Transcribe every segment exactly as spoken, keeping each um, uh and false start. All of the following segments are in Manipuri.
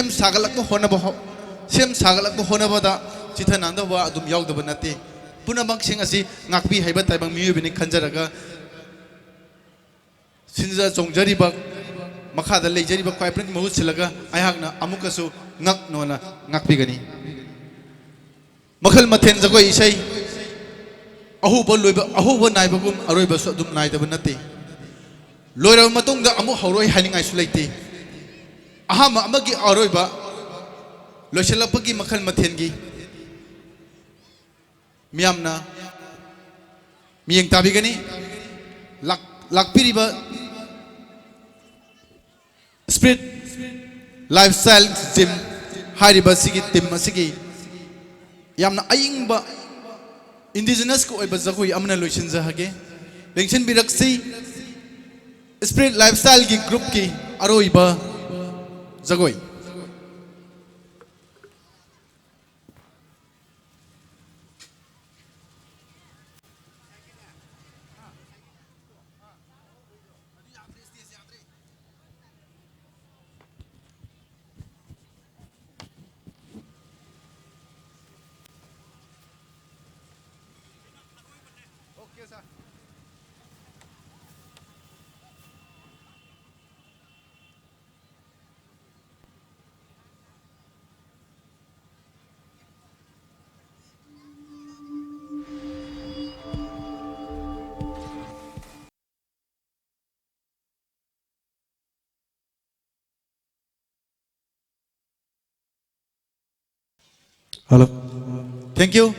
ꯁꯦꯝ ꯁꯥꯒꯠꯂꯛꯄ ꯍꯣꯠꯅꯕ ꯍꯣ-, ꯁꯦꯝ ꯁꯥꯒꯠꯂꯛꯄ ꯍꯣꯠꯅꯕꯗ ꯆꯤꯊ ꯅꯥꯟꯗꯕ ꯑꯗꯨꯝ ꯌꯥꯎꯗꯕ ꯅꯠꯇꯦ꯫ ꯄꯨꯝꯅꯃꯛꯁꯤꯡ ꯑꯁꯤ ꯉꯥꯛꯄꯤ ꯍꯩꯕ ꯇꯥꯏꯕꯪ ꯃꯤꯑꯣꯏꯕꯅꯤ ꯈꯟꯖꯔꯒ ꯁꯤꯟꯖ ꯆꯣꯡꯖꯔꯤꯕ, ꯃꯈꯥꯗ ꯂꯩꯖꯔꯤꯕ ꯈ꯭ꯋꯥꯏ ꯄꯨꯝꯅꯃꯛ ꯃꯍꯨꯠ ꯁꯤꯜꯂꯒ ꯑꯩꯍꯥꯛꯅ ꯑꯃꯨꯛꯀꯁꯨ ꯉꯛꯅꯣꯅ ꯉꯥꯛꯄꯤꯒꯅꯤ꯫ ꯃꯈꯜ ꯃꯊꯦꯜ ꯖꯒꯣꯏ ꯏꯁꯩ ꯑꯍꯧꯕ ꯂꯣꯏꯕ, ꯑꯍꯧꯕ ꯅꯥꯏꯕꯒꯨꯝ ꯑꯔꯣꯏꯕꯁꯨ ꯑꯗꯨꯝ ꯅꯥꯏꯗꯕ ꯅꯠꯇꯦ꯫ ꯂꯣꯏꯔꯕ ꯃꯇꯨꯡꯗ ꯑꯃꯨꯛ ꯍꯧꯔꯣꯏ ꯍꯥꯏꯅꯤꯡꯉꯥꯏꯁꯨ ꯂꯩꯇꯦ꯫ ꯑꯍꯥꯟꯕ ꯑꯃꯒꯤ ꯑꯔꯣꯏꯕ ꯂꯣꯏꯁꯤꯜꯂꯛꯄꯒꯤ ꯃꯈꯜ ꯃꯊꯦꯜꯒꯤ ꯃꯤꯌꯥꯝꯅ ꯃꯤꯠꯌꯦꯡ ꯇꯥꯕꯤꯒꯅꯤ꯫ ꯂꯥꯛ-, ꯂꯥꯛꯄꯤꯔꯤꯕ Spirit Lifestyle Gym ꯍꯥꯏꯔꯤꯕ ꯑꯁꯤꯒꯤ team ꯑꯁꯤꯒꯤ ꯌꯥꯝꯅ ꯑꯏꯪꯕ indigenous ꯀꯤ ꯑꯣꯏꯕ ꯖꯒꯣꯏ ꯑꯃꯅ ꯂꯣꯏꯁꯤꯟꯖꯍꯒꯦ꯫ ꯂꯦꯡꯁꯤꯟꯕꯤꯔꯛꯁꯤ Spirit Lifestyle ꯒꯤ group ꯀꯤ ꯑꯔꯣꯏꯕ ꯖꯒꯣꯏ꯫ Hello. Thank you.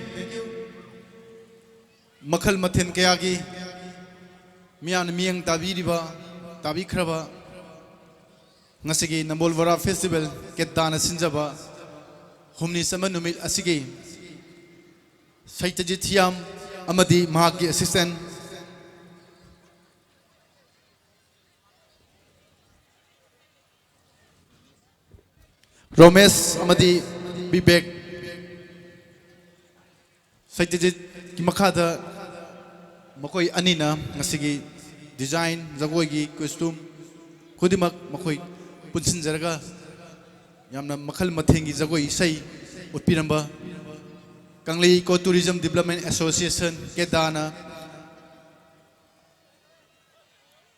ꯃꯈꯜ ꯃꯊꯦꯜ ꯀꯌꯥꯒꯤ ꯃꯤꯌꯥꯝꯅ ꯃꯤꯠꯌꯦꯡ ꯇꯥꯕꯤꯔꯤꯕ, ꯇꯥꯕꯤꯈ꯭ꯔꯕ ꯉꯁꯤꯒꯤ ꯅꯝꯕꯣꯜ ꯕꯣꯔꯥ festival ꯀꯦꯠꯗꯥꯅ ꯁꯤꯟꯖꯕ ꯍꯨꯝꯅꯤ ꯆꯟꯕ ꯅꯨꯃꯤꯠ ꯑꯁꯤꯒꯤ ꯁꯩꯇꯖꯤꯠ ꯊꯤꯌꯥꯝ ꯑꯃꯗꯤ ꯃꯍꯥꯛꯀꯤ assistant ꯔꯣꯃꯦꯁ ꯑꯃꯗꯤ ꯕꯤꯕꯦꯛ ꯁꯩꯇꯖꯤꯠꯀꯤ ꯃꯈꯥꯗ ꯃꯈꯣꯏ ꯑꯅꯤꯅ ꯉꯁꯤꯒꯤ design, ꯖꯒꯣꯏꯒꯤ costume ꯈꯨꯗꯤꯡꯃꯛ ꯃꯈꯣꯏ ꯄꯨꯟꯁꯤꯟꯖꯔꯒ ꯌꯥꯝꯅ ꯃꯈꯜ ꯃꯊꯦꯜꯒꯤ ꯖꯒꯣꯏ ꯏꯁꯩ ꯎꯠꯄꯤꯔꯝꯕ ꯀꯪꯂꯩ ꯏꯀꯣ ꯇꯨꯔꯤꯖꯝ ꯗꯤꯕ꯭ꯂꯞꯃꯦꯟ ꯑꯦꯁꯣꯁꯤꯌꯦꯁꯟ, ꯀꯦꯗꯥꯅ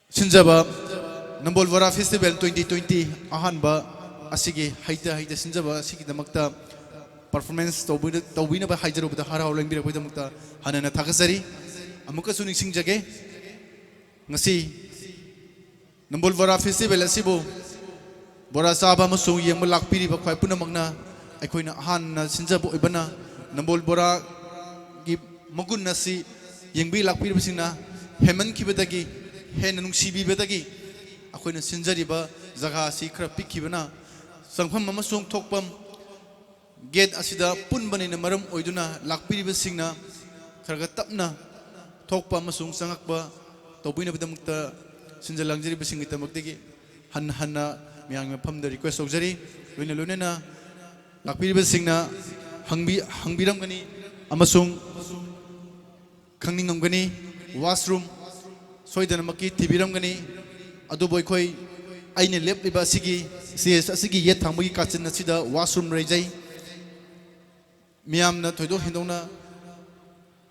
ꯁꯤꯟꯖꯕ ꯅꯝꯕꯣꯜ ꯕꯣꯔꯥ ꯐꯦꯁꯇꯤꯚꯦꯜ ꯇ꯭ꯋꯦꯟꯇꯤ ꯇ꯭ꯋꯦꯟꯇꯤ ꯑꯍꯥꯟꯕ ꯑꯁꯤꯒꯤ ꯍꯩꯇ ꯍꯩꯇ ꯁꯤꯟꯖꯕ ꯑꯁꯤꯒꯤꯗꯃꯛꯇ ꯄꯔꯐꯣꯔꯃꯦꯟꯁ ꯇꯧꯕꯤꯅ-, ꯇꯧꯕꯤꯅꯕ ꯍꯥꯏꯖꯔꯨꯕꯗ ꯍꯔꯥꯎ ꯍꯔꯥꯎ ꯂꯦꯡꯕꯤꯔꯛꯄꯒꯤꯗꯃꯛꯇ ꯍꯟꯅ ꯍꯟꯅ ꯊꯥꯒꯠꯆꯔꯤ꯫ ꯑꯃꯨꯛꯀꯁꯨ ꯅꯤꯡꯁꯤꯡꯖꯒꯦ, ꯉꯁꯤ ꯅꯝꯕꯣꯜ ꯕꯣꯔꯥ ꯐꯦꯁꯇꯤꯚꯦꯜ ꯑꯁꯤꯕꯨ ꯕꯣꯔꯥ ꯆꯥꯕ ꯑꯃꯁꯨꯡ ꯌꯦꯡꯕ ꯂꯥꯛꯄꯤꯔꯤꯕ ꯈ꯭ꯋꯥꯏ ꯄꯨꯝꯅꯃꯛꯅ ꯑꯩꯈꯣꯏꯅ ꯑꯍꯥꯟꯅ ꯁꯤꯟꯖꯕ ꯑꯣꯏꯕꯅ ꯅꯝꯕꯣꯜ ꯕꯣꯔꯥꯒꯤ ꯃꯒꯨꯟ ꯑꯁꯤ ꯌꯦꯡꯕꯤ ꯂꯥꯛꯄꯤꯔꯤꯕꯁꯤꯡꯅ ꯍꯦꯟꯃꯟꯈꯤꯕꯗꯒꯤ ꯍꯦꯟꯅ ꯅꯨꯡꯁꯤꯕꯤꯕꯗꯒꯤ ꯑꯩꯈꯣꯏꯅ ꯁꯤꯟꯖꯔꯤꯕ ꯖꯒꯥ ꯑꯁꯤ ꯈꯔ ꯄꯤꯛꯈꯤꯕꯅ ꯆꯪꯐꯝ ꯑꯃꯁꯨꯡ ꯊꯣꯛꯐꯝ ꯒꯦꯠ ꯑꯁꯤꯗ ꯄꯨꯟꯕꯅꯤꯅ ꯃꯔꯝ ꯑꯣꯏꯗꯨꯅ ꯂꯥꯛꯄꯤꯔꯤꯕꯁꯤꯡꯅ ꯈꯔ ꯈꯔ ꯇꯞꯅ ꯊꯣꯛꯄ ꯑꯃꯁꯨꯡ ꯆꯪꯉꯛꯄ ꯇꯧꯕꯤꯅꯕꯒꯤꯗꯃꯛꯇ ꯁꯤꯟꯖ ꯂꯥꯡꯖꯔꯤꯕꯁꯤꯡꯒꯤꯗꯃꯛꯇꯒꯤ ꯍꯟꯅ ꯍꯟꯅ ꯃꯌꯥꯝꯒꯤ ꯃꯐꯝꯗ ꯔꯤꯀ꯭ꯋꯦꯁ ꯇꯧꯖꯔꯤ꯫ ꯂꯣꯏꯅ ꯂꯣꯏꯅꯅ ꯂꯥꯛꯄꯤꯔꯤꯕꯁꯤꯡꯅ ꯍꯪꯕꯤ-, ꯍꯪꯕꯤꯔꯝꯒꯅꯤ ꯑꯃꯁꯨꯡ ꯈꯪꯅꯤꯡꯉꯝꯒꯅꯤ꯫ ꯋꯥꯁꯔꯨꯝ ꯁꯣꯏꯗꯅꯃꯛꯀꯤ ꯊꯤꯕꯤꯔꯝꯒꯅꯤ꯫ ꯑꯗꯨꯕꯨ ꯑꯩꯈꯣꯏ, ꯑꯩꯅ ꯂꯦꯞꯂꯤꯕ ꯑꯁꯤꯒꯤ ꯁ꯭ꯇꯦꯖ ꯑꯁꯤꯒꯤ ꯌꯦꯠ ꯊꯪꯕꯒꯤ ꯀꯥꯆꯤꯟ ꯑꯁꯤꯗ ꯋꯥꯁꯔꯨꯝ ꯂꯩꯖꯩ꯫ ꯃꯤꯌꯥꯝꯅ ꯊꯣꯏꯗꯣꯛ ꯍꯦꯟꯗꯣꯛꯅ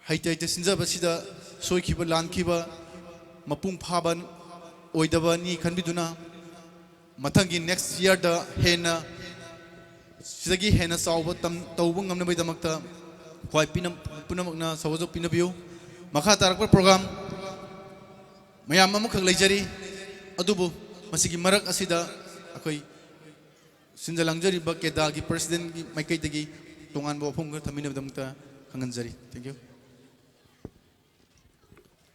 ꯍꯩꯇ ꯍꯩꯇ ꯁꯤꯟꯖꯕꯁꯤꯗ ꯁꯣꯏꯈꯤꯕ ꯂꯥꯟꯈꯤꯕ ꯃꯄꯨꯡ ꯐꯥꯕ ꯑꯣꯏꯗꯕꯅꯤ ꯈꯟꯕꯤꯗꯨꯅ ꯃꯊꯪꯒꯤ ꯅꯦꯛꯁ ꯌꯔꯗ ꯍꯦꯟꯅ, ꯁꯤꯗꯒꯤ ꯍꯦꯟꯅ ꯆꯥꯎꯕ ꯇꯝ-, ꯇꯧꯕ ꯉꯝꯅꯕꯒꯤꯗꯃꯛꯇ ꯈ꯭ꯋꯥꯏ ꯄꯤꯅ-, ꯄꯨꯝꯅꯃꯛꯅ ꯁꯧꯒꯠꯆꯧ ꯄꯤꯅꯕꯤꯌꯨ꯫ ꯃꯈꯥ ꯇꯥꯔꯛꯄ ꯄ꯭ꯔꯣꯒ꯭ꯔꯥꯝ ꯃꯌꯥꯝ ꯑꯃꯈꯛ ꯂꯩꯖꯔꯤ, ꯑꯗꯨꯕꯨ ꯃꯁꯤꯒꯤ ꯃꯔꯛ ꯑꯁꯤꯗ ꯑꯩꯈꯣꯏ ꯁꯤꯟꯖ ꯂꯥꯡꯖꯔꯤꯕ ꯀꯦꯗꯥꯒꯤ ꯄ꯭ꯔꯁꯤꯗꯦꯟꯒꯤ ꯃꯥꯏꯀꯩꯗꯒꯤ ꯇꯣꯉꯥꯟꯕ ꯋꯥꯐꯝ ꯈꯔ ꯊꯝꯕꯤꯅꯕꯒꯤꯗꯃꯛꯇ ꯈꯪꯍꯟꯖꯔꯤ꯫ Thank you꯫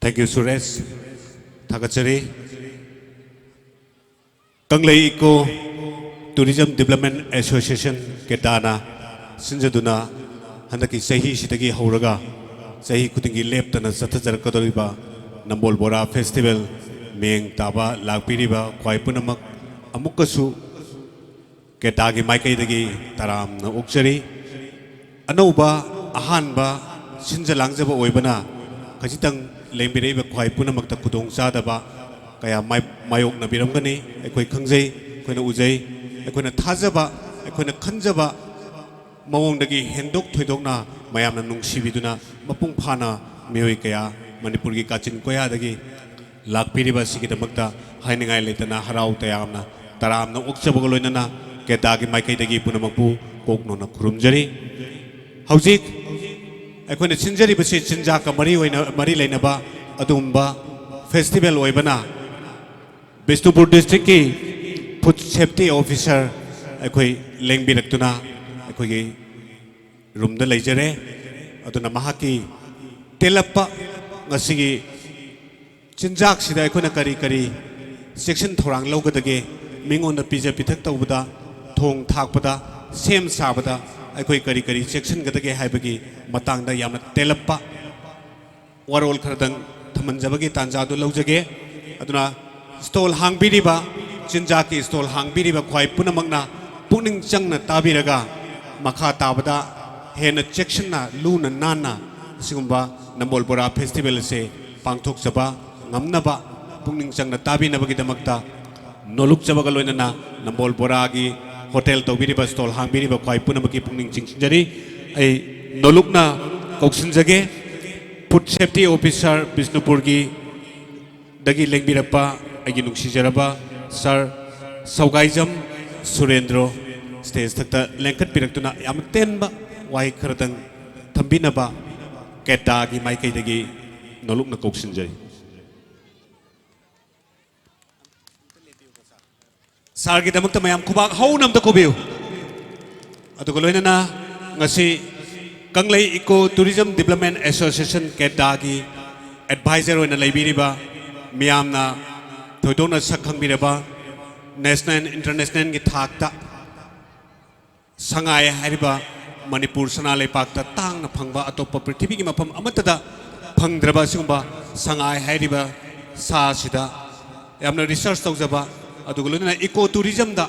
Thank you, Suresh. ꯊꯥꯒꯠꯆꯔꯤ꯫ ꯀꯪꯂꯩ ꯏꯀꯣ ꯇꯨꯔꯤꯖꯝ ꯗꯤꯕ꯭ꯂꯞꯃꯦꯟ ꯑꯦꯁꯣꯁꯤꯌꯦꯁꯟ, ꯀꯦꯗꯥꯅ ꯁꯤꯟꯖꯗꯨꯅ ꯍꯟꯗꯛꯀꯤ ꯆꯍꯤꯁꯤꯗꯒꯤ ꯍꯧꯔꯒ ꯆꯍꯤ ꯈꯨꯗꯤꯡꯒꯤ ꯂꯦꯞꯇꯅ ꯆꯠꯊꯖꯔꯛꯀꯗꯧꯔꯤꯕ ꯅꯝꯕꯣꯜ ꯕꯣꯔꯥ ꯐꯦꯁꯇꯤꯚꯦꯜ ꯃꯤꯌꯦꯡ ꯇꯥꯕ ꯂꯥꯛꯄꯤꯔꯤꯕ ꯈ꯭ꯋꯥꯏ ꯄꯨꯝꯅꯃꯛ ꯑꯃꯨꯛꯀꯁꯨ ꯀꯦꯗꯥꯒꯤ ꯃꯥꯏꯀꯩꯗꯒꯤ ꯇꯔꯥꯝꯅ ꯑꯣꯛꯆꯔꯤ꯫ ꯑꯅꯧꯕ, ꯑꯍꯥꯟꯕ ꯁꯤꯟꯖ ꯂꯥꯡꯖꯕ ꯑꯣꯏꯕꯅ ꯈꯖꯤꯛꯇꯪ ꯂꯦꯡꯕꯤꯔꯛꯏꯕ ꯈ꯭ꯋꯥꯏ ꯄꯨꯝꯅꯃꯛꯇ ꯈꯨꯗꯣꯡꯆꯥꯗꯕ ꯀꯌꯥ ꯃꯥꯏ-, ꯃꯥꯌꯣꯛꯅꯕꯤꯔꯝꯒꯅꯤ, ꯑꯩꯈꯣꯏ ꯈꯪꯖꯩ, ꯑꯩꯈꯣꯏꯅ ꯎꯖꯩ꯫ ꯑꯩꯈꯣꯏꯅ ꯊꯥꯖꯕ, ꯑꯩꯈꯣꯏꯅ ꯈꯟꯖꯕ ꯃꯑꯣꯡꯗꯒꯤ ꯍꯦꯟꯗꯣꯛ ꯊꯣꯏꯗꯣꯛꯅ ꯃꯌꯥꯝꯅ ꯅꯨꯡꯁꯤꯕꯤꯗꯨꯅ ꯃꯄꯨꯡ ꯐꯥꯅ ꯃꯤꯑꯣꯏ ꯀꯌꯥ ꯃꯅꯤꯄꯨꯔꯒꯤ ꯀꯥꯆꯤꯟ ꯀꯣꯌꯥꯗꯒꯤ ꯂꯥꯛꯄꯤꯔꯤꯕ ꯑꯁꯤꯒꯤꯗꯃꯛꯇ ꯍꯥꯏꯅꯤꯡꯉꯥꯏ ꯂꯩꯇꯅ ꯍꯔꯥꯎ ꯇꯌꯥꯝꯅ ꯇꯔꯥꯝꯅ ꯑꯣꯛꯆꯕꯒ ꯂꯣꯏꯅꯅ ꯀꯦꯗꯥꯒꯤ ꯃꯥꯏꯀꯩꯗꯒꯤ ꯄꯨꯝꯅꯃꯛꯄꯨ ꯀꯣꯛ ꯅꯣꯟꯅ ꯈꯨꯔꯨꯝꯖꯔꯤ꯫ ꯍꯧꯖꯤꯛ ꯑꯩꯈꯣꯏꯅ ꯁꯤꯟꯖꯔꯤꯕꯁꯤ ꯆꯤꯟꯖꯥꯛꯀ ꯃꯔꯤ ꯑꯣꯏꯅ, ꯃꯔꯤ ꯂꯩꯅꯕ ꯑꯗꯨꯒꯨꯝꯕ ꯐꯦꯁꯇꯤꯚꯦꯜ ꯑꯣꯏꯕꯅ ꯕꯤꯁꯅꯨꯄꯨꯔ ꯗꯤꯁꯇ꯭ꯔꯤꯛꯀꯤ ꯐꯨꯗ ꯁꯦꯐꯇꯤ ꯑꯣꯐꯤꯁꯔ ꯑꯩꯈꯣꯏ ꯂꯦꯡꯕꯤꯔꯛꯇꯨꯅ ꯑꯩꯈꯣꯏꯒꯤ ꯔꯨꯝꯗ ꯂꯩꯖꯔꯦ꯫ ꯑꯗꯨꯅ ꯃꯍꯥꯛꯀꯤ ꯇꯦꯜꯂꯞꯄ ꯉꯁꯤꯒꯤ ꯆꯤꯟꯖꯥꯛꯁꯤꯗ ꯑꯩꯈꯣꯏꯅ ꯀꯔꯤ ꯀꯔꯤ ꯆꯦꯛꯁꯤꯟ ꯊꯧꯔꯥꯡ ꯂꯧꯒꯗꯒꯦ, ꯃꯤꯉꯣꯟꯗ ꯄꯤꯖ ꯄꯤꯊꯛ ꯇꯧꯕꯗ, ꯊꯣꯡ ꯊꯥꯛꯄꯗ, ꯁꯦꯝ ꯁꯥꯕꯗ ꯑꯩꯈꯣꯏ ꯀꯔꯤ ꯀꯔꯤ ꯆꯦꯛꯁꯤꯟꯒꯗꯒꯦ ꯍꯥꯏꯕꯒꯤ ꯃꯇꯥꯡꯗ ꯌꯥꯝꯅ ꯇꯦꯜꯂꯞꯄ ꯋꯥꯔꯣꯜ ꯈꯔꯗꯪ ꯊꯝꯍꯟꯖꯕꯒꯤ ꯇꯥꯟꯖꯥꯗꯨ ꯂꯧꯖꯒꯦ꯫ ꯑꯗꯨꯅ ꯁ꯭ꯇꯣꯜ ꯍꯥꯡꯕꯤꯔꯤꯕ, ꯆꯤꯟꯖꯥꯛꯀꯤ ꯁ꯭ꯇꯣꯜ ꯍꯥꯡꯕꯤꯔꯤꯕ ꯈ꯭ꯋꯥꯏ ꯄꯨꯝꯅꯃꯛꯅ ꯄꯨꯛꯅꯤꯡ ꯆꯪꯅ ꯇꯥꯕꯤꯔꯒ ꯃꯈꯥ ꯇꯥꯕꯗ ꯍꯦꯟꯅ ꯆꯦꯛꯁꯤꯟꯅ ꯂꯨꯅ ꯅꯥꯟꯅ ꯑꯁꯤꯒꯨꯝꯕ ꯅꯝꯕꯣꯜ ꯕꯣꯔꯥ ꯐꯦꯁꯇꯤꯚꯦꯜ ꯑꯁꯦ ꯄꯥꯡꯊꯣꯛꯆꯕ ꯉꯝꯅꯕ ꯄꯨꯛꯅꯤꯡ ꯆꯪꯅ ꯇꯥꯕꯤꯅꯕꯒꯤꯗꯃꯛꯇ ꯅꯣꯂꯨꯛꯆꯕꯒ ꯂꯣꯏꯅꯅ ꯅꯝꯕꯣꯜ ꯕꯣꯔꯥꯒꯤ ꯍꯣꯇꯦꯜ ꯇꯧꯕꯤꯔꯤꯕ, ꯁ꯭ꯇꯣꯜ ꯍꯥꯡꯕꯤꯔꯤꯕ ꯈ꯭ꯋꯥꯏ ꯄꯨꯝꯅꯃꯛꯀꯤ ꯄꯨꯛꯅꯤꯡ ꯆꯤꯡꯁꯤꯟꯖꯔꯤ꯫ ꯑꯩ ꯅꯣꯂꯨꯛꯅ ꯀꯧꯁꯤꯟꯖꯒꯦ꯫ ꯐꯨꯗ ꯁꯦꯐꯇꯤ ꯑꯣꯐꯤꯁꯥꯔ ꯕꯤꯁꯅꯨꯄꯨꯔꯒꯤ ꯗꯒꯤ ꯂꯦꯡꯕꯤꯔꯛꯄ ꯑꯩꯒꯤ ꯅꯨꯡꯁꯤꯖꯔꯕ ꯁꯥꯔ ꯁꯧꯒꯥꯏꯖꯝ ꯁꯨꯔꯦꯟꯗ꯭ꯔꯣ ꯁ꯭ꯇꯦꯖ ꯊꯛꯇ ꯂꯦꯡꯈꯠꯄꯤꯔꯛꯇꯨꯅ ꯌꯥꯝ ꯇꯦꯟꯕ ꯋꯥꯍꯩ ꯈꯔꯗꯪ ꯊꯝꯕꯤꯅꯕ ꯀꯦꯗꯥꯒꯤ ꯃꯥꯏꯀꯩꯗꯒꯤ ꯅꯣꯂꯨꯛꯅ ꯀꯧꯁꯤꯟꯖꯔꯤ꯫ ꯁꯥꯔꯒꯤꯗꯃꯛꯇ ꯃꯌꯥꯝ ꯈꯨꯕꯥꯛ ꯍꯧꯅ ꯑꯝꯇ ꯈꯨꯕꯤꯌꯨ꯫ ꯑꯗꯨꯒ ꯂꯣꯏꯅꯅ ꯉꯁꯤ Kanglei eco tourism development association ꯀꯦꯗꯥꯒꯤ ꯑꯦꯗꯚꯥꯏꯖꯔ ꯑꯣꯏꯅ ꯂꯩꯕꯤꯔꯤꯕ, ꯃꯤꯌꯥꯝꯅ ꯊꯣꯏꯗꯣꯛꯅ ꯁꯛ ꯈꯪꯕꯤꯔꯕ, ꯅꯦꯁꯅꯦꯜ ꯏꯟꯇꯔꯅꯦꯁꯅꯦꯜꯒꯤ ꯊꯥꯛꯇ ꯁꯉꯥꯏ ꯍꯥꯏꯔꯤꯕ ꯃꯅꯤꯄꯨꯔ ꯁꯅꯥ ꯂꯩꯄꯥꯛꯇ ꯇꯥꯡꯅ ꯐꯪꯕ, ꯑꯇꯣꯞꯄ ꯄ꯭ꯔꯤꯊꯤꯕꯤꯒꯤ ꯃꯐꯝ ꯑꯃꯠꯇꯗ ꯐꯪꯗ꯭ꯔꯕ ꯑꯁꯤꯒꯨꯝꯕ ꯁꯉꯥꯏ ꯍꯥꯏꯔꯤꯕ ꯁꯥ ꯑꯁꯤꯗ ꯌꯥꯝꯅ ꯔꯤꯁꯔꯁ ꯇꯧꯖꯕ, ꯑꯗꯨꯒ ꯂꯣꯏꯅꯅ ꯏꯀꯣ ꯇꯨꯔꯤꯖꯝꯗ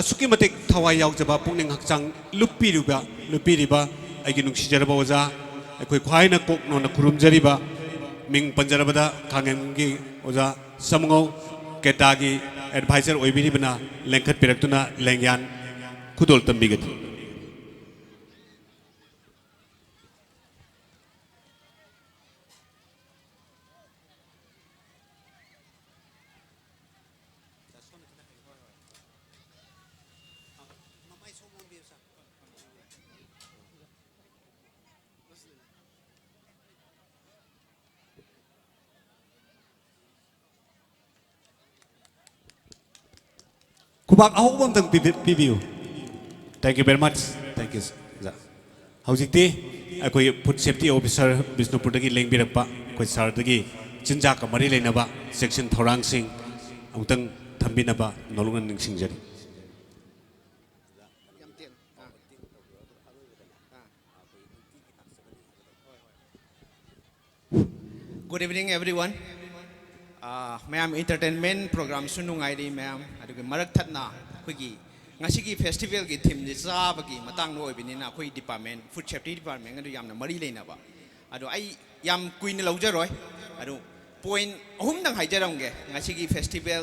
ꯑꯁꯨꯛꯀꯤ ꯃꯇꯤꯛ ꯊꯋꯥꯏ ꯌꯥꯎꯖꯕ, ꯄꯨꯛꯅꯤꯡ ꯍꯛꯆꯥꯡ ꯂꯨꯞꯄꯤꯔꯤꯕ, ꯂꯨꯞꯄꯤꯔꯤꯕ ꯑꯩꯒꯤ ꯅꯨꯡꯁꯤꯖꯔꯕ ꯑꯣꯖꯥ, ꯑꯩꯈꯣꯏ ꯈ꯭ꯋꯥꯏꯅ ꯀꯣꯛ ꯅꯣꯟꯅ ꯈꯨꯔꯨꯝꯖꯔꯤꯕ, ꯃꯤꯡ ꯄꯟꯖꯔꯕꯗ ꯈꯥꯡꯉꯦꯝꯒꯤ ꯑꯣꯖꯥ ꯁꯝꯉꯧ, ꯀꯦꯗꯥꯒꯤ ꯑꯦꯗꯚꯥꯏꯖꯔ ꯑꯣꯏꯕꯤꯔꯤꯕꯅ ꯂꯦꯡꯈꯠꯄꯤꯔꯛꯇꯨꯅ ꯂꯦꯡꯌꯥꯟ ꯈꯨꯗꯣꯜ ꯇꯝꯕꯤꯒꯅꯤ꯫ ꯈꯨꯕꯥꯛ ꯑꯍꯧꯕ ꯑꯝꯇꯪ ꯄꯤꯕꯤ-, ꯄꯤꯕꯤꯌꯨ꯫ Thank you very much. Thank you, sir. ꯍꯧꯖꯤꯛꯇꯤ ꯑꯩꯈꯣꯏ ꯐꯨꯗ ꯁꯦꯐꯇꯤ ꯑꯣꯐꯤꯁꯥꯔ ꯕꯤꯁꯅꯨꯄꯨꯔꯗꯒꯤ ꯂꯦꯡꯕꯤꯔꯛꯄ ꯑꯩꯈꯣꯏ ꯁꯥꯔꯗꯒꯤ ꯆꯤꯟꯖꯥꯛꯀ ꯃꯔꯤ ꯂꯩꯅꯕ ꯆꯦꯛꯁꯤꯟ ꯊꯧꯔꯥꯡꯁꯤꯡ ꯑꯃꯨꯛꯇꯪ ꯊꯝꯕꯤꯅꯕ ꯅꯣꯂꯨꯛꯅ ꯅꯤꯡꯁꯤꯡꯖꯔꯤ꯫ Good evening, everyone. ꯑꯥ, ꯃꯌꯥꯝ entertainment programꯁꯨ ꯅꯨꯡꯉꯥꯏꯔꯤ ꯃꯌꯥꯝ, ꯑꯗꯨꯒ ꯃꯔꯛ ꯊꯠꯅ ꯑꯩꯈꯣꯏꯒꯤ ꯉꯁꯤꯒꯤ festivalꯒꯤ themeꯁꯤ ꯆꯥꯕꯒꯤ ꯃꯇꯥꯡꯗ ꯑꯣꯏꯕꯅꯤꯅ ꯑꯩꯈꯣꯏ department, food safety department ꯑꯗꯨ ꯌꯥꯝꯅ ꯃꯔꯤ ꯂꯩꯅꯕ꯫ ꯑꯗꯣ ꯑꯩ ꯌꯥꯝ ꯀꯨꯏꯅ ꯂꯧꯖꯔꯣꯏ꯫ ꯑꯗꯣ point ꯑꯍꯨꯝꯗꯪ ꯍꯥꯏꯖꯔꯝꯒꯦ꯫ ꯉꯁꯤꯒꯤ festival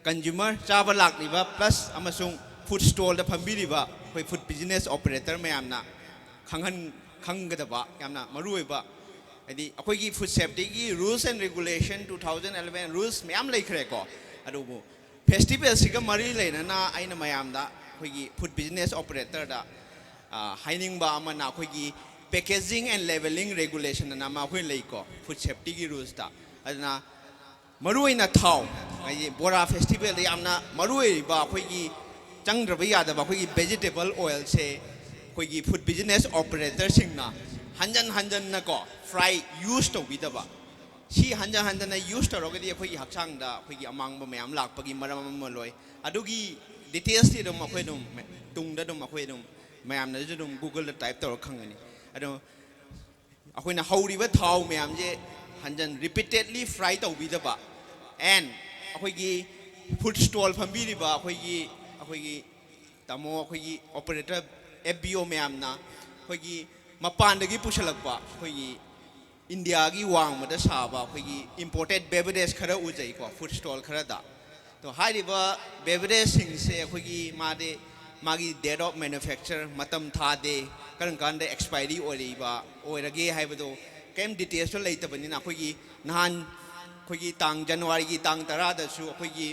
consumer ꯆꯥꯕ ꯂꯥꯛꯂꯤꯕ plus ꯑꯃꯁꯨꯡ food stallꯗ ꯐꯝꯕꯤꯔꯤꯕ ꯑꯩꯈꯣꯏ food business operator ꯃꯌꯥꯝꯅ ꯈꯪꯍꯟ-, ꯈꯪꯒꯗꯕ ꯌꯥꯝꯅ ꯃꯔꯨꯑꯣꯏꯕ, ꯍꯥꯏꯗꯤ ꯑꯩꯈꯣꯏꯒꯤ food safetyꯒꯤ rules and regulation two thousand eleven rules ꯃꯌꯥꯝ ꯂꯩꯈ꯭ꯔꯦꯀꯣ꯫ ꯑꯗꯨꯕꯨ festivalꯁꯤꯒ ꯃꯔꯤ ꯂꯩꯅꯅ ꯑꯩꯅ ꯃꯌꯥꯝꯗ ꯑꯩꯈꯣꯏꯒꯤ food business operatorꯗ, ꯑ, ꯍꯥꯏꯅꯤꯡꯕ ꯑꯃꯅ ꯑꯩꯈꯣꯏꯒꯤ packaging and labelling regulation ꯑꯅ ꯑꯃ ꯑꯩꯈꯣꯏ ꯂꯩꯀꯣ, food safetyꯒꯤ rulesꯇ꯫ ꯑꯗꯨꯅ ꯃꯔꯨꯑꯣꯏꯅ ꯊꯥꯎ, ꯍꯥꯏꯗꯤ ꯕꯣꯔꯥ festivalꯗ ꯌꯥꯝꯅ ꯃꯔꯨꯑꯣꯏꯔꯤꯕ ꯑꯩꯈꯣꯏꯒꯤ ꯆꯪꯗ꯭ꯔꯕ ꯌꯥꯗꯕ ꯑꯩꯈꯣꯏꯒꯤ vegetable oilꯁꯦ ꯑꯩꯈꯣꯏꯒꯤ food business operatorꯁꯤꯡꯅ ꯍꯟꯖꯟ ꯍꯟꯖꯟꯅꯀꯣ fry use ꯇꯧꯕꯤꯗꯕ꯫ ꯁꯤ ꯍꯟꯖꯟ ꯍꯟꯖꯟꯅ use ꯇꯧꯔꯒꯗꯤ ꯑꯩꯈꯣꯏꯒꯤ ꯍꯛꯆꯥꯡꯗ ꯑꯩꯈꯣꯏꯒꯤ ꯑꯃꯥꯡꯕ ꯃꯌꯥꯝ ꯂꯥꯛꯄꯒꯤ ꯃꯔꯝ ꯑꯃ ꯂꯣꯏ꯫ ꯑꯗꯨꯒꯤ detailsꯇꯤ ꯑꯗꯨꯝ ꯑꯩꯈꯣꯏ ꯑꯗꯨꯝ ꯇꯨꯡꯗ ꯑꯗꯨꯝ ꯑꯩꯈꯣꯏ ꯑꯗꯨꯝ ꯃꯌꯥꯝꯅꯁꯨ ꯑꯗꯨꯝ Googleꯗ type ꯇꯧꯔꯒ ꯈꯪꯒꯅꯤ꯫ ꯑꯗꯣ ꯑꯩꯈꯣꯏꯅ ꯍꯧꯔꯤꯕ ꯊꯥꯎ ꯃꯌꯥꯝꯁꯦ ꯍꯟꯖꯟ repeatedly fry ꯇꯧꯕꯤꯗꯕ, and ꯑꯩꯈꯣꯏꯒꯤ food stall ꯐꯝꯕꯤꯔꯤꯕ ꯑꯩꯈꯣꯏꯒꯤ, ꯑꯩꯈꯣꯏꯒꯤ ꯇꯥꯃꯣ, ꯑꯩꯈꯣꯏꯒꯤ operator, F B O ꯃꯌꯥꯝꯅ ꯑꯩꯈꯣꯏꯒꯤ ꯃꯄꯥꯟꯗꯒꯤ ꯄꯨꯁꯜꯂꯛꯄ ꯑꯩꯈꯣꯏꯒꯤ ꯏꯟꯗꯤꯌꯥꯒꯤ ꯋꯥꯡꯃꯗ ꯁꯥꯕ ꯑꯩꯈꯣꯏꯒꯤ ꯏꯝꯄꯣꯔꯇꯦꯗ ꯕꯦꯕꯔꯦꯖ ꯈꯔ ꯎꯖꯩꯀꯣ, ꯐꯨꯗ ꯁ꯭ꯇꯣꯜ ꯈꯔꯗ꯫ ꯑꯗꯣ ꯍꯥꯏꯔꯤꯕ ꯕꯦꯕꯔꯦꯖꯁꯤꯡꯁꯦ ꯑꯩꯈꯣꯏꯒꯤ ꯃꯥꯗꯤ ꯃꯥꯒꯤ ꯗꯦꯠ ꯑꯣꯐ ꯃꯦꯅꯨꯐꯦꯛꯆꯔ, ꯃꯇꯝ ꯊꯥꯗꯦ, ꯀꯔꯝ ꯀꯥꯟꯗ ꯑꯦꯛꯁꯄꯥꯏꯔꯤ ꯑꯣꯏꯔꯤꯕ, ꯑꯣꯏꯔꯒꯦ ꯍꯥꯏꯕꯗꯣ ꯀꯔꯤꯝ ꯗꯤꯇꯦꯜꯁꯇꯣ ꯂꯩꯇꯕꯅꯤꯅ, ꯑꯩꯈꯣꯏꯒꯤ ꯅꯍꯥꯟ ꯑꯩꯈꯣꯏꯒꯤ ꯇꯥꯡ, ꯖꯅꯋꯥꯔꯤꯒꯤ ꯇꯥꯡ ꯇꯔꯥꯗꯁꯨ ꯑꯩꯈꯣꯏꯒꯤ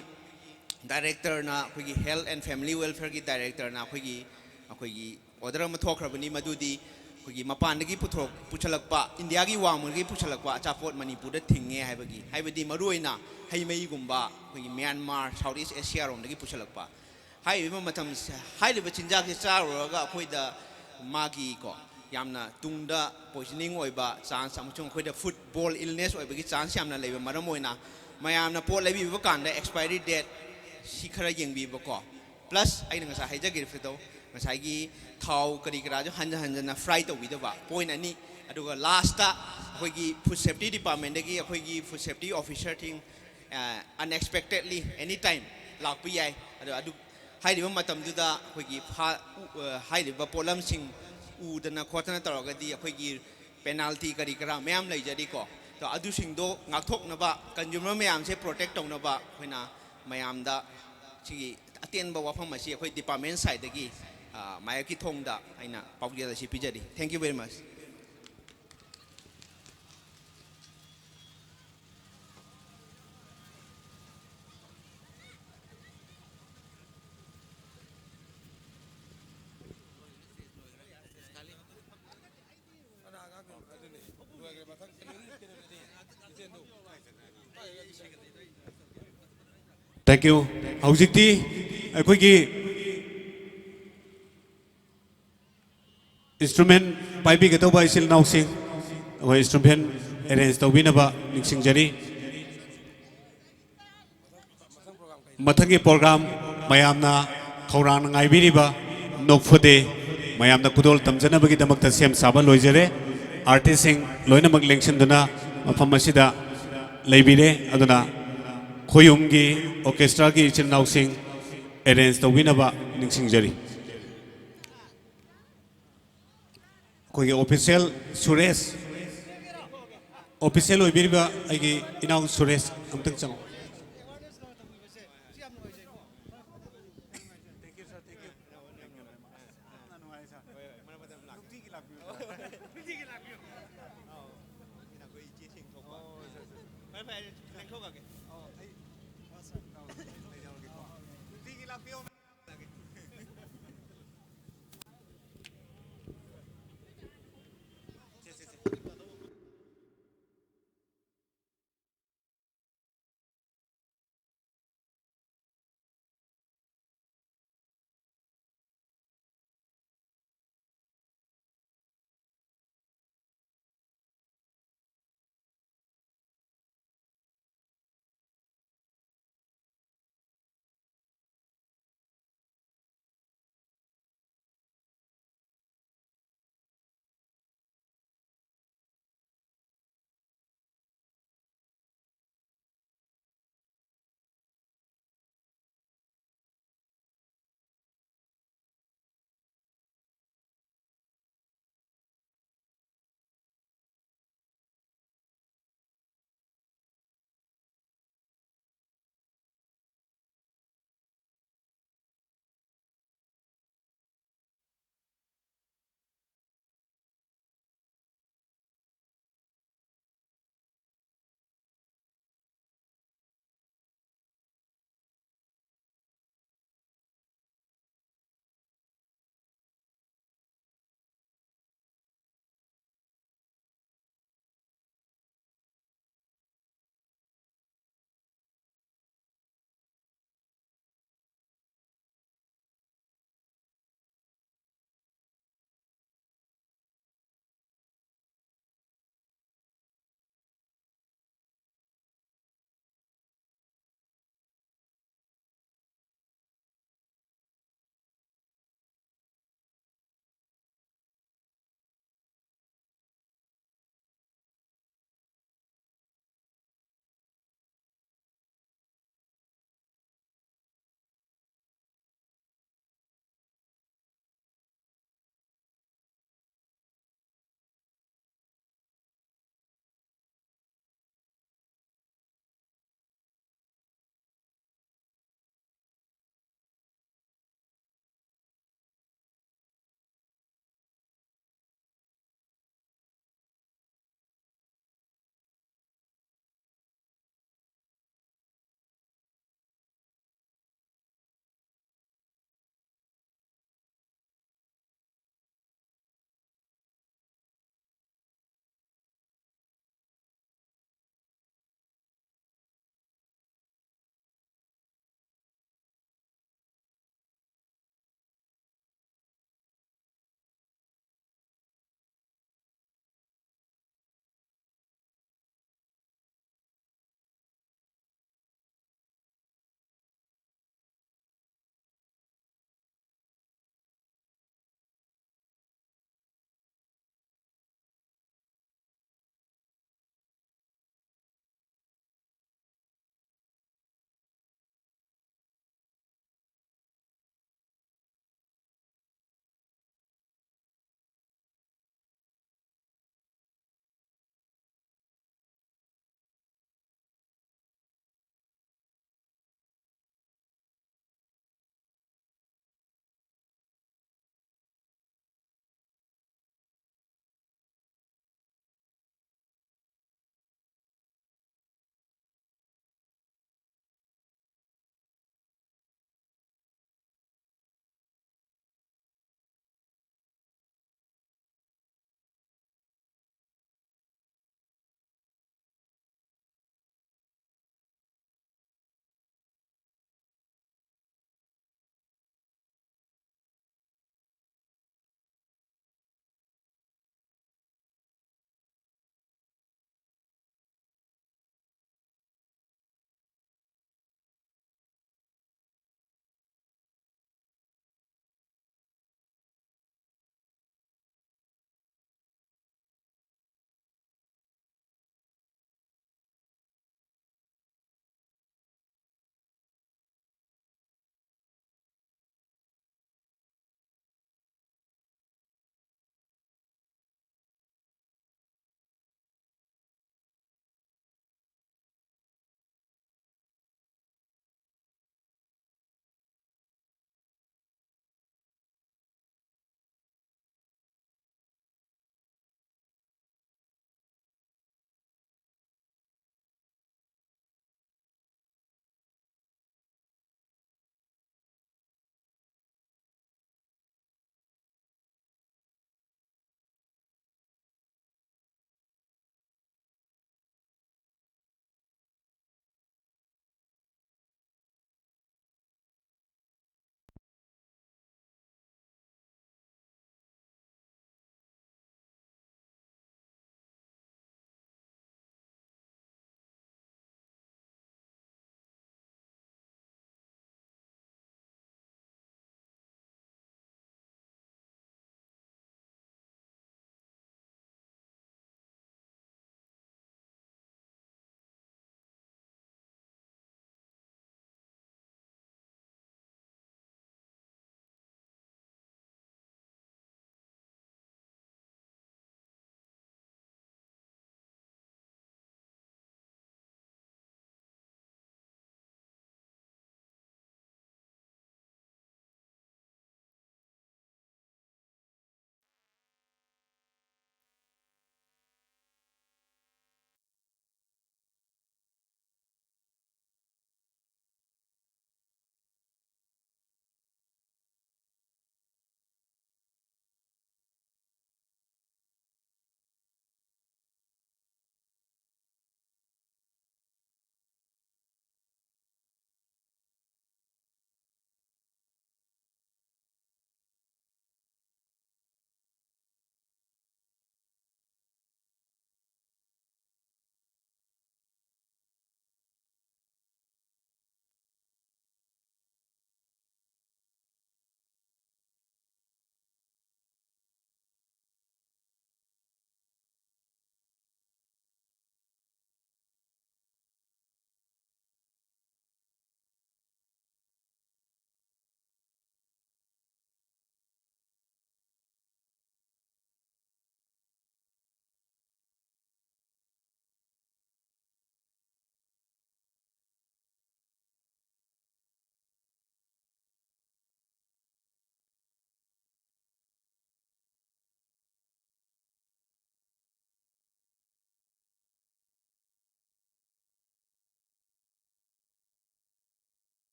ꯗꯥꯏꯔꯦꯛꯇꯔꯅ, ꯑꯩꯈꯣꯏꯒꯤ ꯍꯦꯜꯊ ꯑꯦꯟ ꯐꯦꯃꯤꯂꯤ ꯋꯦꯜꯐꯤꯌꯔꯒꯤ ꯗꯥꯏꯔꯦꯛꯇꯔꯅ ꯑꯩꯈꯣꯏꯒꯤ, ꯑꯩꯈꯣꯏꯒꯤ ꯑꯣꯔꯗꯔ ꯑꯃ ꯊꯣꯛꯈ꯭ꯔꯕꯅꯤ, ꯃꯗꯨꯗꯤ ꯑꯩꯈꯣꯏꯒꯤ ꯃꯄꯥꯟꯗꯒꯤ ꯄꯨꯊꯣꯔꯛ-, ꯄꯨꯁꯜꯂꯛꯄ, ꯏꯟꯗꯤꯌꯥꯒꯤ ꯋꯥꯡꯃꯗꯒꯤ ꯄꯨꯁꯜꯂꯛꯄ ꯑꯆꯥꯄꯣꯠ ꯃꯅꯤꯄꯨꯔꯗ ꯊꯤꯡꯉꯦ ꯍꯥꯏꯕꯒꯤ, ꯍꯥꯏꯕꯗꯤ ꯃꯔꯨꯑꯣꯏꯅ ꯍꯩ ꯃꯍꯤꯒꯨꯝꯕ, ꯑꯩꯈꯣꯏꯒꯤ ꯃ꯭ꯌꯥꯟꯃꯥꯔ, ꯁꯥꯎꯠ ꯏꯁ ꯑꯦꯁꯤꯌꯥꯔꯣꯝꯗꯒꯤ ꯄꯨꯁꯜꯂꯛꯄ꯫ ꯍꯥꯏꯔꯤꯕ ꯃꯇꯝꯁꯦ, ꯍꯥꯏꯔꯤꯕ ꯆꯤꯟꯖꯥꯛꯁꯦ ꯆꯥꯔꯨꯔꯒ ꯑꯩꯈꯣꯏꯗ ꯃꯥꯒꯤ ꯀꯣ, ꯌꯥꯝꯅ ꯇꯨꯡꯗ ꯄꯣꯏꯖꯅꯤꯡ ꯑꯣꯏꯕ ꯆꯥꯟꯁ ꯑꯃꯁꯨꯡ ꯑꯩꯈꯣꯏꯗ ꯐꯨꯗ ꯕꯣꯔꯟ ꯏꯜꯅꯦꯁ ꯑꯣꯏꯕꯒꯤ ꯆꯥꯟꯁ ꯌꯥꯝꯅ ꯂꯩꯕ ꯃꯔꯝ ꯑꯣꯏꯅ, ꯃꯌꯥꯝꯅ ꯄꯣꯠ ꯂꯩꯕꯤꯕ ꯀꯥꯟꯗ ꯑꯦꯛꯁꯄꯥꯏꯔꯤ ꯗꯦꯠ ꯁꯤ ꯈꯔ ꯌꯦꯡꯕꯤꯕꯀꯣ꯫ ꯄ꯭ꯂꯁ ꯑꯩꯅ ꯉꯁꯥꯏ ꯍꯥꯏꯖꯈꯤꯕꯗꯣ, ꯉꯁꯥꯏꯒꯤ ꯊꯥꯎ ꯀꯔꯤ ꯀꯔꯥꯁꯨ ꯍꯟꯖꯟ ꯍꯟꯖꯟꯅ ꯐ꯭ꯔꯥꯏ ꯇꯧꯕꯤꯗꯕ, ꯄꯣꯏꯟ ꯑꯅꯤ꯫ ꯑꯗꯨꯒ ꯂꯥꯁꯇ ꯑꯩꯈꯣꯏꯒꯤ ꯐꯨꯗ ꯁꯦꯐꯇꯤ ꯗꯤꯄꯥꯔꯠꯃꯦꯟꯗꯒꯤ ꯑꯩꯈꯣꯏꯒꯤ ꯐꯨꯗ ꯁꯦꯐꯇꯤ ꯑꯣꯐꯤꯁꯔꯁꯤꯡ ꯑꯟꯑꯦꯛꯁꯄꯦꯛꯇꯦꯗꯂꯤ ꯑꯦꯅꯤ ꯇꯥꯏꯝ ꯂꯥꯛꯄ ꯌꯥꯏ꯫ ꯑꯗꯣ ꯑꯗꯨ ꯍꯥꯏꯔꯤꯕ ꯃꯇꯝꯗꯨꯗ ꯑꯩꯈꯣꯏꯒꯤ ꯐꯥ-, ꯎ-, ꯑ, ꯍꯥꯏꯔꯤꯕ ꯄꯣꯠꯂꯝꯁꯤꯡ ꯎꯗꯅ ꯈꯣꯠꯇꯅ ꯇꯧꯔꯒꯗꯤ ꯑꯩꯈꯣꯏꯒꯤ ꯄꯦꯅꯥꯜꯇꯤ ꯀꯔꯤ ꯀꯔꯥ ꯃꯌꯥꯝ ꯂꯩꯖꯔꯤꯀꯣ꯫ ꯑꯗꯣ ꯑꯗꯨꯁꯤꯡꯗꯣ ꯉꯥꯛꯊꯣꯛꯅꯕ, ꯀꯟꯖꯨꯃꯔ ꯃꯌꯥꯝꯁꯦ ꯄ꯭ꯔꯣꯇꯦꯛ ꯇꯧꯅꯕ ꯑꯩꯈꯣꯏꯅ ꯃꯌꯥꯝꯗ ꯁꯤꯒꯤ ꯑꯇꯦꯟꯕ ꯋꯥꯐꯝ ꯑꯁꯤ ꯑꯩꯈꯣꯏ ꯗꯤꯄꯥꯔꯠꯃꯦꯟ ꯁꯥꯏꯠꯇꯒꯤ, ꯑ, ꯃꯥꯌꯣꯛꯀꯤ ꯊꯣꯡꯗ ꯑꯩꯅ ꯄꯥꯎꯖꯦꯜ ꯑꯁꯤ ꯄꯤꯖꯔꯤ꯫ Thank you very much. Thank you. ꯍꯧꯖꯤꯛꯇꯤ ꯑꯩꯈꯣꯏꯒꯤ instrument ꯄꯥꯏꯕꯤꯒꯗꯧꯕ ꯏꯆꯤꯜ ꯏꯅꯥꯎꯁꯤꯡ, ꯑꯩꯈꯣꯏ instrument arrange ꯇꯧꯕꯤꯅꯕ ꯅꯤꯡꯁꯤꯡꯖꯔꯤ꯫ ꯃꯊꯪꯒꯤ program ꯃꯌꯥꯝꯅ ꯈꯧꯔꯥꯡꯅ ꯉꯥꯏꯕꯤꯔꯤꯕ ꯅꯣꯛꯐꯗꯦ ꯃꯌꯥꯝꯅ ꯈꯨꯗꯣꯜ ꯇꯝꯖꯅꯕꯒꯤꯗꯃꯛꯇ ꯁꯦꯝ ꯁꯥꯕ ꯂꯣꯏꯖꯔꯦ꯫ Artistꯁꯤꯡ ꯂꯣꯏꯅꯃꯛ ꯂꯦꯡꯁꯤꯟꯗꯨꯅ ꯃꯐꯝ ꯑꯁꯤꯗ ꯂꯩꯕꯤꯔꯦ꯫ ꯑꯗꯨꯅ ꯈꯣꯌꯨꯝꯒꯤ orchestraꯒꯤ ꯏꯆꯤꯜ ꯏꯅꯥꯎꯁꯤꯡ arrange ꯇꯧꯕꯤꯅꯕ ꯅꯤꯡꯁꯤꯡꯖꯔꯤ꯫ ꯑꯩꯈꯣꯏꯒꯤ official ꯁꯨꯔꯦꯁ, ꯑꯣꯐꯤꯁꯤꯌꯦꯜ ꯑꯣꯏꯕꯤꯔꯤꯕ ꯑꯩꯒꯤ ꯏꯅꯥꯎ ꯁꯨꯔꯦꯁ, ꯑꯃꯨꯛꯇꯪ ꯆꯪꯉꯛꯑꯣ꯫ ꯐꯔꯦ, ꯐꯔꯦ, ꯂꯦꯡꯊꯣꯛꯈ꯭ꯔꯒꯦ꯫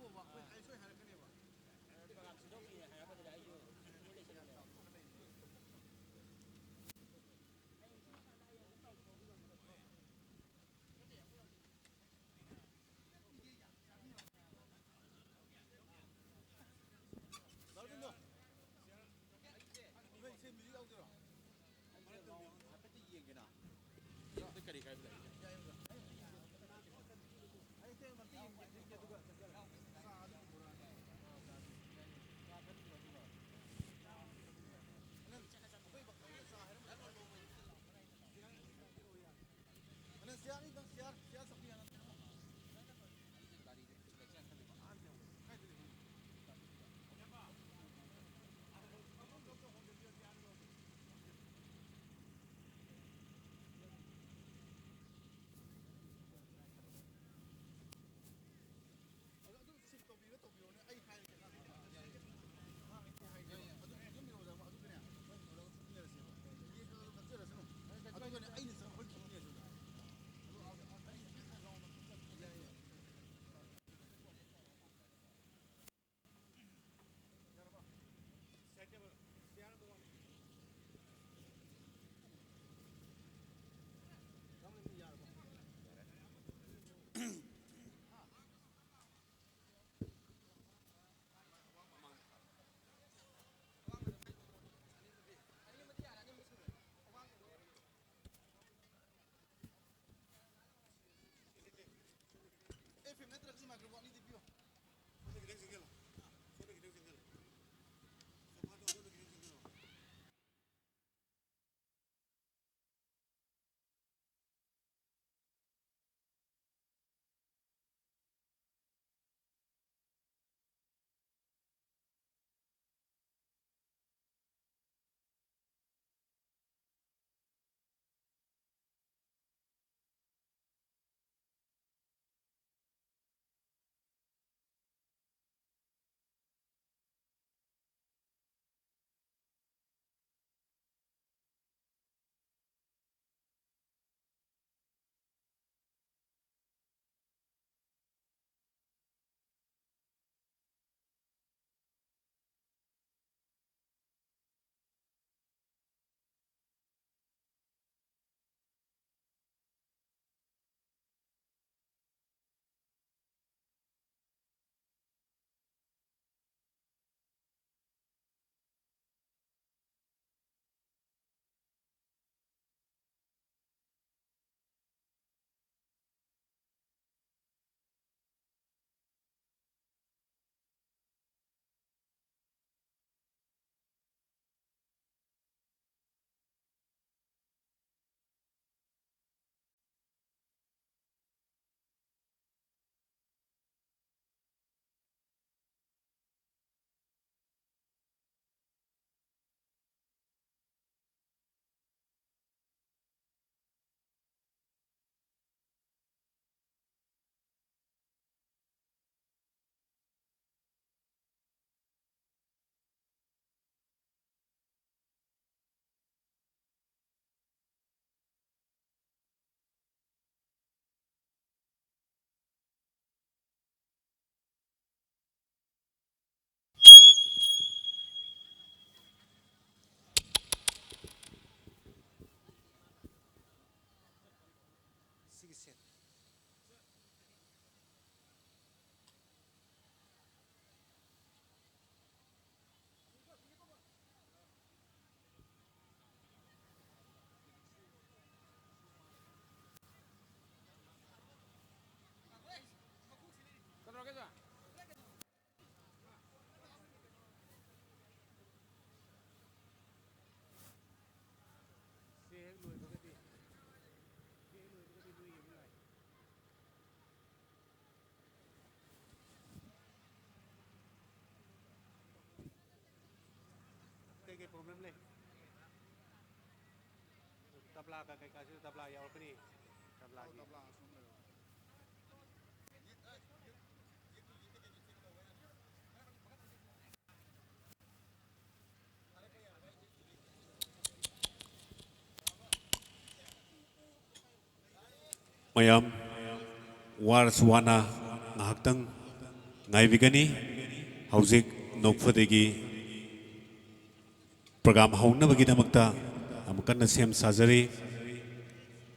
ꯑꯩꯈꯣꯏ ꯑꯩ ꯁꯣꯏ ꯍꯥꯏꯔꯛꯀꯅꯦꯕ꯫ ꯄ꯭ꯔꯣꯒꯥꯝ ꯁꯤꯟꯗꯣꯛꯄꯤꯔꯦ ꯍꯥꯏꯔꯛꯄꯗꯨꯗ ꯑꯩꯁꯨ ꯂꯣꯏ ꯂꯩꯁꯜꯂꯝꯃꯦ꯫ ꯗꯥ ꯔꯣꯕꯤꯟꯗꯣ, ꯅꯣꯏ ꯏꯁꯩ ꯃ꯭ꯌꯨꯖꯤꯛ ꯌꯥꯎꯗꯣꯏꯔꯣ? ꯍꯥꯏꯐꯦꯠꯇ ꯌꯦꯡꯒꯦꯅ꯫ ꯑꯝꯇ ꯀꯔꯤ ꯀꯥꯏꯕ ꯂꯩ? ꯑꯩ ꯑꯝꯇ ꯌꯦꯡꯒꯦ, ꯑꯗꯨꯒ ꯆꯠꯆꯔꯒꯦ꯫ ꯁꯤ ꯍꯦꯛ ꯂꯣꯏꯕꯒꯗꯤ, ꯁꯤ ꯍꯦꯛ ꯂꯣꯏꯕꯒꯗꯤ ꯅꯣꯏ ꯌꯦꯡꯕ ꯌꯥꯏ꯫ ꯀꯩꯀꯩ problem ꯂꯩ? ꯇꯕ꯭ꯂꯥꯒ ꯀꯩꯀꯥꯁꯨ, ꯇꯕ꯭ꯂꯥ ꯌꯥꯎꯔꯛꯀꯅꯤ꯫ ꯇꯕ꯭ꯂꯥꯒꯤ꯫ ꯃꯌꯥꯝ ꯋꯥꯔꯁꯨ ꯋꯥꯅ ꯉꯥꯏꯍꯥꯛꯇꯪ ꯉꯥꯏꯕꯤꯒꯅꯤ꯫ ꯍꯧꯖꯤꯛ ꯅꯣꯛꯐꯗꯦꯒꯤ program ꯍꯧꯅꯕꯒꯤꯗꯃꯛꯇ ꯌꯥꯝ ꯀꯟꯅ ꯁꯦꯝ ꯁꯥꯖꯔꯤ꯫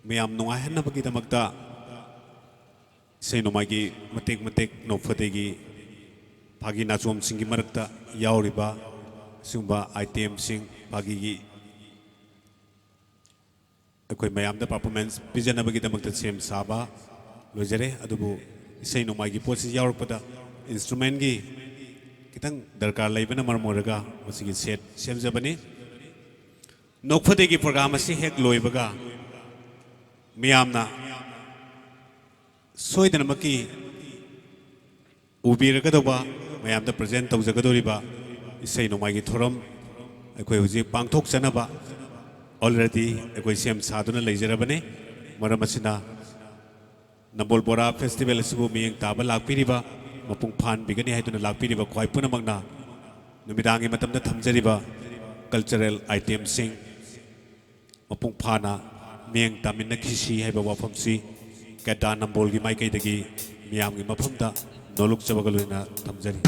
ꯃꯌꯥꯝ ꯅꯨꯡꯉꯥꯏꯍꯟꯅꯕꯒꯤꯗꯃꯛꯇ ꯏꯁꯩ ꯅꯣꯡꯃꯥꯏꯒꯤ ꯃꯇꯦꯛ ꯃꯇꯦꯛ ꯅꯣꯛꯐꯗꯦꯒꯤ ꯐꯥꯒꯤ ꯅꯥꯆꯣꯝꯁꯤꯡꯒꯤ ꯃꯔꯛꯇ ꯌꯥꯎꯔꯤꯕ ꯑꯁꯤꯒꯨꯝꯕ itemꯁꯤꯡ, ꯐꯥꯒꯤꯒꯤ ꯑꯩꯈꯣꯏ ꯃꯌꯥꯝꯗ performance ꯄꯤꯖꯅꯕꯒꯤꯗꯃꯛꯇ ꯁꯦꯝ ꯁꯥꯕ ꯂꯣꯏꯖꯔꯦ꯫ ꯑꯗꯨꯕꯨ ꯏꯁꯩ ꯅꯣꯡꯃꯥꯏꯒꯤ ꯄꯣꯠꯁꯤ ꯌꯥꯎꯔꯛꯄꯗ instrumentꯒꯤ ꯈꯤꯇꯪ ꯗꯔꯀꯥꯔ ꯂꯩꯕꯅ ꯃꯔꯝ ꯑꯣꯏꯔꯒ ꯃꯁꯤꯒꯤ set ꯁꯦꯝꯖꯕꯅꯤ꯫ ꯅꯣꯛꯐꯗꯦꯒꯤ program ꯑꯁꯤ ꯍꯦꯛ ꯂꯣꯏꯕꯒ ꯃꯤꯌꯥꯝꯅ ꯁꯣꯏꯗꯅꯃꯛꯀꯤ ꯎꯕꯤꯔꯒꯗꯧꯕ, ꯃꯌꯥꯝꯗ present ꯇꯧꯖꯒꯗꯧꯔꯤꯕ ꯏꯁꯩ ꯅꯣꯡꯃꯥꯏꯒꯤ ꯊꯧꯔꯝ ꯑꯩꯈꯣꯏ ꯍꯧꯖꯤꯛ ꯄꯥꯡꯊꯣꯛꯆꯅꯕ already ꯑꯩꯈꯣꯏ ꯁꯦꯝ ꯁꯥꯗꯨꯅ ꯂꯩꯖꯔꯕꯅꯤ꯫ ꯃꯔꯝ ꯑꯁꯤꯅ ꯅꯝꯕꯣꯜ ꯕꯣꯔꯥ festival ꯑꯁꯤꯕꯨ ꯃꯤꯠꯌꯦꯡ ꯇꯥꯕ ꯂꯥꯛꯄꯤꯔꯤꯕ, ꯃꯄꯨꯡ ꯐꯥꯍꯟꯕꯤꯒꯅꯤ ꯍꯥꯏꯗꯨꯅ ꯂꯥꯛꯄꯤꯔꯤꯕ ꯈ꯭ꯋꯥꯏ ꯄꯨꯝꯅꯃꯛꯅ ꯅꯨꯃꯤꯗꯥꯡꯒꯤ ꯃꯇꯝꯗ ꯊꯝꯖꯔꯤꯕ cultural itemꯁꯤꯡ ꯃꯄꯨꯡ ꯐꯥꯅ ꯃꯤꯠꯌꯦꯡ ꯇꯥꯃꯤꯟꯅꯈꯤꯁꯤ ꯍꯥꯏꯕ ꯋꯥꯐꯝꯁꯤ ꯀꯦꯗꯥ ꯅꯝꯕꯣꯜꯒꯤ ꯃꯥꯏꯀꯩꯗꯒꯤ ꯃꯤꯌꯥꯝꯒꯤ ꯃꯐꯝꯗ ꯅꯣꯂꯨꯛꯆꯕꯒ ꯂꯣꯏꯅꯅ ꯊꯝꯖꯔꯤ꯫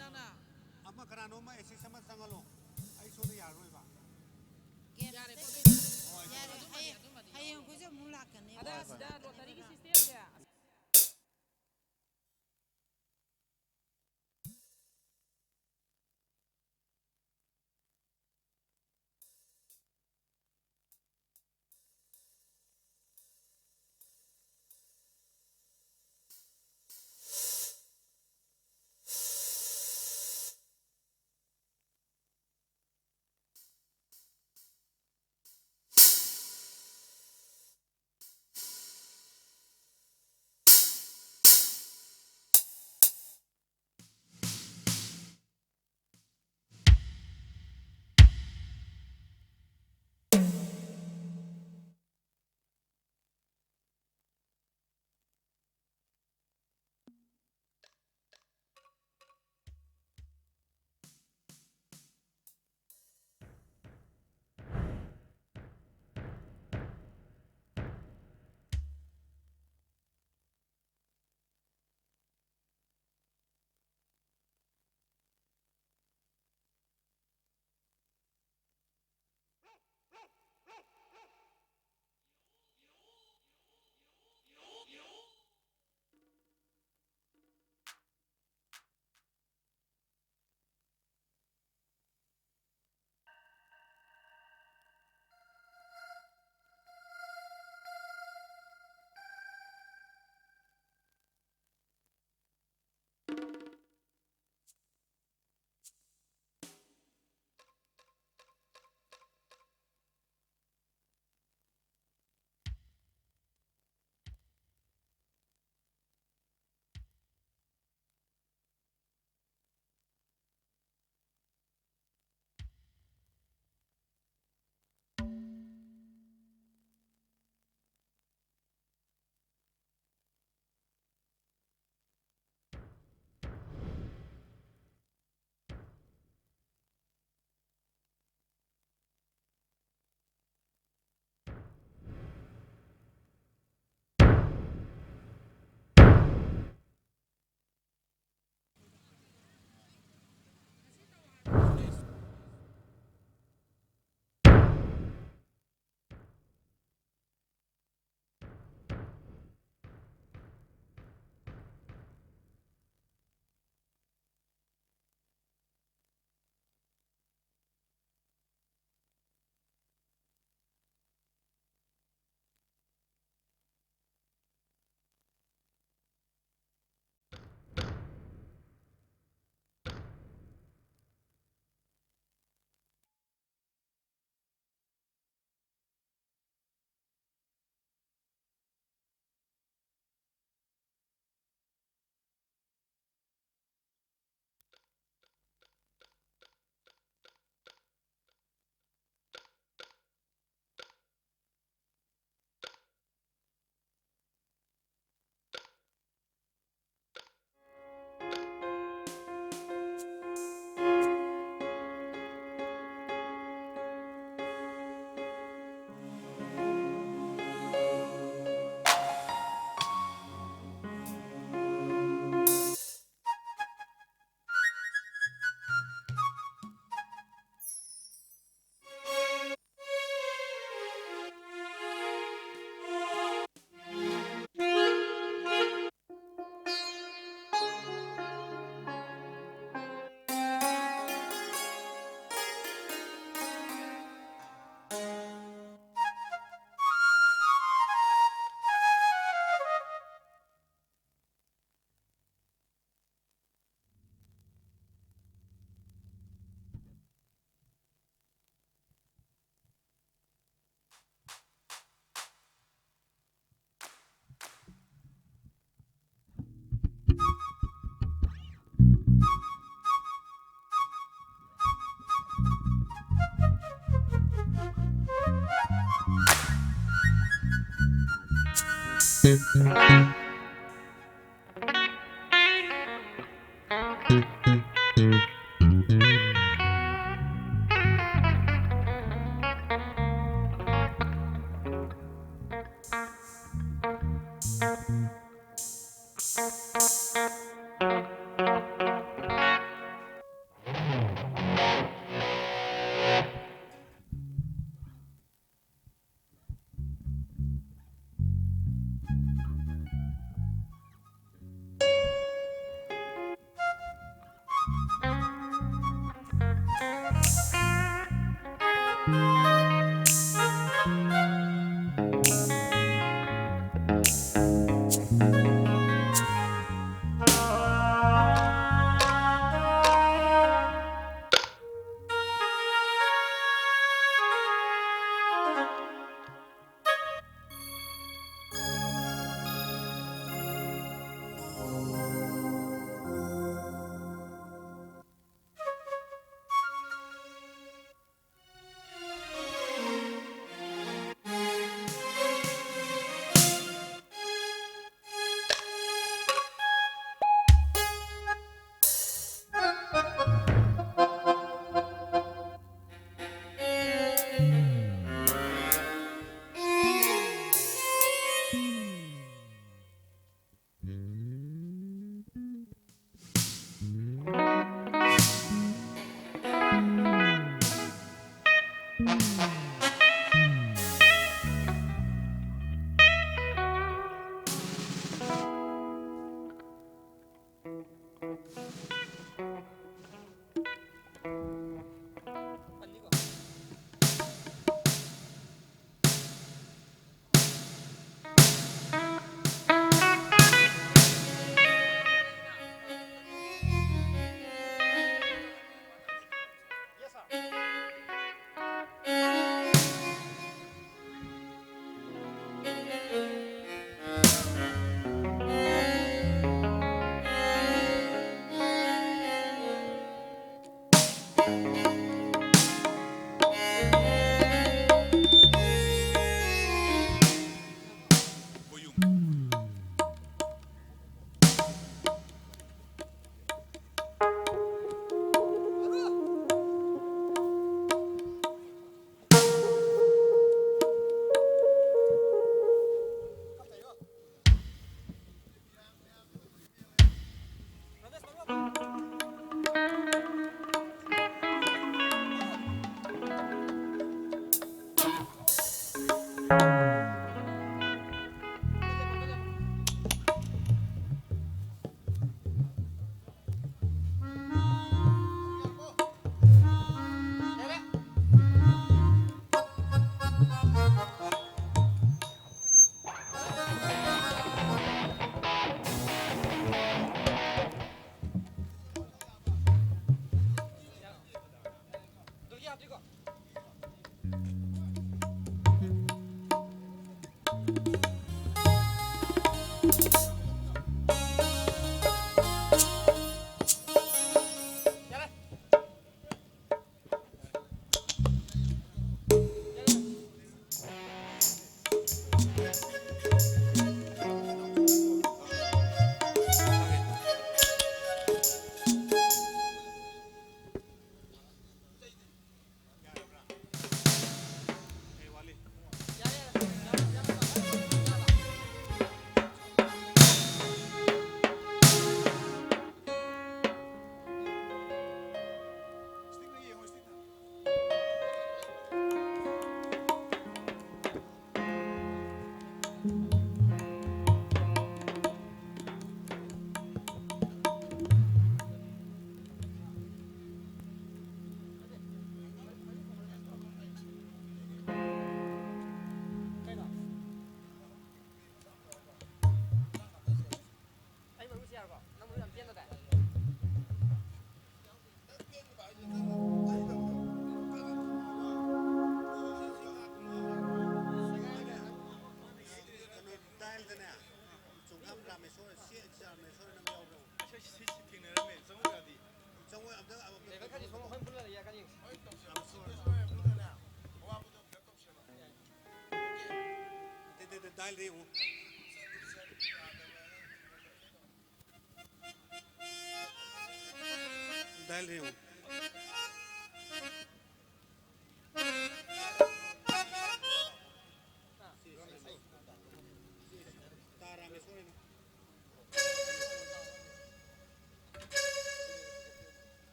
ꯅꯪꯅ ꯑꯃ ꯀꯅꯥꯅꯣꯝꯃ ꯑꯦꯁꯤꯁ ꯑꯃ ꯆꯪꯍꯜꯂꯣ꯫ ꯑꯩ ꯁꯣꯝꯗ ꯌꯥꯔꯔꯣꯏꯕ꯫ ꯒꯦꯝ ꯌꯥꯔꯦꯀꯣ, ꯑꯇꯩ ꯑꯗꯨꯗꯤ꯫ ꯍꯣꯏ, ꯑꯗꯨ ꯌꯥꯔꯦ꯫ ꯑꯗꯨꯃꯗꯤ, ꯍꯌꯦꯡ ꯑꯗꯨꯃꯗꯤ ꯍꯌꯦꯡ ꯌꯥꯎꯔꯣꯏ꯫ ꯑꯩꯈꯣꯏꯁꯨ ꯑꯃꯨꯛ ꯂꯥꯛꯀꯅꯦꯕ꯫ ꯑꯗ ꯍꯣꯏ, ꯍꯣꯏ꯫ ꯁꯤꯗ ꯂꯣꯇꯔꯤꯒꯤ ꯁꯤꯁꯇꯦꯝꯁꯦ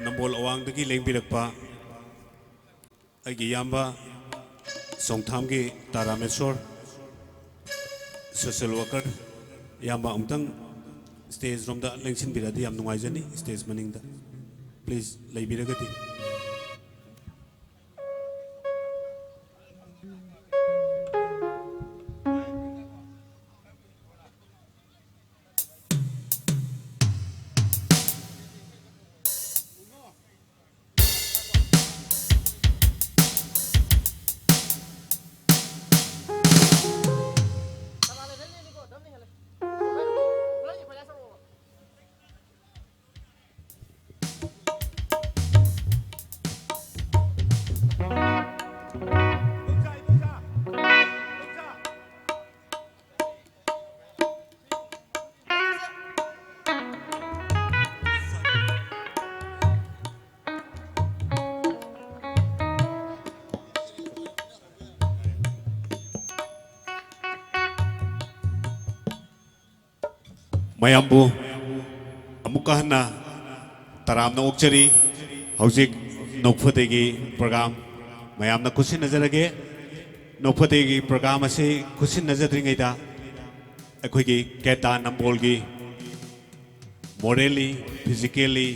ꯅꯝꯕꯣꯜ ꯑꯋꯥꯡꯗꯒꯤ ꯂꯦꯡꯕꯤꯔꯛꯄ ꯑꯩꯒꯤ ꯏꯌꯥꯝꯕ ꯁꯣꯡꯊꯥꯝꯒꯤ ꯇꯥꯔꯥꯃꯦꯁꯣꯔ, social worker, ꯏꯌꯥꯝꯕ ꯑꯃꯨꯛꯇꯪ stage ꯔꯣꯝꯗ ꯂꯦꯡꯁꯤꯟꯕꯤꯔꯛꯑꯗꯤ ꯌꯥꯝ ꯅꯨꯡꯉꯥꯏꯖꯅꯤ, stage ꯃꯅꯤꯡꯗ please ꯂꯩꯕꯤꯔꯒꯗꯤ꯫ ꯃꯌꯥꯝꯕꯨ ꯑꯃꯨꯛꯀ ꯍꯟꯅ ꯇꯔꯥꯝꯅ ꯑꯣꯛꯆꯔꯤ꯫ ꯍꯧꯖꯤꯛ ꯅꯣꯛꯐꯗꯦꯒꯤ program ꯃꯌꯥꯝꯅ ꯈꯨꯠꯁꯤꯟꯅꯖꯔꯒꯦ꯫ ꯅꯣꯛꯐꯗꯦꯒꯤ program ꯑꯁꯤ ꯈꯨꯠꯁꯤꯟꯅꯖꯗ꯭ꯔꯤꯉꯩꯗ ꯑꯩꯈꯣꯏꯒꯤ ꯀꯦꯇꯥ ꯅꯝꯕꯣꯜꯒꯤ morally, physically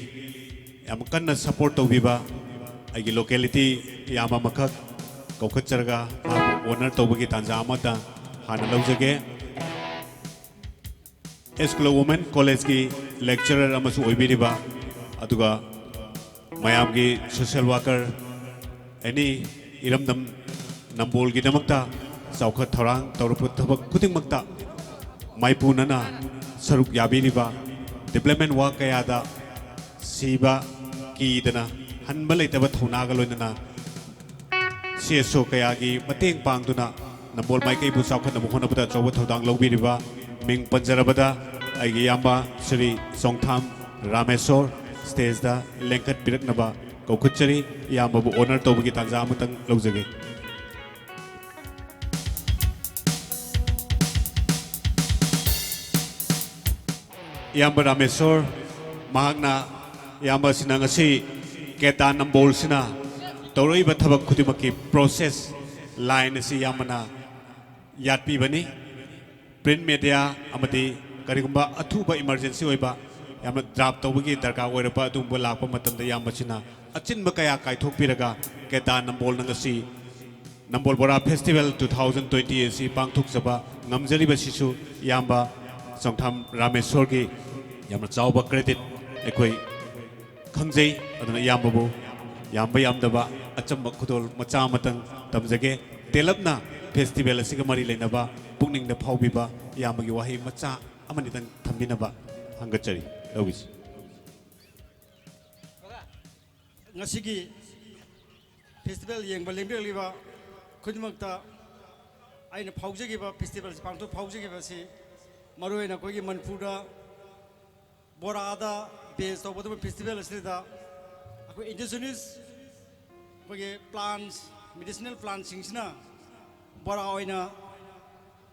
ꯌꯥꯝ ꯀꯟꯅ support ꯇꯧꯕꯤꯕ ꯑꯩꯒꯤ locality ꯏꯌꯥꯝꯕ ꯑꯃꯈꯛ ꯀꯧꯈꯠꯆꯔꯒ ꯃꯍꯥꯛꯄꯨ honour ꯇꯧꯕꯒꯤ ꯇꯥꯟꯖꯥ ꯑꯃꯇ ꯍꯥꯟꯅ ꯂꯧꯖꯒꯦ꯫ ꯑꯦꯁꯀꯨꯂꯣ ꯋꯨꯃꯦꯟ ꯀꯣꯂꯦꯖꯀꯤ lecturer ꯑꯃꯁꯨ ꯑꯣꯏꯕꯤꯔꯤꯕ, ꯑꯗꯨꯒ ꯃꯌꯥꯝꯒꯤ social worker, any ꯏꯔꯝꯗꯝ ꯅꯝꯕꯣꯜꯒꯤꯗꯃꯛꯇ ꯆꯥꯎꯈꯠ ꯊꯧꯔꯥꯡ ꯇꯧꯔꯛꯄ ꯊꯕꯛ ꯈꯨꯗꯤꯡꯃꯛꯇ ꯃꯥꯏꯄꯨꯅꯅ ꯁꯔꯨꯛ ꯌꯥꯕꯤꯔꯤꯕ, development work ꯀꯌꯥꯗ ꯁꯤꯕ ꯀꯤꯗꯅ ꯍꯟꯕ ꯂꯩꯇꯕ ꯊꯧꯅꯥꯒ ꯂꯣꯏꯅꯅ ꯁꯤ ꯑꯦꯁ ꯑꯣ ꯀꯌꯥꯒꯤ ꯃꯇꯦꯡ ꯄꯥꯡꯗꯨꯅ ꯅꯝꯕꯣꯜ ꯃꯥꯏꯀꯩꯕꯨ ꯆꯥꯎꯈꯠꯅꯕ ꯍꯣꯠꯅꯕꯗ ꯑꯆꯧꯕ ꯊꯧꯗꯥꯡ ꯂꯧꯕꯤꯔꯤꯕ, ꯃꯤꯡ ꯄꯟꯖꯔꯕꯗ ꯑꯩꯒꯤ ꯏꯌꯥꯝꯕ ꯁ꯭ꯔꯤ ꯆꯣꯡꯊꯥꯝ ꯔꯥꯃꯦꯁꯣꯔ ꯁ꯭ꯇꯦꯖꯇ ꯂꯦꯡꯈꯠꯄꯤꯔꯛꯅꯕ ꯀꯧꯈꯠꯆꯔꯤ꯫ ꯏꯌꯥꯝꯕꯕꯨ ꯑꯣꯅꯔ ꯇꯧꯕꯒꯤ ꯇꯥꯟꯖꯥ ꯑꯃꯇꯪ ꯂꯧꯖꯒꯦ꯫ ꯏꯌꯥꯝꯕ ꯔꯥꯃꯦꯁꯣꯔ, ꯃꯍꯥꯛꯅ, ꯏꯌꯥꯝꯕꯁꯤꯅ ꯉꯁꯤ ꯀꯦꯗꯥ ꯅꯝꯕꯣꯜꯁꯤꯅ ꯇꯧꯔꯛꯏꯕ ꯊꯕꯛ ꯈꯨꯗꯤꯡꯃꯛꯀꯤ ꯄ꯭ꯔꯣꯁꯦꯁ ꯂꯥꯏꯟ ꯑꯁꯤ ꯏꯌꯥꯝꯕꯅ ꯌꯥꯠꯄꯤꯕꯅꯤ꯫ ꯄ꯭ꯔꯤꯟ ꯃꯦꯗꯤꯌꯥ ꯑꯃꯗꯤ ꯀꯔꯤꯒꯨꯝꯕ ꯑꯊꯨꯕ ꯏꯃꯔꯖꯦꯟꯁꯤ ꯑꯣꯏꯕ ꯌꯥꯝꯅ ꯗ꯭ꯔꯥꯐ ꯇꯧꯕꯒꯤ ꯗꯔꯀꯥꯔ ꯑꯣꯏꯔꯛꯄ ꯑꯗꯨꯒꯨꯝꯕ ꯂꯥꯛꯄ ꯃꯇꯝꯗ ꯏꯌꯥꯝꯕꯁꯤꯅ ꯑꯆꯤꯟꯕ ꯀꯌꯥ ꯀꯥꯏꯊꯣꯛꯄꯤꯔꯒ ꯀꯦꯗꯥ ꯅꯝꯕꯣꯜꯅ ꯉꯁꯤ ꯅꯝꯕꯣꯜ ꯕꯣꯔꯥ ꯐꯦꯁꯇꯤꯚꯦꯜ two thousand twenty ꯑꯁꯤ ꯄꯥꯡꯊꯣꯛꯆꯕ ꯉꯝꯖꯔꯤꯕꯁꯤꯁꯨ ꯏꯌꯥꯝꯕ ꯆꯣꯡꯊꯥꯝ ꯔꯥꯃꯦꯁꯣꯔꯒꯤ ꯌꯥꯝꯅ ꯆꯥꯎꯕ ꯀ꯭ꯔꯦꯗꯤꯠ ꯑꯩꯈꯣꯏ ꯈꯪꯖꯩ꯫ ꯑꯗꯨꯅ ꯏꯌꯥꯝꯕꯕꯨ ꯌꯥꯝꯕ ꯌꯥꯝꯗꯕ ꯑꯆꯝꯕ ꯈꯨꯗꯣꯜ ꯃꯆꯥ ꯑꯃꯇꯪ ꯇꯝꯖꯒꯦ꯫ ꯇꯦꯜꯂꯞꯅ ꯐꯦꯁꯇꯤꯚꯦꯜ ꯑꯁꯤꯒ ꯃꯔꯤ ꯂꯩꯅꯕ ꯄꯨꯛꯅꯤꯡꯗ ꯐꯥꯎꯕꯤꯕ ꯏꯌꯥꯝꯕꯒꯤ ꯋꯥꯍꯩ ꯃꯆꯥ ꯑꯃꯅꯤꯇꯪ ꯊꯝꯕꯤꯅꯕ ꯍꯪꯒꯠꯆꯔꯤ꯫ ꯂꯧꯕꯤꯁꯤ꯫ ꯉꯁꯤꯒꯤ ꯐꯦꯁꯇꯤꯚꯦꯜ ꯌꯦꯡꯕ ꯂꯦꯡꯕꯤꯔꯛꯂꯤꯕ ꯈꯨꯗꯤꯡꯃꯛꯇ ꯑꯩꯅ ꯐꯥꯎꯖꯈꯤꯕ, ꯐꯦꯁꯇꯤꯚꯦꯜꯁꯤ ꯄꯥꯡꯊꯣꯛ ꯐꯥꯎꯖꯈꯤꯕꯁꯤ, ꯃꯔꯨꯑꯣꯏꯅ ꯑꯩꯈꯣꯏꯒꯤ ꯃꯅꯤꯄꯨꯔꯗ ꯕꯣꯔꯥꯗ ꯕꯦꯖ ꯇꯧꯒꯗꯕ ꯐꯦꯁꯇꯤꯚꯦꯜ ꯑꯁꯤꯗ ꯑꯩꯈꯣꯏ ꯏꯟꯗꯤꯖꯤꯅꯁ ꯑꯩꯈꯣꯏꯒꯤ ꯄ꯭ꯂꯥꯟꯁ, ꯃꯦꯗꯤꯁꯤꯅꯦꯜ ꯄ꯭ꯂꯥꯟꯁꯤꯡꯁꯤꯅ ꯕꯣꯔꯥ ꯑꯣꯏꯅ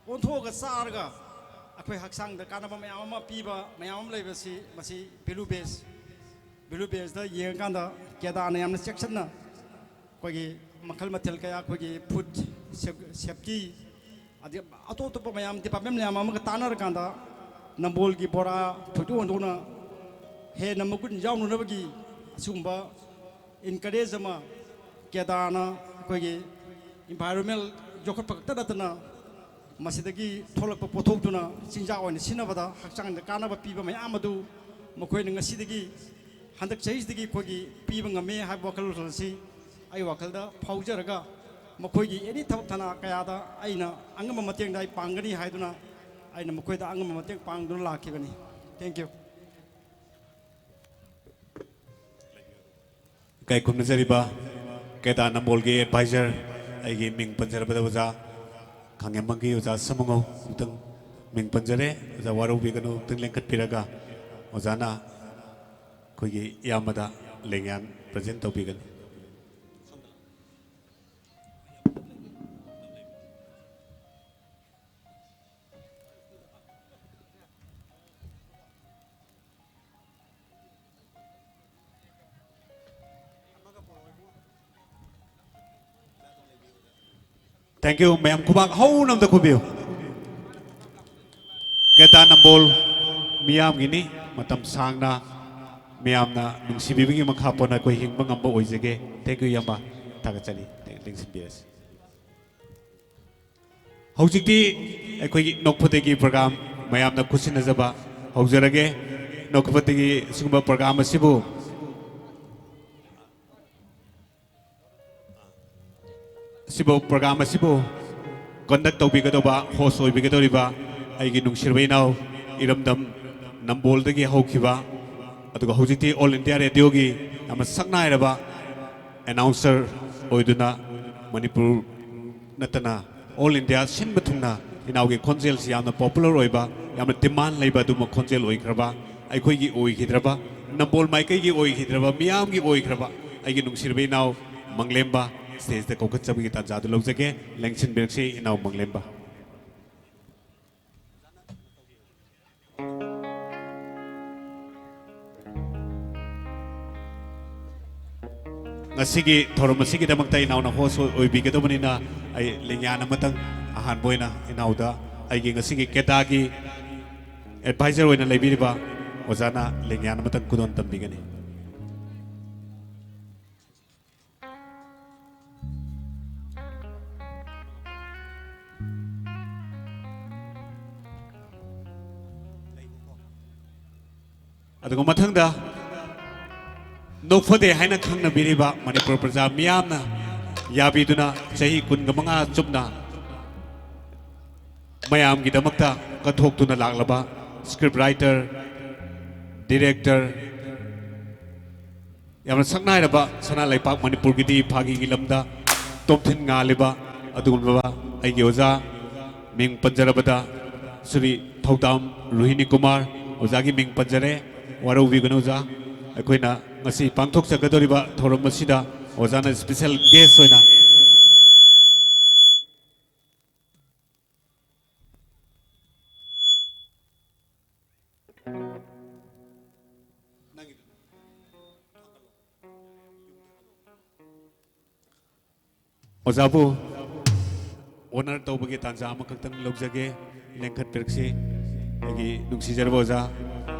ꯑꯣꯟꯊꯣꯛꯑꯒ ꯆꯥꯔꯒ ꯑꯩꯈꯣꯏ ꯍꯛꯆꯥꯡꯗ ꯀꯥꯟꯅꯕ ꯃꯌꯥꯝ ꯑꯃ ꯄꯤꯕ ꯃꯌꯥꯝ ꯑꯃ ꯂꯩꯕꯁꯤ, ꯃꯁꯤ ꯚꯦꯂꯨ ꯕꯦꯁ, ꯚꯦꯂꯨ ꯕꯦꯁꯇ ꯌꯦꯡꯉꯀꯥꯟꯗ ꯀꯦꯗꯥꯅ ꯌꯥꯝꯅ ꯆꯦꯛꯁꯤꯟꯅ ꯑꯩꯈꯣꯏꯒꯤ ꯃꯈꯜ ꯃꯊꯦꯜ ꯀꯌꯥ, ꯑꯩꯈꯣꯏꯒꯤ ꯐꯨꯗ ꯁꯦꯞ-, ꯁꯦꯞꯀꯤ, ꯑꯗꯩ ꯑꯇꯣꯞ ꯑꯇꯣꯞꯄ ꯃꯌꯥꯝ, ꯗꯤꯄꯥꯔꯠꯃꯦꯟ ꯃꯌꯥꯝ ꯑꯃꯒ ꯇꯥꯟꯅꯔꯀꯥꯟꯗ ꯅꯝꯕꯣꯜꯒꯤ ꯕꯣꯔꯥ ꯊꯣꯏꯗꯣꯛ ꯍꯦꯟꯗꯣꯛꯅ ꯍꯦꯟꯅ ꯃꯒꯨꯟ ꯌꯥꯎꯅꯅꯕꯒꯤ ꯑꯁꯤꯒꯨꯝꯕ ꯏꯟꯀꯔꯦꯖ ꯑꯃ ꯀꯦꯗꯥꯅ ꯑꯩꯈꯣꯏꯒꯤ ꯏꯟꯚꯥꯏꯔꯣꯟꯃꯦꯟ ꯌꯣꯛꯈꯠꯄ ꯈꯛꯇ ꯅꯠꯇꯅ ꯃꯁꯤꯗꯒꯤ ꯊꯣꯛꯂꯛꯄ ꯄꯣꯠꯊꯣꯛꯇꯨꯅ ꯆꯤꯟꯖꯥꯛ ꯑꯣꯏꯅ ꯁꯤꯖꯤꯟꯅꯕꯗ ꯍꯛꯆꯥꯡꯗ ꯀꯥꯟꯅꯕ ꯄꯤꯕ ꯃꯌꯥꯝ ꯑꯗꯨ ꯃꯈꯣꯏꯅ ꯉꯁꯤꯗꯒꯤ, ꯍꯟꯗꯛ ꯆꯍꯤꯁꯤꯗꯒꯤ ꯑꯩꯈꯣꯏꯒꯤ ꯄꯤꯕ ꯉꯝꯃꯦ ꯍꯥꯏꯕ ꯋꯥꯈꯜꯂꯣꯟ ꯑꯁꯤ ꯑꯩ ꯋꯥꯈꯜꯗ ꯐꯥꯎꯖꯔꯒ ꯃꯈꯣꯏꯒꯤ ꯑꯦꯅꯤ ꯊꯕꯛ ꯊꯅꯥ ꯀꯌꯥꯗ ꯑꯩꯅ ꯑꯉꯝꯕ ꯃꯇꯦꯡꯗ ꯑꯩ ꯄꯥꯡꯒꯅꯤ ꯍꯥꯏꯗꯨꯅ ꯑꯩꯅ ꯃꯈꯣꯏꯗ ꯑꯉꯝꯕ ꯃꯇꯦꯡ ꯄꯥꯡꯗꯨꯅ ꯂꯥꯛꯈꯤꯕꯅꯤ꯫ Thank you꯫ ꯏꯀꯥꯏ ꯈꯨꯝꯅꯖꯔꯤꯕ ꯀꯦꯗꯥ ꯅꯝꯕꯣꯜꯒꯤ ꯑꯦꯗꯚꯥꯏꯖꯔ, ꯑꯩꯒꯤ ꯃꯤꯡ ꯄꯟꯖꯔꯕꯗ ꯑꯣꯖꯥ ꯈꯥꯉꯦꯝꯕꯝꯒꯤ ꯑꯣꯖꯥ ꯁꯝꯃꯉꯧ ꯑꯃꯨꯛꯇꯪ ꯃꯤꯡ ꯄꯟꯖꯔꯦ꯫ ꯑꯣꯖꯥ ꯋꯥꯔꯧꯕꯤꯒꯅꯨ, ꯑꯃꯨꯛꯇꯪ ꯂꯦꯡꯈꯠꯄꯤꯔꯒ ꯑꯣꯖꯥꯅ ꯑꯩꯈꯣꯏꯒꯤ ꯏꯌꯥꯝꯕꯗ ꯂꯦꯡꯌꯥꯟ ꯄ꯭ꯔꯖꯦꯟ ꯇꯧꯕꯤꯒꯅꯤ꯫ Thank you꯫ ꯃꯌꯥꯝ ꯈꯨꯕꯥꯛ ꯍꯧꯅ ꯑꯝꯇ ꯈꯨꯕꯤꯌꯨ꯫ ꯀꯦꯗꯥ ꯅꯝꯕꯣꯜ ꯃꯤꯌꯥꯝꯒꯤꯅꯤ꯫ ꯃꯇꯝ ꯁꯥꯡꯅ ꯃꯤꯌꯥꯝꯅ ꯅꯨꯡꯁꯤꯕꯤꯕꯒꯤ ꯃꯈꯥ ꯄꯣꯟꯅ ꯑꯩꯈꯣꯏ ꯍꯤꯡꯕ ꯉꯝꯕ ꯑꯣꯏꯖꯒꯦ꯫ Thank you, ꯏꯌꯥꯝꯕ꯫ ꯊꯥꯒꯠꯆꯔꯤ꯫ ꯂꯦꯡꯁꯤꯟꯕꯤꯔꯁꯤ꯫ ꯍꯧꯖꯤꯛꯇꯤ ꯑꯩꯈꯣꯏꯒꯤ ꯅꯣꯛꯐꯗꯦꯒꯤ ꯄ꯭ꯔꯣꯒ꯭ꯔꯥꯝ ꯃꯌꯥꯝꯅ ꯈꯨꯠꯁꯤꯟꯅꯖꯕ ꯍꯧꯖꯔꯒꯦ꯫ ꯅꯣꯛꯐꯗꯦꯒꯤ ꯁꯤꯒꯨꯝꯕ ꯄ꯭ꯔꯣꯒ꯭ꯔꯥꯝ ꯑꯁꯤꯕꯨ, ꯁꯤꯕꯨ, ꯄ꯭ꯔꯣꯒ꯭ꯔꯥꯝ ꯑꯁꯤꯕꯨ ꯀꯟꯗꯛ ꯇꯧꯕꯤꯒꯗꯧꯕ, ꯍꯣꯁ ꯑꯣꯏꯕꯤꯒꯗꯧꯔꯤꯕ ꯑꯩꯒꯤ ꯅꯨꯡꯁꯤꯔꯕ ꯏꯅꯥꯎ ꯏꯔꯝꯗꯝ ꯅꯝꯕꯣꯜꯗꯒꯤ ꯍꯧꯈꯤꯕ, ꯑꯗꯨꯒ ꯍꯧꯖꯤꯛꯇꯤ ꯑꯣꯜ ꯏꯟꯗꯤꯌꯥ ꯔꯦꯗꯤꯑꯣꯒꯤ ꯌꯥꯝꯅ ꯁꯛꯅꯥꯏꯔꯕ ꯑꯦꯅꯥꯎꯟꯁꯔ ꯑꯣꯏꯗꯨꯅ ꯃꯅꯤꯄꯨꯔ ꯅꯠꯇꯅ ꯑꯣꯜ ꯏꯟꯗꯤꯌꯥ ꯁꯤꯟꯕ ꯊꯨꯡꯅ ꯏꯅꯥꯎꯒꯤ ꯈꯣꯟꯖꯦꯜꯁꯤ ꯌꯥꯝꯅ ꯄꯣꯄꯨꯂꯔ ꯑꯣꯏꯕ, ꯌꯥꯝꯅ ꯗꯤꯃꯥꯟ ꯂꯩꯕ ꯑꯗꯨꯒꯨꯝꯕ ꯈꯣꯟꯖꯦꯜ ꯑꯣꯏꯈ꯭ꯔꯕ, ꯑꯩꯈꯣꯏꯒꯤ ꯑꯣꯏꯈꯤꯗ꯭ꯔꯕ, ꯅꯝꯕꯣꯜ ꯃꯥꯏꯀꯩꯒꯤ ꯑꯣꯏꯈꯤꯗ꯭ꯔꯕ, ꯃꯤꯌꯥꯝꯒꯤ ꯑꯣꯏꯈ꯭ꯔꯕ ꯑꯩꯒꯤ ꯅꯨꯡꯁꯤꯔꯕ ꯏꯅꯥꯎ ꯃꯪꯂꯦꯝꯕ ꯁ꯭ꯇꯦꯖꯇ ꯀꯧꯈꯠꯆꯕꯒꯤ ꯇꯥꯟꯖꯥꯗꯨ ꯂꯧꯖꯒꯦ꯫ ꯂꯦꯡꯁꯤꯟꯕꯤꯔꯛꯁꯤ ꯏꯅꯥꯎ ꯃꯪꯂꯦꯝꯕ꯫ ꯉꯁꯤꯒꯤ ꯊꯧꯔꯝ ꯑꯁꯤꯒꯤꯗꯃꯛꯇ ꯏꯅꯥꯎꯅ ꯍꯣꯁ ꯑꯣꯏꯕꯤꯒꯗꯕꯅꯤꯅ ꯑꯩ ꯂꯦꯡꯌꯥꯟ ꯑꯃꯇꯪ ꯑꯍꯥꯟꯕ ꯑꯣꯏꯅ ꯏꯅꯥꯎꯗ ꯑꯩꯒꯤ ꯉꯁꯤꯒꯤ ꯀꯦꯗꯥꯒꯤ ꯑꯦꯗꯚꯥꯏꯖꯔ ꯑꯣꯏꯅ ꯂꯩꯕꯤꯔꯤꯕ ꯑꯣꯖꯥꯅ ꯂꯦꯡꯌꯥꯟ ꯑꯃꯇꯪ ꯈꯨꯗꯣꯜ ꯇꯝꯕꯤꯒꯅꯤ꯫ ꯑꯗꯨꯒ ꯃꯊꯪꯗ ꯅꯣꯛꯐꯗꯦ ꯍꯥꯏꯅ ꯈꯪꯅꯕꯤꯔꯤꯕ ꯃꯅꯤꯄꯨꯔ ꯄ꯭ꯔꯖꯥ ꯃꯤꯌꯥꯝꯅ ꯌꯥꯕꯤꯗꯨꯅ ꯆꯍꯤ ꯀꯨꯟꯒ ꯃꯉꯥ ꯆꯨꯞꯅ ꯃꯌꯥꯝꯒꯤꯗꯃꯛꯇ ꯀꯠꯊꯣꯛꯇꯨꯅ ꯂꯥꯛꯂꯕ script writer, director, ꯌꯥꯝꯅ ꯁꯛꯅꯥꯏꯔꯕ ꯁꯅꯥ ꯂꯩꯄꯥꯛ ꯃꯅꯤꯄꯨꯔꯒꯤꯗꯤ ꯐꯥꯒꯤꯒꯤ ꯂꯝꯗ ꯇꯣꯞꯊꯤꯟ ꯉꯥꯜꯂꯤꯕ ꯑꯗꯨꯒꯨꯝꯂꯕ ꯑꯩꯒꯤ ꯑꯣꯖꯥ, ꯃꯤꯡ ꯄꯟꯖꯔꯕꯗ ꯁ꯭ꯔꯤ ꯊꯧꯗꯥꯝ ꯔꯣꯍꯤꯅꯤ ꯀꯨꯃꯥꯔ ꯑꯣꯖꯥꯒꯤ ꯃꯤꯡ ꯄꯟꯖꯔꯦ꯫ ꯋꯥꯔꯧꯕꯤꯒꯅꯨ ꯑꯣꯖꯥ, ꯑꯩꯈꯣꯏꯅ ꯉꯁꯤ ꯄꯥꯡꯊꯣꯛꯆꯒꯗꯧꯔꯤꯕ ꯊꯧꯔꯝ ꯑꯁꯤꯗ ꯑꯣꯖꯥꯅ special guest ꯑꯣꯏꯅ ꯑꯣꯖꯥꯕꯨ honor ꯇꯧꯕꯒꯤ ꯇꯥꯟꯖꯥ ꯑꯃꯈꯛꯇꯪ ꯂꯧꯖꯒꯦ, ꯂꯦꯡꯈꯠꯄꯤꯔꯛꯁꯤ꯫ ꯑꯩꯒꯤ ꯅꯨꯡꯁꯤꯖꯔꯕ ꯑꯣꯖꯥ,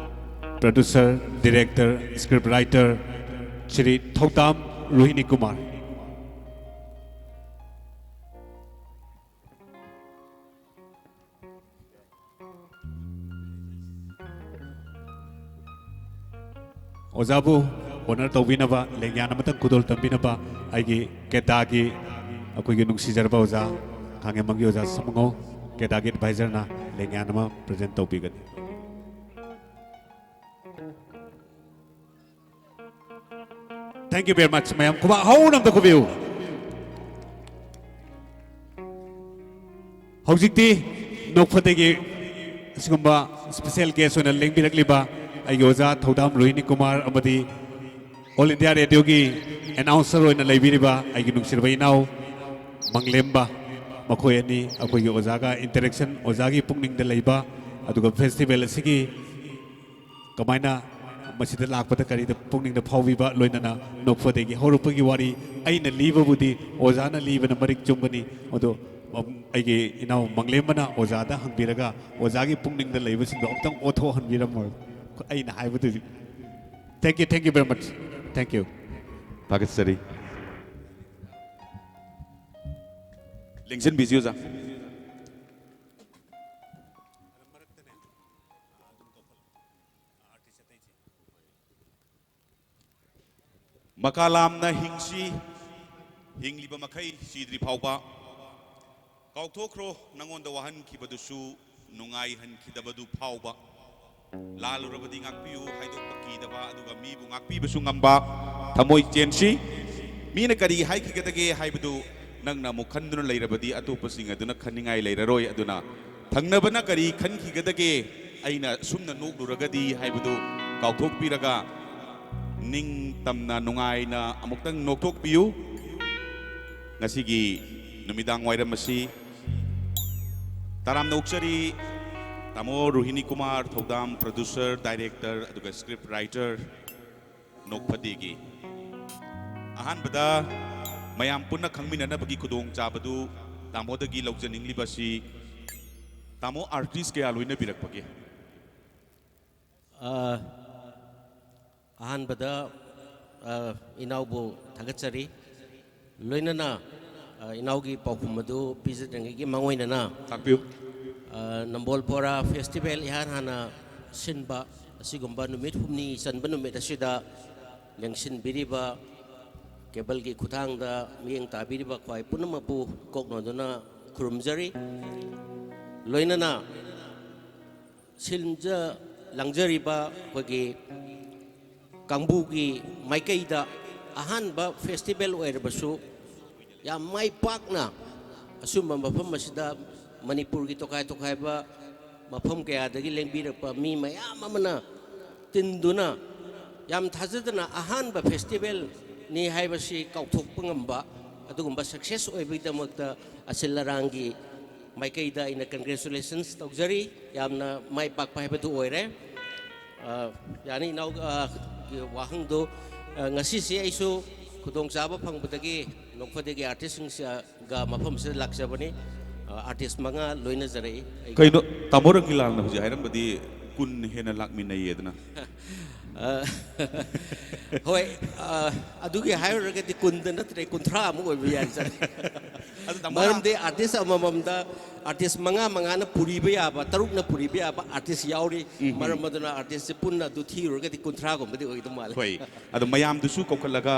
producer, director, script writer Shri ꯊꯧꯗꯥꯝ ꯔꯣꯍꯤꯅꯤ ꯀꯨꯃꯥꯔ꯫ ꯑꯣꯖꯥꯕꯨ honor ꯇꯧꯕꯤꯅꯕ, ꯂꯦꯡꯌꯥꯟ ꯑꯃꯇꯪ ꯈꯨꯗꯣꯜ ꯇꯝꯕꯤꯅꯕ ꯑꯩꯒꯤ ꯀꯦꯗꯥꯒꯤ, ꯑꯩꯈꯣꯏꯒꯤ ꯅꯨꯡꯁꯤꯖꯔꯕ ꯑꯣꯖꯥ, ꯈꯥꯉꯦꯝꯕꯝꯒꯤ ꯑꯣꯖꯥ ꯁꯥꯃꯨꯉꯧ, ꯀꯦꯗꯥꯒꯤ advisorꯅ ꯂꯦꯡꯌꯥꯟ ꯑꯃ present ꯇꯧꯕꯤꯒꯅꯤ꯫ Thank you very much, ꯃꯌꯥꯝ ꯈꯨꯕꯥꯛ ꯍꯧꯅ ꯑꯝꯇ ꯈꯨꯕꯤꯌꯨ꯫ ꯍꯧꯖꯤꯛꯇꯤ ꯅꯣꯛꯐꯗꯦꯒꯤ ꯑꯁꯤꯒꯨꯝꯕ special guest ꯑꯣꯏꯅ ꯂꯦꯡꯕꯤꯔꯛꯂꯤꯕ ꯑꯩꯒꯤ ꯑꯣꯖꯥ ꯊꯧꯗꯥꯝ ꯔꯣꯍꯤꯅꯤ ꯀꯨꯃꯥꯔ ꯑꯃꯗꯤ All India Radioꯒꯤ announcer ꯑꯣꯏꯅ ꯂꯩꯕꯤꯔꯤꯕ ꯑꯩꯒꯤ ꯅꯨꯡꯁꯤꯔꯕ ꯏꯅꯥꯎ ꯃꯪꯂꯦꯝꯕ, ꯃꯈꯣꯏ ꯑꯅꯤ ꯑꯩꯈꯣꯏꯒꯤ ꯑꯣꯖꯥꯒ interaction, ꯑꯣꯖꯥꯒꯤ ꯄꯨꯛꯅꯤꯡꯗ ꯂꯩꯕ, ꯑꯗꯨꯒ festival ꯑꯁꯤꯒꯤ ꯀꯃꯥꯏꯅ ꯃꯁꯤꯗ ꯂꯥꯛꯄꯗ ꯀꯔꯤꯗ ꯄꯨꯛꯅꯤꯡꯗ ꯐꯥꯎꯕꯤꯕ, ꯂꯣꯏꯅꯅ ꯅꯣꯛꯐꯗꯦꯒꯤ ꯍꯧꯔꯛꯄꯒꯤ ꯋꯥꯔꯤ ꯑꯩꯅ ꯂꯤꯕꯕꯨꯗꯤ ꯑꯣꯖꯥꯅ ꯂꯤꯕꯅ ꯃꯔꯤꯛ ꯆꯨꯝꯒꯅꯤ꯫ ꯑꯗꯣ, ꯎꯝ, ꯑꯩꯒꯤ ꯏꯅꯥꯎ ꯃꯪꯂꯦꯝꯕꯅ ꯑꯣꯖꯥꯗ ꯍꯪꯕꯤꯔꯒ ꯑꯣꯖꯥꯒꯤ ꯄꯨꯛꯅꯤꯡꯗ ꯂꯩꯕꯁꯤꯡꯗꯣ ꯑꯃꯨꯛꯇꯪ ꯑꯣꯊꯣꯛꯍꯟꯕꯤꯔꯝꯃꯣ꯫ ꯑꯩꯅ ꯍꯥꯏꯕꯗꯨꯗꯤ꯫ Thank you, thank you very much. Thank you. ꯊꯥꯒꯠꯆꯔꯤ꯫ ꯂꯦꯡꯁꯤꯟꯕꯤꯁꯤ ꯑꯣꯖꯥ꯫ ꯃꯀꯥ ꯂꯥꯝꯅ ꯍꯤꯡꯁꯤ, ꯍꯤꯡꯂꯤꯕ ꯃꯈꯩ ꯁꯤꯗ꯭ꯔꯤ ꯐꯥꯎꯕ꯫ ꯀꯥꯎꯊꯣꯛꯈ꯭ꯔꯣ ꯅꯉꯣꯟꯗ ꯋꯥꯍꯟꯈꯤꯕꯗꯨꯁꯨ, ꯅꯨꯡꯉꯥꯏꯍꯟꯈꯤꯗꯕꯗꯨ ꯐꯥꯎꯕ꯫ ꯂꯥꯜꯂꯨꯔꯕꯗꯤ ꯉꯥꯛꯄꯤꯌꯨ ꯍꯥꯏꯗꯣꯛꯄ ꯀꯤꯗꯕ, ꯑꯗꯨꯒ ꯃꯤꯕꯨ ꯉꯥꯛꯄꯤꯕꯁꯨ ꯉꯝꯕ꯫ ꯊꯃꯣꯏ ꯆꯦꯟꯁꯤ꯫ ꯃꯤꯅ ꯀꯔꯤ ꯍꯥꯏꯈꯤꯒꯗꯒꯦ ꯍꯥꯏꯕꯗꯨ ꯅꯪꯅ ꯑꯃꯨꯛ ꯈꯟꯗꯨꯅ ꯂꯩꯔꯕꯗꯤ ꯑꯇꯣꯞꯄꯁꯤꯡ ꯑꯗꯨꯅ ꯈꯟꯅꯤꯡꯉꯥꯏ ꯂꯩꯔꯔꯣꯏ꯫ ꯑꯗꯨꯅ ꯊꯪꯅꯕꯅ ꯀꯔꯤ ꯈꯟꯈꯤꯒꯗꯒꯦ ꯑꯩꯅ ꯁꯨꯝꯅ ꯅꯣꯛꯂꯨꯔꯒꯗꯤ ꯍꯥꯏꯕꯗꯨ ꯀꯥꯎꯊꯣꯛꯄꯤꯔꯒ ꯅꯤꯡꯇꯝꯅ ꯅꯨꯡꯉꯥꯏꯅ ꯑꯃꯨꯛꯇꯪ ꯅꯣꯛꯊꯣꯛꯄꯤꯌꯨ꯫ ꯉꯁꯤꯒꯤ ꯅꯨꯃꯤꯗꯥꯡ ꯋꯥꯏꯔꯝ ꯑꯁꯤ ꯇꯔꯥꯝꯅ ꯑꯣꯛꯆꯔꯤ꯫ ꯇꯥꯃꯣ ꯔꯣꯍꯤꯅꯤ ꯀꯨꯃꯥꯔ ꯊꯧꯗꯥꯝ, producer, director, ꯑꯗꯨꯒ script writer, ꯅꯣꯛꯐꯗꯦꯒꯤ꯫ ꯑꯍꯥꯟꯕꯗ ꯃꯌꯥꯝ ꯄꯨꯟꯅ ꯈꯪꯃꯤꯟꯅꯅꯕꯒꯤ ꯈꯨꯗꯣꯡꯆꯥꯕꯗꯨ ꯇꯥꯃꯣꯗꯒꯤ ꯂꯧꯖꯅꯤꯡꯂꯤꯕꯁꯤ, ꯇꯥꯃꯣ artist ꯀꯌꯥ ꯂꯣꯏꯅꯕꯤꯔꯛꯄꯒꯦ? ꯑ, ꯑꯍꯥꯟꯕꯗ, ꯑ, ꯏꯅꯥꯎꯕꯨ ꯊꯥꯒꯠꯆꯔꯤ꯫ ꯂꯣꯏꯅꯅ, ꯑ, ꯏꯅꯥꯎꯒꯤ ꯄꯥꯎꯈꯨꯝ ꯑꯗꯨ ꯄꯤꯖꯗ꯭ꯔꯤꯉꯩꯒꯤ ꯃꯥꯡꯑꯣꯏꯅꯅ, ꯇꯥꯛꯄꯤꯌꯨ꯫ ꯑ, ꯅꯝꯕꯣꯜ ꯕꯣꯔꯥ festival ꯏꯍꯥꯟ ꯍꯥꯟꯅ ꯁꯤꯟꯕ ꯑꯁꯤꯒꯨꯝꯕ ꯅꯨꯃꯤꯠ ꯍꯨꯝꯅꯤ ꯆꯟꯕ ꯅꯨꯃꯤꯠ ꯑꯁꯤꯗ ꯂꯦꯡꯁꯤꯟꯕꯤꯔꯤꯕ, cableꯒꯤ ꯈꯨꯠꯊꯥꯡꯗ ꯃꯤꯠꯌꯦꯡ ꯇꯥꯕꯤꯔꯤꯕ ꯈ꯭ꯋꯥꯏ ꯄꯨꯝꯅꯃꯛꯄꯨ ꯀꯣꯛꯅꯣꯟꯗꯨꯅ ꯈꯨꯔꯨꯝꯖꯔꯤ꯫ ꯂꯣꯏꯅꯅ ꯁꯤꯟꯖ ꯂꯥꯡꯖꯔꯤꯕ ꯑꯩꯈꯣꯏꯒꯤ ꯀꯥꯡꯕꯨꯒꯤ ꯃꯥꯏꯀꯩꯗ ꯑꯍꯥꯟꯕ festival ꯑꯣꯏꯔꯕꯁꯨ, ꯌꯥꯝ ꯃꯥꯏ ꯄꯥꯛꯅ ꯑꯁꯨꯝꯕ ꯃꯐꯝ ꯑꯁꯤꯗ ꯃꯅꯤꯄꯨꯔꯒꯤ ꯇꯣꯈꯥꯏ ꯇꯣꯈꯥꯏꯕ ꯃꯐꯝ ꯀꯌꯥꯗꯒꯤ ꯂꯦꯡꯕꯤꯔꯛꯄ ꯃꯤ ꯃꯌꯥꯝ ꯑꯃꯅ ꯇꯤꯟꯗꯨꯅ, ꯌꯥꯝ ꯊꯥꯖꯗꯅ ꯑꯍꯥꯟꯕ festivalꯅꯤ ꯍꯥꯏꯕꯁꯤ ꯀꯥꯎꯊꯣꯛꯄ ꯉꯝꯕ ꯑꯗꯨꯒꯨꯝꯕ success ꯑꯣꯏꯕꯒꯤꯗꯃꯛꯇ ꯑꯁꯤꯜ ꯑꯔꯥꯡꯒꯤ ꯃꯥꯏꯀꯩꯗ ꯑꯩꯅ congratulations ꯇꯧꯖꯔꯤ꯫ ꯌꯥꯝꯅ ꯃꯥꯏ ꯄꯥꯛꯄ ꯍꯥꯏꯕꯗꯨ ꯑꯣꯏꯔꯦ꯫ ꯑ, ꯌꯥꯅꯤ, ꯏꯅꯥꯎ, ꯑ, ꯒꯤ ꯋꯥꯍꯪꯗꯨ, ꯑ, ꯉꯁꯤꯁꯤ ꯑꯩꯁꯨ ꯈꯨꯗꯣꯡꯆꯥꯕ ꯐꯪꯕꯗꯒꯤ ꯅꯣꯛꯐꯗꯦꯒꯤ artistꯁꯤꯡꯒ ꯃꯐꯝ ꯑꯁꯤꯗ ꯂꯥꯛꯆꯕꯅꯤ꯫ ꯑ, artist ꯃꯉꯥ ꯂꯣꯏꯅꯖꯔꯛꯏ ꯑꯩꯒ꯫ ꯀꯩꯅꯣ, ꯇꯥꯃꯣ ꯔꯪꯒꯤꯂꯥꯜꯅ ꯍꯧꯖꯤꯛ ꯍꯥꯏꯔꯝꯕꯗꯤ ꯀꯨꯟ ꯍꯦꯟꯅ ꯂꯥꯛꯃꯤꯟꯅꯩꯌꯦꯗꯅ? ꯑ, ꯍꯣꯏ, ꯑ, ꯑꯗꯨꯒꯤ ꯍꯥꯏꯔꯨꯔꯒꯗꯤ ꯀꯨꯟꯗ ꯅꯠꯇ꯭ꯔꯦ, ꯀꯨꯟꯊ꯭ꯔꯥ ꯑꯃꯨꯛ ꯑꯣꯏꯕ ꯌꯥꯏ, ꯁꯥꯔ꯫ ꯑꯗꯨ ꯇꯥꯃꯣꯅ ꯃꯔꯝꯗꯤ artist ꯑꯃꯃꯝꯗ artist ꯃꯉꯥ ꯃꯉꯥꯅ ꯄꯨꯔꯤꯕ ꯌꯥꯕ, ꯇꯔꯨꯛꯅ ꯄꯨꯔꯤꯕ ꯌꯥꯕ artist ꯌꯥꯎꯔꯤ꯫ ꯎꯝ, ꯎꯝ꯫ ꯃꯔꯝ ꯑꯗꯨꯅ artistꯁꯦ ꯄꯨꯟꯅ ꯑꯗꯨ ꯊꯤꯔꯨꯔꯒꯗꯤ ꯀꯨꯟꯊ꯭ꯔꯥꯒꯨꯝꯕꯗꯤ ꯑꯣꯏꯒꯗꯧ ꯃꯥꯜꯂꯦ꯫ ꯍꯣꯏ, ꯑꯗꯣ ꯃꯌꯥꯝꯗꯨꯁꯨ ꯀꯧꯈꯠꯂꯒ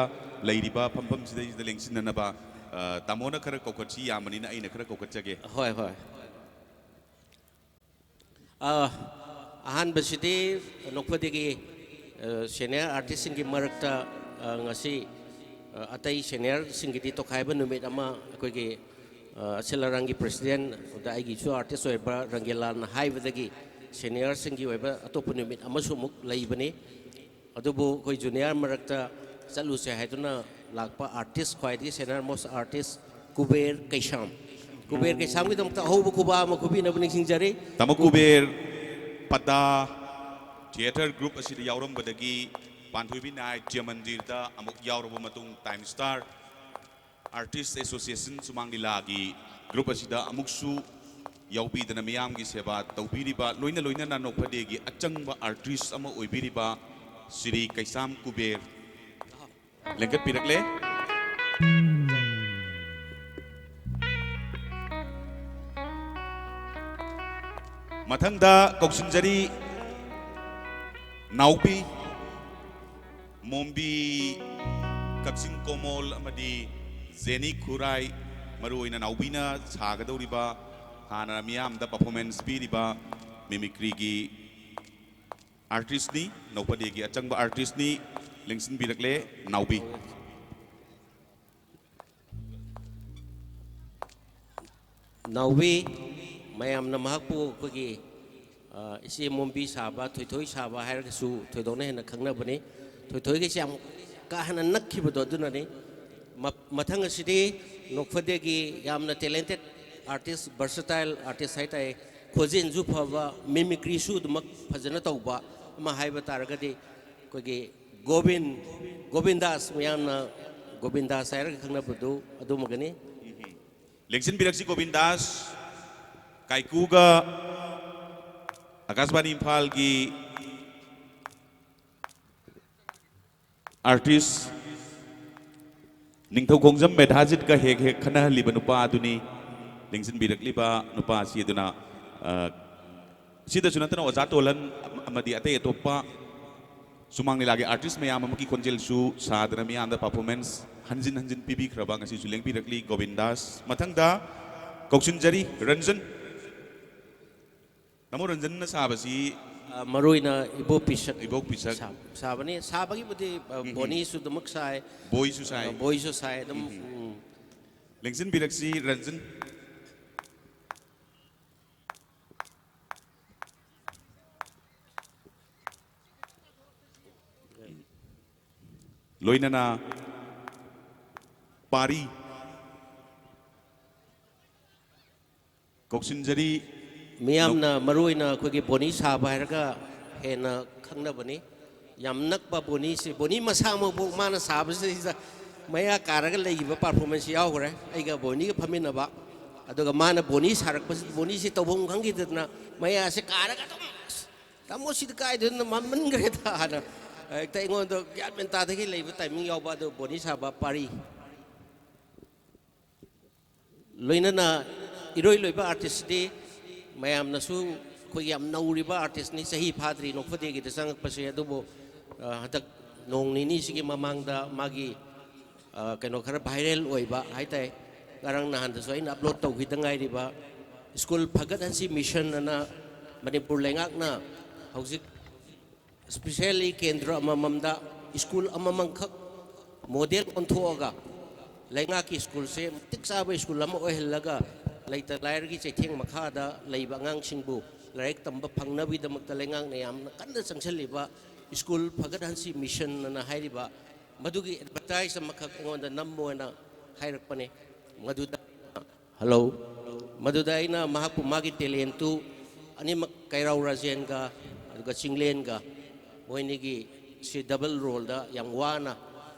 ꯂꯩꯔꯤꯕ ꯐꯝꯐꯝꯁꯤꯗꯩꯁꯤꯗ ꯂꯦꯡꯁꯤꯟꯅꯅꯕ, ꯑ, ꯇꯥꯃꯣꯅ ꯈꯔ ꯀꯧꯈꯠꯁꯤ ꯌꯥꯝꯕꯅꯤꯅ ꯑꯩꯅ ꯈꯔ ꯀꯧꯈꯠꯆꯒꯦ꯫ ꯍꯣꯏ, ꯍꯣꯏ꯫ ꯑ, ꯑꯍꯥꯟꯕꯁꯤꯗꯤ ꯅꯣꯛꯐꯗꯦꯒꯤ, ꯑ, senior artistꯁꯤꯡꯒꯤ ꯃꯔꯛꯇ ꯑ, ꯉꯁꯤ, ꯑ, ꯑꯇꯩ ꯁꯦꯅꯤꯌꯔꯁꯤꯡꯒꯤꯗꯤ ꯇꯣꯈꯥꯏꯕ ꯅꯨꯃꯤꯠ ꯑꯃ ꯑꯩꯈꯣꯏꯒꯤ, ꯑ, ꯑꯁꯤꯜ ꯑꯔꯥꯡꯒꯤ ꯄ꯭ꯔꯦꯁꯤꯗꯦꯟꯠ, ꯑꯗ ꯑꯩꯒꯤꯁꯨ ꯑꯥꯔꯇꯤꯁ ꯑꯣꯏꯕ ꯔꯪꯒꯦꯂꯥꯜꯅ ꯍꯥꯏꯕꯗꯒꯤ ꯁꯦꯅꯤꯌꯔꯁꯤꯡꯒꯤ ꯑꯣꯏꯕ ꯑꯇꯣꯞꯄ ꯅꯨꯃꯤꯠ ꯑꯃꯁꯨ ꯑꯃꯨꯛ ꯂꯩꯕꯅꯤ꯫ ꯑꯗꯨꯕꯨ ꯑꯩꯈꯣꯏ ꯖꯨꯅꯤꯌꯔ ꯃꯔꯛꯇ ꯆꯠꯂꯨꯁꯦ ꯍꯥꯏꯗꯨꯅ ꯂꯥꯛꯄ ꯑꯥꯔꯇꯤꯁ, ꯈ꯭ꯋꯥꯏꯗꯒꯤ ꯁꯦꯅꯤꯌꯔ ꯃꯣꯁ ꯑꯥꯔꯇꯤꯁ ꯀꯨꯕꯦꯔ ꯀꯩꯁꯥꯝ꯫ ꯀꯨꯕꯦꯔ ꯀꯩꯁꯥꯝꯒꯤꯗꯃꯛꯇ ꯑꯍꯧꯕ ꯈꯨꯕꯥꯛ ꯑꯃ ꯈꯨꯕꯤꯅꯕ ꯅꯤꯡꯁꯤꯡꯖꯔꯤ꯫ ꯇꯥꯃꯣ ꯀꯨꯕꯦꯔ ꯄꯗꯥ ꯊꯤꯌꯦꯇꯔ ꯒ꯭ꯔꯨꯞ ꯑꯁꯤꯗ ꯌꯥꯎꯔꯝꯕꯗꯒꯤ ꯄꯥꯟꯊꯣꯏꯕꯤ ꯅꯥꯏꯠ, ꯖ꯭ꯌ ꯃꯟꯗꯤꯔꯗ ꯑꯃꯨꯛ ꯌꯥꯎꯔꯕ ꯃꯇꯨꯡ, ꯇꯥꯏꯝ ꯁ꯭ꯇꯥꯔ ꯑꯥꯔꯇꯤꯁ ꯑꯦꯁꯣꯁꯤꯌꯦꯁꯟ ꯁꯨꯃꯥꯡ ꯂꯤꯂꯥꯒꯤ ꯒ꯭ꯔꯨꯞ ꯑꯁꯤꯗ ꯑꯃꯨꯛꯁꯨ ꯌꯥꯎꯕꯤꯗꯅ ꯃꯤꯌꯥꯝꯒꯤ ꯁꯦꯕꯥ ꯇꯧꯕꯤꯔꯤꯕ, ꯂꯣꯏꯅ ꯂꯣꯏꯅꯅ ꯅꯣꯛꯐꯗꯦꯒꯤ ꯑꯆꯪꯕ ꯑꯥꯔꯇꯤꯁ ꯑꯃ ꯑꯣꯏꯕꯤꯔꯤꯕ ꯁ꯭ꯔꯤ ꯀꯩꯁꯥꯝ ꯀꯨꯕꯦꯔ ꯂꯦꯡꯒꯠꯄꯤꯔꯛꯂꯦ꯫ ꯃꯊꯪꯗ ꯀꯧꯁꯤꯟꯖꯔꯤ ꯅꯥꯎꯕꯤ, ꯃꯣꯝꯕꯤ, ꯀꯛꯆꯤꯡ ꯀꯣꯃꯣꯜ ꯑꯃꯗꯤ ꯖꯦꯅꯤ ꯈꯨꯔꯥꯏ, ꯃꯔꯨꯑꯣꯏꯅ ꯅꯥꯎꯕꯤꯅ ꯁꯥꯒꯗꯧꯔꯤꯕ, ꯍꯥꯟꯅ ꯃꯤꯌꯥꯝꯗ ꯄꯔꯐꯣꯔꯃꯦꯟꯁ ꯄꯤꯔꯤꯕ ꯃꯤꯃꯤꯀ꯭ꯔꯤꯒꯤ ꯑꯥꯔꯇꯤꯁꯅꯤ, ꯅꯣꯛꯐꯗꯦꯒꯤ ꯑꯆꯪꯕ ꯑꯥꯔꯇꯤꯁꯅꯤ, ꯂꯦꯡꯁꯤꯟꯕꯤꯔꯛꯂꯦ ꯅꯥꯎꯕꯤ꯫ ꯅꯥꯎꯕꯤ, ꯃꯌꯥꯝꯅ ꯃꯍꯥꯛꯄꯨ ꯑꯩꯈꯣꯏꯒꯤ, ꯑ, ꯏꯆꯦ ꯃꯣꯝꯕꯤ ꯁꯥꯕ, ꯊꯣꯏꯊꯣꯏ ꯁꯥꯕ ꯍꯥꯏꯔꯒꯁꯨ ꯊꯣꯏꯗꯣꯛꯅ ꯍꯦꯟꯅ ꯈꯪꯅꯕꯅꯤ꯫ ꯊꯣꯏꯊꯣꯏꯒꯤꯁꯤ ꯌꯥꯝ ꯀꯥ ꯍꯦꯟꯅ ꯅꯛꯈꯤꯕꯗꯣ ꯑꯗꯨꯅꯅꯤ꯫ ꯃ-, ꯃꯊꯪ ꯑꯁꯤꯗꯤ ꯅꯣꯛꯐꯗꯦꯒꯤ ꯌꯥꯝꯅ ꯇꯦꯂꯦꯟꯇꯦꯠ ꯑꯥꯔꯇꯤꯁ, ꯚꯔꯁꯇꯥꯏꯜ ꯑꯥꯔꯇꯤꯁ ꯍꯥꯏꯇꯥꯔꯦ, ꯈꯣꯟꯖꯦꯜꯁꯨ ꯐꯕ, ꯃꯤꯃꯤꯀ꯭ꯔꯤꯁꯨ ꯑꯗꯨꯃꯛ ꯐꯖꯅ ꯇꯧꯕ ꯑꯃ ꯍꯥꯏꯕ ꯇꯥꯔꯒꯗꯤ ꯑꯩꯈꯣꯏꯒꯤ ꯒꯣꯕꯤꯟ, ꯒꯣꯕꯤꯟꯗꯥꯁ, ꯃꯌꯥꯝꯅ ꯒꯣꯕꯤꯟꯗꯥꯁ ꯍꯥꯏꯔꯒ ꯈꯪꯅꯕꯗꯨ ꯑꯗꯨꯃꯒꯅꯤ꯫ ꯂꯦꯡꯁꯤꯟꯕꯤꯔꯛꯁꯤ ꯒꯣꯕꯤꯟꯗꯥꯁ ꯀꯥꯏꯀꯨꯒ, ꯑꯀꯥꯁꯕꯥꯅꯤ ꯏꯝꯐꯥꯜꯒꯤ ꯑꯥꯔꯇꯤꯁ ꯅꯤꯡꯊꯧꯈꯣꯡꯖꯝ ꯃꯦꯙꯥꯖꯤꯠꯀ ꯍꯦꯛ ꯍꯦꯛ ꯈꯟꯅꯍꯜꯂꯤꯕ ꯅꯨꯄꯥ ꯑꯗꯨꯅꯤ꯫ ꯂꯦꯡꯁꯤꯟꯕꯤꯔꯛꯂꯤꯕ ꯅꯨꯄꯥ ꯑꯁꯤ ꯑꯗꯨꯅ, ꯑ, ꯁꯤꯗꯁꯨ ꯅꯠꯇꯅ ꯑꯣꯖꯥ ꯇꯣꯂꯟ ꯑꯃꯗꯤ ꯑꯇꯩ ꯑꯇꯣꯞꯄ ꯁꯨꯃꯥꯡ ꯂꯤꯂꯥꯒꯤ ꯑꯥꯔꯇꯤꯁ ꯃꯌꯥꯝ ꯑꯃꯒꯤ ꯈꯣꯟꯖꯦꯜꯁꯨ ꯁꯥꯗꯅ ꯃꯤꯌꯥꯝꯗ ꯄꯔꯐꯣꯔꯃꯦꯟꯁ ꯍꯟꯖꯤꯟ ꯍꯟꯖꯤꯟ ꯄꯤꯕꯤꯈ꯭ꯔꯕ ꯉꯁꯤꯁꯨ ꯂꯦꯡꯕꯤꯔꯛꯂꯤ ꯒꯣꯕꯤꯟꯗꯥꯁ꯫ ꯃꯊꯪꯗ ꯀꯧꯁꯤꯟꯖꯔꯤ ꯔꯟꯖꯟ꯫ ꯇꯥꯃꯣ ꯔꯟꯖꯟꯅ ꯁꯥꯕꯁꯤ ꯑ, ꯃꯔꯨ ꯑꯣꯏꯅ ꯏꯕꯣꯛ ꯄꯤꯁꯛ ꯏꯕꯣꯛ ꯄꯤꯁꯛ꯫ ꯁꯥ-, ꯁꯥꯕꯅꯤ꯫ ꯁꯥꯕꯒꯤꯕꯨꯗꯤ, ꯑ, ꯕꯣꯅꯤꯁꯨ ꯑꯗꯨꯃꯛ ꯁꯥꯏ꯫ ꯕꯣꯏꯁꯨ ꯁꯥꯏ꯫ ꯑ, ꯕꯣꯏꯁꯨ ꯁꯥꯏ꯫ ꯑꯗꯨꯝ, ꯎꯝ꯫ ꯂꯦꯡꯁꯤꯟꯕꯤꯔꯛꯁꯤ, ꯔꯟꯖꯟ꯫ ꯂꯣꯏꯅꯅ ꯄꯥꯔꯤ꯫ ꯀꯧꯁꯤꯟꯖꯔꯤ꯫ ꯃꯤꯌꯥꯝꯅ ꯃꯔꯨ ꯑꯣꯏꯅ ꯑꯩꯈꯣꯏꯒꯤ ꯕꯣꯅꯤ ꯁꯥꯕ ꯍꯥꯏꯔꯒ ꯍꯦꯟꯅ ꯈꯪꯅꯕꯅꯤ꯫ ꯌꯥꯝ ꯅꯛꯄ ꯕꯣꯅꯤꯁꯤ, ꯕꯣꯅꯤ ꯃꯁꯥꯃꯛꯐꯥꯎ ꯃꯥꯅ ꯁꯥꯕꯁꯤꯗꯩꯁꯤꯗ ꯃꯌꯥ ꯀꯥꯔꯒ ꯂꯩꯈꯤꯕ performance ꯌꯥꯎꯈ꯭ꯔꯦ꯫ ꯑꯩꯒ ꯕꯣꯅꯤꯒ ꯐꯝꯃꯤꯟꯅꯕ, ꯑꯗꯨꯒ ꯃꯥꯅ ꯕꯣꯅꯤ ꯁꯥꯔꯛꯄꯁꯤ, ꯕꯣꯅꯤꯁꯤ ꯇꯧꯐꯝ ꯈꯪꯈꯤꯗꯗꯅ ꯃꯌꯥꯁꯦ ꯀꯥꯔꯒ ꯑꯗꯨꯝ, "ꯑꯁ, ꯇꯥꯃꯣ, ꯁꯤꯗꯤ ꯀꯥꯏꯗꯅꯣ ꯃꯥꯟꯃꯟꯈ꯭ꯔꯦꯗ" ꯍꯥꯏꯅ ꯍꯦꯛꯇ ꯑꯩꯉꯣꯟꯗ ꯒ꯭ꯌꯥꯟ ꯃꯦꯟ ꯇꯥꯗꯒꯩ ꯂꯩꯕ timing ꯌꯥꯎꯕ꯫ ꯑꯗꯨ ꯕꯣꯅꯤ ꯁꯥꯕ ꯄꯥꯔꯤ꯫ ꯂꯣꯏꯅꯅ ꯏꯔꯣꯏ ꯂꯣꯏꯕ artistꯁꯤꯗꯤ ꯃꯌꯥꯝꯅꯁꯨ ꯑꯩꯈꯣꯏ ꯌꯥꯝ ꯅꯧꯔꯤꯕ artistꯅꯤ, ꯆꯍꯤ ꯐꯥꯗ꯭ꯔꯤ ꯅꯣꯛꯐꯗꯦꯒꯤꯗ ꯆꯪꯉꯛꯄꯁꯦ꯫ ꯑꯗꯨꯕꯨ, ꯑ, ꯍꯟꯗꯛ ꯅꯣꯡ ꯅꯤꯅꯤꯁꯤꯒꯤ ꯃꯃꯥꯡꯗ ꯃꯥꯒꯤ, ꯑ, ꯀꯩꯅꯣ ꯈꯔ viral ꯑꯣꯏꯕ ꯍꯥꯏꯇꯥꯔꯦ, ꯉꯔꯥꯡ ꯅꯍꯥꯟꯗꯁꯨ ꯑꯩꯅ upload ꯇꯧꯈꯤꯗ ꯉꯥꯏꯔꯤꯕ ꯁ꯭ꯀꯨꯜ ꯐꯒꯠꯍꯟꯁꯤ ꯃꯤꯁꯟ ꯑꯅ ꯃꯅꯤꯄꯨꯔ ꯂꯩꯉꯥꯛꯅ ꯍꯧꯖꯤꯛ specially ꯀꯦꯟꯗ꯭ꯔ ꯑꯃꯃꯝꯗ ꯁ꯭ꯀꯨꯜ ꯑꯃꯃꯝꯈꯛ model ꯑꯣꯟꯊꯣꯛꯑꯒ ꯂꯩꯉꯥꯛꯀꯤ ꯁ꯭ꯀꯨꯜꯁꯦ ꯃꯇꯤꯛ ꯆꯥꯕ ꯁ꯭ꯀꯨꯜ ꯑꯃ ꯑꯣꯏꯍꯜꯂꯒ ꯂꯩꯇ ꯂꯥꯏꯔꯒꯤ ꯆꯩꯊꯦꯡ ꯃꯈꯥꯗ ꯂꯩꯕ ꯑꯉꯥꯡꯁꯤꯡꯕꯨ ꯂꯥꯏꯔꯤꯛ ꯇꯝꯕ ꯐꯪꯅꯕꯒꯤꯗꯃꯛꯇ ꯂꯩꯉꯥꯛꯅ ꯌꯥꯝꯅ ꯀꯟꯅ ꯆꯪꯁꯤꯜꯂꯤꯕ ꯁ꯭ꯀꯨꯜ ꯐꯒꯠꯍꯟꯁꯤ ꯃꯤꯁꯟ ꯑꯅ ꯍꯥꯏꯔꯤꯕ ꯃꯗꯨꯒꯤ advertise ꯑꯃꯈꯛ ꯑꯩꯉꯣꯟꯗ ꯅꯝꯃꯣꯅ ꯍꯥꯏꯔꯛꯄꯅꯦ꯫ ꯃꯗꯨꯗ ꯍꯜꯂꯣ꯫ ꯃꯗꯨꯗ ꯑꯩꯅ ꯃꯍꯥꯛꯄꯨ ꯃꯥꯒꯤ talentꯇꯨ ꯑꯅꯤꯃꯛ ꯀꯩꯔꯥꯎ ꯔꯥꯖꯦꯟꯒ ꯑꯗꯨꯒ ꯆꯤꯡꯂꯦꯟꯒ ꯃꯣꯏꯅꯤꯒꯤ ꯁꯤ double roleꯗ ꯌꯥꯝ ꯋꯥꯅ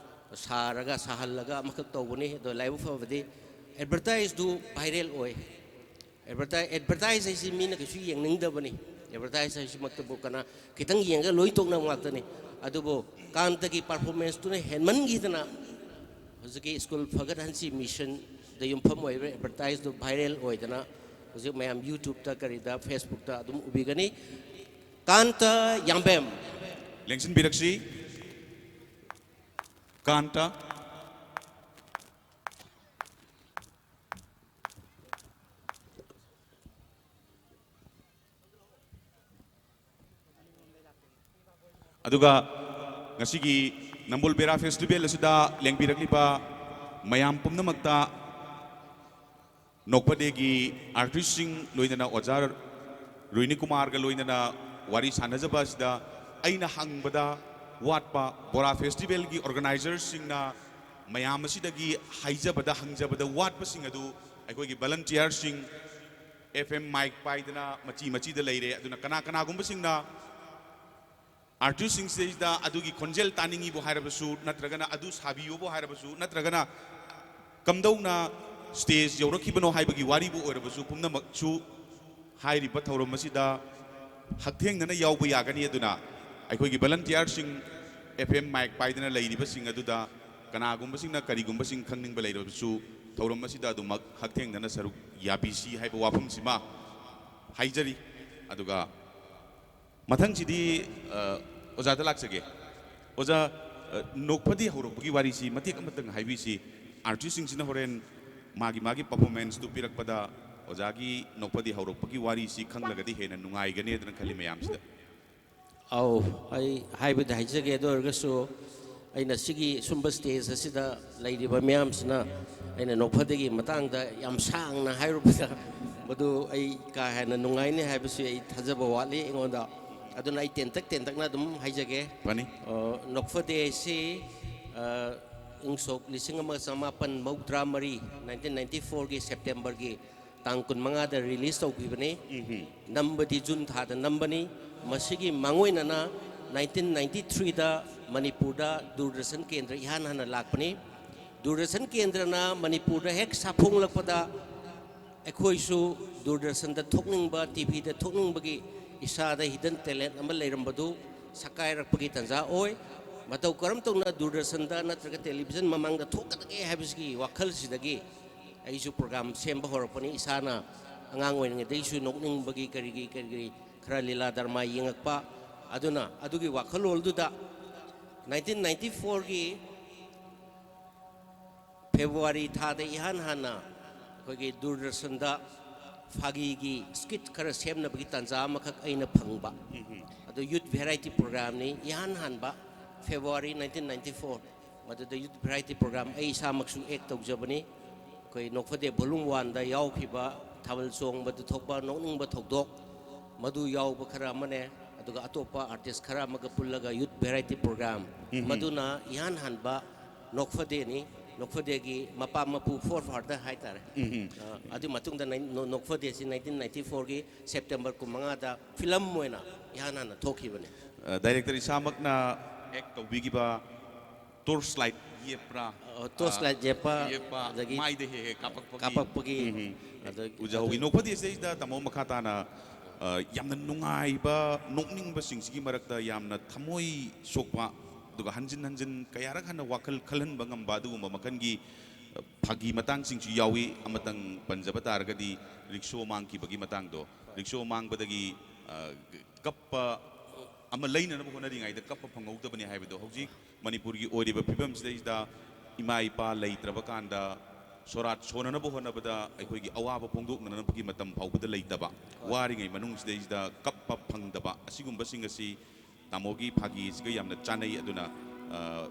ꯁꯥꯔꯒ ꯁꯥꯍꯜꯂꯒ ꯑꯃꯈꯛ ꯇꯧꯕꯅꯤ꯫ ꯑꯗꯣ ꯂꯥꯏꯕꯛ ꯐꯕꯗꯤ advertiseꯗꯨ viral ꯑꯣꯏ꯫ Advertise, advertise ꯍꯥꯏꯁꯤ ꯃꯤꯅ ꯀꯩꯁꯨ ꯌꯦꯡꯅꯤꯡꯗꯕꯅꯤ꯫ Advertise ꯍꯥꯏꯁꯤꯃꯛꯇꯕꯨ ꯀꯅꯥ ꯈꯤꯇꯪ ꯌꯦꯡꯉꯒ ꯂꯣꯏ ꯇꯣꯛꯅꯕ ꯉꯥꯛꯇꯅꯤ꯫ ꯑꯗꯨꯕꯨ ꯀꯥꯟꯇꯒꯤ performanceꯇꯨꯅ ꯍꯦꯟꯃꯟꯈꯤꯗꯅ ꯍꯧꯖꯤꯛꯀꯤ ꯁ꯭ꯀꯨꯜ ꯐꯒꯠꯍꯟꯁꯤ ꯃꯤꯁꯟꯗ ꯌꯨꯝꯐꯝ ꯑꯣꯏꯕ advertiseꯗꯨ viral ꯑꯣꯏꯗꯅ ꯍꯧꯖꯤꯛ ꯃꯌꯥꯝ YouTubeꯇ ꯀꯔꯤꯗ Facebookꯇ ꯑꯗꯨꯝ ꯎꯕꯤꯒꯅꯤ꯫ ꯀꯥꯟꯇ ꯌꯥꯝꯕꯦꯝ꯫ ꯂꯦꯡꯁꯤꯟꯕꯤꯔꯛꯁꯤ꯫ ꯀꯥꯟꯇ꯫ ꯑꯗꯨꯒ ꯉꯁꯤꯒꯤ ꯅꯝꯕꯣꯜ ꯕꯦꯔꯥ ꯐꯦꯁꯇꯤꯚꯦꯜ ꯑꯁꯤꯗ ꯂꯦꯡꯕꯤꯔꯛꯂꯤꯕ ꯃꯌꯥꯝ ꯄꯨꯝꯅꯃꯛꯇ ꯅꯣꯛꯐꯗꯦꯒꯤ ꯑꯥꯔꯇꯤꯁꯁꯤꯡ ꯂꯣꯏꯅꯅ ꯑꯣꯖꯥ ꯔꯣꯍꯤꯅꯤ ꯀꯨꯃꯥꯔꯒ ꯂꯣꯏꯅꯅ ꯋꯥꯔꯤ ꯁꯥꯟꯅꯖꯕ ꯑꯁꯤꯗ ꯑꯩꯅ ꯍꯪꯕꯗ ꯋꯥꯠꯄ, ꯕꯣꯔꯥ ꯐꯦꯁꯇꯤꯚꯦꯜꯒꯤ ꯑꯣꯔꯒꯅꯥꯏꯖꯔꯁꯤꯡꯅ ꯃꯌꯥꯝ ꯑꯁꯤꯗꯒꯤ ꯍꯥꯏꯖꯕꯗ, ꯍꯪꯖꯕꯗ ꯋꯥꯠꯄꯁꯤꯡ ꯑꯗꯨ ꯑꯩꯈꯣꯏꯒꯤ ꯚꯂꯟꯇꯤꯌꯔꯁꯤꯡ ꯑꯦꯐ ꯑꯦꯝ ꯃꯥꯏꯛ ꯄꯥꯏꯗꯅ ꯃꯆꯤ ꯃꯆꯤꯗ ꯂꯩꯔꯦ꯫ ꯑꯗꯨꯅ ꯀꯅꯥ ꯀꯅꯥꯒꯨꯝꯕꯁꯤꯡꯅ ꯑꯥꯔꯇꯤꯁꯁꯤꯡꯁꯤꯗꯩꯁꯤꯗ ꯑꯗꯨꯒꯤ ꯈꯣꯟꯖꯦꯜ ꯇꯥꯅꯤꯡꯉꯤꯕꯨ ꯍꯥꯏꯔꯕꯁꯨ, ꯅꯠꯇ꯭ꯔꯒꯅ ꯑꯗꯨ ꯁꯥꯕꯤꯌꯨꯕꯨ ꯍꯥꯏꯔꯕꯁꯨ, ꯅꯠꯇ꯭ꯔꯒꯅ ꯀꯝꯗꯧꯅ ꯁ꯭ꯇꯦꯖ ꯌꯧꯔꯛꯈꯤꯕꯅꯣ ꯍꯥꯏꯕꯒꯤ ꯋꯥꯔꯤꯕꯨ ꯑꯣꯏꯔꯕꯁꯨ, ꯄꯨꯝꯅꯃꯛꯁꯨ ꯍꯥꯏꯔꯤꯕ ꯊꯧꯔꯝ ꯑꯁꯤꯗ ꯍꯛꯊꯦꯡꯅꯅ ꯌꯥꯎꯕ ꯌꯥꯒꯅꯤ꯫ ꯑꯗꯨꯅ ꯑꯩꯈꯣꯏꯒꯤ ꯚꯂꯟꯇꯤꯌꯔꯁꯤꯡ ꯑꯦꯐ ꯑꯦꯝ ꯃꯥꯏꯛ ꯄꯥꯏꯗꯅ ꯂꯩꯔꯤꯕꯁꯤꯡ ꯑꯗꯨꯗ ꯀꯅꯥꯒꯨꯝꯕꯁꯤꯡꯅ ꯀꯔꯤꯒꯨꯝꯕꯁꯤꯡ ꯈꯪꯅꯤꯡꯕ ꯂꯩꯔꯕꯁꯨ ꯊꯧꯔꯝ ꯑꯁꯤꯗ ꯑꯗꯨꯃꯛ ꯍꯛꯊꯦꯡꯅꯅ ꯁꯔꯨꯛ ꯌꯥꯕꯤꯁꯤ ꯍꯥꯏꯕ ꯋꯥꯐꯝꯁꯤꯃ ꯍꯥꯏꯖꯔꯤ꯫ ꯑꯗꯨꯒ ꯃꯊꯪꯁꯤꯗꯤ, ꯑ, ꯑꯣꯖꯥꯗ ꯂꯥꯛꯆꯒꯦ꯫ ꯑꯣꯖꯥ, ꯑ, ꯅꯣꯛꯐꯗꯦ ꯍꯧꯔꯛꯄꯒꯤ ꯋꯥꯔꯤꯁꯤ ꯃꯇꯦꯛ ꯑꯃꯇꯪ ꯍꯥꯏꯕꯤꯁꯤ꯫ ꯑꯥꯔꯇꯤꯁꯁꯤꯡꯁꯤꯅ ꯍꯣꯔꯦꯟ ꯃꯥꯒꯤ ꯃꯥꯒꯤ ꯄꯔꯐꯣꯔꯃꯦꯟꯁꯇꯨ ꯄꯤꯔꯛꯄꯗ ꯑꯣꯖꯥꯒꯤ ꯅꯣꯛꯐꯗꯦ ꯍꯧꯔꯛꯄꯒꯤ ꯋꯥꯔꯤꯁꯤ ꯈꯪꯂꯒꯗꯤ ꯍꯦꯟꯅ ꯅꯨꯡꯉꯥꯏꯒꯅꯤ ꯑꯗꯨꯅ ꯈꯜꯂꯤ ꯃꯌꯥꯝꯁꯤꯗ꯫ ꯑꯧ, ꯑꯩ ꯍꯥꯏꯕꯗꯤ ꯍꯥꯏꯖꯒꯦ꯫ ꯑꯗꯨ ꯑꯣꯏꯔꯒꯁꯨ ꯑꯩꯅ ꯁꯤꯒꯤ ꯁꯨꯝꯕ ꯁ꯭ꯇꯦꯖ ꯑꯁꯤꯗ ꯂꯩꯔꯤꯕ ꯃꯤꯌꯥꯝꯁꯤꯅ ꯑꯩꯅ ꯅꯣꯛꯐꯗꯦꯒꯤ ꯃꯇꯥꯡꯗ ꯌꯥꯝ ꯁꯥꯡꯅ ꯍꯥꯏꯔꯨꯕꯗ ꯃꯗꯨ ꯑꯩ ꯀꯥ ꯍꯦꯟꯅ ꯅꯨꯡꯉꯥꯏꯅꯤ ꯍꯥꯏꯕꯁꯤ ꯑꯩ ꯊꯥꯖꯕ ꯋꯥꯠꯂꯤ ꯑꯩꯉꯣꯟꯗ꯫ ꯑꯗꯨꯅ ꯑꯩ ꯇꯦꯟꯇꯛ ꯇꯦꯟꯇꯛꯅ ꯑꯗꯨꯝ ꯍꯥꯏꯖꯒꯦ꯫ ꯐꯅꯤ꯫ ꯑ, ꯅꯣꯛꯐꯗꯦ ꯑꯁꯤ, ꯑ, ꯏꯪ ꯁꯣꯛ ꯂꯤꯁꯤꯡ ꯑꯃꯒ ꯆꯃꯥꯄꯟ ꯃꯧꯗ꯭ꯔꯥ ꯃꯔꯤ, ꯅꯥꯏꯟꯇꯤꯟ ꯅꯥꯏꯟꯇꯤ ꯐꯣꯔꯒꯤ ꯁꯦꯞꯇꯦꯝꯕꯔꯒꯤ ꯇꯥꯡ ꯀꯨꯟꯃꯉꯥꯗ ꯔꯤꯂꯤꯖ ꯇꯧꯈꯤꯕꯅꯤ꯫ ꯎꯝꯍꯨꯝ꯫ ꯅꯝꯕꯗꯤ ꯖꯨꯟ ꯊꯥꯗ ꯅꯝꯕꯅꯤ꯫ ꯃꯁꯤꯒꯤ ꯃꯥꯡꯑꯣꯏꯅꯅ ꯅꯥꯏꯟꯇꯤꯟ ꯅꯥꯏꯟꯇꯤ ꯊ꯭ꯔꯤꯗ ꯃꯅꯤꯄꯨꯔꯗ ꯗꯨꯔꯗꯔꯁꯟ ꯀꯦꯟꯗ꯭ꯔ ꯏꯍꯥꯟ ꯍꯥꯟꯅ ꯂꯥꯛꯄꯅꯤ꯫ ꯗꯨꯔꯗꯔꯁꯟ ꯀꯦꯟꯗ꯭ꯔꯅ ꯃꯅꯤꯄꯨꯔꯗ ꯍꯦꯛ ꯁꯥꯐꯣꯡꯂꯛꯄꯗ ꯑꯩꯈꯣꯏꯁꯨ ꯗꯨꯔꯗꯔꯁꯟꯗ ꯊꯣꯛꯅꯤꯡꯕ, ꯇꯤ ꯚꯤꯗ ꯊꯣꯛꯅꯤꯡꯕꯒꯤ ꯏꯁꯥꯗ ꯍꯤꯗꯟ ꯇꯦꯂꯦꯟ ꯑꯃ ꯂꯩꯔꯝꯕꯗꯨ ꯁꯛꯀꯥꯏꯔꯛꯄꯒꯤ ꯇꯥꯟꯖꯥ ꯑꯣꯏ꯫ ꯃꯇꯧ ꯀꯔꯝ ꯇꯧꯅ ꯗꯨꯔꯗꯔꯁꯟꯗ ꯅꯠꯇ꯭ꯔꯒ ꯇꯦꯂꯤꯚꯤꯖꯟ ꯃꯃꯥꯡꯗ ꯊꯣꯛꯀꯗꯒꯦ ꯍꯥꯏꯕꯁꯤꯒꯤ ꯋꯥꯈꯜꯁꯤꯗꯒꯤ ꯑꯩꯁꯨ ꯄ꯭ꯔꯣꯒ꯭ꯔꯥꯝ ꯁꯦꯝꯕ ꯍꯧꯔꯛꯄꯅꯤ꯫ ꯏꯁꯥꯅ ꯑꯉꯥꯡ ꯑꯣꯏꯔꯤꯉꯩꯗꯒꯤꯁꯨ ꯅꯣꯛꯅꯤꯡꯕꯒꯤ ꯀꯔꯤꯒꯤ ꯀꯔꯤꯒꯤ ꯈꯔ ꯂꯤꯂꯥ ꯗ꯭ꯔꯃꯥ ꯌꯦꯡꯉꯛꯄ꯫ ꯑꯗꯨꯅ ꯑꯗꯨꯒꯤ ꯋꯥꯈꯜꯂꯣꯟꯗꯨꯗ ꯅꯥꯏꯟꯇꯤꯟ ꯅꯥꯏꯟꯇꯤ ꯐꯣꯔꯒꯤ ꯐꯦꯕ꯭ꯔꯨꯋꯥꯔꯤ ꯊꯥꯗ ꯏꯍꯥꯟ ꯍꯥꯟꯅ ꯑꯩꯈꯣꯏꯒꯤ ꯗꯨꯔꯗꯔꯁꯟꯗ ꯐꯥꯒꯤꯒꯤ ꯁ꯭ꯀꯤꯠ ꯈꯔ ꯁꯦꯝꯅꯕꯒꯤ ꯇꯥꯟꯖꯥ ꯑꯃꯈꯛ ꯑꯩꯅ ꯐꯪꯕ꯫ ꯎꯝ, ꯎꯝ꯫ ꯑꯗꯨ ꯌꯨꯠ ꯚꯦꯔꯥꯏꯇꯤ ꯄ꯭ꯔꯣꯒ꯭ꯔꯥꯝꯅꯤ꯫ ꯏꯍꯥꯟ ꯍꯥꯟꯕ ꯐꯦꯕ꯭ꯔꯨꯋꯥꯔꯤ ꯅꯥꯏꯟꯇꯤꯟ ꯅꯥꯏꯟꯇꯤ ꯐꯣꯔ, ꯃꯗꯨꯗ ꯌꯨꯠ ꯚꯦꯔꯥꯏꯇꯤ ꯄ꯭ꯔꯣꯒ꯭ꯔꯥꯝ ꯑꯩ ꯏꯁꯥꯃꯛꯁꯨ ꯑꯦꯛ ꯇꯧꯖꯕꯅꯤ꯫ ꯑꯩꯈꯣꯏ ꯅꯣꯛꯐꯗꯦ ꯚꯣꯂꯨꯝ ꯋꯥꯟꯗ ꯌꯥꯎꯈꯤꯕ ꯊꯥꯕꯜ ꯆꯣꯡꯕꯗ ꯊꯣꯛꯄ ꯅꯣꯛꯅꯤꯡꯕ ꯊꯧꯗꯣꯛ, ꯃꯗꯨ ꯌꯥꯎꯕ ꯈꯔ ꯑꯃꯅꯦ꯫ ꯑꯗꯨꯒ ꯑꯇꯣꯞꯄ ꯑꯥꯔꯇꯤꯁ ꯈꯔ ꯑꯃꯒ ꯄꯨꯜꯂꯒ ꯌꯨꯠ ꯚꯦꯔꯥꯏꯇꯤ ꯄ꯭ꯔꯣꯒ꯭ꯔꯥꯝ, ꯃꯗꯨꯅ ꯏꯍꯥꯟ ꯍꯥꯟꯕ ꯅꯣꯛꯐꯗꯦꯅꯤ꯫ ꯅꯣꯛꯐꯗꯦꯒꯤ ꯃꯄꯥ ꯃꯄꯨ ꯐꯣꯔ ꯐꯥꯗꯔ ꯍꯥꯏꯇꯥꯔꯦ꯫ ꯑ, ꯑꯗꯨꯒꯤ ꯃꯇꯨꯡꯗ ꯅꯥꯏꯟ-, ꯅꯣ-, ꯅꯣꯛꯐꯗꯦꯁꯤ ꯅꯥꯏꯟꯇꯤꯟ ꯅꯥꯏꯟꯇꯤ ꯐꯣꯔꯒꯤ ꯁꯦꯞꯇꯦꯝꯕꯔ ꯀꯨꯟꯃꯉꯥꯗ ꯐꯤꯂꯝ ꯑꯣꯏꯅ ꯏꯍꯥꯟ ꯍꯥꯟꯅ ꯊꯣꯛꯈꯤꯕꯅꯤ꯫ ꯑ, ꯗꯥꯏꯔꯦꯛꯇꯔ ꯏꯁꯥꯃꯛꯅ ꯑꯦꯛ ꯇꯧꯕꯤꯈꯤꯕ ꯇꯣꯔꯆ ꯂꯥꯏꯠ ꯌꯦꯞꯄ꯭ꯔꯥ? ꯑ, ꯇꯣꯔꯆ ꯂꯥꯏꯠ ꯌꯦꯞꯄ, ꯌꯦꯞꯄ, ꯑꯗꯒꯤ ꯃꯥꯏꯗ ꯍꯦꯛ ꯍꯦꯛ ꯀꯥꯞꯄꯛꯄꯒꯤ꯫ ꯀꯥꯞꯄꯛꯄꯒꯤ, ꯎꯝ, ꯎꯝ꯫ ꯑꯗꯒꯤ ꯎꯖꯍꯧꯋꯤ꯫ ꯅꯣꯛꯐꯗꯦ ꯁꯤꯗꯩꯁꯤꯗ ꯇꯥꯃꯣ ꯃꯈꯥ ꯇꯥꯅ, ꯑ, ꯌꯥꯝꯅ ꯅꯨꯡꯉꯥꯏꯕ ꯅꯣꯛꯅꯤꯡꯕꯁꯤꯡꯁꯤꯒꯤ ꯃꯔꯛꯇ ꯌꯥꯝꯅ ꯊꯃꯣꯏ ꯁꯣꯛꯄ, ꯑꯗꯨꯒ ꯍꯟꯖꯤꯟ ꯍꯟꯖꯤꯟ ꯀꯌꯥꯔꯛ ꯍꯟꯅ ꯋꯥꯈꯜ ꯈꯜꯍꯟꯕ ꯉꯝꯕ ꯑꯗꯨꯒꯨꯝꯕ ꯃꯈꯜꯒꯤ, ꯑ, ꯐꯥꯒꯤ ꯃꯇꯥꯡꯁꯤꯡꯁꯨ ꯌꯥꯎꯏ꯫ ꯑꯃꯇꯪ ꯄꯟꯖꯕ ꯇꯥꯔꯒꯗꯤ ꯔꯤꯛꯁꯣ ꯃꯥꯡꯈꯤꯕꯒꯤ ꯃꯇꯥꯡꯗꯣ, ꯔꯤꯛꯁꯣ ꯃꯥꯡꯕꯗꯒꯤ, ꯑ, ꯀꯞꯄ ꯑꯃ ꯂꯩꯅꯅꯕ ꯍꯣꯠꯅꯔꯤꯉꯩꯗ ꯀꯞꯄ ꯐꯪꯍꯧꯗꯕꯅꯤ ꯍꯥꯏꯕꯗꯣ, ꯍꯧꯖꯤꯛ ꯃꯅꯤꯄꯨꯔꯒꯤ ꯑꯣꯏꯔꯤꯕ ꯐꯤꯕꯝꯁꯤꯗꯩꯁꯤꯗ ꯏꯃꯥ ꯏꯄꯥ ꯂꯩꯇ꯭ꯔꯕ ꯀꯥꯟꯗ ꯁꯣꯔꯥꯠ ꯁꯣꯟꯅꯅꯕ ꯍꯣꯠꯅꯕꯗ ꯑꯩꯈꯣꯏꯒꯤ ꯑꯋꯥꯕ ꯐꯣꯡꯗꯣꯛꯅꯅꯕꯒꯤ ꯃꯇꯝ ꯐꯥꯎꯕꯗ ꯂꯩꯇꯕ, ꯋꯥꯔꯤꯉꯩ ꯃꯅꯨꯡꯁꯤꯗꯩꯁꯤꯗ ꯀꯞꯄ ꯐꯪꯗꯕ, ꯑꯁꯤꯒꯨꯝꯕꯁꯤꯡ ꯑꯁꯤ ꯇꯥꯃꯣꯒꯤ ꯐꯥꯒꯤꯁꯤꯒ ꯌꯥꯝꯅ ꯆꯥꯟꯅꯩ꯫ ꯑꯗꯨꯅ, ꯑ,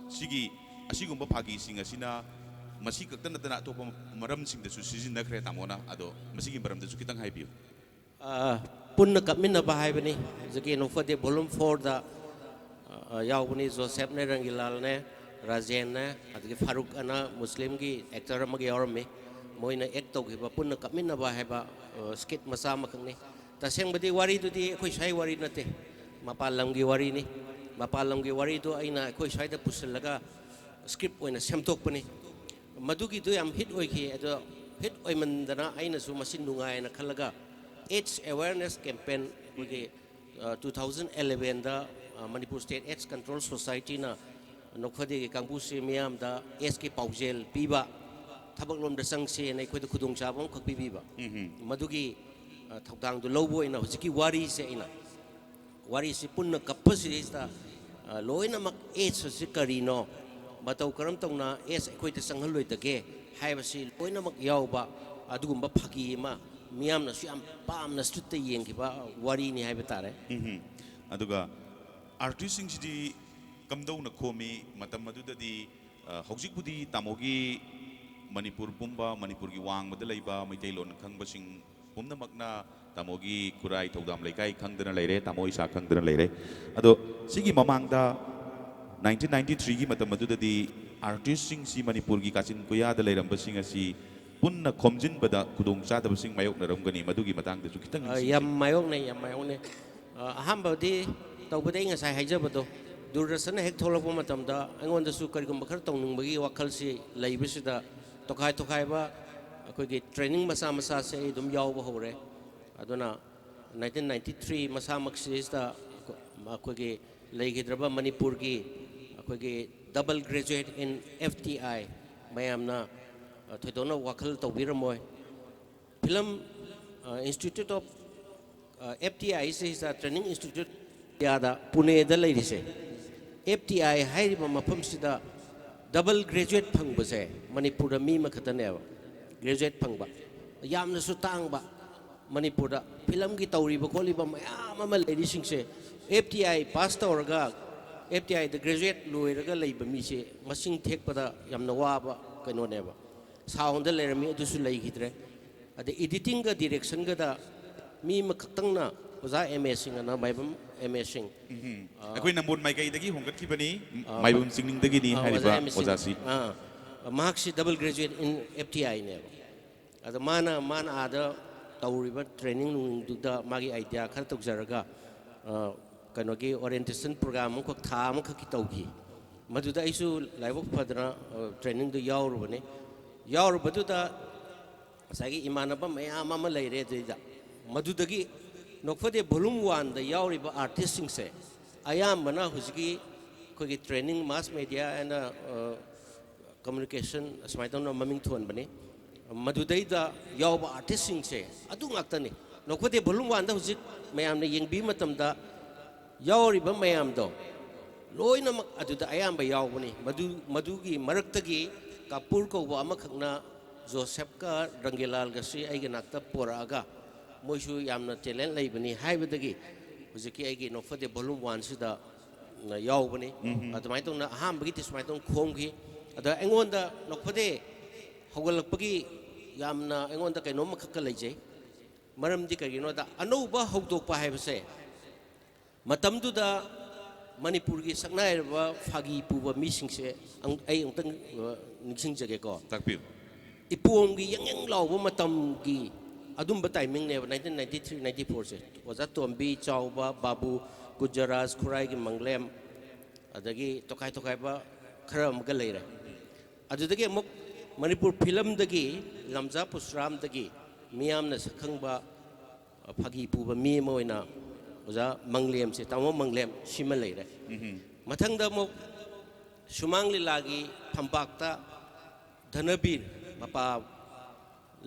ꯁꯤꯒꯤ ꯑꯁꯤꯒꯨꯝꯕ ꯐꯥꯒꯤꯁꯤꯡ ꯑꯁꯤꯅ ꯃꯁꯤ ꯈꯛꯇ ꯅꯠꯇꯅ ꯑꯇꯣꯞꯄ ꯃꯔꯝꯁꯤꯡꯗꯁꯨ ꯁꯤꯖꯤꯟꯅꯈ꯭ꯔꯦ ꯇꯥꯃꯣꯅ꯫ ꯑꯗꯣ ꯃꯁꯤꯒꯤ ꯃꯔꯝꯗꯁꯨ ꯈꯤꯇꯪ ꯍꯥꯏꯕꯤꯌꯨ꯫ ꯑ, ꯄꯨꯟꯅ ꯀꯞꯃꯤꯟꯅꯕ ꯍꯥꯏꯕꯅꯤ꯫ ꯍꯧꯖꯤꯛꯀꯤ ꯅꯣꯛꯐꯗꯦ ꯚꯣꯂꯨꯝ ꯐꯣꯔꯗ, ꯑ, ꯌꯥꯎꯕꯅꯤ꯫ ꯖꯣꯁꯦꯞꯅꯦ, ꯔꯪꯒꯤꯂꯥꯜꯅꯦ, ꯔꯥꯖꯦꯟꯅꯦ, ꯑꯗꯒꯤ ꯐꯥꯔꯨꯛ ꯑꯅ ꯃꯨꯁꯂꯤꯝꯒꯤ ꯑꯦꯛꯇꯔ ꯑꯃꯒ ꯌꯥꯎꯔꯝꯃꯤ꯫ ꯃꯣꯏꯅ ꯑꯦꯛ ꯇꯧꯈꯤꯕ ꯄꯨꯟꯅ ꯀꯞꯃꯤꯟꯅꯕ ꯍꯥꯏꯕ, ꯑ, ꯁ꯭ꯀꯤꯠ ꯃꯆꯥ ꯑꯃꯈꯛꯅꯤ꯫ ꯇꯁꯦꯡꯕꯗꯤ ꯋꯥꯔꯤꯗꯨꯗꯤ ꯑꯩꯈꯣꯏ ꯁ꯭ꯋꯥꯏ ꯋꯥꯔꯤ ꯅꯠꯇꯦ, ꯃꯄꯥꯟ ꯂꯝꯒꯤ ꯋꯥꯔꯤꯅꯤ꯫ ꯃꯄꯥꯟ ꯂꯝꯒꯤ ꯋꯥꯔꯤꯗꯨ ꯑꯩꯅ ꯑꯩꯈꯣꯏ ꯁ꯭ꯋꯥꯏꯗ ꯄꯨꯁꯤꯜꯂꯒ ꯁ꯭ꯀ꯭ꯔꯤꯞ ꯑꯣꯏꯅ ꯁꯦꯝꯗꯣꯛꯄꯅꯤ꯫ ꯃꯗꯨꯒꯤꯗꯨ ꯌꯥꯝ ꯍꯤꯠ ꯑꯣꯏꯈꯤ꯫ ꯑꯗꯣ ꯍꯤꯠ ꯑꯣꯏꯃꯟꯗꯅ ꯑꯩꯅꯁꯨ ꯃꯁꯤ ꯅꯨꯡꯉꯥꯏꯅ ꯈꯜꯂꯒ AIDS awareness campaign ꯑꯩꯈꯣꯏꯒꯤ, ꯑ, ꯇꯨ ꯊꯥꯎꯖꯟ ꯑꯦꯂꯦꯚꯦꯟꯗ, ꯑ, ꯃꯅꯤꯄꯨꯔ ꯁ꯭ꯇꯦꯠ ꯑꯦꯗꯁ ꯀꯟꯇ꯭ꯔꯣꯜ ꯁꯣꯁꯥꯏꯇꯤꯅ ꯅꯣꯛꯐꯗꯦꯒꯤ ꯀꯥꯡꯕꯨꯁꯤ ꯃꯤꯌꯥꯝꯗ ꯑꯦꯗꯁꯀꯤ ꯄꯥꯎꯖꯦꯜ ꯄꯤꯕ, ꯊꯕꯛꯂꯣꯝꯗ ꯆꯪꯁꯦꯅ ꯑꯩꯈꯣꯏꯗ ꯈꯨꯗꯣꯡꯆꯥꯕ ꯑꯃꯈꯛ ꯄꯤꯕꯤꯕ꯫ ꯃꯗꯨꯒꯤ, ꯑ, ꯊꯧꯗꯥꯡꯗꯨ ꯂꯧꯕ ꯑꯣꯏꯅ ꯍꯧꯖꯤꯛꯀꯤ ꯋꯥꯔꯤꯁꯦ ꯑꯩꯅ, ꯋꯥꯔꯤꯁꯤ ꯄꯨꯟꯅ ꯀꯞꯄꯁꯤꯗꯩꯁꯤꯗ, ꯑ, ꯂꯣꯏꯅꯃꯛ AIDS ꯑꯁꯤ ꯀꯔꯤꯅꯣ, ꯃꯇꯧ ꯀꯔꯝ ꯇꯧꯅ AIDS ꯑꯩꯈꯣꯏꯗ ꯆꯪꯍꯜꯂꯣꯏꯗꯒꯦ ꯍꯥꯏꯕꯁꯤ ꯂꯣꯏꯅꯃꯛ ꯌꯥꯎꯕ ꯑꯗꯨꯒꯨꯝꯕ ꯐꯥꯒꯤ ꯑꯃ, ꯃꯤꯌꯥꯝꯅꯁꯨ ꯌꯥꯝ ꯄꯥꯝꯅ ꯁ꯭ꯇ꯭ꯔꯤꯠꯇ ꯌꯦꯡꯈꯤꯕ ꯋꯥꯔꯤꯅꯤ ꯍꯥꯏꯕ ꯇꯥꯔꯦ꯫ ꯑꯗꯨꯒ ꯑꯥꯔꯇꯤꯁꯁꯤꯡꯁꯤꯗꯤ ꯀꯝꯗꯧꯅ ꯈꯣꯝꯃꯤ? ꯃꯇꯝ ꯑꯗꯨꯗꯗꯤ, ꯑ, ꯍꯧꯖꯤꯛꯄꯨꯗꯤ ꯇꯥꯃꯣꯒꯤ ꯃꯅꯤꯄꯨꯔ ꯄꯨꯝꯕ, ꯃꯅꯤꯄꯨꯔꯒꯤ ꯋꯥꯡꯃꯗ ꯂꯩꯕ ꯃꯩꯇꯩꯂꯣꯟ ꯈꯪꯕꯁꯤꯡ ꯄꯨꯝꯅꯃꯛꯅ ꯇꯥꯃꯣꯒꯤ ꯈꯨꯔꯥꯏ ꯊꯧꯗꯥꯝ ꯂꯩꯀꯥꯏ ꯈꯪꯗꯅ ꯂꯩꯔꯦ, ꯇꯥꯃꯣ ꯏꯁꯥ ꯈꯪꯗꯅ ꯂꯩꯔꯦ꯫ ꯑꯗꯣ ꯁꯤꯒꯤ ꯃꯃꯥꯡꯗ nineteen ninety three ꯒꯤ ꯃꯇꯝ ꯑꯗꯨꯗꯗꯤ ꯑꯥꯔꯇꯤꯁꯁꯤꯡꯁꯤ ꯃꯅꯤꯄꯨꯔꯒꯤ ꯀꯥꯆꯤꯟ ꯀꯣꯌꯥꯗ ꯂꯩꯔꯝꯕꯁꯤꯡ ꯑꯁꯤ ꯄꯨꯟꯅ ꯈꯣꯝꯖꯤꯟꯕꯗ ꯈꯨꯗꯣꯡꯆꯥꯗꯕꯁꯤꯡ ꯃꯥꯌꯣꯛꯅꯔꯝꯒꯅꯤ, ꯃꯗꯨꯒꯤ ꯃꯇꯥꯡꯗꯁꯨ ꯈꯤꯇꯪ ꯑ, ꯅꯤꯡꯁꯤꯡꯁꯤ꯫ ꯌꯥꯝ ꯃꯥꯌꯣꯛꯅꯩ, ꯌꯥꯝ ꯃꯥꯌꯣꯛꯅꯩ꯫ ꯑ, ꯑꯍꯥꯟꯕꯗꯤ ꯇꯧꯕꯗꯤ ꯑꯩ ꯉꯁꯥꯏ ꯍꯥꯏꯖꯕꯗꯣ, ꯗꯨꯔꯗꯔꯁꯟꯅ ꯍꯦꯛ ꯊꯣꯛꯂꯛꯄ ꯃꯇꯝꯗ ꯑꯩꯉꯣꯟꯗꯁꯨ ꯀꯔꯤꯒꯨꯝꯕ ꯈꯔ ꯇꯧꯅꯤꯡꯕꯒꯤ ꯋꯥꯈꯜꯁꯤ ꯂꯩꯕꯁꯤꯗ, ꯇꯣꯈꯥꯏ ꯇꯣꯈꯥꯏꯕ ꯑꯩꯈꯣꯏꯒꯤ ꯇ꯭ꯔꯦꯅꯤꯡ ꯃꯆꯥ ꯃꯆꯥꯁꯦ ꯑꯩ ꯑꯗꯨꯝ ꯌꯥꯎꯕ ꯍꯧꯔꯦ꯫ ꯑꯗꯨꯅ nineteen ninety three ꯃꯁꯥꯃꯛꯁꯤꯗ ꯑꯩꯈꯣꯏꯒꯤ ꯂꯩꯈꯤꯗ꯭ꯔꯕ ꯃꯅꯤꯄꯨꯔꯒꯤ ꯑꯩꯈꯣꯏꯒꯤ double graduate in F T I ꯃꯌꯥꯝꯅ, ꯑ, ꯊꯣꯏꯗꯣꯛꯅ ꯋꯥꯈꯜ ꯇꯧꯕꯤꯔꯝꯃꯣꯏ꯫ ꯐꯤꯂꯝ, ꯑ, Institute of, ꯑ, F T I ꯁꯤꯗ, Training Institute ꯏꯟꯗꯤꯌꯥꯗ ꯄꯨꯅꯦꯗ ꯂꯩꯔꯤꯁꯦ, F T I ꯍꯥꯏꯔꯤꯕ ꯃꯐꯝꯁꯤꯗ double graduate ꯐꯪꯕꯁꯦ ꯃꯅꯤꯄꯨꯔꯗ ꯃꯤ ꯑꯃꯈꯛꯇꯅꯦꯕ graduate ꯐꯪꯕ꯫ ꯌꯥꯝꯅꯁꯨ ꯇꯥꯡꯕ꯫ ꯃꯅꯤꯄꯨꯔꯗ ꯐꯤꯂꯝꯒꯤ ꯇꯧꯔꯤꯕ ꯈꯣꯠꯂꯤꯕ ꯃꯌꯥꯝ ꯑꯃ ꯂꯩꯔꯤꯁꯤꯡꯁꯦ F T I pass ꯇꯧꯔꯒ, F T I the graduate ꯂꯣꯏꯔꯒ ꯂꯩꯕ ꯃꯤꯁꯦ ꯃꯁꯤꯡ ꯊꯦꯛꯄꯗ ꯌꯥꯝꯅ ꯋꯥꯕ ꯀꯩꯅꯣꯅꯦꯕ꯫ Sound ꯗ ꯂꯩꯔꯝꯃꯤ, ꯑꯗꯨꯁꯨ ꯂꯩꯈꯤꯗ꯭ꯔꯦ꯫ ꯑꯗꯩ editing ꯒ direction ꯒꯗ ꯃꯤ ꯑꯃꯈꯛꯇꯪꯅ, ꯑꯣꯖꯥ M A ꯁꯤꯡ ꯑꯅ, ꯃꯥꯏꯕꯝ M A ꯁꯤꯡ꯫ ꯎꯝ꯫ ꯑ, ꯑꯩꯈꯣꯏ ꯅꯝꯕꯣꯜ ꯃꯥꯏꯀꯩꯗꯒꯤ ꯍꯣꯡꯒꯠꯈꯤꯕꯅꯤ, ꯑ, ꯃꯥꯏꯕꯝ ꯆꯤꯡꯅꯤꯡꯗꯒꯤꯅꯤ ꯑ, ꯍꯥꯏꯔꯤꯕ ꯑꯣꯖꯥ M A ꯁꯤꯡ꯫ ꯑꯣꯖꯥꯁꯤ꯫ ꯑ, ꯃꯍꯥꯛꯁꯤ double graduate in F T I ꯅꯦꯕ꯫ ꯑꯗꯣ ꯃꯥꯅ, ꯃꯥꯅ ꯑꯥꯗ ꯇꯧꯔꯤꯕ training ꯅꯨꯡꯗꯨꯗ ꯃꯥꯒꯤ idea ꯈꯔ ꯇꯧꯖꯔꯒ, ꯑ, ꯀꯩꯅꯣꯒꯤ orientation program ꯑꯃꯈꯛ ꯊꯥ ꯑꯃꯈꯛꯀꯤ ꯇꯧꯈꯤ꯫ ꯃꯗꯨꯗ ꯑꯩꯁꯨ ꯂꯥꯏꯕꯛ ꯐꯗꯅ, ꯑ, training ꯗꯨ ꯌꯥꯎꯔꯨꯕꯅꯤ꯫ ꯌꯥꯎꯔꯨꯕꯗꯨꯗ ꯉꯁꯥꯏꯒꯤ ꯏꯃꯥꯟꯅꯕ ꯃꯌꯥꯝ ꯑꯃ ꯂꯩꯔꯦ ꯑꯗꯨꯗꯩꯗ꯫ ꯃꯗꯨꯗꯒꯤ ꯅꯣꯛꯐꯗꯦ volume one ꯗ ꯌꯥꯎꯔꯤꯕ artist ꯁꯤꯡꯁꯦ ꯑꯌꯥꯝꯕꯅ ꯍꯧꯖꯤꯛꯀꯤ ꯑꯩꯈꯣꯏꯒꯤ training, mass media and, ꯑ, communication ꯑꯁꯨꯃꯥꯏꯅ ꯇꯧꯅ ꯃꯃꯤꯡ ꯊꯣꯟꯕꯅꯤ꯫ ꯃꯗꯨꯗꯩꯗ ꯌꯥꯎꯕ artist ꯁꯤꯡꯁꯦ ꯑꯗꯨ ꯉꯥꯛꯇꯅꯤ꯫ ꯅꯣꯛꯐꯗꯦ volume one ꯗ ꯍꯧꯖꯤꯛ ꯃꯌꯥꯝꯅ ꯌꯦꯡꯕꯤꯕ ꯃꯇꯝꯗ ꯌꯥꯎꯔꯤꯕ ꯃꯌꯥꯝꯗꯣ ꯂꯣꯏꯅꯃꯛ ꯑꯗꯨꯗ ꯑꯌꯥꯝꯕ ꯌꯥꯎꯕꯅꯤ꯫ ꯃꯗꯨ, ꯃꯗꯨꯒꯤ ꯃꯔꯛꯇꯒꯤ ꯀꯥꯄꯨꯔ ꯀꯧꯕ ꯑꯃꯈꯛꯅ ꯖꯣꯁꯦꯐꯀ ꯔꯪꯒꯦꯂꯥꯜꯒꯁꯤ ꯑꯩꯒꯤ ꯅꯥꯛꯇ ꯄꯣꯔꯛꯑꯒ, ꯃꯣꯏꯁꯨ ꯌꯥꯝꯅ talent ꯂꯩꯕꯅꯤ ꯍꯥꯏꯕꯗꯒꯤ ꯍꯧꯖꯤꯛꯀꯤ ꯑꯩꯒꯤ ꯅꯣꯛꯐꯗꯦ ꯚꯣꯂꯨꯝ ꯋꯥꯟꯁꯤꯗ ꯌꯥꯎꯕꯅꯤ꯫ ꯑꯗꯨꯃꯥꯏꯅ ꯇꯧꯅ ꯑꯍꯥꯟꯕꯒꯤꯗꯤ ꯁꯨꯃꯥꯏꯅ ꯇꯧꯅ ꯈꯣꯝꯈꯤ꯫ ꯑꯗ ꯑꯩꯉꯣꯟꯗ ꯅꯣꯛꯐꯗꯦ ꯍꯧꯒꯠꯂꯛꯄꯒꯤ ꯌꯥꯝꯅ ꯑꯩꯉꯣꯟꯗ ꯀꯩꯅꯣꯝ ꯑꯃꯈꯛꯀ ꯂꯩꯖꯩ꯫ ꯃꯔꯝꯗꯤ ꯀꯔꯤꯒꯤꯅꯣꯗ, ꯑꯅꯧꯕ ꯍꯧꯗꯣꯛꯄ ꯍꯥꯏꯕꯁꯦ ꯃꯇꯝꯗꯨꯗ ꯃꯅꯤꯄꯨꯔꯒꯤ ꯁꯛꯅꯥꯏꯔꯕ ꯐꯥꯒꯤ ꯄꯨꯕ ꯃꯤꯁꯤꯡꯁꯦ ꯑꯪ-, ꯑꯩ ꯑꯃꯨꯛꯇꯪ, ꯑ, ꯅꯤꯡꯁꯤꯡꯖꯒꯦꯀꯣ꯫ ꯇꯥꯛꯄꯤꯌꯨ꯫ ꯏꯄꯣꯝꯒꯤ ꯌꯪ ꯌꯪ ꯂꯥꯎꯕ ꯃꯇꯝꯒꯤ ꯑꯗꯨꯝꯕ ꯇꯥꯏꯃꯤꯡꯅꯦꯕ, ꯅꯥꯏꯟꯇꯤꯟ ꯅꯥꯏꯟꯇꯤ ꯊ꯭ꯔꯤ ꯅꯥꯏꯟꯇꯤ ꯐꯣꯔꯁꯦ꯫ ꯑꯣꯖꯥ ꯇꯣꯝꯕꯤ, ꯆꯥꯎꯕ, ꯕꯥꯕꯨ, ꯒꯨꯖꯔꯥꯖ, ꯈꯨꯔꯥꯏꯒꯤ ꯃꯪꯂꯦꯝ, ꯑꯗꯒꯤ ꯇꯣꯈꯥꯏ ꯇꯣꯈꯥꯏꯕ ꯈꯔ ꯑꯃꯒ ꯂꯩꯔꯦ꯫ ꯑꯗꯨꯗꯒꯤ ꯑꯃꯨꯛ ꯃꯅꯤꯄꯨꯔ ꯐꯤꯂꯝꯗꯒꯤ ꯂꯝꯖꯥ ꯄꯨꯁ꯭ꯔꯥꯝꯗꯒꯤ ꯃꯤꯌꯥꯝꯅ ꯁꯛꯈꯪꯕ ꯐꯥꯒꯤ ꯄꯨꯕ ꯃꯤ ꯑꯃ ꯑꯣꯏꯅ ꯑꯣꯖꯥ ꯃꯪꯂꯦꯝꯁꯦ, ꯇꯥꯃꯣ ꯃꯪꯂꯦꯝ ꯁꯤꯃ ꯂꯩꯔꯦ꯫ ꯃꯊꯪꯗ ꯑꯃꯨꯛ ꯁꯨꯃꯥꯡ ꯂꯤꯂꯥꯒꯤ ꯐꯝꯄꯥꯛꯇ ꯙꯅꯕꯤꯔ ꯃꯄꯥ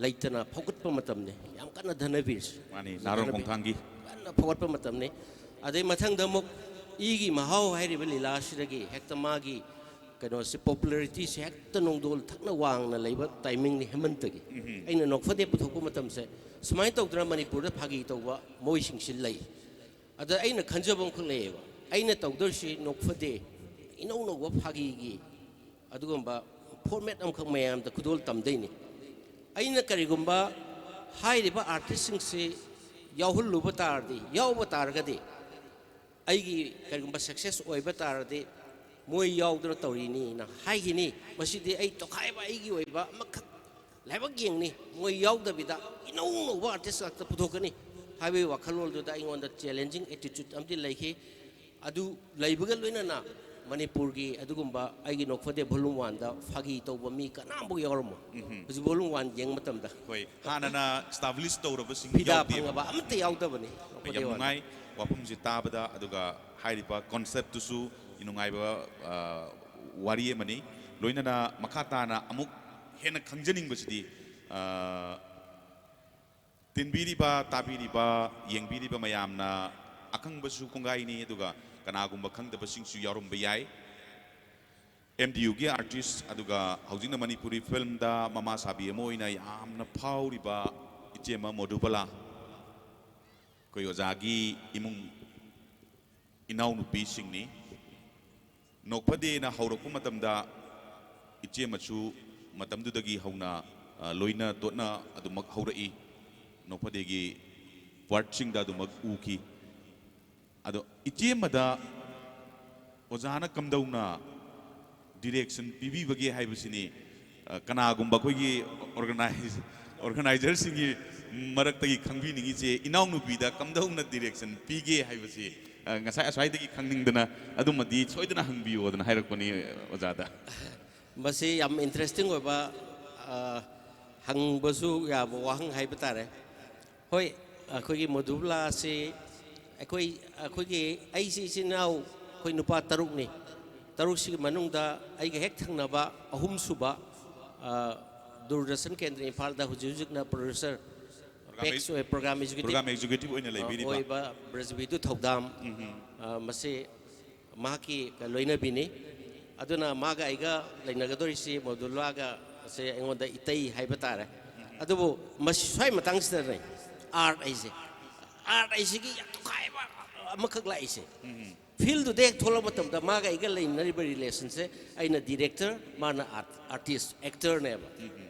ꯂꯩꯇꯅ ꯐꯧꯒꯠꯄ ꯃꯇꯝꯅꯤ꯫ ꯌꯥꯝ ꯀꯟꯅ ꯙꯅꯕꯤꯔꯁꯦ꯫ ꯃꯥꯅꯤ, ꯅꯥꯔꯣꯟ ꯈꯣꯡꯊꯥꯡꯒꯤ꯫ ꯀꯟꯅ ꯐꯧꯒꯠꯄ ꯃꯇꯝꯅꯤ꯫ ꯑꯗꯩ ꯃꯊꯪꯗ ꯑꯃꯨꯛ ꯏꯒꯤ ꯃꯍꯥꯎ ꯍꯥꯏꯔꯤꯕ ꯂꯤꯂꯥꯁꯤꯗꯒꯤ ꯍꯦꯛꯇ ꯃꯥꯒꯤ ꯀꯩꯅꯣꯁꯦ, ꯄꯣꯄꯨꯂꯔꯤꯇꯤꯁꯦ ꯍꯦꯛꯇ ꯅꯣꯡꯗꯣꯜ ꯊꯛꯅ ꯋꯥꯡꯅ ꯂꯩꯕ ꯇꯥꯏꯃꯤꯡꯅꯤ ꯍꯦꯃꯟꯇꯒꯤ꯫ ꯑꯩꯅ ꯅꯣꯛꯐꯗꯦ ꯄꯨꯊꯣꯛꯄ ꯃꯇꯝꯁꯦ ꯁꯨꯃꯥꯏꯅ ꯇꯧꯗꯅ ꯃꯅꯤꯄꯨꯔꯗ ꯐꯥꯒꯤ ꯇꯧꯕ ꯃꯣꯏꯁꯤꯡꯁꯤ ꯂꯩ꯫ ꯑꯗ ꯑꯩꯅ ꯈꯟꯖꯕ ꯑꯃꯈꯛ ꯂꯩꯌꯦꯕ, ꯑꯩꯅ ꯇꯧꯗꯣꯏꯁꯤ ꯅꯣꯛꯐꯗꯦ, ꯏꯅꯧ ꯅꯧꯕ ꯐꯥꯒꯤꯒꯤ ꯑꯗꯨꯒꯨꯝꯕ ꯐꯣꯔꯃꯦꯠ ꯑꯃꯈꯛ ꯃꯌꯥꯝꯗ ꯈꯨꯗꯣꯜ ꯇꯝꯗꯣꯏꯅꯤ꯫ ꯑꯩꯅ ꯀꯔꯤꯒꯨꯝꯕ ꯍꯥꯏꯔꯤꯕ ꯑꯥꯔꯇꯤꯁꯁꯤꯡꯁꯤ ꯌꯥꯎꯍꯜꯂꯨꯕ ꯇꯥꯔꯗꯤ, ꯌꯥꯎꯕ ꯇꯥꯔꯒꯗꯤ, ꯑꯩꯒꯤ ꯀꯔꯤꯒꯨꯝꯕ ꯁꯛꯁꯦꯁ ꯑꯣꯏꯕ ꯇꯥꯔꯗꯤ ꯃꯣꯏ ꯌꯥꯎꯗꯅ ꯇꯧꯔꯤꯅꯤꯅ ꯍꯥꯏꯈꯤꯅꯤ꯫ ꯃꯁꯤꯗꯤ ꯑꯩ ꯇꯣꯈꯥꯏꯕ ꯑꯩꯒꯤ ꯑꯣꯏꯕ ꯑꯃꯈꯛ ꯂꯥꯏꯕꯛ ꯌꯦꯡꯅꯤ꯫ ꯃꯣꯏ ꯌꯥꯎꯗꯕꯤꯗ ꯏꯅꯧ ꯅꯧꯕ ꯑꯥꯔꯇꯤꯁ ꯉꯥꯛꯇ ꯄꯨꯊꯣꯛꯀꯅꯤ ꯍꯥꯏꯕꯒꯤ ꯋꯥꯈꯜꯂꯣꯟꯗꯨꯗ ꯑꯩꯉꯣꯟꯗ ꯆꯦꯂꯦꯟꯖꯤꯡ ꯑꯦꯇꯤꯇ꯭ꯌꯨꯠ ꯑꯃꯗꯤ ꯂꯩꯈꯤ꯫ ꯑꯗꯨ ꯂꯩꯕꯒ ꯂꯣꯏꯅꯅ ꯃꯅꯤꯄꯨꯔꯒꯤ ꯑꯗꯨꯒꯨꯝꯕ ꯑꯩꯒꯤ ꯅꯣꯛꯐꯗꯦ ꯚꯣꯂꯨꯝ ꯋꯥꯟꯗ ꯐꯥꯒꯤ ꯇꯧꯕ ꯃꯤ ꯀꯅꯥꯝꯐꯥꯎ ꯌꯥꯎꯔꯝꯃꯣꯏ꯫ ꯍꯧꯖꯤꯛ ꯚꯣꯂꯨꯝ ꯋꯥꯟ ꯌꯦꯡꯕ ꯃꯇꯝꯗ ꯍꯣꯏ, ꯍꯥꯟꯅꯅ ꯏꯁꯇꯥꯕ꯭ꯂꯤꯁ ꯇꯧꯔꯕꯁꯤꯡ ꯐꯤꯗꯥ ꯌꯥꯎꯗꯦꯕ꯫ ꯐꯪꯉꯕ ꯑꯃꯠꯇ ꯌꯥꯎꯗꯕꯅꯤ ꯅꯣꯛꯐꯗꯦ ꯌꯥꯝ ꯋꯥꯟꯗ꯫ ꯅꯨꯡꯉꯥꯏ꯫ ꯋꯥꯐꯝꯁꯦ ꯇꯥꯕꯗ, ꯑꯗꯨꯒ ꯍꯥꯏꯔꯤꯕ ꯀꯣꯟꯁꯦꯞꯇꯨꯁꯨ ꯅꯨꯡꯉꯥꯏꯕ, ꯑ, ꯋꯥꯔꯤ ꯑꯃꯅꯤ꯫ ꯂꯣꯏꯅꯅ ꯃꯈꯥ ꯇꯥꯅ ꯑꯃꯨꯛ ꯍꯦꯟꯅ ꯈꯪꯖꯅꯤꯡꯕꯁꯤꯗꯤ, ꯑ, ꯇꯤꯟꯕꯤꯔꯤꯕ, ꯇꯥꯕꯤꯔꯤꯕ, ꯌꯦꯡꯕꯤꯔꯤꯕ ꯃꯌꯥꯝꯅ ꯑꯈꯪꯕꯁꯨ ꯀꯣꯡꯒꯥꯏꯅꯤ, ꯑꯗꯨꯒ ꯀꯅꯥꯒꯨꯝꯕ ꯈꯪꯗꯕꯁꯤꯡꯁꯨ ꯌꯥꯎꯔꯝꯕ ꯌꯥꯏ꯫ ꯑꯦꯝ ꯗꯤ ꯌꯨꯒꯤ ꯑꯥꯔꯇꯤꯁ, ꯑꯗꯨꯒ ꯍꯧꯖꯤꯛꯅ ꯃꯅꯤꯄꯨꯔꯤ ꯐꯤꯂꯝꯗ ꯃꯃꯥ ꯁꯥꯕꯤ ꯑꯃ ꯑꯣꯏꯅ ꯌꯥꯝꯅ ꯐꯥꯎꯔꯤꯕ ꯏꯆꯦꯃ ꯃꯣꯙꯨꯕꯂꯥ꯫ ꯑꯩꯈꯣꯏ ꯑꯣꯖꯥꯒꯤ ꯏꯃꯨꯡ ꯏꯅꯥꯎꯅꯨꯄꯤꯁꯤꯡꯅꯤ꯫ ꯅꯣꯛꯐꯗꯦꯅ ꯍꯧꯔꯛꯄ ꯃꯇꯝꯗ ꯏꯆꯦꯃꯁꯨ ꯃꯇꯝꯗꯨꯗꯒꯤ ꯍꯧꯅ, ꯑ, ꯂꯣꯏꯅ ꯇꯣꯠꯅ ꯑꯗꯨꯃꯛ ꯍꯧꯔꯛꯏ꯫ ꯅꯣꯛꯐꯗꯦꯒꯤ ꯄꯥꯔꯠꯁꯤꯡꯗ ꯑꯗꯨꯃꯛ ꯎꯈꯤ꯫ ꯑꯗꯣ ꯏꯆꯦꯃꯗ ꯑꯣꯖꯥꯅ ꯀꯝꯗꯧꯅ ꯗꯤꯔꯦꯛꯁꯟ ꯄꯤꯕꯤꯕꯒꯦ ꯍꯥꯏꯕꯁꯤꯅꯤ, ꯑ, ꯀꯅꯥꯒꯨꯝꯕ ꯑꯩꯈꯣꯏꯒꯤ ꯑꯣꯔꯒꯅꯥꯏꯖ-, ꯑꯣꯔꯒꯅꯥꯏꯖꯔꯁꯤꯡꯒꯤ ꯃꯔꯛꯇꯒꯤ ꯈꯪꯕꯤꯅꯤꯡꯉꯤꯁꯦ, ꯏꯅꯥꯎꯅꯨꯄꯤꯗ ꯀꯝꯗꯧꯅ ꯗꯤꯔꯦꯛꯁꯟ ꯄꯤꯒꯦ ꯍꯥꯏꯕꯁꯤ, ꯑ, ꯉꯁꯥꯏ ꯑꯁ꯭ꯋꯥꯏꯗꯒꯤ ꯈꯪꯅꯤꯡꯗꯅ ꯑꯗꯨꯃꯗꯤ ꯁꯣꯏꯗꯅ ꯍꯪꯕꯤꯌꯣꯗꯅ ꯍꯥꯏꯔꯛꯄꯅꯤ, ꯑꯣꯖꯥꯗ꯫ ꯃꯁꯤ ꯌꯥꯝ ꯏꯟꯇꯔꯦꯁꯇꯤꯡ ꯑꯣꯏꯕ, ꯑ, ꯍꯪꯕꯁꯨ ꯌꯥꯕ ꯋꯥꯍꯪ ꯍꯥꯏꯕ ꯇꯥꯔꯦ꯫ ꯍꯣꯏ, ꯑꯩꯈꯣꯏꯒꯤ ꯃꯣꯗꯨꯕꯂꯥꯁꯤ ꯑꯩꯈꯣꯏ, ꯑꯩꯈꯣꯏꯒꯤ, ꯑꯩꯁꯤ ꯏꯆꯤꯟ ꯏꯅꯥꯎ ꯑꯩꯈꯣꯏ ꯅꯨꯄꯥ ꯇꯔꯨꯛꯅꯤ꯫ ꯇꯔꯨꯛꯁꯤꯒꯤ ꯃꯅꯨꯡꯗ ꯑꯩꯒ ꯍꯦꯛ ꯊꯪꯅꯕ ꯑꯍꯨꯝꯁꯨꯕ, ꯑ, ꯗꯨꯔꯗꯔꯁꯟ ꯀꯦꯟꯗ꯭ꯔ ꯏꯝꯐꯥꯜꯗ ꯍꯧꯖꯤꯛ ꯍꯧꯖꯤꯛꯅ ꯄ꯭ꯔꯣꯗ꯭ꯌꯨꯁꯔ, ꯄ꯭ꯔꯣꯒ꯭ꯔꯥꯝ ꯄꯦꯛꯁ ꯑꯣꯏ-, ꯄ꯭ꯔꯣꯒ꯭ꯔꯥꯝ ꯑꯦꯛꯖꯤꯀ꯭ꯌꯨꯇꯤꯚ꯫ ꯄ꯭ꯔꯣꯒ꯭ꯔꯥꯝ ꯑꯦꯛꯖꯤꯀ꯭ꯌꯨꯇꯤꯚ ꯑꯣꯏꯅ ꯑ, ꯂꯩꯕꯤꯔꯤꯕ꯫ ꯑꯣꯏꯕ ꯕ꯭ꯔꯖꯕꯤꯗꯨ ꯊꯧꯗꯥꯝ, ꯎꯝ꯫ ꯑ, ꯃꯁꯤ ꯃꯍꯥꯛꯀꯤ ꯂꯣꯏꯅꯕꯤꯅꯤ꯫ ꯑꯗꯨꯅ ꯃꯥꯒ ꯑꯩꯒ ꯂꯩꯅꯒꯗꯧꯔꯤꯁꯤ ꯃꯣꯗꯨꯂꯥꯒ ꯑꯁꯦ ꯑꯩꯉꯣꯟꯗ ꯏꯇꯩ ꯍꯥꯏꯕ ꯇꯥꯔꯦ꯫ ꯑꯗꯨꯕꯨ ꯃꯁꯤ ꯁ꯭ꯋꯥꯏ ꯃꯇꯥꯡꯁꯤꯗꯅꯦ ꯑꯥꯔꯠ ꯑꯩꯁꯦ, ꯑꯥꯔꯠ ꯑꯩꯁꯤꯒꯤ ꯌꯥꯝ ꯇꯣꯈꯥꯏꯕ ꯑꯃꯈꯛ ꯂꯥꯛꯏꯁꯦ꯫ ꯐꯤꯜꯗꯨꯗ ꯍꯦꯛ ꯊꯣꯛꯂꯛꯄ ꯃꯇꯝꯗ ꯃꯥꯒ ꯑꯩꯒ ꯂꯩꯅꯔꯤꯕ ꯔꯤꯂꯦꯁꯟꯁꯦ ꯑꯩꯅ ꯗꯤꯔꯦꯛꯇꯔ, ꯃꯥꯅ ꯑꯥꯔꯠ-, ꯑꯥꯔꯇꯤꯁ, ꯑꯦꯛꯇꯔꯅꯦꯕ꯫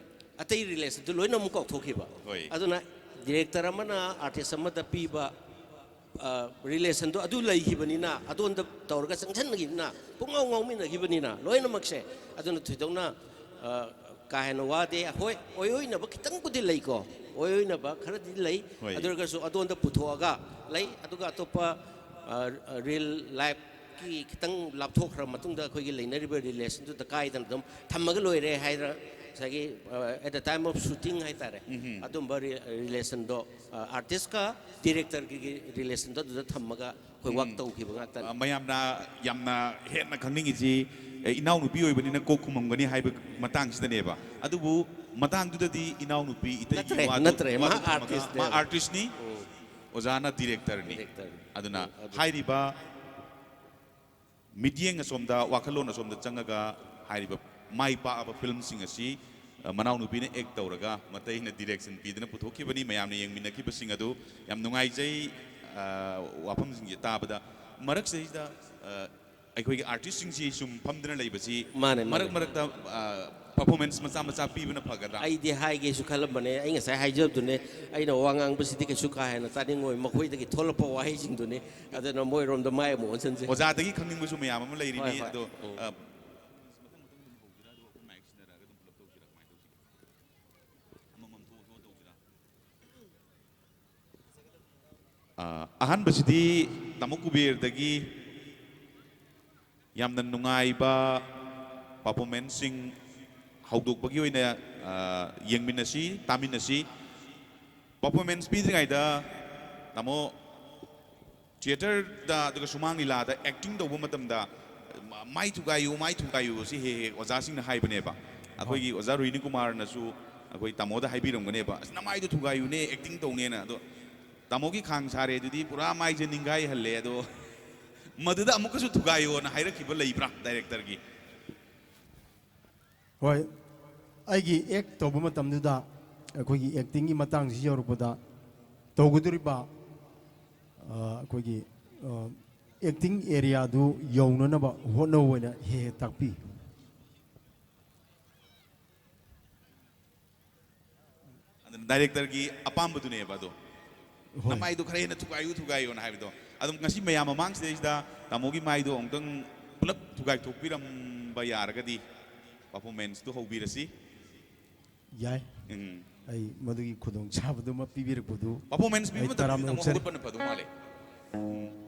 ꯑꯇꯩ ꯔꯤꯂꯦꯁꯟꯗꯨ ꯂꯣꯏꯅ ꯑꯃꯨꯛ ꯀꯥꯎꯊꯣꯛꯈꯤꯕ꯫ ꯍꯣꯏ꯫ ꯑꯗꯨꯅ ꯗꯤꯔꯦꯛꯇꯔ ꯑꯃꯅ ꯑꯥꯔꯇꯤꯁ ꯑꯃꯗ ꯄꯤꯕ ꯑ, ꯔꯤꯂꯦꯁꯟꯗꯣ ꯑꯗꯨ ꯂꯩꯈꯤꯕꯅꯤꯅ, ꯑꯗꯣꯝꯗ ꯇꯧꯔꯒ ꯆꯪꯁꯤꯟꯅꯈꯤꯕꯅꯤꯅ, ꯄꯨꯡꯉꯥꯎ ꯉꯥꯎꯃꯤꯟꯅꯈꯤꯕꯅꯤꯅ ꯂꯣꯏꯅꯃꯛꯁꯦ꯫ ꯑꯗꯨꯅ ꯊꯣꯏꯗꯣꯛꯅ, ꯑ, ꯀꯥ ꯍꯦꯟꯅ ꯋꯥꯗꯦ꯫ ꯍꯣꯏ, ꯑꯣꯏ ꯑꯣꯏꯅꯕ ꯈꯤꯇꯪꯕꯨꯗꯤ ꯂꯩꯀꯣ, ꯑꯣꯏ ꯑꯣꯏꯅꯕ ꯈꯔꯗꯤ ꯂꯩ꯫ ꯍꯣꯏ꯫ ꯑꯗꯨ ꯑꯣꯏꯔꯒꯁꯨ ꯑꯗꯣꯝꯗ ꯄꯨꯊꯣꯛꯑꯒ ꯂꯩ꯫ ꯑꯗꯨꯒ ꯑꯇꯣꯞꯄ, ꯑ, ꯔꯤꯜ ꯂꯥꯏꯐꯀꯤ ꯈꯤꯇꯪ ꯂꯥꯞꯊꯣꯛꯈ꯭ꯔ ꯃꯇꯨꯡꯗ ꯑꯩꯈꯣꯏꯒꯤ ꯂꯩꯅꯔꯤꯕ ꯔꯤꯂꯦꯁꯟꯗꯨꯗ ꯀꯥꯏꯗꯅ ꯑꯗꯨꯝ ꯊꯝꯃꯒ ꯂꯣꯏꯔꯦ ꯍꯥꯏꯗꯅ ꯉꯁꯥꯏꯒꯤ, ꯑ, at the time of shooting ꯍꯥꯏꯇꯥꯔꯦ, ꯑꯗꯨꯝꯕ ꯔꯤ-, ꯔꯤꯂꯦꯁꯟꯗꯣ, ꯑ, ꯑꯥꯔꯇꯤꯁꯀ ꯗꯤꯔꯦꯛꯇꯔꯒꯤ ꯔꯤꯂꯦꯁꯟꯗꯣ ꯑꯗꯨꯗ ꯊꯝꯃꯒ ꯑꯩꯈꯣꯏ ꯋꯥꯛ ꯎꯝ꯫ ꯇꯧꯈꯤꯕ ꯉꯥꯛꯇꯅꯤ꯫ ꯑ, ꯃꯌꯥꯝꯅ ꯌꯥꯝꯅ ꯍꯦꯟꯅ ꯈꯪꯅꯤꯡꯉꯤꯁꯤ, ꯑꯦ, ꯏꯅꯥꯎꯅꯨꯄꯤ ꯑꯣꯏꯕꯅꯤꯅ ꯀꯣꯛ ꯈꯨꯝꯃꯝꯒꯅꯤ ꯍꯥꯏꯕ ꯃꯇꯥꯡꯁꯤꯗꯅꯦꯕ꯫ ꯑꯗꯨꯕꯨ ꯃꯇꯥꯡꯗꯨꯗꯗꯤ ꯏꯅꯥꯎꯅꯨꯄꯤ ꯏꯇꯩꯒꯤ ꯅꯠꯇ꯭ꯔꯦ, ꯋꯥꯗꯨ, ꯅꯠꯇ꯭ꯔꯦ꯫ ꯃꯥ ꯋꯥꯗꯨ ꯊꯝꯃꯒ, ꯑꯥꯔꯇꯤꯁꯅꯦ꯫ ꯃꯥ ꯑꯥꯔꯇꯤꯁꯅꯤ, ꯎꯝ꯫ ꯑꯣꯖꯥꯅ ꯗꯤꯔꯦꯛꯇꯔꯅꯤ꯫ ꯗꯤꯔꯦꯛꯇꯔꯅꯤ꯫ ꯑꯗꯨꯅ ꯎꯝ, ꯑꯗꯨ꯫ ꯍꯥꯏꯔꯤꯕ ꯃꯤꯠꯌꯦꯡ ꯑꯁꯣꯝꯗ, ꯋꯥꯈꯜꯂꯣꯟ ꯑꯁꯣꯝꯗ ꯆꯪꯉꯒ ꯍꯥꯏꯔꯤꯕ ꯃꯥꯏ ꯄꯥꯛꯑꯕ ꯐꯤꯂꯝꯁꯤꯡ ꯑꯁꯤ, ꯑ, ꯃꯅꯥꯎꯅꯨꯄꯤꯅ ꯑꯦꯛ ꯇꯧꯔꯒ ꯃꯇꯩꯅ ꯗꯤꯔꯦꯛꯁꯟ ꯄꯤꯗꯅ ꯄꯨꯊꯣꯛꯈꯤꯕꯅꯤ꯫ ꯃꯌꯥꯝꯅ ꯌꯦꯡꯃꯤꯟꯅꯈꯤꯕꯁꯤꯡ ꯑꯗꯨ ꯌꯥꯝ ꯅꯨꯡꯉꯥꯏꯖꯩ꯫ ꯑ, ꯋꯥꯐꯝꯁꯤꯡꯁꯦ ꯇꯥꯕꯗ ꯃꯔꯛꯁꯤꯗꯩꯁꯤꯗ, ꯑ, ꯑꯩꯈꯣꯏꯒꯤ ꯑꯥꯔꯇꯤꯁꯁꯤꯡꯁꯤ ꯁꯨꯝ ꯐꯝꯗꯅ ꯂꯩꯕꯁꯤ ꯃꯥꯅꯦ, ꯃꯔꯛ ꯃꯥꯅꯦ꯫ ꯃꯔꯛꯇ, ꯑ, ꯄꯔꯐꯣꯔꯃꯦꯟꯁ ꯃꯆꯥ ꯃꯆꯥ ꯄꯤꯕꯅ ꯐꯒꯗ꯭ꯔꯥ? ꯑꯩꯗꯤ ꯍꯥꯏꯒꯦꯁꯨ ꯈꯜꯂꯝꯕꯅꯦ꯫ ꯑꯩ ꯉꯁꯥꯏ ꯍꯥꯏꯖꯕꯗꯨꯅꯦ, ꯑꯩꯅ ꯋꯥ ꯉꯥꯡꯕꯁꯤꯗꯤ ꯀꯩꯁꯨ ꯀꯥ ꯍꯦꯟꯅ ꯇꯥꯅꯤꯡꯉꯣꯏ, ꯃꯈꯣꯏꯗꯒꯤ ꯊꯣꯛꯂꯛꯄ ꯋꯥꯍꯩꯁꯤꯡꯗꯨꯅꯤ꯫ ꯑꯗꯨꯅ ꯃꯣꯏꯔꯣꯝꯗ ꯃꯥꯏ ꯑꯃꯨꯛ ꯑꯣꯟꯁꯤꯟꯁꯦ꯫ ꯑꯣꯖꯥꯗꯒꯤ ꯈꯪꯅꯤꯡꯕꯁꯨ ꯃꯌꯥꯝ ꯑꯃ ꯂꯩꯔꯤꯅꯤ꯫ ꯍꯣꯏ, ꯍꯣꯏ꯫ ꯑꯗꯣ, ꯎꯝ꯫ ꯑ, ꯑ, ꯑꯍꯥꯟꯕꯁꯤꯗꯤ ꯇꯥꯃꯣ ꯀꯨꯕꯦꯔꯗꯒꯤ ꯌꯥꯝꯅ ꯅꯨꯡꯉꯥꯏꯕ ꯄꯔꯐꯣꯔꯃꯦꯟꯁꯁꯤꯡ ꯍꯧꯗꯣꯛꯄꯒꯤ ꯑꯣꯏꯅ, ꯑ, ꯌꯦꯡꯃꯤꯟꯅꯁꯤ, ꯇꯥꯃꯤꯟꯅꯁꯤ꯫ ꯄꯔꯐꯣꯔꯃꯦꯟꯁ ꯄꯤꯗ꯭ꯔꯤꯉꯩꯗ ꯇꯥꯃꯣ ꯊꯤꯌꯦꯇꯔꯗ ꯑꯗꯨꯒ ꯁꯨꯃꯥꯡ ꯂꯤꯂꯥꯗ ꯑꯦꯛꯇꯤꯡ ꯇꯧꯕ ꯃꯇꯝꯗ ꯃ-, ꯃꯥꯏ ꯊꯨꯒꯥꯏꯌꯨ, ꯃꯥꯏ ꯊꯨꯒꯥꯏꯌꯨ ꯑꯁꯤ ꯍꯦꯛ ꯍꯦꯛ ꯑꯣꯖꯥꯁꯤꯡꯅ ꯍꯥꯏꯕꯅꯦꯕ꯫ ꯑꯩꯈꯣꯏꯒꯤ ꯍꯣꯏ꯫ ꯑꯣꯖꯥ ꯔꯣꯍꯤꯅꯤ ꯀꯨꯃꯥꯔꯅꯁꯨ ꯑꯩꯈꯣꯏ ꯇꯥꯃꯣꯗ ꯍꯥꯏꯕꯤꯔꯝꯒꯅꯦꯕ, "ꯑꯁ, ꯅꯃꯥꯏꯗꯣ ꯊꯨꯒꯥꯏꯌꯨꯅꯦ, ꯑꯦꯛꯇꯤꯡ ꯇꯧꯅꯦꯅ"꯫ ꯑꯗꯣ ꯇꯥꯃꯣꯒꯤ ꯈꯥꯡ ꯁꯥꯔꯦ ꯑꯗꯨꯗꯤ ꯄꯨꯔꯥ ꯃꯥꯏꯁꯦ ꯅꯤꯡꯒꯥꯏꯍꯜꯂꯦ꯫ ꯑꯗꯣ ꯃꯗꯨꯗ ꯑꯃꯨꯛꯀꯁꯨ ꯊꯨꯒꯥꯏꯌꯣꯅ ꯍꯥꯏꯔꯛꯈꯤꯕ ꯂꯩꯕ꯭ꯔꯥ ꯗꯥꯏꯔꯦꯛꯇꯔꯒꯤ? ꯍꯣꯏ, ꯑꯩꯒꯤ ꯑꯦꯛ ꯇꯧꯕ ꯃꯇꯝꯗꯨꯗ ꯑꯩꯈꯣꯏꯒꯤ ꯑꯦꯛꯇꯤꯡꯒꯤ ꯃꯇꯥꯡꯁꯤ ꯌꯧꯔꯛꯄꯗ ꯇꯧꯒꯗꯧꯔꯤꯕ, ꯑ, ꯑꯩꯈꯣꯏꯒꯤ, ꯑ, ꯑꯦꯛꯇꯤꯡ ꯑꯦꯔꯤꯌꯥꯗꯨ ꯌꯧꯅꯅꯕ ꯍꯣꯠꯅꯧ ꯍꯥꯏꯅ ꯍꯦꯛ ꯍꯦꯛ ꯇꯥꯛꯄꯤ꯫ ꯑꯗꯨꯅ ꯗꯥꯏꯔꯦꯛꯇꯔꯒꯤ ꯑꯄꯥꯝꯕꯗꯨꯅꯦꯕ ꯑꯗꯣ꯫ ꯍꯣꯏ꯫ "ꯅꯃꯥꯏꯗꯣ ꯈꯔ ꯍꯦꯟꯅ ꯊꯨꯒꯥꯏꯌꯨ, ꯊꯨꯒꯥꯏꯌꯨꯅ" ꯍꯥꯏꯕꯗꯣ꯫ ꯑꯗꯨꯝ ꯉꯁꯤ ꯃꯌꯥꯝ ꯃꯃꯥꯡꯁꯤꯗꯩꯁꯤꯗ ꯇꯥꯃꯣꯒꯤ ꯃꯥꯏꯗꯣ ꯑꯃꯨꯛꯇꯪ ꯄꯨꯂꯞ ꯊꯨꯒꯥꯏꯊꯣꯛꯄꯤꯔꯝꯕ ꯌꯥꯔꯒꯗꯤ ꯄꯔꯐꯣꯔꯃꯦꯟꯁꯇꯨ ꯍꯧꯕꯤꯔꯁꯤ꯫ ꯌꯥꯏ꯫ ꯎꯝ꯫ ꯑꯩ ꯃꯗꯨꯒꯤ ꯈꯨꯗꯣꯡꯆꯥꯕꯗꯨꯃ ꯄꯤꯕꯤꯔꯛꯄꯗꯨ ꯄꯔꯐꯣꯔꯃꯦꯟꯁ ꯄꯤꯕ ꯑꯩ ꯃꯇꯝꯗ ꯇꯔꯥꯝꯅ ꯅꯪ ꯑꯃꯨꯛ ꯑꯣꯛꯆꯔꯤ꯫ ꯍꯧꯒꯠꯄꯅ ꯐꯗꯧ ꯃꯥꯜꯂꯦ꯫ ꯎꯝ꯫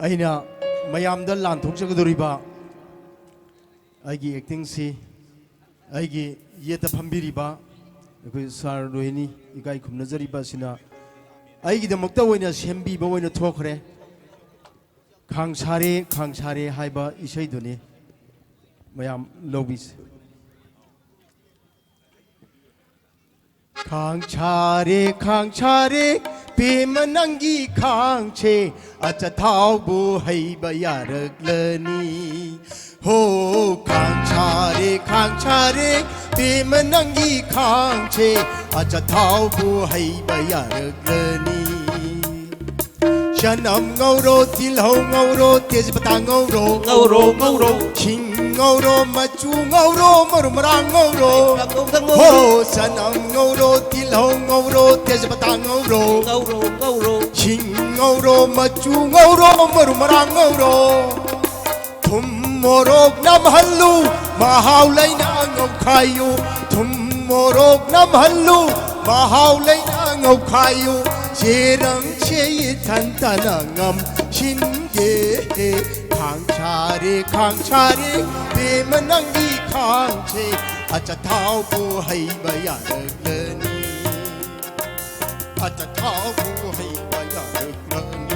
ꯑꯩꯅ ꯃꯌꯥꯝꯗ ꯂꯥꯟꯊꯣꯛꯆꯒꯗꯧꯔꯤꯕ ꯑꯩꯒꯤ ꯑꯦꯛꯇꯤꯡꯁꯤ, ꯑꯩꯒꯤ ꯌꯦꯠꯇ ꯐꯝꯕꯤꯔꯤꯕ ꯑꯩꯈꯣꯏ ꯁꯥꯔ ꯔꯣꯍꯤꯅꯤ ꯏꯀꯥꯏ ꯈꯨꯝꯅꯖꯔꯤꯕ ꯑꯁꯤꯅ ꯑꯩꯒꯤꯗꯃꯛꯇ ꯑꯣꯏꯅ ꯁꯦꯝꯕꯤꯕ ꯑꯣꯏꯅ ꯊꯣꯛꯈ꯭ꯔꯦ꯫ "ꯈꯥꯡ ꯁꯥꯔꯦ, ꯈꯥꯡ ꯁꯥꯔꯦ" ꯍꯥꯏꯕ ꯏꯁꯩꯗꯨꯅꯤ꯫ ꯃꯌꯥꯝ ꯂꯧꯕꯤꯁꯤ꯫ ꯈꯥꯡ ꯁꯥꯔꯦ, ꯈꯥꯡ ꯁꯥꯔꯦ, ꯄꯦꯝꯃ ꯅꯪꯒꯤ ꯈꯥꯡꯁꯦ, ꯑꯆꯥꯊꯥꯎꯕꯨ ꯍꯩꯕ ꯌꯥꯔꯛꯂꯅꯤ꯫ ꯍꯣ, ꯈꯥꯡ ꯁꯥꯔꯦ, ꯈꯥꯡ ꯁꯥꯔꯦ, ꯄꯦꯝꯃ ꯅꯪꯒꯤ ꯈꯥꯡꯁꯦ, ꯑꯆꯥꯊꯥꯎꯕꯨ ꯍꯩꯕ ꯌꯥꯔꯛꯂꯅꯤ꯫ ꯆꯅꯝ ꯉꯧꯔꯣ, ꯇꯤꯜꯍꯧ ꯉꯧꯔꯣ, ꯇꯦꯖꯄꯇꯥ ꯉꯧꯔꯣ, ꯉꯧꯔꯣ, ꯉꯧꯔꯣ꯫ ꯁꯤꯡ ꯉꯧꯔꯣ, ꯃꯆꯨ ꯉꯧꯔꯣ, ꯃꯔꯨ ꯃꯔꯥꯡ ꯉꯧꯔꯣ꯫ ꯉꯧꯔꯣ, ꯉꯧꯔꯣ꯫ ꯍꯣ, ꯆꯅꯝ ꯉꯧꯔꯣ, ꯇꯤꯜꯍꯧ ꯉꯧꯔꯣ, ꯇꯦꯖꯄꯇꯥ ꯉꯧꯔꯣ꯫ ꯉꯧꯔꯣ, ꯉꯧꯔꯣ꯫ ꯁꯤꯡ ꯉꯧꯔꯣ, ꯃꯆꯨ ꯉꯧꯔꯣ, ꯃꯔꯨ ꯃꯔꯥꯡ ꯉꯧꯔꯣ꯫ ꯊꯨꯝ ꯃꯣꯔꯣꯛ ꯅꯝꯍꯜꯂꯨ, ꯃꯍꯥꯎ ꯂꯩꯅ ꯉꯧꯈꯥꯏꯌꯨ꯫ ꯊꯨꯝ ꯃꯣꯔꯣꯛ ꯅꯝꯍꯜꯂꯨ, ꯃꯍꯥꯎ ꯂꯩꯅ ꯉꯧꯈꯥꯏꯌꯨ꯫ ꯆꯦꯔꯪꯁꯦ ꯏꯊꯟꯇꯅ ꯉꯝꯁꯤꯟꯒꯦ꯫ ꯈꯥꯡ ꯁꯥꯔꯦ, ꯈꯥꯡ ꯁꯥꯔꯦ, ꯄꯦꯝꯃ ꯅꯪꯒꯤ ꯈꯥꯡꯁꯦ꯫ ꯑꯆꯥꯊꯥꯎꯕꯨ ꯍꯩꯕ ꯌꯥꯔꯛꯂꯅꯤ꯫ ꯑꯆꯥꯊꯥꯎꯕꯨ ꯍꯩꯕ ꯌꯥꯔꯛꯂꯅꯤ꯫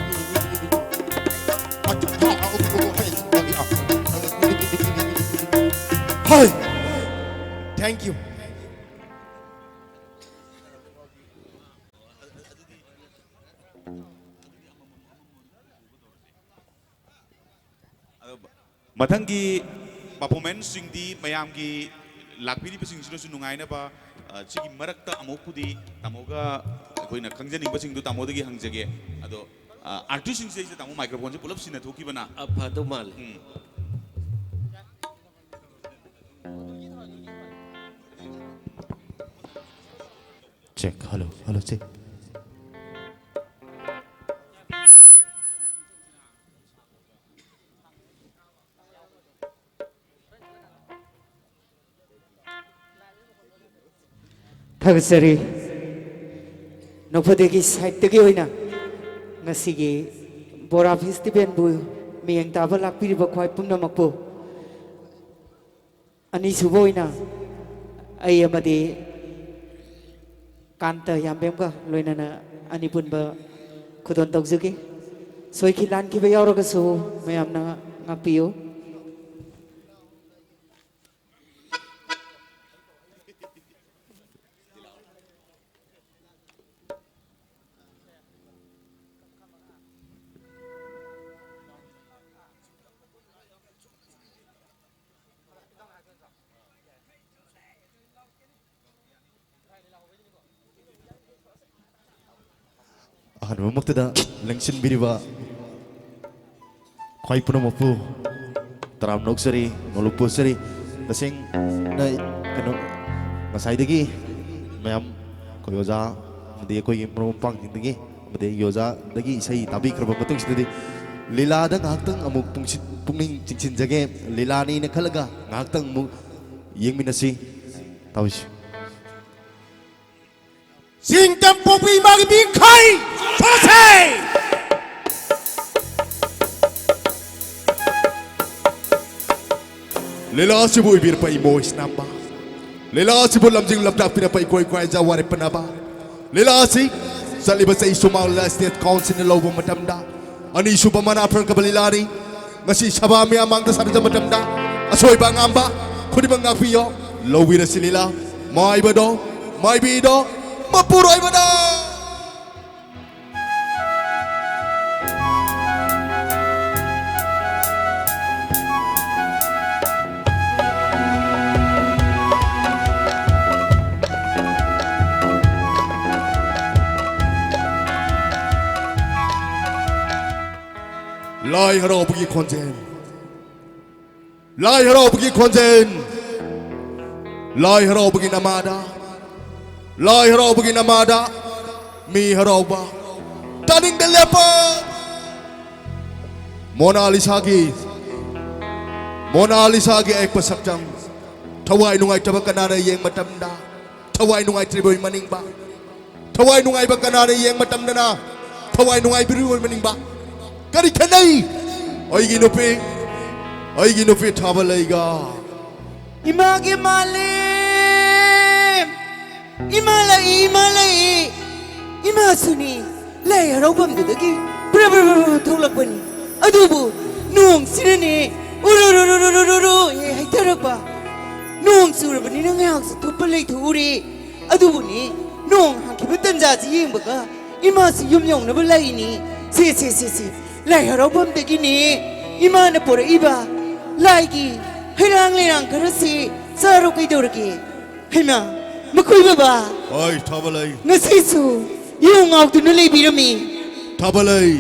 ꯑꯆꯥꯊꯥꯎꯕꯨ ꯍꯩꯕ ꯌꯥꯔꯛꯂꯅꯤ꯫ ꯍꯣꯏ꯫ Thank you꯫ ꯑꯗꯣ ꯃꯊꯪꯒꯤ performanceꯁꯤꯡꯗꯤ ꯃꯌꯥꯝꯒꯤ ꯂꯥꯛꯄꯤꯔꯤꯕꯁꯤꯡꯁꯤꯅꯁꯨ ꯅꯨꯡꯉꯥꯏꯅꯕ, ꯑ, ꯁꯤꯒꯤ ꯃꯔꯛꯇ ꯑꯃꯨꯛꯄꯨꯗꯤ ꯇꯥꯃꯣꯒ ꯑꯩꯈꯣꯏꯅ ꯈꯪꯖꯅꯤꯡꯕꯁꯤꯡꯗꯨ ꯇꯥꯃꯣꯗꯒꯤ ꯍꯪꯖꯒꯦ꯫ ꯑꯗꯣ, ꯑ, artistꯁꯤꯡꯁꯤꯗꯩꯁꯤꯗ ꯇꯥꯃꯣ microphoneꯁꯦ ꯄꯨꯂꯞ ꯁꯤꯟꯅꯊꯣꯛꯈꯤꯕꯅ ꯑ, ꯐꯗꯧ ꯃꯥꯜꯂꯦ꯫ ꯎꯝ꯫ Check, hello, hello, check. ꯊꯥꯒꯠꯆꯔꯤ꯫ ꯅꯣꯡꯐꯗꯦꯒꯤ sideꯇꯒꯤ ꯑꯣꯏꯅ ꯉꯁꯤꯒꯤ ꯕꯣꯔꯥ festivalꯕꯨ ꯃꯤꯠꯌꯦꯡ ꯇꯥꯕ ꯂꯥꯛꯄꯤꯔꯤꯕ ꯈ꯭ꯋꯥꯏ ꯄꯨꯝꯅꯃꯛꯄꯨ ꯑꯅꯤꯁꯨꯕ ꯑꯣꯏꯅ ꯑꯩ ꯑꯃꯗꯤ ꯀꯥꯟꯇ ꯌꯥꯝꯕꯦꯝꯒ ꯂꯣꯏꯅꯅ ꯑꯅꯤ ꯄꯨꯟꯕ ꯈꯨꯗꯣꯜ ꯇꯧꯖꯒꯦ꯫ ꯁꯣꯏꯈꯤ ꯂꯥꯟꯈꯤꯕ ꯌꯥꯎꯔꯒꯁꯨ ꯃꯌꯥꯝꯅ ꯉꯥꯛꯄꯤꯌꯨ꯫ ꯑꯍꯥꯟꯕꯃꯛꯇꯗ ꯂꯦꯡꯁꯤꯟꯕꯤꯔꯤꯕ ꯈ꯭ꯋꯥꯏ ꯄꯨꯝꯅꯃꯛꯄꯨ ꯇꯔꯥꯝꯅ ꯑꯣꯛꯆꯔꯤ, ꯅꯣꯂꯨꯛꯄ ꯑꯣꯛꯆꯔꯤ꯫ ꯇꯁꯦꯡꯅ ꯀꯩꯅꯣ, ꯉꯁꯥꯏꯗꯒꯤ ꯃꯌꯥꯝ, ꯑꯩꯈꯣꯏ ꯑꯣꯖꯥ ꯑꯃꯗꯤ ꯑꯩꯈꯣꯏꯒꯤ ꯃꯔꯨꯞ ꯃꯄꯥꯡꯁꯤꯡꯗꯒꯤ ꯑꯃꯗꯤ ꯑꯩꯒꯤ ꯑꯣꯖꯥꯗꯒꯤ ꯏꯁꯩ ꯇꯥꯕꯤꯈ꯭ꯔꯕ ꯃꯇꯨꯡꯁꯤꯗꯗꯤ, ꯂꯤꯂꯥꯗ ꯉꯥꯏꯍꯥꯛꯇꯪ ꯑꯃꯨꯛ ꯄꯨꯡꯁꯤꯟ-, ꯄꯨꯛꯅꯤꯡ ꯆꯤꯡꯁꯤꯟꯖꯒꯦ꯫ ꯂꯤꯂꯥꯅꯤꯅ ꯈꯜꯂꯒ ꯉꯥꯏꯍꯥꯛꯇꯪ ꯑꯃꯨꯛ ꯌꯦꯡꯃꯤꯟꯅꯁꯤ꯫ ꯇꯧꯁꯤ꯫ ꯆꯤꯡ ꯇꯝ ꯄꯣꯛꯄꯤ ꯏꯃꯥꯒꯤ ꯄꯤꯈꯥꯏ ꯊꯣꯛꯁꯦ꯫ ꯂꯤꯂꯥ ꯑꯁꯤꯕꯨ ꯑꯣꯏꯕꯤꯔꯛꯄ ꯏꯃꯣ ꯏꯁꯅꯥꯝꯕ, ꯂꯤꯂꯥ ꯑꯁꯤꯕꯨ ꯂꯝꯖꯤꯡ ꯂꯝꯇꯥꯛꯄꯤꯔꯛꯄ ꯏꯀꯣꯏ ꯀꯣꯏꯖ ꯋꯥꯔꯦꯞꯄꯅꯕ, ꯂꯤꯂꯥ ꯑꯁꯤ ꯆꯠꯂꯤꯕ ꯆꯍꯤ ꯁꯨꯃꯥꯡ ꯂꯤꯂꯥ ꯁ꯭ꯇꯦꯠ ꯀꯥꯎꯟꯁꯤꯜꯅ ꯂꯧꯕ ꯃꯇꯝꯗ ꯑꯅꯤꯁꯨꯕ ꯃꯅꯥ ꯐꯪꯂꯛꯄ ꯂꯤꯂꯥꯅꯤ꯫ ꯉꯁꯤ ꯁꯚꯥ ꯃꯌꯥꯝ ꯃꯥꯡꯗ ꯁꯥꯟꯅꯖꯕ ꯃꯇꯝꯗ ꯑꯁꯣꯏꯕ ꯑꯉꯥꯝꯕ ꯈꯨꯗꯤꯡꯃꯛ ꯉꯥꯛꯄꯤꯌꯣ꯫ ꯂꯧꯕꯤꯔꯁꯤ ꯂꯤꯂꯥ꯫ ꯃꯥꯏꯕꯗꯣ, ꯃꯥꯏꯕꯤꯗꯣ, ꯃꯄꯨꯔꯣꯏꯕꯗ꯫ ꯂꯥꯏ ꯍꯔꯥꯎꯕꯒꯤ ꯈꯣꯟꯖꯦꯜ, ꯂꯥꯏ ꯍꯔꯥꯎꯕꯒꯤ ꯈꯣꯟꯖꯦꯜ, ꯂꯥꯏ ꯍꯔꯥꯎꯕꯒꯤ ꯅꯃꯥꯗ, ꯂꯥꯏ ꯍꯔꯥꯎꯕꯒꯤ ꯅꯃꯥꯗ ꯃꯤ ꯍꯔꯥꯎꯕ꯫ ꯇꯥꯅꯤꯡꯗ ꯂꯦꯞꯄ꯫ ꯃꯣꯅꯥꯂꯤꯁꯥꯒꯤ, ꯃꯣꯅꯥꯂꯤꯁꯥꯒꯤ ꯑꯌꯦꯛꯄ ꯁꯛꯇꯝ꯫ ꯊꯋꯥꯏ ꯅꯨꯡꯉꯥꯏꯇꯕ ꯀꯅꯥꯅ ꯌꯦꯡ ꯃꯇꯝꯗ ꯊꯋꯥꯏ ꯅꯨꯡꯉꯥꯏꯇ꯭ꯔꯤꯕꯣꯏ ꯃꯅꯤꯡꯕ? ꯊꯋꯥꯏ ꯅꯨꯡꯉꯥꯏꯕ ꯀꯅꯥꯅ ꯌꯦꯡ ꯃꯇꯝꯗꯅ ꯊꯋꯥꯏ ꯅꯨꯡꯉꯥꯏꯕꯤꯔꯨ ꯑꯣꯏꯕꯅꯤꯡꯕ? ꯀꯔꯤ ꯈꯦꯠꯅꯩ? ꯑꯩꯒꯤ ꯅꯨꯄꯤ, ꯑꯩꯒꯤ ꯅꯨꯄꯤ ꯊꯥꯕ ꯂꯩꯒ꯫ ꯏꯃꯥꯒꯤ ꯃꯥꯂꯦꯝ! ꯏꯃꯥ ꯂꯥꯛꯏ, ꯏꯃꯥ ꯂꯥꯛꯏ! ꯏꯃꯥꯁꯨꯅꯤ ꯂꯥꯏ ꯍꯔꯥꯎꯐꯝꯗꯨꯗꯒꯤ ꯕ꯭ꯔ ꯕ꯭ꯔ ꯕ꯭ꯔ ꯕ꯭ꯔ ꯊꯣꯛꯂꯛꯄꯅꯤ꯫ ꯑꯗꯨꯕꯨ ꯅꯣꯡꯁꯤꯅꯅꯦ ꯎꯔꯨꯔꯨꯔꯨꯔꯨꯔꯨꯔꯨ ꯍꯦꯛ ꯍꯩꯊꯔꯛꯄ꯫ ꯅꯣꯡ ꯆꯨꯔꯕꯅꯤꯅ ꯉꯥꯏꯍꯥꯛꯁꯨ ꯊꯨꯞꯄ ꯂꯩꯊꯣꯛꯎꯔꯦ꯫ ꯑꯗꯨꯕꯨꯅꯤ, ꯅꯣꯡ ꯍꯥꯡꯈꯤꯕ ꯇꯟꯖꯥꯁꯤ ꯌꯦꯡꯕꯒ ꯏꯃꯥꯁꯤ ꯌꯨꯝ ꯌꯧꯅꯕ ꯂꯥꯛꯏꯅꯤ꯫ ꯁꯦ, ꯁꯦ, ꯁꯦ, ꯁꯦ, ꯂꯥꯏ ꯍꯔꯥꯎꯐꯝꯗꯒꯤꯅꯤ ꯏꯃꯥꯅ ꯄꯣꯔꯛꯏꯕ ꯂꯥꯏꯒꯤ ꯍꯩꯔꯥꯡ ꯂꯩꯔꯥꯡ ꯈꯔꯁꯤ ꯆꯥꯔꯣ꯫ ꯀꯩꯗꯧꯔꯒꯦ? ꯍꯩꯃꯥ, ꯃꯈꯣꯏ ꯕꯕꯥ! ꯍꯣꯏ, ꯊꯥꯕ ꯂꯩ꯫ ꯉꯁꯤꯁꯨ ꯌꯨ ꯉꯥꯎꯗꯨꯅ ꯂꯩꯕꯤꯔꯝꯃꯤ꯫ ꯊꯥꯕ ꯂꯩ꯫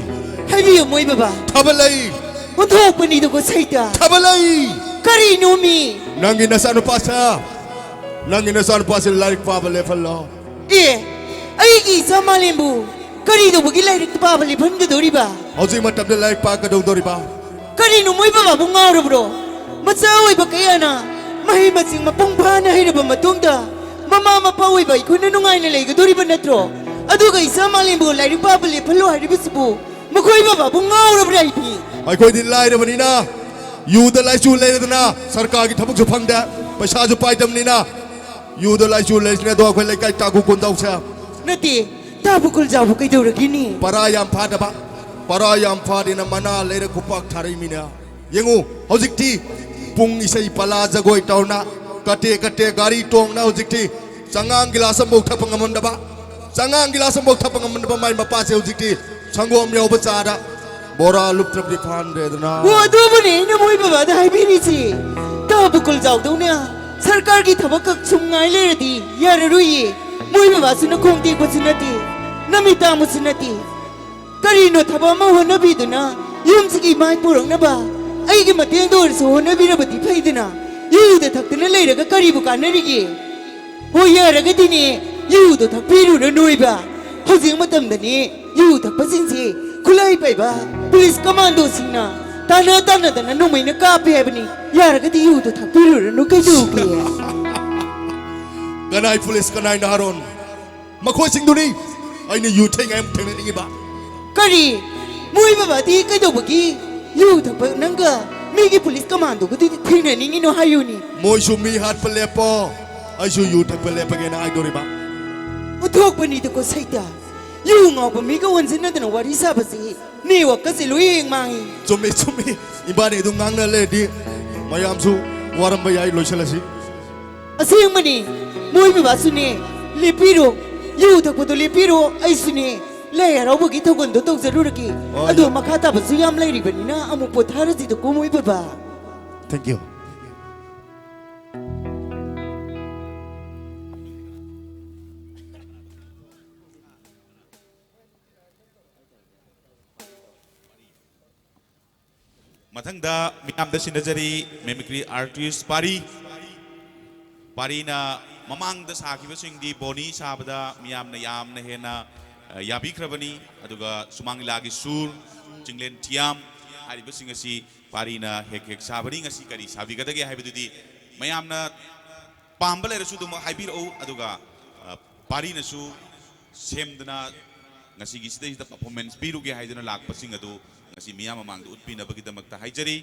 ꯍꯥꯏꯕꯤꯌꯨ ꯃꯣꯏ ꯕꯕꯥ꯫ ꯊꯥꯕ ꯂꯩ꯫ ꯑꯣꯟꯊꯣꯛꯄꯅꯤꯗꯀꯣ ꯁꯩꯇ꯫ ꯊꯥꯕ ꯂꯩ꯫ ꯀꯔꯤꯅꯣꯃꯤ? ꯅꯪꯒꯤ ꯅꯆꯥꯅꯨꯄꯥꯁꯦ, ꯅꯪꯒꯤ ꯅꯆꯥꯅꯨꯄꯥꯁꯦ ꯂꯥꯏꯔꯤꯛ ꯄꯥꯕ ꯂꯦꯞꯍꯜꯂꯣ꯫ ꯑꯦ, ꯑꯩꯒꯤ ꯏꯆꯥ ꯃꯥꯂꯦꯝꯕꯨ ꯀꯔꯤ ꯇꯧꯕꯒꯤ ꯂꯥꯏꯔꯤꯛ ꯄꯥꯕ ꯂꯦꯞꯍꯟꯒꯗꯧꯔꯤꯕ? ꯍꯧꯖꯤꯛ ꯃꯇꯝꯗ ꯂꯥꯏꯔꯤꯛ ꯄꯥ ꯀꯩꯗꯧꯗꯧꯔꯤꯕ? ꯀꯔꯤꯅꯣ ꯃꯣꯏ ꯕꯕꯥꯕꯨ ꯉꯥꯎꯔꯕ꯭ꯔꯣ? ꯃꯆꯥ ꯑꯣꯏꯕ ꯀꯌꯥꯅ ꯃꯍꯩ ꯃꯁꯤꯡ ꯃꯄꯨꯡ ꯐꯥꯅ ꯍꯩꯔꯕ ꯃꯇꯨꯡꯗ ꯃꯃꯥ ꯃꯄꯥ ꯑꯣꯏꯕ ꯑꯩꯈꯣꯏꯅ ꯅꯨꯡꯉꯥꯏꯅ ꯂꯩꯒꯗꯧꯔꯤꯕ ꯅꯠꯇ꯭ꯔꯣ? ꯑꯗꯨꯒ ꯏꯆꯥ ꯃꯥꯂꯦꯝꯕꯨ ꯂꯥꯏꯔꯤꯛ ꯄꯥꯕ ꯂꯦꯞꯍꯜꯂꯣ ꯍꯥꯏꯔꯤꯕꯁꯤꯕꯨ ꯃꯈꯣꯏ ꯕꯕꯥꯕꯨ ꯉꯥꯎꯔꯕ꯭ꯔꯥ ꯍꯥꯏꯕꯅꯤ꯫ ꯑꯩꯈꯣꯏꯗꯤ ꯂꯥꯏꯔꯕꯅꯤꯅ ꯌꯨꯗ ꯂꯥꯏꯆꯨ ꯂꯩꯔꯗꯅ ꯁꯔꯀꯥꯔꯒꯤ ꯊꯕꯛꯁꯨ ꯐꯪꯗꯦ, ꯄꯩꯁꯥꯁꯨ ꯄꯥꯏꯗꯕꯅꯤꯅ ꯌꯨꯗ ꯂꯥꯏꯆꯨ ꯂꯩꯔꯤꯁꯤꯅꯦ꯫ ꯑꯗꯣ ꯑꯩꯈꯣꯏ ꯂꯩꯀꯥꯏ ꯇꯥꯒꯨ ꯀꯣꯟꯖꯥꯎꯁꯦ ꯅꯠꯇꯦ, ꯇꯥꯕꯨ ꯀꯨꯜꯖꯥꯎꯕꯨ ꯀꯩꯗꯧꯔꯒꯦꯅꯤ? ꯄꯔꯥ ꯌꯥꯝ ꯐꯥꯗꯕ, ꯄꯔꯥ ꯌꯥꯝ ꯐꯥꯗꯦꯅ ꯃꯅꯥ ꯂꯩꯔ ꯈꯨꯄꯥꯛ ꯊꯥꯔꯛꯏꯃꯤꯅꯦ꯫ ꯌꯦꯡꯉꯨ, ꯍꯧꯖꯤꯛꯇꯤ ꯄꯨꯡ ꯏꯁꯩ ꯄꯂꯥ ꯖꯒꯣꯏ ꯇꯧꯅ ꯀꯇꯦ ꯀꯇꯦ ꯒꯥꯔꯤ ꯇꯣꯡꯅ ꯍꯧꯖꯤꯛꯇꯤ ꯆꯉꯥꯡ ꯒꯤꯂꯥꯁ ꯑꯃꯐꯥꯎ ꯊꯛꯄ ꯉꯝꯃꯝꯗꯕ, ꯆꯉꯥꯡ ꯒꯤꯂꯥꯁ ꯑꯃꯐꯥꯎ ꯊꯛꯄ ꯉꯝꯃꯝꯗꯕ ꯃꯥꯏ ꯃꯄꯥꯁꯦ ꯍꯧꯖꯤꯛꯇꯤ ꯁꯪꯒꯣꯝ ꯌꯥꯎꯕ ꯆꯥꯗ ꯕꯣꯔꯥ ꯂꯨꯞꯇ꯭ꯔꯕꯗꯤ ꯐꯥꯟꯗ꯭ꯔꯦꯗꯅ꯫ ꯑꯣ, ꯑꯗꯨꯕꯨꯅꯦ ꯑꯩꯅ ꯃꯣꯏ ꯕꯕꯥꯗ ꯍꯥꯏꯕꯤꯔꯤꯁꯤ꯫ ꯇꯥꯕꯨ ꯀꯨꯜꯖꯥꯎꯗꯧꯅ ꯁꯔꯀꯥꯔꯒꯤ ꯊꯕꯛ ꯈꯛ ꯁꯨꯝ ꯉꯥꯏ ꯂꯩꯔꯗꯤ ꯌꯥꯔꯔꯣꯏꯌꯦ꯫ ꯃꯣꯏ ꯕꯕꯥꯁꯨ ꯅꯈꯣꯡ ꯇꯦꯛꯄꯁꯨ ꯅꯠꯇꯦ, ꯅꯃꯤꯠ ꯇꯥꯡꯕꯁꯨ ꯅꯠꯇꯦ꯫ ꯀꯔꯤꯅꯣ ꯊꯕꯛ ꯑꯃ ꯍꯣꯠꯅꯕꯤꯗꯨꯅ ꯌꯨꯝꯁꯤꯒꯤ ꯃꯥꯏ ꯄꯨꯔꯛꯅꯕ ꯑꯩꯒꯤ ꯃꯇꯦꯡꯗ ꯑꯣꯏꯔꯁꯨ ꯍꯣꯠꯅꯕꯤꯔꯕꯗꯤ ꯐꯩꯗꯅ꯫ ꯌꯨꯗ ꯊꯛꯇꯨꯅ ꯂꯩꯔꯒ ꯀꯔꯤꯕꯨ ꯀꯥꯟꯅꯔꯤꯒꯦ? ꯍꯣꯏ, ꯌꯥꯔꯒꯗꯤꯅꯦ, ꯌꯨꯗꯣ ꯊꯛꯄꯤꯔꯨꯔꯅꯨ ꯍꯥꯏꯕ꯫ ꯍꯧꯖꯤꯛ ꯃꯇꯝꯗꯅꯦ, ꯌꯨ ꯊꯛꯄꯁꯤꯡꯁꯦ ꯈꯨꯠꯂꯥꯏ ꯄꯥꯏꯕ ꯄꯨꯂꯤꯁ ꯀꯃꯥꯟꯗꯣꯁꯤꯡꯅ ꯇꯥꯟꯅ ꯇꯥꯟꯅꯗꯅ ꯅꯣꯡꯃꯩꯅ ꯀꯥꯞꯄꯦ ꯍꯥꯏꯕꯅꯤ꯫ ꯌꯥꯔꯒꯗꯤ ꯌꯨꯗꯣ ꯊꯛꯄꯤꯔꯨꯔꯅꯨ ꯀꯩꯗꯧꯒꯦ? ꯀꯅꯥꯏ ꯄꯨꯂꯤꯁ, ꯀꯅꯥꯏ ꯅꯍꯥꯔꯣꯟ? ꯃꯈꯣꯏꯁꯤꯡꯗꯨꯅꯤ ꯑꯩꯅ ꯌꯨ ꯊꯛꯏꯉꯩ ꯑꯃꯨꯛ ꯊꯦꯡꯅꯅꯤꯡꯉꯤꯕ꯫ ꯀꯔꯤ? ꯃꯣꯏ ꯕꯕꯥꯗꯤ ꯀꯩꯗꯧꯕꯒꯤ ꯌꯨ ꯊꯛꯄ ꯅꯪꯒ ꯃꯤꯒꯤ ꯄꯨꯂꯤꯁ ꯀꯃꯥꯟꯗꯣꯒꯗꯨꯗꯤ ꯊꯦꯡꯅꯅꯤꯡꯉꯤꯅꯣ ꯍꯥꯏꯌꯨꯅꯤ? ꯃꯣꯏꯁꯨ ꯃꯤ ꯍꯥꯠꯄ ꯂꯦꯞꯄꯣ, ꯑꯩꯁꯨ ꯌꯨ ꯊꯛꯄ ꯂꯦꯞꯄꯒꯦꯅ ꯍꯥꯏꯗꯣꯔꯤꯕ꯫ ꯑꯣꯟꯊꯣꯛꯄꯅꯤꯗꯀꯣ ꯁꯩꯇ꯫ ꯌꯨ ꯉꯥꯎꯕ ꯃꯤꯒ ꯑꯣꯟꯁꯤꯟꯅꯗꯅ ꯋꯥꯔꯤ ꯁꯥꯕꯁꯤ ꯅꯦꯠꯋꯥꯛꯀꯁꯦ ꯂꯣꯏ ꯍꯦꯛ ꯃꯥꯡꯉꯤ꯫ ꯆꯨꯝꯃꯤ, ꯆꯨꯝꯃꯤ꯫ ꯏꯕꯥꯅꯤ ꯑꯗꯨꯝ ꯉꯥꯡꯅ ꯂꯩꯔꯗꯤ ꯃꯌꯥꯝꯁꯨ ꯋꯥꯔꯝꯕ ꯌꯥꯏ꯫ ꯂꯣꯏꯁꯤꯜꯂꯁꯤ꯫ ꯑꯁꯦꯡꯕꯅꯤ, ꯃꯣꯏ ꯕꯕꯥꯁꯨꯅꯦ, ꯂꯦꯞꯄꯤꯔꯣ, ꯌꯨ ꯊꯛꯄꯗꯣ ꯂꯦꯞꯄꯤꯔꯣ, ꯑꯩꯁꯨꯅꯦ ꯂꯥꯏ ꯍꯔꯥꯎꯕꯒꯤ ꯊꯧꯒꯜꯗꯣ ꯇꯧꯖꯔꯨꯔꯒꯦ꯫ ꯑꯣ, ꯑꯗꯣ ꯌꯥ- ꯃꯈꯥ ꯇꯥꯕꯁꯨ ꯌꯥꯝ ꯂꯩꯔꯤꯕꯅꯤꯅ ꯑꯃꯨꯛ ꯄꯣꯊꯥꯔꯁꯤꯗꯀꯣ ꯃꯣꯏ ꯕꯕꯥ꯫ Thank you꯫ ꯃꯊꯪꯗ ꯃꯤꯌꯥꯝꯗ ꯁꯤꯟꯅꯖꯔꯤ ꯃꯤꯃꯤꯀ꯭ꯔꯤ ꯑꯥꯔꯇꯤꯁ ꯄꯥꯔꯤ꯫ ꯄꯥꯔꯤꯅ ꯃꯃꯥꯡꯗ ꯁꯥꯈꯤꯕꯁꯤꯡꯗꯤ ꯕꯣꯅꯤ ꯁꯥꯕꯗ ꯃꯤꯌꯥꯝꯅ ꯌꯥꯝꯅ ꯍꯦꯟꯅ, ꯑ, ꯌꯥꯕꯤꯈ꯭ꯔꯕꯅꯤ꯫ ꯑꯗꯨꯒ ꯁꯨꯃꯥꯡ ꯂꯤꯂꯥꯒꯤ ꯁꯨꯔ, ꯆꯤꯡꯂꯦꯟ ꯊꯤꯌꯥꯝ ꯍꯥꯏꯔꯤꯕꯁꯤꯡ ꯑꯁꯤ ꯄꯥꯔꯤꯅ ꯍꯦꯛ ꯍꯦꯛ ꯁꯥꯕꯅꯤ꯫ ꯉꯁꯤ ꯀꯔꯤ ꯁꯥꯕꯤꯒꯗꯒꯦ ꯍꯥꯏꯕꯗꯨꯗꯤ ꯃꯌꯥꯝꯅ ꯄꯥꯝꯕ ꯂꯩꯔꯁꯨ ꯑꯗꯨꯃꯛ ꯍꯥꯏꯕꯤꯔꯛꯎ꯫ ꯑꯗꯨꯒ, ꯑ, ꯄꯥꯔꯤꯅꯁꯨ ꯁꯦꯝꯗꯨꯅ ꯉꯁꯤꯒꯤ ꯁꯤꯗꯩꯁꯤꯗ ꯄꯔꯐꯣꯔꯃꯦꯟꯁ ꯄꯤꯔꯨꯒꯦ ꯍꯥꯏꯗꯨꯅ ꯂꯥꯛꯄꯁꯤꯡ ꯑꯗꯨ ꯉꯁꯤ ꯃꯤꯌꯥꯝ ꯃꯃꯥꯡꯗ ꯎꯠꯄꯤꯅꯕꯒꯤꯗꯃꯛꯇ ꯍꯥꯏꯖꯔꯤ꯫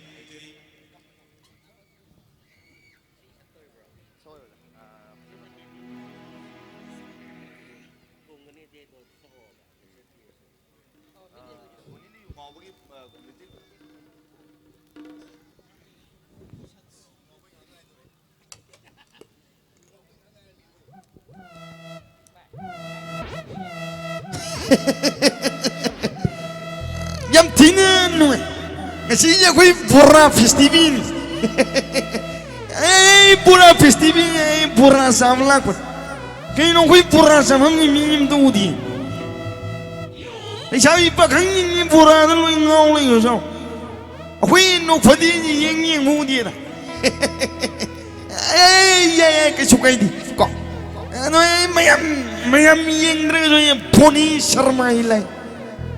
ꯌꯥꯝ ꯊꯤꯅ ꯅꯨꯡꯉꯥꯏ꯫ ꯉꯁꯤꯁꯦ ꯑꯩꯈꯣꯏ ꯕꯣꯔꯥ ꯐꯦꯁꯇꯤꯚꯦꯜꯅꯤ꯫ ꯑꯩ ꯕꯣꯔꯥ ꯐꯦꯁꯇꯤꯚꯦꯜꯅꯤ, ꯑꯩ ꯕꯣꯔꯥ ꯆꯥꯕ ꯂꯥꯛꯄꯅꯤ꯫ ꯀꯩꯅꯣ ꯑꯩꯈꯣꯏ ꯕꯣꯔꯥ ꯆꯥꯐꯝꯒꯤ ꯃꯤ ꯑꯝꯇ ꯎꯗꯦ꯫ ꯂꯩꯁꯥꯕꯤ ꯄꯥꯈꯪꯁꯤꯡꯁꯤ ꯕꯣꯔꯥꯗ ꯂꯣꯏ ꯉꯥꯎ ꯂꯩꯈ꯭ꯔꯖꯥꯠꯂꯣ? ꯑꯩꯈꯣꯏ ꯅꯣꯛꯐꯗꯦꯁꯤ ꯌꯦꯡ ꯌꯦꯡꯕ ꯎꯗꯦꯗ꯫ ꯑꯦ, ꯌꯥꯏ, ꯌꯥꯏ, ꯀꯩꯁꯨ ꯀꯥꯏꯗꯦ꯫ ꯀꯣ꯫ ꯑꯗꯣ ꯑꯩ ꯃꯌꯥꯝ, ꯃꯌꯥꯝ ꯌꯦꯡꯗ꯭ꯔꯒꯁꯨ ꯑꯩ ꯕꯣꯅꯤ ꯁꯔꯃꯥꯒꯤ ꯂꯥꯏ꯫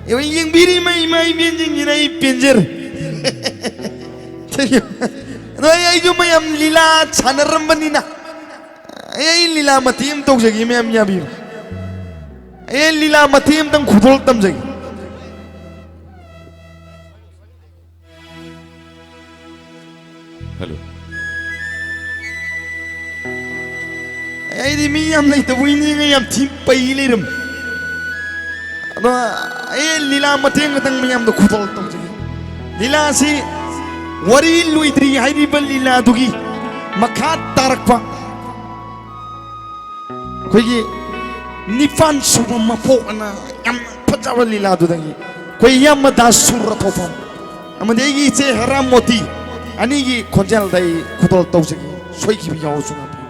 ꯑꯩ ꯌꯦꯡꯕꯤꯔꯤꯕ ꯏꯃꯥ ꯏꯕꯦꯟꯁꯤꯡꯁꯤꯅ ꯑꯩ ꯄꯦꯟꯖꯔꯦ꯫ ꯑꯗꯣ ꯑꯩ, ꯑꯩꯁꯨ ꯃꯌꯥꯝ ꯂꯤꯂꯥ ꯁꯥꯟꯅꯔꯝꯕꯅꯤꯅ ꯑꯩ, ꯑꯩ ꯂꯤꯂꯥ ꯃꯇꯦꯛ ꯑꯃ ꯇꯧꯖꯒꯦ, ꯃꯌꯥꯝ ꯌꯥꯕꯤꯌꯨ꯫ ꯑꯩ ꯂꯤꯂꯥ ꯃꯇꯦꯛ ꯑꯃꯇꯪ ꯈꯨꯗꯣꯜ ꯇꯝꯖꯒꯦ꯫ ꯍꯜꯂꯣ꯫ ꯑꯩꯗꯤ ꯃꯤ ꯌꯥꯝ ꯂꯩꯇꯕꯣꯏ ꯅꯤꯡꯉ ꯌꯥꯝ ꯊꯤ ꯄꯩ ꯂꯩꯔꯝꯃꯤ꯫ ꯑꯗꯣ ꯑꯩ ꯂꯤꯂꯥ ꯃꯇꯦꯛ ꯈꯛꯇꯪ ꯃꯌꯥꯝꯗ ꯈꯨꯗꯣꯜ ꯇꯧꯖꯒꯦ꯫ ꯂꯤꯂꯥꯁꯤ ꯋꯥꯔꯤ ꯂꯣꯏꯗ꯭ꯔꯤ ꯍꯥꯏꯔꯤꯕ ꯂꯤꯂꯥꯗꯨꯒꯤ ꯃꯈꯥ ꯇꯥꯔꯛꯄ ꯑꯩꯈꯣꯏꯒꯤ ꯅꯤꯄꯥꯟ ꯁꯨꯕ ꯃꯄꯣꯛ ꯑꯅ ꯌꯥꯝ ꯐꯖꯕ ꯂꯤꯂꯥꯗꯨꯗꯒꯤ ꯑꯩꯈꯣꯏ ꯏꯌꯥꯝꯕ ꯗꯥꯁ ꯁꯨꯔ ꯊꯣꯛꯐꯝ ꯑꯃꯗꯤ ꯑꯩꯒꯤ ꯏꯆꯦ ꯍꯦꯔꯥ ꯃꯣꯇꯤ ꯑꯅꯤꯒꯤ ꯈꯣꯟꯖꯦꯜꯗ ꯑꯩ ꯈꯨꯗꯣꯜ ꯇꯧꯖꯒꯦ꯫ ꯁꯣꯏꯈꯤꯕ ꯌꯥꯎꯔꯁꯨ ꯉꯥꯛꯄꯤꯌꯨ꯫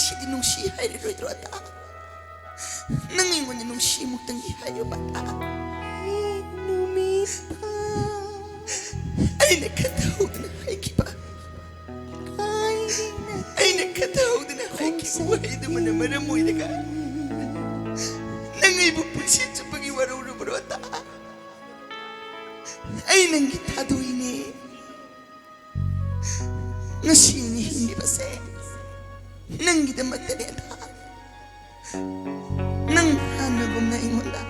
ꯁꯤꯗꯤ ꯅꯨꯡꯁꯤ ꯍꯥꯏꯔꯔꯣꯏꯗ꯭ꯔꯣ, ꯑꯇꯥ? ꯅꯪ ꯑꯩꯉꯣꯟꯗ ꯅꯨꯡꯁꯤ ꯑꯃꯨꯛꯇꯪꯗꯤ ꯍꯥꯏꯌꯨꯕ, ꯑꯇꯥ? ꯅꯨꯃꯤꯠ ꯐꯥ ꯑꯩꯅ ꯈꯟꯊꯍꯧꯗꯅ ꯍꯥꯏꯈꯤꯕ, ꯑꯩꯅ ꯈꯟꯊꯍꯧꯗꯅ ꯍꯥꯏꯈꯤꯕ ꯋꯥꯍꯩꯗꯨꯃꯅ ꯃꯔꯝ ꯑꯣꯏꯔꯒ ꯅꯪ ꯑꯩꯕꯨ ꯄꯨꯟꯁꯤ ꯆꯨꯞꯄꯒꯤ ꯋꯥꯔꯧꯔꯕ꯭ꯔꯣ, ꯑꯇꯥ? ꯑꯩ ꯅꯪꯒꯤ ꯊꯥꯗꯣꯏꯅꯦ꯫ ꯉꯁꯤ ꯑꯩꯅ ꯍꯤꯡꯂꯤꯕꯁꯦ ꯅꯪꯒꯤꯗꯃꯛꯇꯅꯦ, ꯑꯇꯥ꯫ ꯅꯪ ꯍꯥꯟꯅꯒꯨꯝꯅ ꯑꯩꯉꯣꯟꯗ,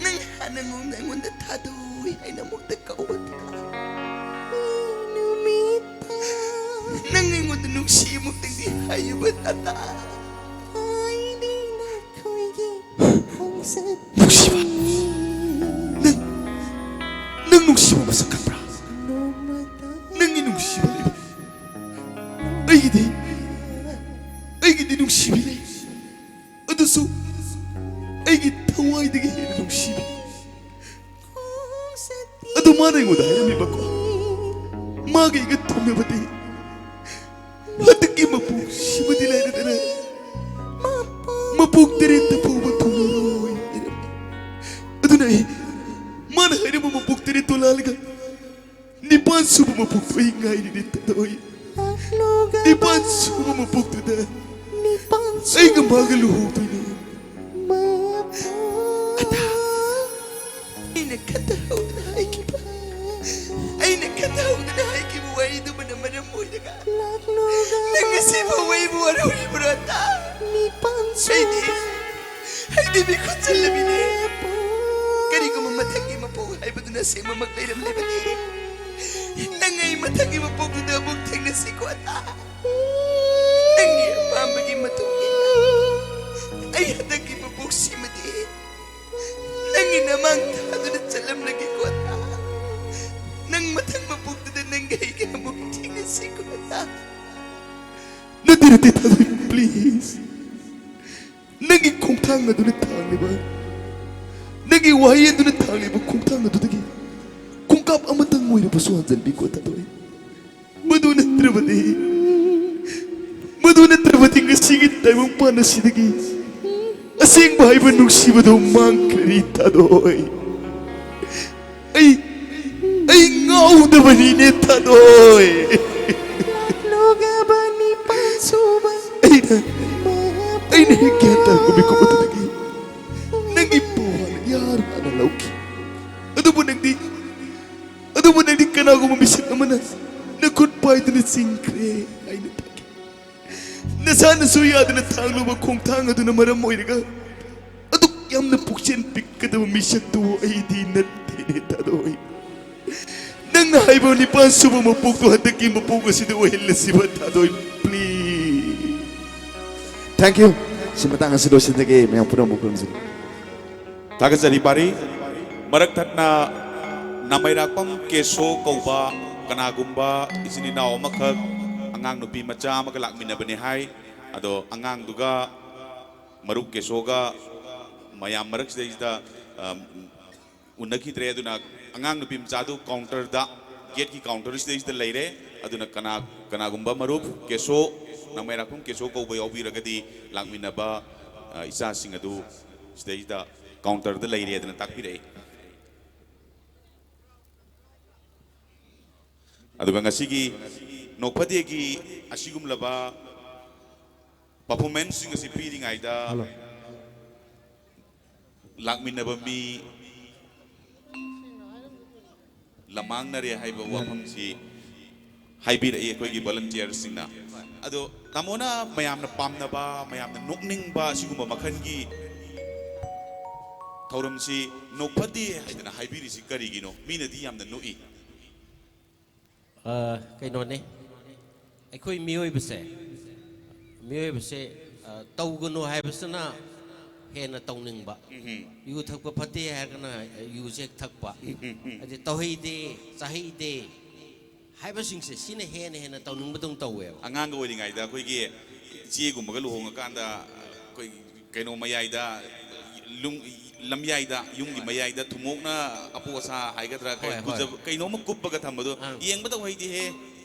ꯅꯪ ꯍꯥꯟꯅꯒꯨꯝꯅ ꯑꯩꯉꯣꯟꯗ ꯊꯥꯗꯣꯏ ꯍꯥꯏꯅ ꯑꯃꯨꯛꯇ ꯀꯧꯕ, ꯑꯇꯥ꯫ ꯅꯨꯃꯤꯠ ꯐꯥ ꯅꯪ ꯑꯩꯉꯣꯟꯗ ꯅꯨꯡꯁꯤ ꯑꯃꯨꯛꯇꯪꯗꯤ ꯍꯥꯏꯌꯨꯕ, ꯑꯇꯥ꯫ ꯅꯨꯡꯁꯤꯕ, ꯅꯪ, ꯅꯪ ꯅꯨꯡꯁꯤꯕ ꯃꯁꯛ ꯈꯪꯕ꯭ꯔꯥ? ꯅꯪꯒꯤ ꯅꯨꯡꯁꯤꯕ ꯂꯩꯕ꯫ ꯑꯩꯒꯤꯗꯤ, ꯑꯩꯒꯤꯗꯤ ꯅꯨꯡꯁꯤꯕꯤ ꯂꯩ꯫ ꯑꯗꯨꯁꯨ ꯑꯩꯒꯤ ꯊꯋꯥꯏꯗꯒꯤ ꯍꯦꯟꯅ ꯅꯨꯡꯁꯤꯕꯤ꯫ ꯑꯗꯨ ꯃꯥꯅ ꯑꯩꯉꯣꯟꯗ ꯍꯥꯏꯔꯝꯃꯤꯕꯀꯣ, ꯃꯥꯒ ꯑꯩꯒ ꯊꯨꯡꯅꯕꯗꯤ ꯍꯟꯗꯛꯀꯤ ꯃꯄꯣꯛꯁꯤꯃꯗꯤ ꯂꯩꯔꯗꯅ ꯃꯄꯣꯛ ꯇꯔꯦꯠꯇ ꯐꯥꯎꯕ ꯊꯨꯡꯅꯔꯣꯏ ꯍꯥꯏꯔꯝꯃꯤ꯫ ꯑꯗꯨꯅ ꯑꯩ ꯃꯥꯅ ꯍꯥꯏꯔꯝꯕ ꯃꯄꯣꯛ ꯇꯔꯦꯠꯇꯣ ꯂꯥꯜꯂꯒ ꯅꯤꯄꯥꯟ ꯁꯨꯕ ꯃꯄꯣꯛꯇꯣ ꯑꯩ ꯉꯥꯏꯔꯤꯅꯦ, ꯇꯥꯗꯣꯏ꯫ ꯅꯤꯄꯥꯟ ꯁꯨꯕ ꯃꯄꯣꯛꯇꯨꯗ ꯑꯩꯒ ꯃꯥꯒ ꯂꯨꯍꯣꯡꯗꯣꯏꯅꯦ꯫ ꯑꯇꯥ, ꯑꯩꯅ ꯈꯟꯊꯍꯧꯗꯅ ꯍꯥꯏꯈꯤꯕ, ꯑꯩꯅ ꯈꯟꯊꯍꯧꯗꯅ ꯍꯥꯏꯈꯤꯕ ꯋꯥꯍꯩꯗꯨꯃꯅ ꯃꯔꯝ ꯑꯣꯏꯔꯒ ꯅꯪ ꯉꯁꯤꯐꯥꯎ ꯑꯩꯕꯨ ꯋꯥꯔꯧꯔꯤꯕ꯭ꯔꯣ, ꯑꯇꯥ? ꯑꯩꯗꯤ, ꯑꯩꯗꯤ ꯃꯤꯈꯨꯠ ꯆꯜꯂꯕꯤꯅꯦ꯫ ꯀꯔꯤꯒꯨꯝꯕ ꯃꯊꯪꯒꯤ ꯃꯄꯣꯛ ꯍꯥꯏꯕꯗꯨꯅ ꯑꯁꯦꯡꯕꯃꯛ ꯂꯩꯔꯝꯂꯕꯗꯤ, ꯅꯪ ꯑꯩ ꯃꯊꯪꯒꯤ ꯃꯄꯣꯛꯇꯨꯗ ꯑꯃꯨꯛ ꯊꯦꯡꯅꯁꯤꯀꯣ, ꯑꯇꯥ꯫ ꯅꯪꯒꯤ ꯑꯄꯥꯝꯕꯒꯤ ꯃꯇꯨꯡ ꯏꯟꯅ ꯑꯩ ꯍꯟꯗꯛꯀꯤ ꯃꯄꯣꯛꯁꯤꯃꯗꯤ ꯅꯪꯒꯤ ꯅꯃꯥꯡ ꯊꯥꯗꯨꯅ ꯆꯠꯂꯝꯂꯒꯦꯀꯣ, ꯑꯇꯥ꯫ ꯅꯪ ꯃꯊꯪ ꯃꯄꯣꯛꯇꯨꯗ ꯅꯪꯒ ꯑꯩꯒ ꯑꯃꯨꯛ ꯊꯦꯡꯅꯁꯤꯀꯣ, ꯑꯇꯥ꯫ ꯅꯠꯇꯦ, ꯅꯠꯇꯦ, ꯊꯥꯗꯣꯏ, please꯫ ꯅꯪꯒꯤ ꯈꯣꯡꯊꯥꯡ ꯑꯗꯨꯅ ꯊꯥꯡꯂꯤꯕ, ꯅꯪꯒꯤ ꯋꯥꯍꯩ ꯑꯗꯨꯅ ꯊꯥꯡꯂꯤꯕ ꯈꯣꯡꯊꯥꯡ ꯑꯗꯨꯗꯒꯤ ꯈꯣꯡꯀꯥꯞ ꯑꯃꯇꯪ ꯑꯣꯏꯔꯕꯁꯨ ꯍꯟꯖꯤꯟꯕꯤꯀꯣ, ꯊꯥꯗꯣꯏ꯫ ꯃꯗꯨ ꯅꯠꯇ꯭ꯔꯕꯗꯤ, ꯃꯗꯨ ꯅꯠꯇ꯭ꯔꯕꯗꯤ ꯉꯁꯤꯒꯤ ꯇꯥꯏꯕꯪꯄꯥꯟ ꯑꯁꯤꯗꯒꯤ ꯑꯁꯦꯡꯕ ꯍꯥꯏꯕ ꯅꯨꯡꯁꯤꯕꯗꯨ ꯃꯥꯡꯈ꯭ꯔꯅꯤ, ꯊꯥꯗꯣꯏ꯫ ꯑꯩ, ꯑꯩ ꯉꯥꯎꯗꯕꯅꯤꯅꯦ, ꯊꯥꯗꯣꯏ꯫ ꯂꯥꯛꯂꯨꯒꯕꯅꯤ ꯄꯥꯟꯁꯨꯕ꯫ ꯑꯩꯅ, ꯑꯩꯅ ꯍꯦꯛ ꯒ꯭ꯌꯥꯟ ꯇꯥꯔꯛꯄ ꯃꯤꯀꯨꯞ ꯑꯗꯨꯗꯒꯤ ꯅꯪꯒꯤ ꯄꯥꯎ ꯍꯥꯟꯅ ꯌꯥꯔ ꯍꯥꯟꯅ ꯂꯧꯈꯤ꯫ ꯑꯗꯨꯕꯨ ꯅꯪꯗꯤ, ꯑꯗꯨꯕꯨ ꯅꯪꯗꯤ ꯀꯅꯥꯒꯨꯝꯕ ꯃꯤꯁꯛ ꯑꯃꯅ ꯅꯈꯨꯠ ꯄꯥꯏꯗꯨꯅ ꯆꯤꯡꯈ꯭ꯔꯦ ꯍꯥꯏꯅ ꯇꯥꯈꯤ꯫ ꯅꯁꯥꯅꯁꯨ ꯌꯥꯗꯅ ꯊꯥꯡꯂꯨꯕ ꯈꯣꯡꯊꯥꯡ ꯑꯗꯨꯅ ꯃꯔꯝ ꯑꯣꯏꯔꯒ ꯑꯗꯨꯛ ꯌꯥꯝꯅ ꯄꯨꯛꯆꯦꯜ ꯄꯤꯛꯀꯗꯕ ꯃꯤꯁꯛꯇꯨ ꯑꯩꯗꯤ ꯅꯠꯇꯦꯅꯦ, ꯊꯥꯗꯣꯏ꯫ ꯅꯪꯅ ꯍꯥꯏꯕ ꯅꯤꯄꯥꯟ ꯁꯨꯕ ꯃꯄꯣꯛꯇꯣ ꯍꯟꯗꯛꯀꯤ ꯃꯄꯣꯛ ꯑꯁꯤꯗ ꯑꯣꯏꯍꯜꯂꯁꯤꯕ, ꯊꯥꯗꯣꯏ, please꯫ Thank you꯫ ꯁꯤ ꯃꯇꯥꯡ ꯑꯁꯤ ꯂꯣꯏꯁꯤꯟꯖꯒꯦ꯫ ꯃꯌꯥꯝ ꯄꯨꯝꯅꯃꯛ ꯈꯨꯔꯨꯝꯖꯔꯤ꯫ ꯊꯥꯒꯠꯆꯔꯤ ꯄꯥꯔꯤ꯫ ꯃꯔꯛ ꯊꯠꯅ ꯅꯥꯃꯩꯔꯥꯛꯄꯝ ꯀꯦꯁꯣ ꯀꯧꯕ ꯀꯅꯥꯒꯨꯝꯕ ꯏꯆꯤꯟ ꯏꯅꯥꯎ ꯑꯃꯈꯛ ꯑꯉꯥꯡ ꯅꯨꯄꯤ ꯃꯆꯥ ꯑꯃꯒ ꯂꯥꯛꯃꯤꯟꯅꯕꯅꯤ ꯍꯥꯏ꯫ ꯑꯗꯣ ꯑꯉꯥꯡꯗꯨꯒ ꯃꯔꯨꯞ ꯀꯦꯁꯣꯒ ꯃꯌꯥꯝ ꯃꯔꯛꯁꯤꯗꯩꯁꯤꯗ, ꯑ, ꯎꯅꯈꯤꯗ꯭ꯔꯦ꯫ ꯑꯗꯨꯅ ꯑꯉꯥꯡ ꯅꯨꯄꯤ ꯃꯆꯥꯗꯨ counter ꯗ, gate ꯀꯤ counter ꯁꯤꯗꯩꯁꯤꯗ ꯂꯩꯔꯦ꯫ ꯑꯗꯨꯅ ꯀꯅꯥ, ꯀꯅꯥꯒꯨꯝꯕ ꯃꯔꯨꯞ ꯀꯦꯁꯣ, ꯅꯥꯃꯩꯔꯥꯛꯄꯝ ꯀꯦꯁꯣ ꯀꯧꯕ ꯌꯥꯎꯕꯤꯔꯒꯗꯤ ꯂꯥꯛꯃꯤꯟꯅꯕ, ꯑ, ꯏꯆꯥꯁꯤꯡ ꯑꯗꯨ ꯁꯤꯗꯩꯁꯤꯗ counter ꯗ ꯂꯩꯔꯦꯗꯅ ꯇꯥꯛꯄꯤꯔꯛꯏ꯫ ꯑꯗꯨꯒ ꯉꯁꯤꯒꯤ ꯅꯣꯛꯐꯗꯦꯒꯤ ꯑꯁꯤꯒꯨꯝꯂꯕ performance ꯁꯤꯡ ꯑꯁꯤ ꯄꯤꯔꯤꯉꯩꯗ ꯍꯜꯂꯣ꯫ ꯂꯥꯛꯃꯤꯟꯅꯕ ꯃꯤ ꯂꯃꯥꯡꯅꯔꯦ ꯍꯥꯏꯕ ꯋꯥꯐꯝꯁꯤ ꯍꯥꯏꯕꯤꯔꯛꯏ ꯑꯩꯈꯣꯏꯒꯤ volunteer ꯁꯤꯡꯅ꯫ ꯑꯗꯣ ꯇꯥꯃꯣꯅ ꯃꯌꯥꯝꯅ ꯄꯥꯝꯅꯕ, ꯃꯌꯥꯝꯅ ꯅꯣꯛꯅꯤꯡꯕ ꯑꯁꯤꯒꯨꯝꯕ ꯃꯈꯜꯒꯤ ꯊꯧꯔꯝꯁꯤ ꯅꯣꯛꯐꯗꯦ ꯍꯥꯏꯗꯅ ꯍꯥꯏꯕꯤꯔꯤꯁꯤ ꯀꯔꯤꯒꯤꯅꯣ? ꯃꯤꯅꯗꯤ ꯌꯥꯝꯅ ꯅꯣꯛꯏ꯫ ꯑ, ꯀꯩꯅꯣꯅꯦ, ꯑꯩꯈꯣꯏ ꯃꯤꯑꯣꯏꯕꯁꯦ, ꯃꯤꯑꯣꯏꯕꯁꯦ, ꯑ, ꯇꯧꯒꯅꯨ ꯍꯥꯏꯕꯁꯤꯅ ꯍꯦꯟꯅ ꯇꯧꯅꯤꯡꯕ꯫ ꯎꯝꯍꯨꯝ꯫ ꯌꯨ ꯊꯛꯄ ꯐꯠꯇꯦ ꯍꯥꯏꯔꯒꯅ ꯌꯨꯁꯦ ꯍꯦꯛ ꯊꯛꯄ꯫ ꯎꯝꯍꯨꯝ꯫ ꯍꯥꯏꯗꯤ ꯇꯧꯍꯩꯗꯦ, ꯆꯥꯍꯩꯗꯦ ꯍꯥꯏꯕꯁꯤꯡꯁꯦ, ꯁꯤꯅ ꯍꯦꯟꯅ ꯍꯦꯟꯅ ꯇꯧꯅꯤꯡꯕꯗꯧꯅ ꯇꯧꯋꯦꯕ꯫ ꯑꯉꯥꯡꯒ ꯑꯣꯏꯔꯤꯉꯩꯗ ꯑꯩꯈꯣꯏꯒꯤ ꯏꯆꯦꯒꯨꯝꯕꯒ ꯂꯨꯍꯣꯡꯉꯀꯥꯟꯗ ꯑꯩꯈꯣꯏ ꯀꯩꯅꯣ ꯃꯌꯥꯏꯗ, ꯂꯨꯡ-, ꯂꯝꯌꯥꯏꯗ, ꯌꯨꯝꯒꯤ ꯃꯌꯥꯏꯗ ꯊꯨꯝꯃꯣꯛꯅ ꯑꯄꯣ ꯑꯁꯥ ꯍꯥꯏꯒꯗ꯭ꯔꯥ, ꯀꯩ ꯍꯣꯏ, ꯍꯣꯏ꯫ ꯀꯨꯖꯕ ꯀꯩꯅꯣꯝꯃ ꯀꯨꯞꯄꯒ ꯊꯝꯕꯗꯣ, ꯑꯥ꯫ ꯌꯦꯡꯕꯗ ꯍꯩꯗꯤꯍꯦ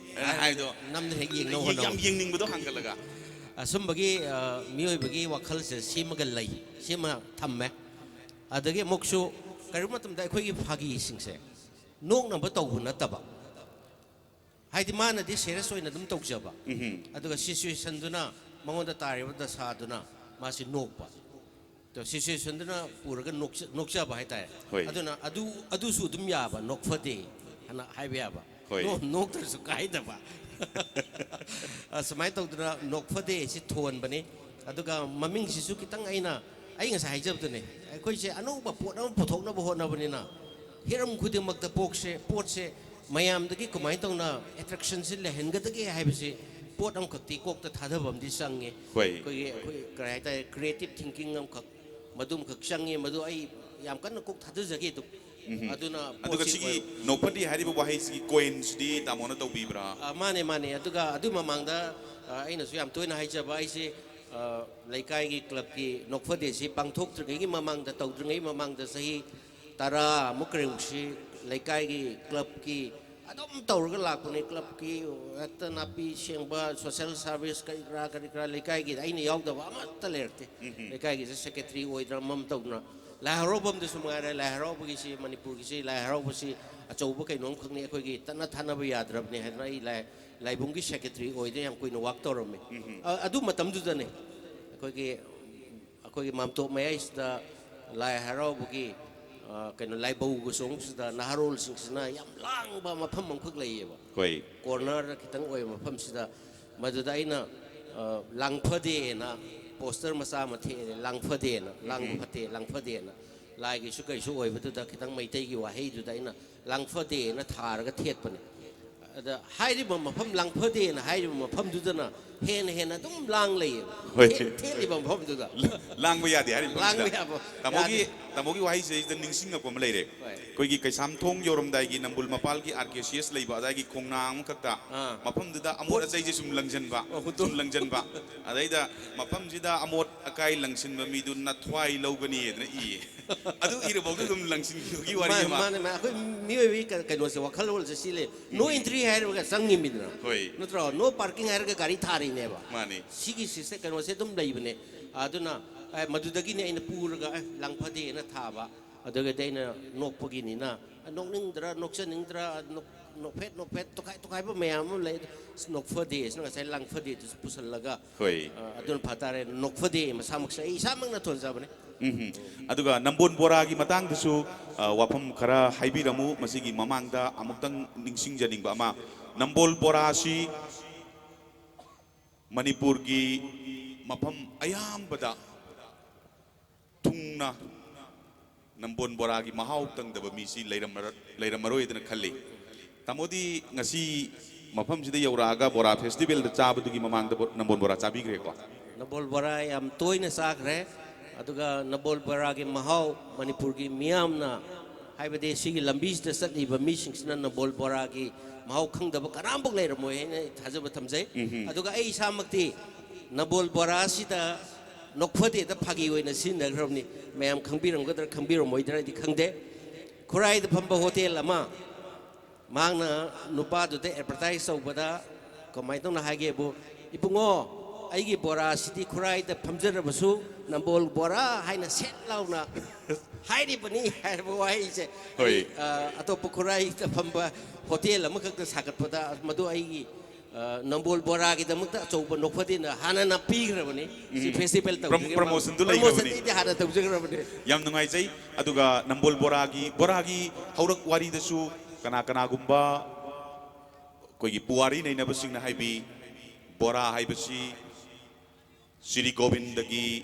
ꯍꯥꯏꯗꯣ ꯅꯝꯅ ꯍꯦꯛ ꯌꯦꯡꯅꯕ ꯌꯥꯝ ꯍꯣꯠꯅꯕ꯫ ꯌꯦꯡꯅꯤꯡꯕꯗꯣ ꯍꯥꯡꯒꯠꯂꯒ꯫ ꯑꯁꯨꯝꯕꯒꯤ ꯑ, ꯃꯤꯑꯣꯏꯕꯒꯤ ꯋꯥꯈꯜꯁꯦ ꯁꯦꯝꯃꯒ ꯂꯩ, ꯁꯦꯝꯃ ꯊꯝꯃꯦ꯫ ꯑꯗꯒꯤ ꯑꯃꯨꯛꯁꯨ ꯀꯔꯤꯒꯨꯝꯕ ꯃꯇꯝꯗ ꯑꯩꯈꯣꯏꯒꯤ ꯐꯥꯒꯤꯁꯤꯡꯁꯦ ꯅꯣꯛꯅꯕ ꯇꯧꯕ ꯅꯠꯇꯕ, ꯍꯥꯏꯗꯤ ꯃꯥꯅꯗꯤ ꯁꯦꯔꯤꯌꯁ ꯑꯣꯏꯅ ꯑꯗꯨꯝ ꯇꯧꯖꯕ, ꯑꯗꯨꯒ ꯁꯤꯆꯨꯋꯦꯁꯟꯗꯨꯅ, ꯃꯉꯣꯟꯗ ꯇꯥꯔꯤꯕ ꯗꯁꯥꯗꯨꯅ ꯃꯥꯁꯤ ꯅꯣꯛꯄ, ꯑꯗꯣ ꯁꯤꯆꯨꯋꯦꯁꯟꯗꯨꯅ ꯄꯨꯔꯒ ꯅꯣꯛꯆ- ꯅꯣꯛꯆꯕ ꯍꯥꯏꯇꯥꯔꯦ꯫ ꯍꯣꯏ꯫ ꯑꯗꯨꯅ ꯑꯗꯨ ꯑꯗꯨꯁꯨ ꯑꯗꯨꯝ ꯌꯥꯕ, ꯅꯣꯛꯐꯗꯦ ꯍꯥꯏꯅ ꯍꯥꯏꯕ ꯌꯥꯕ꯫ ꯍꯣꯏ꯫ ꯅꯣ- ꯅꯣꯛꯇ꯭ꯔꯁꯨ ꯀꯥꯏꯗꯕ꯫ ꯑ, ꯁꯨꯃꯥꯏꯅ ꯇꯧꯗꯅ ꯅꯣꯛꯐꯗꯦ ꯁꯤ ꯊꯣꯟꯕꯅꯤ꯫ ꯑꯗꯨꯒ ꯃꯃꯤꯡꯁꯤꯁꯨ ꯈꯤꯇꯪ ꯑꯩꯅ, ꯑꯩ ꯉꯁꯥꯏ ꯍꯥꯏꯖꯕꯗꯨꯅꯦ, ꯑꯩꯈꯣꯏꯁꯦ ꯑꯅꯧꯕ ꯄꯣꯠ ꯑꯃ ꯄꯨꯊꯣꯛꯅꯕ ꯍꯣꯠꯅꯕꯅꯤꯅ, ꯍꯤꯔꯝ ꯈꯨꯗꯤꯡꯃꯛꯇ ꯄꯣꯛꯁꯦ ꯄꯣꯠꯁꯦ ꯃꯌꯥꯝꯗꯒꯤ ꯀꯃꯥꯏꯅ ꯇꯧꯅ ꯑꯦꯇ꯭ꯔꯦꯛꯁꯟꯁꯤ ꯂꯩꯍꯟꯒꯗꯒꯦ ꯍꯥꯏꯕꯁꯤ ꯄꯣꯠ ꯑꯃꯈꯛꯇꯤ ꯀꯣꯛꯇ ꯊꯥꯗꯕ ꯑꯃꯗꯤ ꯆꯪꯉꯦ꯫ ꯍꯣꯏ꯫ ꯑꯩꯈꯣꯏꯒꯤ, ꯑꯩꯈꯣꯏ ꯀꯔꯤ ꯍꯥꯏꯇꯥꯔꯦ, ꯀ꯭ꯔꯤꯌꯦꯇꯤꯞ ꯊꯤꯡꯀꯤꯡ ꯑꯃꯈꯛ, ꯃꯗꯨꯃꯈꯛ ꯆꯪꯉꯤ꯫ ꯃꯗꯨ ꯑꯩ ꯌꯥꯝ ꯀꯟꯅ ꯀꯣꯛ ꯊꯥꯗꯖꯒꯦ ꯑꯗꯨꯝ꯫ ꯑꯗꯨꯅ ꯑꯗꯨꯒ ꯄꯣꯠꯁꯤ ꯁꯤꯒꯤ ꯑꯣꯏ- ꯅꯣꯛꯐꯗꯦ ꯍꯥꯏꯔꯤꯕ ꯋꯥꯍꯩꯁꯤꯒꯤ ꯀꯣꯏꯟꯁꯤꯗꯤ ꯇꯥꯃꯣꯅ ꯇꯧꯕꯤꯕ꯭ꯔꯥ? ꯑ, ꯃꯥꯅꯦ, ꯃꯥꯅꯦ꯫ ꯑꯗꯨꯒ ꯑꯗꯨ ꯃꯃꯥꯡꯗ, ꯑ, ꯑꯩꯅꯁꯨ ꯌꯥꯝ ꯇꯣꯏꯅ ꯍꯥꯏꯖꯕ ꯑꯩꯁꯦ, ꯑ, ꯂꯩꯀꯥꯏꯒꯤ ꯀ꯭ꯂꯕꯀꯤ ꯅꯣꯛꯐꯗꯦꯁꯤ ꯄꯥꯡꯊꯣꯛꯇ꯭ꯔꯤꯉꯩꯒꯤ ꯃꯃꯥꯡꯗ, ꯇꯧꯗ꯭ꯔꯤꯉꯩ ꯃꯃꯥꯡꯗ ꯆꯍꯤ ꯇꯔꯥꯃꯨꯛ ꯀꯔꯤꯃꯨꯛꯁꯤ ꯂꯩꯀꯥꯏꯒꯤ ꯀ꯭ꯂꯕꯀꯤ ꯑꯗꯨꯝ ꯇꯧꯔꯒ ꯂꯥꯛꯄꯅꯦ꯫ ꯀ꯭ꯂꯕꯀꯤ ꯍꯦꯛꯇ ꯅꯥꯄꯤ ꯁꯦꯡꯕ, ꯁꯣꯁꯦꯜ ꯁꯥꯔꯚꯤꯁ, ꯀꯔꯤ ꯀꯔꯥ, ꯀꯔꯤ ꯀꯔꯥ, ꯂꯩꯀꯥꯏꯒꯤꯗ ꯑꯩꯅ ꯌꯥꯎꯗꯕ ꯑꯃꯠꯇ ꯂꯩꯔꯛꯇꯦ꯫ ꯂꯩꯀꯥꯏꯒꯤꯁꯦ ꯁꯦꯀ꯭ꯔꯦꯇꯔꯤ ꯑꯣꯏꯗꯅ ꯑꯃꯃꯝ ꯇꯧꯗꯅ, ꯂꯥꯏ ꯍꯔꯥꯎꯐꯝꯗꯁꯨ ꯉꯥꯏꯔꯦ, ꯂꯥꯏ ꯍꯔꯥꯎꯕꯒꯤꯁꯤ, ꯃꯅꯤꯄꯨꯔꯒꯤꯁꯤ ꯂꯥꯏ ꯍꯔꯥꯎꯕꯁꯤ ꯑꯆꯧꯕ ꯀꯩꯅꯣꯝꯈꯛꯅꯤ, ꯑꯩꯈꯣꯏꯒꯤ ꯇꯠꯅ ꯊꯥꯅꯕ ꯌꯥꯗ꯭ꯔꯕꯅꯤ ꯍꯥꯏꯗꯅ ꯑꯩ ꯂꯥꯏ-, ꯂꯥꯏꯕꯨꯡꯒꯤ ꯁꯦꯀ꯭ꯔꯦꯇꯔꯤ ꯑꯣꯏꯗꯅ ꯌꯥꯝ ꯀꯨꯏꯅ ꯋꯥꯛ ꯇꯧꯔꯝꯃꯤ꯫ ꯑ-, ꯑꯗꯨ ꯃꯇꯝꯗꯨꯗꯅꯦ ꯑꯩꯈꯣꯏꯒꯤ, ꯑꯩꯈꯣꯏꯒꯤ ꯃꯥꯝꯇꯣꯞ ꯃꯌꯥꯏꯁꯤꯗ ꯂꯥꯏ ꯍꯔꯥꯎꯕꯒꯤ, ꯑ, ꯀꯩꯅꯣ, ꯂꯥꯏꯕꯧꯒ ꯆꯣꯡꯕꯁꯤꯗ ꯅꯍꯥꯔꯣꯜꯁꯤꯡꯁꯤꯅ ꯌꯥꯝ ꯂꯥꯡꯕ ꯃꯐꯝ ꯑꯃꯈꯛ ꯂꯩꯌꯦꯕ꯫ ꯍꯣꯏ꯫ ꯀꯣꯔꯅꯔꯗ ꯈꯤꯇꯪ ꯑꯣꯏꯕ ꯃꯐꯝꯁꯤꯗ, ꯃꯗꯨꯗ ꯑꯩꯅ, ꯑ, ꯂꯥꯡꯐꯗꯦꯅ ꯄꯣꯁꯇꯔ ꯃꯆꯥ ꯑꯃ ꯊꯦꯛꯑꯦ, "ꯂꯥꯡꯐꯗꯦꯅ, ꯂꯥꯡꯕ ꯐꯠꯇꯦ, ꯂꯥꯡꯐꯗꯦꯅ"꯫ ꯂꯥꯏꯒꯤꯁꯨ ꯀꯩꯁꯨ ꯑꯣꯏꯕꯗꯨꯗ ꯈꯤꯇꯪ ꯃꯩꯇꯩꯒꯤ ꯋꯥꯍꯩꯗꯨꯗ ꯑꯩꯅ "ꯂꯥꯡꯐꯗꯦꯅ" ꯊꯥꯔꯒ ꯊꯦꯠꯄꯅꯦ꯫ ꯑꯗ ꯍꯥꯏꯔꯤꯕ ꯃꯐꯝ, "ꯂꯥꯡꯐꯗꯦꯅ" ꯍꯥꯏꯔꯤꯕ ꯃꯐꯝꯗꯨꯗꯅ ꯍꯦꯟꯅ ꯍꯦꯟꯅ ꯑꯗꯨꯝ ꯂꯥꯡ ꯂꯩꯌꯦꯕ꯫ ꯍꯣꯏ꯫ ꯊꯦꯠ-, ꯊꯦꯠꯂꯤꯕ ꯃꯐꯝꯗꯨꯗ꯫ ꯂꯥꯡꯕ ꯌꯥꯗꯦ ꯍꯥꯏꯔꯤꯕ ꯂꯥꯡꯕ ꯃꯐꯝꯁꯤꯗ꯫ ꯌꯥꯕ ꯇꯥꯃꯣꯒꯤ, ꯌꯥꯗꯦ꯫ ꯇꯥꯃꯣꯒꯤ ꯋꯥꯍꯩꯁꯤꯗꯩꯗ ꯅꯤꯡꯁꯤꯡꯉꯛꯄ ꯑꯃ ꯂꯩꯔꯦ꯫ ꯍꯣꯏ꯫ ꯑꯩꯈꯣꯏꯒꯤ ꯀꯩꯁꯥꯝꯊꯣꯡ ꯌꯧꯔꯝꯗꯥꯏꯒꯤ ꯅꯝꯕꯨꯜ ꯃꯄꯥꯜꯒꯤ ꯑꯥꯔ ꯀꯦ ꯁꯤ ꯑꯦꯁ ꯂꯩꯕ ꯑꯗꯥꯏꯒꯤ ꯈꯣꯡꯅꯥꯡ ꯑꯃꯈꯛꯇ, ꯑꯥ꯫ ꯃꯐꯝꯗꯨꯗ ꯑꯃꯣꯠ ꯑꯆꯩꯁꯦ ꯁꯨꯝ ꯂꯪꯁꯤꯟꯕ, ꯑꯣ, ꯍꯨꯟꯗꯣꯛ- ꯁꯨꯝ ꯂꯪꯁꯤꯟꯕ꯫ ꯑꯗꯩꯗ ꯃꯐꯝꯁꯤꯗ ꯑꯃꯣꯠ ꯑꯀꯥꯏ ꯂꯪꯁꯤꯟꯕ ꯃꯤꯗꯨ ꯅꯊ꯭ꯋꯥꯏ ꯂꯧꯒꯅꯤ ꯍꯥꯏꯗꯅ ꯏꯌꯦ꯫ ꯑꯗꯨ ꯏꯔꯐꯥꯎꯗ ꯑꯗꯨꯝ ꯂꯪꯁꯤꯟꯈꯤꯕꯒꯤ ꯋꯥꯔꯤ ꯃꯥꯅꯦ, ꯑꯃ꯫ ꯃꯥꯅꯦ, ꯃꯥꯅꯦ꯫ ꯑꯩꯈꯣꯏ ꯃꯤꯑꯣꯏꯕꯒꯤ ꯀ-, ꯀꯩꯅꯣꯁꯦ, ꯋꯥꯈꯜꯂꯣꯟꯁꯦ ꯁꯤ ꯂꯩ꯫ "No entry" ꯍꯥꯏꯔꯒ ꯆꯪꯉꯤꯃꯤꯗꯅ꯫ ꯍꯣꯏ꯫ ꯅꯠꯇ꯭ꯔꯣ? "No parking" ꯍꯥꯏꯔꯒ ꯒꯥꯔꯤ ꯊꯥꯔꯤ꯫ ꯅꯦꯕ꯫ ꯃꯥꯅꯤ꯫ ꯁꯤꯒꯤ ꯁꯤꯁꯦ ꯀꯩꯅꯣꯁꯦ ꯑꯗꯨꯝ ꯂꯩꯕꯅꯦ꯫ ꯑꯗꯨꯅ ꯑꯦ, ꯃꯗꯨꯗꯒꯤꯅꯦ ꯑꯩꯅ ꯄꯨꯔꯒ ꯑꯦ, ꯂꯥꯡꯐꯗꯦꯅ ꯊꯥꯕ꯫ ꯑꯗꯨꯒꯗꯤ ꯑꯩꯅ ꯅꯣꯛꯄꯒꯤꯅꯤꯅ, ꯅꯣꯛꯅꯤꯡꯗ꯭ꯔꯥ, ꯅꯣꯛꯆꯅꯤꯡꯗ꯭ꯔꯥ, ꯅꯣꯛ- ꯅꯣꯛꯐꯦꯠ ꯅꯣꯛꯐꯦꯠ ꯇꯣꯈꯥꯏ ꯇꯣꯈꯥꯏꯕ ꯃꯌꯥꯝ ꯑꯃ ꯂꯩ꯫ ꯑꯁ, ꯅꯣꯛꯐꯗꯦꯁꯤꯅ ꯉꯁꯥꯏ ꯂꯥꯡꯐꯗꯦꯗꯨꯁꯨ ꯄꯨꯁꯜꯂꯒ, ꯍꯣꯏ꯫ ꯑ, ꯑꯗꯨꯅ ꯐꯇꯥꯔꯦ꯫ ꯅꯣꯛꯐꯗꯦ ꯃꯁꯥꯃꯛꯁꯦ ꯑꯩ ꯏꯁꯥꯃꯛꯅ ꯊꯣꯟꯖꯕꯅꯦ꯫ ꯎꯝ꯫ ꯑꯗꯨꯒ ꯅꯝꯕꯣꯜ ꯕꯣꯔꯥꯒꯤ ꯃꯇꯥꯡꯗꯁꯨ, ꯑ, ꯋꯥꯐꯝ ꯈꯔ ꯍꯥꯏꯕꯤꯔꯝꯃꯨ꯫ ꯃꯁꯤꯒꯤ ꯃꯃꯥꯡꯗ ꯑꯃꯨꯛꯇꯪ ꯅꯤꯡꯁꯤꯡꯖꯅꯤꯡꯕ ꯑꯃ, ꯅꯝꯕꯣꯜ ꯕꯣꯔꯥꯁꯤ ꯃꯅꯤꯄꯨꯔꯒꯤ ꯃꯐꯝ ꯑꯌꯥꯝꯕꯗ ꯊꯨꯡꯅ ꯅꯝꯕꯣꯜ ꯕꯣꯔꯥꯒꯤ ꯃꯍꯥꯎ ꯇꯪꯗꯕ ꯃꯤꯁꯤ ꯂꯩꯔꯝꯃꯔ-, ꯂꯩꯔꯝꯃꯔꯣꯏꯗꯅ ꯈꯜꯂꯤ꯫ ꯇꯥꯃꯣꯗꯤ ꯉꯁꯤ ꯃꯐꯝꯁꯤꯗ ꯌꯧꯔꯛꯑꯒ ꯕꯣꯔꯥ ꯐꯦꯁꯇꯤꯚꯦꯜꯗ ꯆꯥꯕꯗꯨꯒꯤ ꯃꯃꯥꯡꯗ ꯕꯣ-, ꯅꯝꯕꯣꯜ ꯕꯣꯔꯥ ꯆꯥꯕꯤꯈ꯭ꯔꯦꯀꯣ? ꯅꯝꯕꯣꯜ ꯕꯣꯔꯥ ꯌꯥꯝ ꯇꯣꯏꯅ ꯆꯥꯈ꯭ꯔꯦ꯫ ꯑꯗꯨꯒ ꯅꯝꯕꯣꯜ ꯕꯣꯔꯥꯒꯤ ꯃꯍꯥꯎ ꯃꯅꯤꯄꯨꯔꯒꯤ ꯃꯤꯌꯥꯝꯅ, ꯍꯥꯏꯕꯗꯤ ꯁꯤꯒꯤ ꯂꯝꯕꯤꯁꯤꯗ ꯆꯠꯂꯤꯕ ꯃꯤꯁꯤꯡꯁꯤꯅ ꯅꯝꯕꯣꯜ ꯕꯣꯔꯥꯒꯤ ꯃꯍꯥꯎ ꯈꯪꯗꯕ ꯀꯅꯥꯝꯐꯥꯎ ꯂꯩꯔꯝꯃꯣꯏ ꯍꯥꯏꯅ ꯑꯩ ꯊꯥꯖꯕ ꯊꯝꯖꯩ꯫ ꯑꯗꯨꯒ ꯑꯩ ꯏꯁꯥꯃꯛꯇꯤ ꯅꯝꯕꯣꯜ ꯕꯣꯔꯥꯁꯤꯗ ꯅꯣꯛꯐꯗꯦꯗ ꯐꯥꯒꯤ ꯑꯣꯏꯅ ꯁꯤꯖꯤꯟꯅꯈ꯭ꯔꯕꯅꯤ꯫ ꯃꯌꯥꯝ ꯈꯪꯕꯤꯔꯝꯒꯗ꯭ꯔꯥ ꯈꯪꯕꯤꯔꯝꯃꯣꯏꯗ꯭ꯔꯥꯗꯤ ꯈꯪꯗꯦ꯫ ꯈꯨꯔꯥꯏꯗ ꯐꯝꯕ ꯍꯣꯇꯦꯜ ꯑꯃ, ꯃꯍꯥꯛꯅ ꯅꯨꯄꯥꯗꯨꯗ ꯑꯦꯗꯚꯔꯇꯥꯏꯁ ꯇꯧꯕꯗ ꯀꯃꯥꯏꯅ ꯇꯧꯅ ꯍꯥꯏꯒꯦꯕꯨ, "ꯏꯕꯨꯡꯉꯣ, ꯑꯩꯒꯤ ꯕꯣꯔꯥꯁꯤꯗꯤ ꯈꯨꯔꯥꯏꯗ ꯐꯝꯖꯔꯕꯁꯨ ꯅꯝꯕꯣꯜ ꯕꯣꯔꯥ ꯍꯥꯏꯅ ꯁꯦꯠ ꯂꯥꯎꯅ ꯍꯥꯏꯔꯤꯕꯅꯤ" ꯍꯥꯏꯔꯕ ꯋꯥꯍꯩꯁꯦ꯫ ꯍꯣꯏ꯫ ꯑꯩ, ꯑ, ꯑꯇꯣꯞꯄ ꯈꯨꯔꯥꯏꯗ ꯐꯝꯕ ꯍꯣꯇꯦꯜ ꯑꯃꯈꯛꯇ ꯁꯥꯒꯠꯄꯗ ꯃꯗꯨ ꯑꯩꯒꯤ, ꯑ, ꯅꯝꯕꯣꯜ ꯕꯣꯔꯥꯒꯤꯗꯃꯛꯇ ꯑꯆꯧꯕ ꯅꯣꯛꯐꯗꯦꯅ ꯍꯥꯟꯅꯅ ꯄꯤꯈ꯭ꯔꯕꯅꯤ꯫ ꯁꯤ ꯐꯦꯁꯇꯤꯚꯦꯜ ꯇꯧꯖꯒꯦ꯫ ꯄ꯭ꯔꯃꯣꯁꯟꯗꯨ ꯄ꯭ꯔꯃꯣꯁꯟꯗꯤ ꯂꯩꯈ꯭ꯔꯕꯅꯤ꯫ ꯑꯩꯗꯤ ꯍꯥꯟꯅ ꯇꯧꯖꯈ꯭ꯔꯕꯅꯤ꯫ ꯌꯥꯝ ꯅꯨꯡꯉꯥꯏꯖꯩ꯫ ꯑꯗꯨꯒ ꯅꯝꯕꯣꯜ ꯕꯣꯔꯥꯒꯤ, ꯕꯣꯔꯥꯒꯤ ꯍꯧꯔꯛ ꯋꯥꯔꯤꯗꯁꯨ ꯀꯅꯥ ꯀꯅꯥꯒꯨꯝꯕ ꯑꯩꯈꯣꯏꯒꯤ ꯄꯨꯋꯥꯔꯤ ꯅꯩꯅꯕꯁꯤꯡꯅ ꯍꯥꯏꯕꯤ, ꯕꯣꯔꯥ ꯍꯥꯏꯕꯁꯤ ꯁ꯭ꯔꯤ ꯒꯣꯕꯤꯟꯗꯒꯤ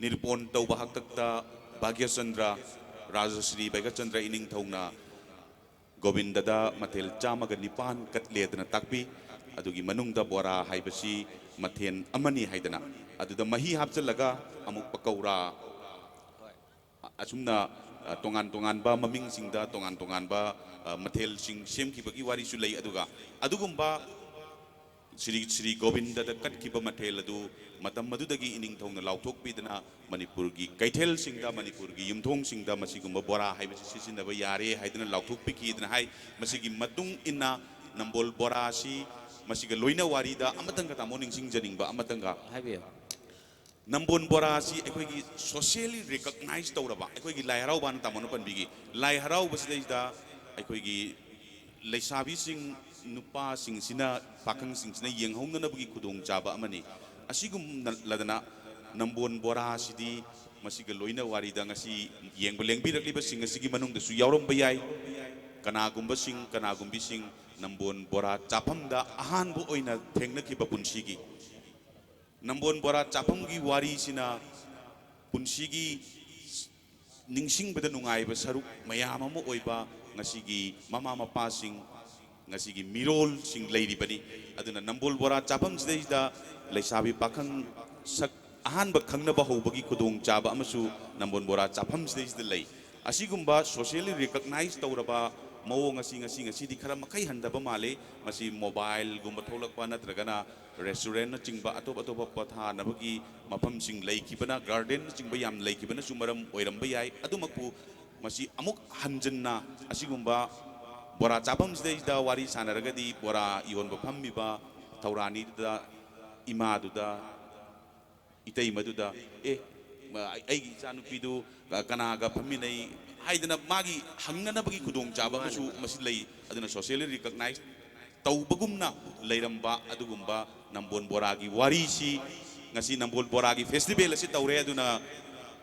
ꯅꯤꯔꯨꯄꯣꯟ ꯇꯧꯕ ꯍꯥꯛꯇꯛꯇ ꯚꯥꯒ꯭ꯌꯆꯟꯗ꯭ꯔ, ꯔꯥꯖꯁ꯭ꯔꯤ ꯚꯥꯒ꯭ꯌꯆꯟꯗ꯭ꯔ ꯏꯅꯤꯡꯊꯧꯅ ꯒꯣꯕꯤꯟꯗꯗ ꯃꯊꯦꯜ ꯆꯥꯝꯃꯒ ꯅꯤꯄꯥꯟ ꯀꯠꯂꯦꯗꯅ ꯇꯥꯛꯄꯤ꯫ ꯑꯗꯨꯒꯤ ꯃꯅꯨꯡꯗ ꯕꯣꯔꯥ ꯍꯥꯏꯕꯁꯤ ꯃꯊꯦꯜ ꯑꯃꯅꯤ ꯍꯥꯏꯗꯅ, ꯑꯗꯨꯗ ꯃꯍꯤ ꯍꯥꯞꯆꯤꯜꯂꯒ ꯑꯃꯨꯛ ꯄꯀꯧꯔꯥ, ꯑꯁꯨꯝꯅ, ꯑ, ꯇꯣꯉꯥꯟ ꯇꯣꯉꯥꯟꯕ ꯃꯃꯤꯡꯁꯤꯡꯗ ꯇꯣꯉꯥꯟ ꯇꯣꯉꯥꯟꯕ, ꯑ, ꯃꯊꯦꯜꯁꯤꯡ ꯁꯦꯝꯈꯤꯕꯒꯤ ꯋꯥꯔꯤꯁꯨ ꯂꯩ꯫ ꯑꯗꯨꯒ ꯑꯗꯨꯒꯨꯝꯕ ꯁ꯭ꯔꯤ, ꯁ꯭ꯔꯤ ꯒꯣꯕꯤꯟꯗꯗ ꯀꯠꯈꯤꯕ ꯃꯊꯦꯜ ꯑꯗꯨ ꯃꯇꯝ ꯑꯗꯨꯗꯒꯤ ꯏꯅꯤꯡꯊꯧꯅ ꯂꯥꯎꯊꯣꯛꯄꯤꯗꯅ ꯃꯅꯤꯄꯨꯔꯒꯤ ꯀꯩꯊꯦꯜꯁꯤꯡꯗ, ꯃꯅꯤꯄꯨꯔꯒꯤ ꯌꯨꯝꯊꯣꯡꯁꯤꯡꯗ ꯃꯁꯤꯒꯨꯝꯕ ꯕꯣꯔꯥ ꯍꯥꯏꯕꯁꯤ ꯁꯤꯖꯤꯟꯅꯕ ꯌꯥꯔꯦ ꯍꯥꯏꯗꯅ ꯂꯥꯎꯊꯣꯛꯄꯤꯈꯤꯗꯅ ꯍꯥꯏ꯫ ꯃꯁꯤꯒꯤ ꯃꯇꯨꯡ ꯏꯟꯅ ꯅꯝꯕꯣꯜ ꯕꯣꯔꯥ ꯑꯁꯤ ꯃꯁꯤꯒ ꯂꯣꯏꯅ ꯋꯥꯔꯤꯗ ꯑꯃꯇꯪꯒ ꯇꯥꯃꯣ ꯅꯤꯡꯁꯤꯡꯖꯅꯤꯡꯕ ꯑꯃꯇꯪꯒ꯫ ꯍꯥꯏꯕꯤꯌꯨ꯫ ꯅꯝꯕꯣꯟ ꯕꯣꯔꯥꯁꯤ ꯑꯩꯈꯣꯏꯒꯤ socially recognize ꯇꯧꯔꯕ, ꯑꯩꯈꯣꯏꯒꯤ ꯂꯥꯏ ꯍꯔꯥꯎꯕꯅ ꯇꯥꯃꯣꯅ ꯄꯟꯕꯤꯈꯤ, ꯂꯥꯏ ꯍꯔꯥꯎꯕꯁꯤꯗꯩꯗ ꯑꯩꯈꯣꯏꯒꯤ ꯂꯩꯁꯥꯕꯤꯁꯤꯡ, ꯅꯨꯄꯥꯁꯤꯡꯁꯤꯅ, ꯄꯥꯈꯪꯁꯤꯡꯁꯤꯅ ꯌꯦꯡꯍꯧꯅꯅꯕꯒꯤ ꯈꯨꯗꯣꯡꯆꯥꯕ ꯑꯃꯅꯤ꯫ ꯑꯁꯤꯒꯨꯝꯂꯗꯅ ꯅꯝꯕꯣꯟ ꯕꯣꯔꯥꯁꯤꯗꯤ ꯃꯁꯤꯒ ꯂꯣꯏꯅ ꯋꯥꯔꯤꯗ ꯉꯁꯤ ꯌꯦꯡꯕ ꯂꯦꯡꯕꯤꯔꯛꯂꯤꯕꯁꯤꯡ ꯑꯁꯤꯒꯤ ꯃꯅꯨꯡꯗꯁꯨ ꯌꯥꯎꯔꯝꯕ ꯌꯥꯏ꯫ ꯀꯅꯥꯒꯨꯝꯕꯁꯤꯡ, ꯀꯅꯥꯒꯨꯝꯕꯤꯁꯤꯡ ꯅꯝꯕꯣꯟ ꯕꯣꯔꯥ ꯆꯥꯐꯝꯗ ꯑꯍꯥꯟꯕ ꯑꯣꯏꯅ ꯊꯦꯡꯅꯈꯤꯕ ꯄꯨꯟꯁꯤꯒꯤ ꯅꯝꯕꯣꯟ ꯕꯣꯔꯥ ꯆꯥꯐꯝꯒꯤ ꯋꯥꯔꯤꯁꯤꯅ ꯄꯨꯟꯁꯤꯒꯤ ꯅꯤꯡꯁꯤꯡꯕꯗ ꯅꯨꯡꯉꯥꯏꯕ ꯁꯔꯨꯛ ꯃꯌꯥꯝ ꯑꯃ ꯑꯣꯏꯕ ꯉꯁꯤꯒꯤ ꯃꯃꯥ ꯃꯄꯥꯁꯤꯡ, ꯉꯁꯤꯒꯤ ꯃꯤꯔꯣꯜꯁꯤꯡ ꯂꯩꯔꯤꯕꯅꯤ꯫ ꯑꯗꯨꯅ ꯅꯝꯕꯣꯜ ꯕꯣꯔꯥ ꯆꯥꯐꯝꯁꯤꯗꯩꯁꯤꯗ ꯂꯩꯁꯥꯕꯤ ꯄꯥꯈꯪ ꯁꯛ ꯑꯍꯥꯟꯕ ꯈꯪꯅꯕ ꯍꯧꯕꯒꯤ ꯈꯨꯗꯣꯡꯆꯥꯕ ꯑꯃꯁꯨ ꯅꯝꯕꯣꯜ ꯕꯣꯔꯥ ꯆꯥꯐꯝꯁꯤꯗꯩꯁꯤꯗ ꯂꯩ꯫ ꯑꯁꯤꯒꯨꯝꯕ socially recognize ꯇꯧꯔꯕ ꯃꯑꯣꯡ ꯑꯁꯤ ꯉꯁꯤ, ꯉꯁꯤꯗꯤ ꯈꯔ ꯃꯈꯩ ꯍꯟꯊꯕ ꯃꯥꯜꯂꯤ꯫ ꯃꯁꯤ mobileꯒꯨꯝꯕ ꯊꯣꯛꯂꯛꯄ ꯅꯠꯇ꯭ꯔꯒꯅ restaurantꯅꯆꯤꯡꯕ ꯑꯇꯣꯞ ꯑꯇꯣꯞꯄ ꯄꯣꯊꯥꯅꯕꯒꯤ ꯃꯐꯝꯁꯤꯡ ꯂꯩꯈꯤꯕꯅ, gardenꯅꯆꯤꯡꯕ ꯌꯥꯝ ꯂꯩꯈꯤꯕꯅꯁꯨ ꯃꯔꯝ ꯑꯣꯏꯔꯝꯕ ꯌꯥꯏ꯫ ꯑꯗꯨꯃꯛꯄꯨ ꯃꯁꯤ ꯑꯃꯨꯛ ꯍꯟꯖꯤꯟꯅ ꯑꯁꯤꯒꯨꯝꯕ ꯕꯣꯔꯥ ꯆꯥꯐꯝꯁꯤꯗꯩꯗ ꯋꯥꯔꯤ ꯁꯥꯟꯅꯔꯒꯗꯤ ꯕꯣꯔꯥ ꯌꯣꯟꯕ ꯐꯝꯃꯤꯕ ꯊꯧꯔꯥꯅꯤꯗꯨꯗ, ꯏꯃꯥꯗꯨꯗ, ꯏꯇꯩꯃꯗꯨꯗ, "ꯑꯦ, ꯃ-, ꯑꯩꯒꯤ ꯏꯆꯥꯅꯨꯄꯤꯗꯨ ꯀ-, ꯀꯅꯥꯒ ꯐꯝꯃꯤꯟꯅꯩ?" ꯍꯥꯏꯗꯅ ꯃꯥꯒꯤ ꯍꯪꯅꯅꯕꯒꯤ ꯈꯨꯗꯣꯡꯆꯥꯕ ꯑꯃꯁꯨ ꯃꯁꯤ ꯂꯩ꯫ ꯑꯗꯨꯅ socially recognize ꯇꯧꯕꯒꯨꯝꯅ ꯂꯩꯔꯝꯕ ꯑꯗꯨꯒꯨꯝꯕ ꯅꯝꯕꯣꯜ ꯕꯣꯔꯥꯒꯤ ꯋꯥꯔꯤꯁꯤ ꯉꯁꯤ ꯅꯝꯕꯣꯜ ꯕꯣꯔꯥꯒꯤ festival ꯑꯁꯤ ꯇꯧꯔꯦ꯫ ꯑꯗꯨꯅ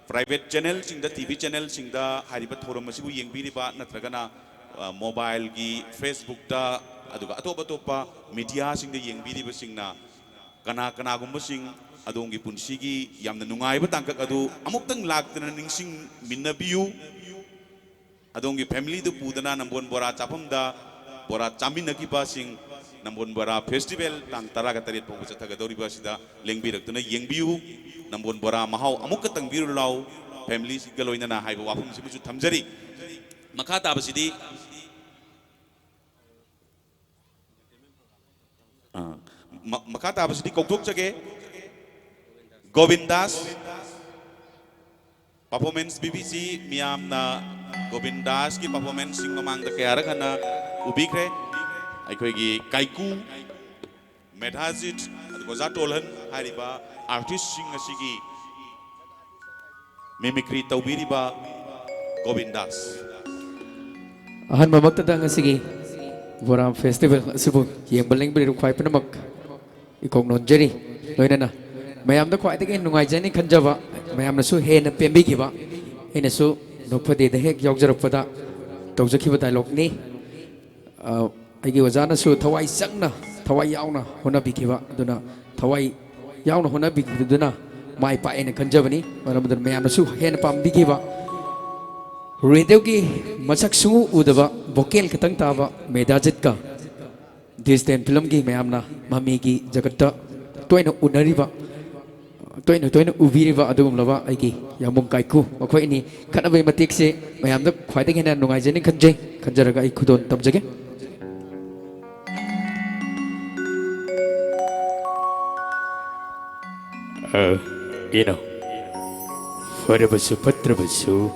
private channelꯁꯤꯡꯗ, TV channelꯁꯤꯡꯗ ꯍꯥꯏꯔꯤꯕ ꯊꯧꯔꯝ ꯑꯁꯤꯕꯨ ꯌꯦꯡꯕꯤꯔꯤꯕ ꯅꯠꯇ꯭ꯔꯒꯅ, ꯑ, mobileꯒꯤ Facebookꯇ, ꯑꯗꯨꯒ ꯑꯇꯣꯞ ꯑꯇꯣꯞꯄ mediaꯁꯤꯡꯗ ꯌꯦꯡꯕꯤꯔꯤꯕꯁꯤꯡꯅ ꯀꯅꯥ ꯀꯅꯥꯒꯨꯝꯕꯁꯤꯡ ꯑꯗꯣꯝꯒꯤ ꯄꯨꯟꯁꯤꯒꯤ ꯌꯥꯝꯅ ꯅꯨꯡꯉꯥꯏꯕ ꯇꯥꯡꯀꯛ ꯑꯗꯨ ꯑꯃꯨꯛꯇꯪ ꯂꯥꯛꯇꯨꯅ ꯅꯤꯡꯁꯤꯡꯃꯤꯟꯅꯕꯤꯌꯨ꯫ ꯑꯗꯣꯝꯒꯤ familyꯗꯨ ꯄꯨꯗꯨꯅ ꯅꯝꯕꯣꯜ ꯕꯣꯔꯥ ꯆꯥꯐꯝꯗ ꯕꯣꯔꯥ ꯆꯥꯃꯤꯟꯅꯈꯤꯕꯁꯤꯡ, ꯅꯝꯕꯣꯜ ꯕꯣꯔꯥ festival ꯇꯥꯡ ꯇꯔꯥꯒ ꯇꯔꯦꯠ ꯐꯥꯎꯕ ꯆꯠꯊꯒꯗꯧꯔꯤꯕ ꯑꯁꯤꯗ ꯂꯦꯡꯕꯤꯔꯛꯇꯨꯅ ꯌꯦꯡꯕꯤꯌꯨ꯫ ꯅꯝꯕꯣꯜ ꯕꯣꯔꯥ ꯃꯍꯥꯎ ꯑꯃꯨꯛꯀꯇꯪ ꯄꯤꯔꯨ ꯂꯥꯎ, familyꯒ ꯂꯣꯏꯅꯅ ꯍꯥꯏꯕ ꯋꯥꯐꯝꯁꯤꯃꯁꯨ ꯊꯝꯖꯔꯤ꯫ ꯃꯈꯥ ꯇꯥꯕꯁꯤꯗꯤ ꯑꯥ, ꯃ-, ꯃꯈꯥ ꯇꯥꯕꯁꯤꯗꯤ ꯀꯧꯊꯣꯛꯆꯒꯦ꯫ ꯒꯣꯕꯤꯟ ꯗꯥꯁ performance ꯄꯤꯕꯤꯁꯤ꯫ ꯃꯤꯌꯥꯝꯅ ꯒꯣꯕꯤꯟ ꯗꯥꯁꯀꯤ performanceꯁꯤꯡ ꯃꯃꯥꯡꯗ ꯀꯌꯥꯔꯛ ꯍꯟꯅ ꯎꯕꯤꯈ꯭ꯔꯦ꯫ ꯑꯩꯈꯣꯏꯒꯤ ꯀꯥꯏꯀꯨ ꯃꯦꯙꯥꯖꯤꯠ, ꯑꯗꯨꯒ ꯑꯣꯖꯥ ꯇꯣꯜꯍꯟ ꯍꯥꯏꯔꯤꯕ ꯑꯥꯔꯇꯤꯁꯁꯤꯡ ꯑꯁꯤꯒꯤ ꯃꯤꯃꯤꯀ꯭ꯔꯤ ꯇꯧꯕꯤꯔꯤꯕ ꯒꯣꯕꯤꯟꯗꯥꯁ꯫ ꯑꯍꯥꯟꯕꯃꯛꯇꯗ ꯉꯁꯤꯒꯤ ꯕꯣꯔꯥꯝ ꯐꯦꯁꯇꯤꯚꯦꯜ ꯑꯁꯤꯕꯨ ꯌꯦꯡꯕ ꯂꯦꯡꯕꯤꯔꯤꯕ ꯈ꯭ꯋꯥꯏ ꯄꯨꯝꯅꯃꯛ ꯏꯀꯣꯛ ꯅꯣꯟꯖꯔꯤ꯫ ꯂꯣꯏꯅꯅ ꯃꯌꯥꯝꯗ ꯈ꯭ꯋꯥꯏꯗꯒꯤ ꯅꯨꯡꯉꯥꯏꯖꯅꯤ ꯈꯟꯖꯕ, ꯃꯌꯥꯝꯅꯁꯨ ꯍꯦꯟꯅ ꯄꯦꯟꯕꯤꯈꯤꯕ, ꯑꯩꯅꯁꯨ ꯅꯣꯛꯐꯗꯦꯗ ꯍꯦꯛ ꯌꯥꯎꯖꯔꯛꯄꯗ ꯇꯧꯖꯈꯤꯕ ꯗꯥꯏꯂꯣꯛꯅꯤ꯫ ꯑ, ꯑꯩꯒꯤ ꯑꯣꯖꯥꯅꯁꯨ ꯊꯋꯥꯏ ꯆꯪꯅ, ꯊꯋꯥꯏ ꯌꯥꯎꯅ ꯍꯣꯠꯅꯕꯤꯈꯤꯕ, ꯑꯗꯨꯅ ꯊꯋꯥꯏ ꯌꯥꯎꯅ ꯍꯣꯠꯅꯕꯤꯈꯤꯕꯗꯨꯅ ꯃꯥꯏ ꯄꯥꯛꯑꯦꯅ ꯈꯟꯖꯕꯅꯤ꯫ ꯃꯔꯝ ꯑꯗꯨꯅ ꯃꯌꯥꯝꯅꯁꯨ ꯍꯦꯟꯅ ꯄꯥꯝꯕꯤꯈꯤꯕ, ꯔꯦꯗꯤꯑꯣꯒꯤ ꯃꯁꯛ ꯁꯨꯡꯎ ꯎꯗꯕ ꯚꯣꯀꯦꯜ ꯈꯛꯇꯪ ꯇꯥꯕ ꯃꯦꯙꯥꯖꯤꯠꯀ ꯗꯤꯁꯇꯦꯟ ꯐꯤꯂꯝꯒꯤ ꯃꯌꯥꯝꯅ ꯃꯃꯤꯒꯤ ꯖꯒꯠꯇ ꯇꯣꯏꯅ ꯎꯅꯔꯤꯕ, ꯇꯣꯏꯅ ꯇꯣꯏꯅ ꯎꯕꯤꯔꯤꯕ ꯑꯗꯨꯒꯨꯝꯂꯕ ꯑꯩꯒꯤ ꯌꯥꯝꯕꯨꯡ ꯀꯥꯏꯀꯨ, ꯃꯈꯣꯏ ꯑꯅꯤ ꯈꯠꯅꯕꯒꯤ ꯃꯇꯦꯛꯁꯦ ꯃꯌꯥꯝꯗ ꯈ꯭ꯋꯥꯏꯗꯒꯤ ꯍꯦꯟꯅ ꯅꯨꯡꯉꯥꯏꯖꯅꯤ ꯈꯟꯖꯩ, ꯈꯟꯖꯔꯒ ꯑꯩ ꯈꯨꯗꯣꯜ ꯇꯝꯖꯒꯦ꯫ ꯑ, ꯏꯅꯣ, ꯐꯔꯕꯁꯨ ꯐꯠꯇ꯭ꯔꯕꯁꯨ,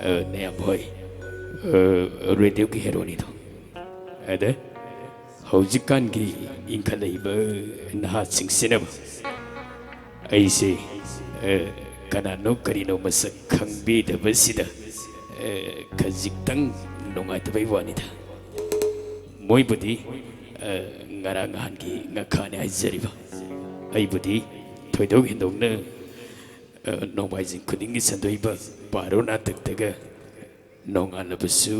ꯑ, ꯅꯌꯥꯝꯕ ꯍꯣꯏ, ꯑ, ꯔꯦꯗꯤꯑꯣꯒꯤ ꯍꯦꯔꯣꯅꯤꯗꯣ꯫ ꯑꯗ ꯍꯧꯖꯤꯛꯀꯥꯟꯒꯤ ꯏꯟꯈꯠꯂꯛꯏꯕ ꯅꯍꯥꯁꯤꯡꯁꯤꯅꯕ ꯑꯩꯁꯦ, ꯑ, ꯀꯅꯥꯅꯣ ꯀꯔꯤꯅꯣ ꯃꯁꯛ ꯈꯪꯕꯤꯗꯕꯁꯤꯗ, ꯑ, ꯈꯖꯤꯛꯇꯪ ꯅꯨꯡꯉꯥꯏꯇꯕꯩ ꯋꯥꯅꯤꯗ꯫ ꯃꯣꯏꯕꯨꯗꯤ, ꯑ, ꯉꯔꯥꯡ ꯅꯍꯥꯟꯒꯤ ꯉꯥꯈꯥꯅꯦ ꯍꯥꯏꯖꯔꯤꯕ꯫ ꯑꯩꯕꯨꯗꯤ ꯊꯣꯏꯗꯣꯛ ꯍꯦꯟꯗꯣꯛꯅ, ꯑ, ꯅꯣꯡꯃꯥꯏꯖꯤꯡ ꯈꯨꯗꯤꯡꯒꯤ ꯁꯟꯗꯣꯛꯏꯕ ꯕꯥꯔꯣ ꯅꯥꯇꯛꯇꯒ ꯅꯣꯡꯉꯥꯜꯂꯕꯁꯨ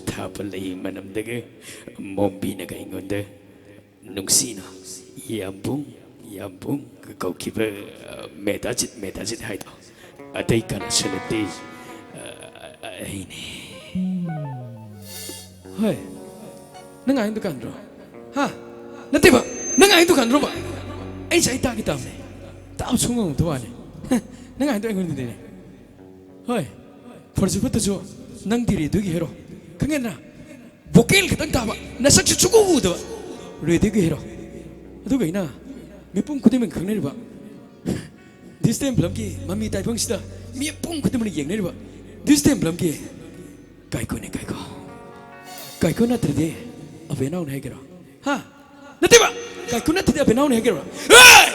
ꯊꯥꯕ ꯂꯩ ꯃꯅꯝꯗꯒ ꯃꯣꯝꯕꯤꯅꯒ ꯑꯩꯉꯣꯟꯗ ꯅꯨꯡꯁꯤꯅ "ꯌꯥꯝꯕꯨꯡ, ꯌꯥꯝꯕꯨꯡ" ꯀꯧꯈꯤꯕ, ꯑ, "ꯃꯦꯙꯥꯖꯤꯠ, ꯃꯦꯙꯥꯖꯤꯠ" ꯍꯥꯏꯗꯣ ꯑꯇꯩ ꯀꯅꯥꯁꯨ ꯅꯠꯇꯦ, ꯑ, ꯑ, ꯑꯩꯅꯦ꯫ ꯍꯣꯏ, ꯅꯪ ꯉꯥꯏ ꯗꯨꯀꯥꯟꯗ꯭ꯔꯣ? ꯍꯥ? ꯅꯠꯇꯦꯕ, ꯅꯪ ꯉꯥꯏ ꯗꯨꯀꯥꯟꯗ꯭ꯔꯣꯕ? ꯑꯩ ꯉꯁꯥꯏ ꯇꯥꯒꯦ ꯇꯥꯕꯅꯦ, ꯇꯥꯕ ꯁꯨꯡꯉꯝ ꯉꯝꯗꯕ ꯋꯥꯅꯦ꯫ ꯅꯪ ꯉꯥꯏꯗꯣ ꯑꯩꯉꯣꯟꯗꯅꯤꯅꯦ꯫ ꯍꯣꯏ, ꯐꯔꯁꯨ ꯐꯠꯇ꯭ꯔꯁꯨ ꯅꯪꯗꯤ ꯔꯦꯗꯤꯑꯣꯒꯤ ꯍꯦꯔꯣ, ꯈꯪꯉꯦꯗꯅ? ꯚꯣꯀꯦꯜ ꯈꯛꯇꯪ ꯇꯥꯕ, ꯅꯁꯛꯁꯨ ꯁꯨꯛꯎ ꯎꯗꯕ ꯔꯦꯗꯤꯑꯣꯒꯤ ꯍꯦꯔꯣ꯫ ꯑꯗꯨꯒ ꯑꯩꯅ ꯃꯤꯄꯨꯝ ꯈꯨꯗꯤꯡꯃꯛ ꯈꯪꯅꯔꯤꯕ ꯗꯤꯁꯇꯦꯟ ꯐꯤꯂꯝꯒꯤ ꯃꯃꯤ ꯇꯥꯏꯐꯝꯁꯤꯗ ꯃꯤꯄꯨꯝ ꯈꯨꯗꯤꯡꯃꯛꯅ ꯌꯦꯡꯅꯔꯤꯕ ꯗꯤꯁꯇꯦꯟ ꯐꯤꯂꯝꯒꯤ ꯀꯥꯏꯀꯨꯅꯦ, ꯀꯥꯏꯀꯨ꯫ ꯀꯥꯏꯀꯨ ꯅꯠꯇ꯭ꯔꯗꯤ ꯑꯕꯦꯅꯥꯎꯅꯦ ꯍꯥꯏꯒꯦꯔꯣ? ꯍꯥ? ꯅꯠꯇꯦꯕ! ꯉꯥꯏꯈꯣ, ꯅꯠꯇꯗꯤ ꯑꯕꯦꯅꯥꯎꯅꯤ ꯍꯥꯏꯒꯦꯔꯣ? ꯍꯦ!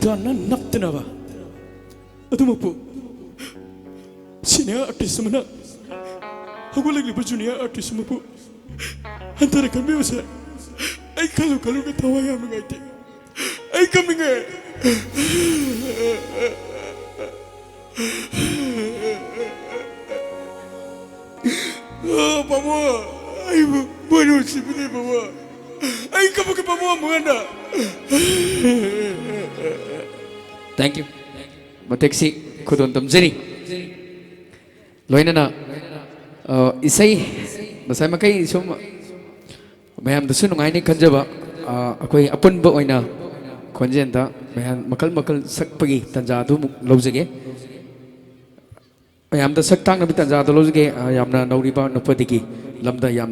ꯇꯥꯟꯅ ꯅꯞꯇꯅꯕ꯫ ꯑꯗꯨꯃꯛꯄꯨ senior artist ꯑꯃꯅ ꯍꯧꯒꯠꯂꯛꯂꯤꯕ junior artist ꯑꯃꯕꯨ ꯍꯟꯊꯅ ꯈꯟꯕꯤꯕꯁꯦ ꯑꯩ ꯈꯜꯂꯨ ꯈꯜꯂꯨꯒ ꯊꯋꯥꯏ ꯌꯥꯝ ꯅꯨꯡꯉꯥꯏꯇꯦ꯫ ꯑꯩ ꯀꯞꯅꯤꯡꯉꯦ꯫ ꯑ, ꯄꯥꯕꯨꯡ, ꯑꯩꯕꯨ ꯃꯣꯏꯅ ꯅꯨꯡꯁꯤꯕꯤꯗꯦ, ꯄꯥꯕꯨꯡ꯫ ꯑꯩ ꯀꯞꯄꯛꯀꯦ, ꯄꯥꯕꯨꯡ, ꯑꯃꯨꯛ ꯍꯟꯅ꯫ Thank you꯫ ꯃꯇꯦꯛꯁꯤ ꯈꯨꯗꯣꯜ ꯇꯝꯖꯔꯤ꯫ ꯂꯣꯏꯅꯅ, ꯑ, ꯏꯁꯩ ꯉꯁꯥꯏ ꯃꯈꯩ ꯁꯨꯝ ꯃꯌꯥꯝꯗꯁꯨ ꯅꯨꯡꯉꯥꯏꯅꯤ ꯈꯟꯖꯕ, ꯑ, ꯑꯩꯈꯣꯏ ꯑꯄꯨꯟꯕ ꯑꯣꯏꯅ ꯈꯣꯟꯖꯦꯜꯗ ꯃꯌꯥꯝ ꯃꯈꯜ ꯃꯈꯜ ꯁꯛꯄꯒꯤ ꯇꯥꯟꯖꯥꯗꯨ ꯑꯃꯨꯛ ꯂꯧꯖꯒꯦ꯫ ꯃꯌꯥꯝꯗ ꯁꯛ ꯇꯥꯛꯅꯕ ꯇꯥꯟꯖꯥꯗꯣ ꯂꯧꯖꯒꯦ꯫ ꯑ, ꯌꯥꯝꯅ ꯅꯧꯔꯤꯕ ꯅꯣꯛꯐꯗꯦꯒꯤ ꯂꯝꯗ ꯌꯥꯝ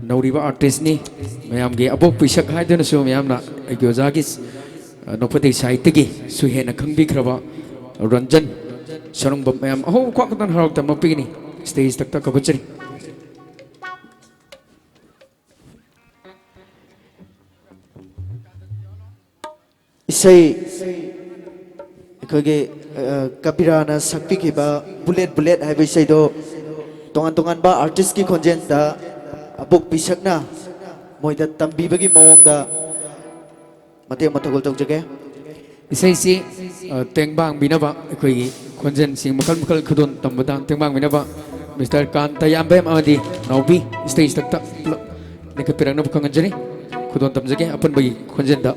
ꯅꯧꯔꯤꯕ artistꯅꯤ꯫ ꯃꯌꯥꯝꯒꯤ ꯑꯄꯣꯛꯄꯤ ꯁꯛ ꯍꯥꯏꯗꯨꯅꯁꯨ ꯃꯌꯥꯝꯅ ꯑꯩꯒꯤ ꯑꯣꯖꯥꯒꯤ, ꯑ, ꯅꯣꯛꯐꯗꯦ ꯁꯥꯍꯤꯇ꯭ꯌꯒꯤꯁꯨ ꯍꯦꯟꯅ ꯈꯪꯕꯤꯈ꯭ꯔꯕ ꯔꯟꯖꯟ ꯁꯣꯔꯨꯡꯕꯝ꯫ ꯃꯌꯥꯝ ꯑꯍꯧꯕ ꯈ꯭ꯋꯥꯛ ꯈꯛꯇꯪ ꯍꯔꯥꯎ ꯇꯝꯃꯛꯄꯤꯒꯅꯤ꯫ Stage ꯇꯛꯇ ꯀꯧꯒꯠꯆꯔꯤ꯫ ꯏꯁꯩ ꯑꯩꯈꯣꯏꯒꯤ, ꯑ, ꯀꯕꯤꯔꯥꯅ ꯁꯛꯄꯤꯈꯤꯕ ꯕꯨꯂꯦꯠ ꯕꯨꯂꯦꯠ ꯍꯥꯏꯕ ꯏꯁꯩꯗꯣ ꯇꯣꯉꯥꯟ ꯇꯣꯉꯥꯟꯕ artistꯀꯤ ꯈꯣꯟꯖꯦꯜꯗ ꯑꯄꯣꯛꯄꯤ ꯁꯛꯅ ꯃꯣꯏꯗ ꯇꯝꯕꯤꯕꯒꯤ ꯃꯑꯣꯡꯗ ꯃꯇꯦꯛ ꯑꯃ ꯊꯧꯒꯜ ꯇꯧꯖꯒꯦ꯫ ꯏꯁꯩꯁꯤ, ꯑ, ꯇꯦꯡꯕꯥꯡꯕꯤꯅꯕ ꯑꯩꯈꯣꯏꯒꯤ ꯈꯣꯟꯖꯦꯜꯁꯤꯡ ꯃꯈꯜ ꯃꯈꯜ ꯈꯨꯗꯣꯜ ꯇꯝꯕꯗ ꯇꯦꯡꯕꯥꯡꯕꯤꯅꯕ Mister ꯀꯥꯟꯇ ꯌꯥꯝꯕꯦꯝ ꯑꯃꯗꯤ ꯅꯥꯎꯕꯤ stage ꯇꯛꯇ ꯄꯨꯂꯞ ꯂꯦꯡꯈꯠꯄꯤꯔꯛꯅꯕ ꯈꯪꯍꯟꯖꯔꯤ꯫ ꯈꯨꯗꯣꯜ ꯇꯝꯖꯒꯦ ꯑꯄꯨꯟꯕꯒꯤ ꯈꯣꯟꯖꯦꯜꯗ꯫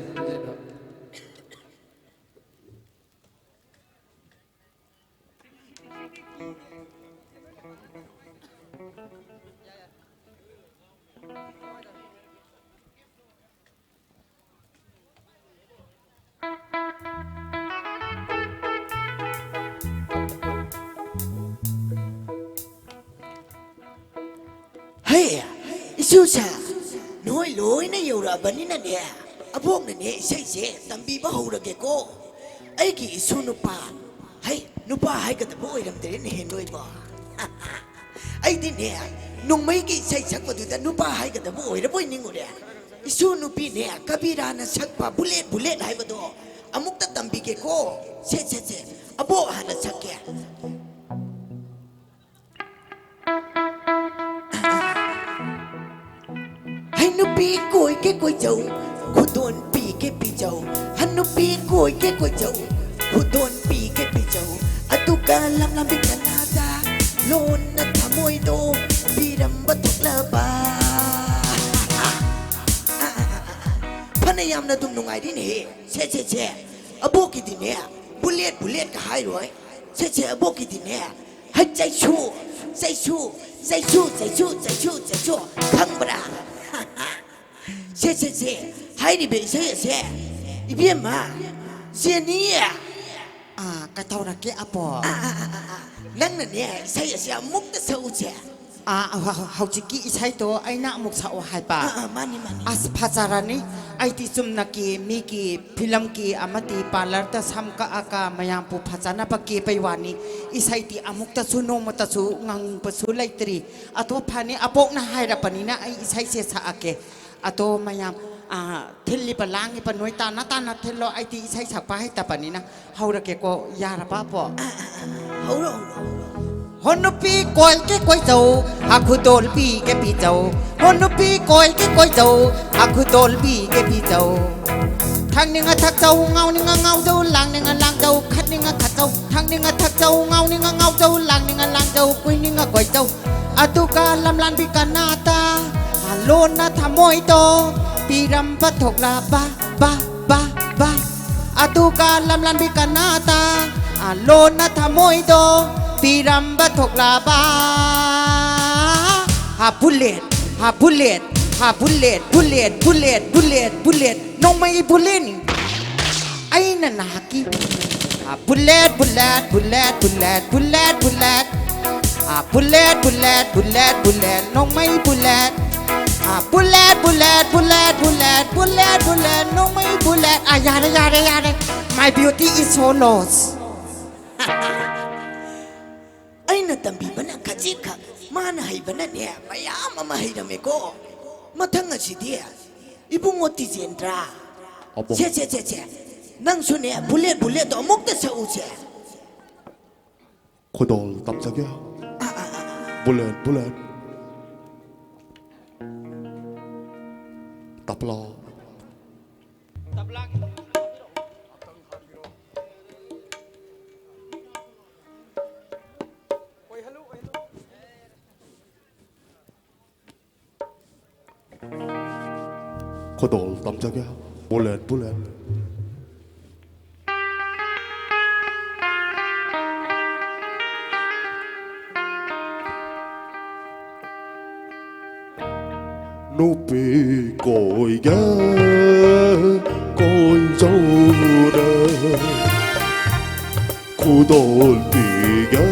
ꯍꯩ, ꯏꯁꯨꯁꯥ, ꯅꯣꯏ ꯂꯣꯏꯅ ꯌꯧꯔꯛꯑꯕꯅꯤꯅꯅꯦ, ꯑꯕꯣꯛꯅꯅꯦ ꯏꯁꯩꯁꯦ ꯇꯝꯕꯤꯕ ꯍꯧꯔꯒꯦꯀꯣ꯫ ꯑꯩꯒꯤ ꯏꯁꯨ ꯅꯨꯄꯥ, ꯍꯩ, ꯅꯨꯄꯥ ꯍꯥꯏꯒꯗꯕ ꯑꯣꯏꯔꯝꯗ꯭ꯔꯦꯅꯦꯍꯦ ꯅꯣꯏꯕꯣ꯫ ꯑꯩꯗꯤꯅꯦ, ꯅꯣꯡꯃꯩꯒꯤ ꯏꯁꯩ ꯁꯛꯄꯗꯨꯗ ꯅꯨꯄꯥ ꯍꯥꯏꯒꯗꯕ ꯑꯣꯏꯔꯕꯣꯏ ꯅꯤꯡꯉꯨꯔꯦ꯫ ꯏꯁꯨ ꯅꯨꯄꯤꯅꯦ, ꯀꯕꯤꯔꯥꯅ ꯁꯛꯄ ꯕꯨꯂꯦꯠ ꯕꯨꯂꯦꯠ ꯍꯥꯏꯕꯗꯣ ꯑꯃꯨꯛꯇ ꯇꯝꯕꯤꯒꯦꯀꯣ꯫ ꯁꯦ, ꯁꯦ, ꯁꯦ, ꯑꯕꯣꯛ ꯍꯥꯟꯅ ꯁꯛꯀꯦ꯫ ꯍꯩ ꯅꯨꯄꯤ ꯀꯣꯏꯒꯦ ꯀꯣꯏꯖꯧ, ꯈꯨꯗꯣꯟ ꯄꯤꯒꯦ ꯄꯤꯖꯧ꯫ ꯍꯟ ꯅꯨꯄꯤ ꯀꯣꯏꯒꯦ ꯀꯣꯏꯖꯧ, ꯈꯨꯗꯣꯟ ꯄꯤꯒꯦ ꯄꯤꯖꯧ꯫ ꯑꯗꯨꯒ ꯂꯝꯂꯝꯕꯤ ꯀꯅꯥꯗ ꯂꯣꯟꯅ ꯊꯃꯣꯏꯗꯣ ꯄꯤꯔꯝꯕ ꯊꯣꯛꯂꯕ꯫ ꯐꯅ ꯌꯥꯝꯅ ꯑꯗꯨꯝ ꯅꯨꯡꯉꯥꯏꯔꯤꯅꯦꯍꯦ꯫ ꯁꯦ, ꯁꯦ, ꯁꯦ꯫ ꯑꯕꯣꯛꯀꯤꯗꯤꯅꯦ, ꯕꯨꯂꯦꯠ, ꯕꯨꯂꯦꯠꯀ ꯍꯥꯏꯔꯣꯏ꯫ ꯁꯦ, ꯁꯦ, ꯑꯕꯣꯛꯀꯤꯗꯤꯅꯦ, ꯍꯩ, ꯆꯩꯁꯨ, ꯆꯩꯁꯨ, ꯆꯩꯁꯨ, ꯆꯩꯁꯨ, ꯆꯩꯁꯨ, ꯆꯩꯁꯨ꯫ ꯈꯪꯕ꯭ꯔꯥ? ꯁꯦ, ꯁꯦ, ꯁꯦ꯫ ꯍꯥꯏꯔꯤꯕ ꯏꯁꯩ ꯑꯁꯦ, ꯏꯕꯦꯝꯃ, ꯖꯦꯅꯤ꯫ ꯑꯥ, ꯀꯩꯗꯧꯔꯒꯦ, ꯑꯕꯣꯛ? ꯑꯥ, ꯑꯥ, ꯑꯥ, ꯑꯥ, ꯑꯥ꯫ ꯅꯪꯅꯅꯦ, ꯏꯁꯩ ꯑꯁꯦ ꯑꯃꯨꯛꯇ ꯁꯛꯎꯁꯦ꯫ ꯑꯥ, ꯍ-, ꯍ-, ꯍꯧꯖꯤꯛꯀꯤ ꯏꯁꯩꯗꯣ ꯑꯩꯅ ꯑꯃꯨꯛ ꯁꯛꯑꯣ ꯍꯥꯏꯕ? ꯑꯥ, ꯑꯥ, ꯃꯥꯅꯤ, ꯃꯥꯅꯤ꯫ ꯑꯁ, ꯐꯖꯔꯅꯤ꯫ ꯑꯩꯗꯤ ꯆꯨꯝꯅꯒꯤ ꯃꯤꯒꯤ ꯐꯤꯂꯝꯒꯤ ꯑꯃꯗꯤ ꯄꯥꯔꯂꯔꯗ ꯁꯝ ꯀꯛꯑꯒ ꯃꯌꯥꯝꯕꯨ ꯐꯖꯅꯕ ꯀꯦꯕꯩ ꯋꯥꯅꯤ꯫ ꯏꯁꯩꯗꯤ ꯑꯃꯨꯛꯇꯁꯨ ꯅꯣꯡꯃꯇꯁꯨ ꯉꯪꯕꯁꯨ ꯂꯩꯇ꯭ꯔꯤ꯫ ꯑꯗꯣ ꯐꯅꯤ, ꯑꯕꯣꯛꯅ ꯍꯥꯏꯔꯕꯅꯤꯅ ꯑꯩ ꯏꯁꯩꯁꯦ ꯁꯛꯑꯒꯦ꯫ ꯑꯗꯣ ꯃꯌꯥꯝ, ꯑꯥ, ꯊꯤꯜꯂꯤꯕ ꯂꯥꯡꯉꯤꯕ ꯅꯣꯏ ꯇꯥꯅ ꯇꯥꯅ ꯊꯤꯜꯂꯣ꯫ ꯑꯩꯗꯤ ꯏꯁꯩ ꯁꯛꯄ ꯍꯩꯇꯕꯅꯤꯅ꯫ ꯍꯧꯔꯒꯦꯀꯣ, ꯌꯥꯔꯕ, ꯑꯕꯣꯛ? ꯍꯧꯔꯣ, ꯍꯧꯔꯣ, ꯍꯧꯔꯣ꯫ ꯍꯣ ꯅꯨꯄꯤ ꯀꯣꯏꯒꯦ ꯀꯣꯏꯖꯧ, ꯍꯥ ꯈꯨꯗꯣꯜ ꯄꯤꯒꯦ ꯄꯤꯖꯧ꯫ ꯍꯣ ꯅꯨꯄꯤ ꯀꯣꯏꯒꯦ ꯀꯣꯏꯖꯧ, ꯍꯥ ꯈꯨꯗꯣꯜ ꯄꯤꯒꯦ ꯄꯤꯖꯧ꯫ ꯊꯛꯅꯤꯡꯉ ꯊꯛꯆꯧ, ꯉꯥꯎꯅꯤꯡꯉ ꯉꯥꯎꯖꯧ, ꯂꯥꯡꯅꯤꯡꯉ ꯂꯥꯡꯖꯧ, ꯈꯠꯅꯤꯡꯉ ꯈꯠꯆꯧ꯫ ꯊꯛꯅꯤꯡꯉ ꯊꯛꯆꯧ, ꯉꯥꯎꯅꯤꯡꯉ ꯉꯥꯎꯖꯧ, ꯂꯥꯡꯅꯤꯡꯉ ꯂꯥꯡꯖꯧ, ꯀꯣꯏꯅꯤꯡꯉ ꯀꯣꯏꯖꯧ꯫ ꯑꯗꯨꯒ ꯂꯝꯂꯥꯟꯕꯤ ꯀꯅꯥꯗ ꯂꯣꯟꯅ ꯊꯃꯣꯏꯗꯣ ꯄꯤꯔꯝꯕ ꯊꯣꯛꯂꯕ, ꯕꯥ, ꯕꯥ, ꯕꯥ꯫ ꯑꯗꯨꯒ ꯂꯝꯂꯥꯟꯕꯤ ꯀꯅꯥꯗ ꯂꯣꯟꯅ ꯊꯃꯣꯏꯗꯣ ꯄꯤꯔꯝꯕ ꯊꯣꯛꯂꯕ꯫ ꯍꯥ ꯕꯨꯂꯦꯠ, ꯍꯥ ꯕꯨꯂꯦꯠ, ꯍꯥ bullet, bullet, bullet, bullet, bullet, ꯅꯣꯡꯃꯩ ꯕꯨꯂꯦꯠꯅꯤ꯫ ꯑꯩꯅ ꯅꯍꯥꯛꯀꯤ, ꯑ, bullet, bullet, bullet, bullet, bullet, bullet. ꯑ, ꯕꯨꯂꯦꯠ, ꯕꯨꯂꯦꯠ, ꯕꯨꯂꯦꯠ, ꯕꯨꯂꯦꯠ, ꯅꯣꯡꯃꯩ ꯕꯨꯂꯦꯠ꯫ ꯑ, bullet, bullet, bullet, bullet, bullet, bullet, ꯅꯣꯡꯃꯩ ꯕꯨꯂꯦꯠ꯫ ꯑ, ꯌꯥꯔꯦ, ꯌꯥꯔꯦ, ꯌꯥꯔꯦ꯫ My beauty is so lost. ꯑꯩꯅ ꯇꯝꯕꯤꯕꯅ ꯈꯖꯤꯛꯈꯛ, ꯃꯥꯅ ꯍꯩꯕꯅꯅꯦ ꯃꯌꯥꯝ ꯑꯃ ꯍꯩꯔꯝꯃꯦꯀꯣ꯫ ꯃꯊꯪ ꯑꯁꯤꯗꯤ ꯏꯕꯨꯡꯉꯣ ꯇꯤꯖꯦꯟꯗ꯭ꯔ꯫ ꯑꯕꯣ꯫ ꯁꯦ, ꯁꯦ, ꯁꯦ, ꯁꯦ꯫ ꯅꯪꯁꯨꯅꯦ, ꯕꯨꯂꯦꯠ, ꯕꯨꯂꯦꯠꯇꯣ ꯑꯃꯨꯛꯇ ꯁꯛꯎꯁꯦ꯫ ꯈꯨꯗꯣꯜ ꯇꯝꯖꯒꯦ꯫ Bullet, bullet. ꯇꯞꯂꯥ꯫ ꯈꯨꯗꯣꯜ ꯇꯝꯖꯒꯦ꯫ Bullet, bullet. ꯅꯨꯄꯤ ꯀꯣꯏꯒꯦ ꯀꯣꯏꯖꯧꯔꯦ, ꯈꯨꯗꯣꯜ ꯄꯤꯒꯦ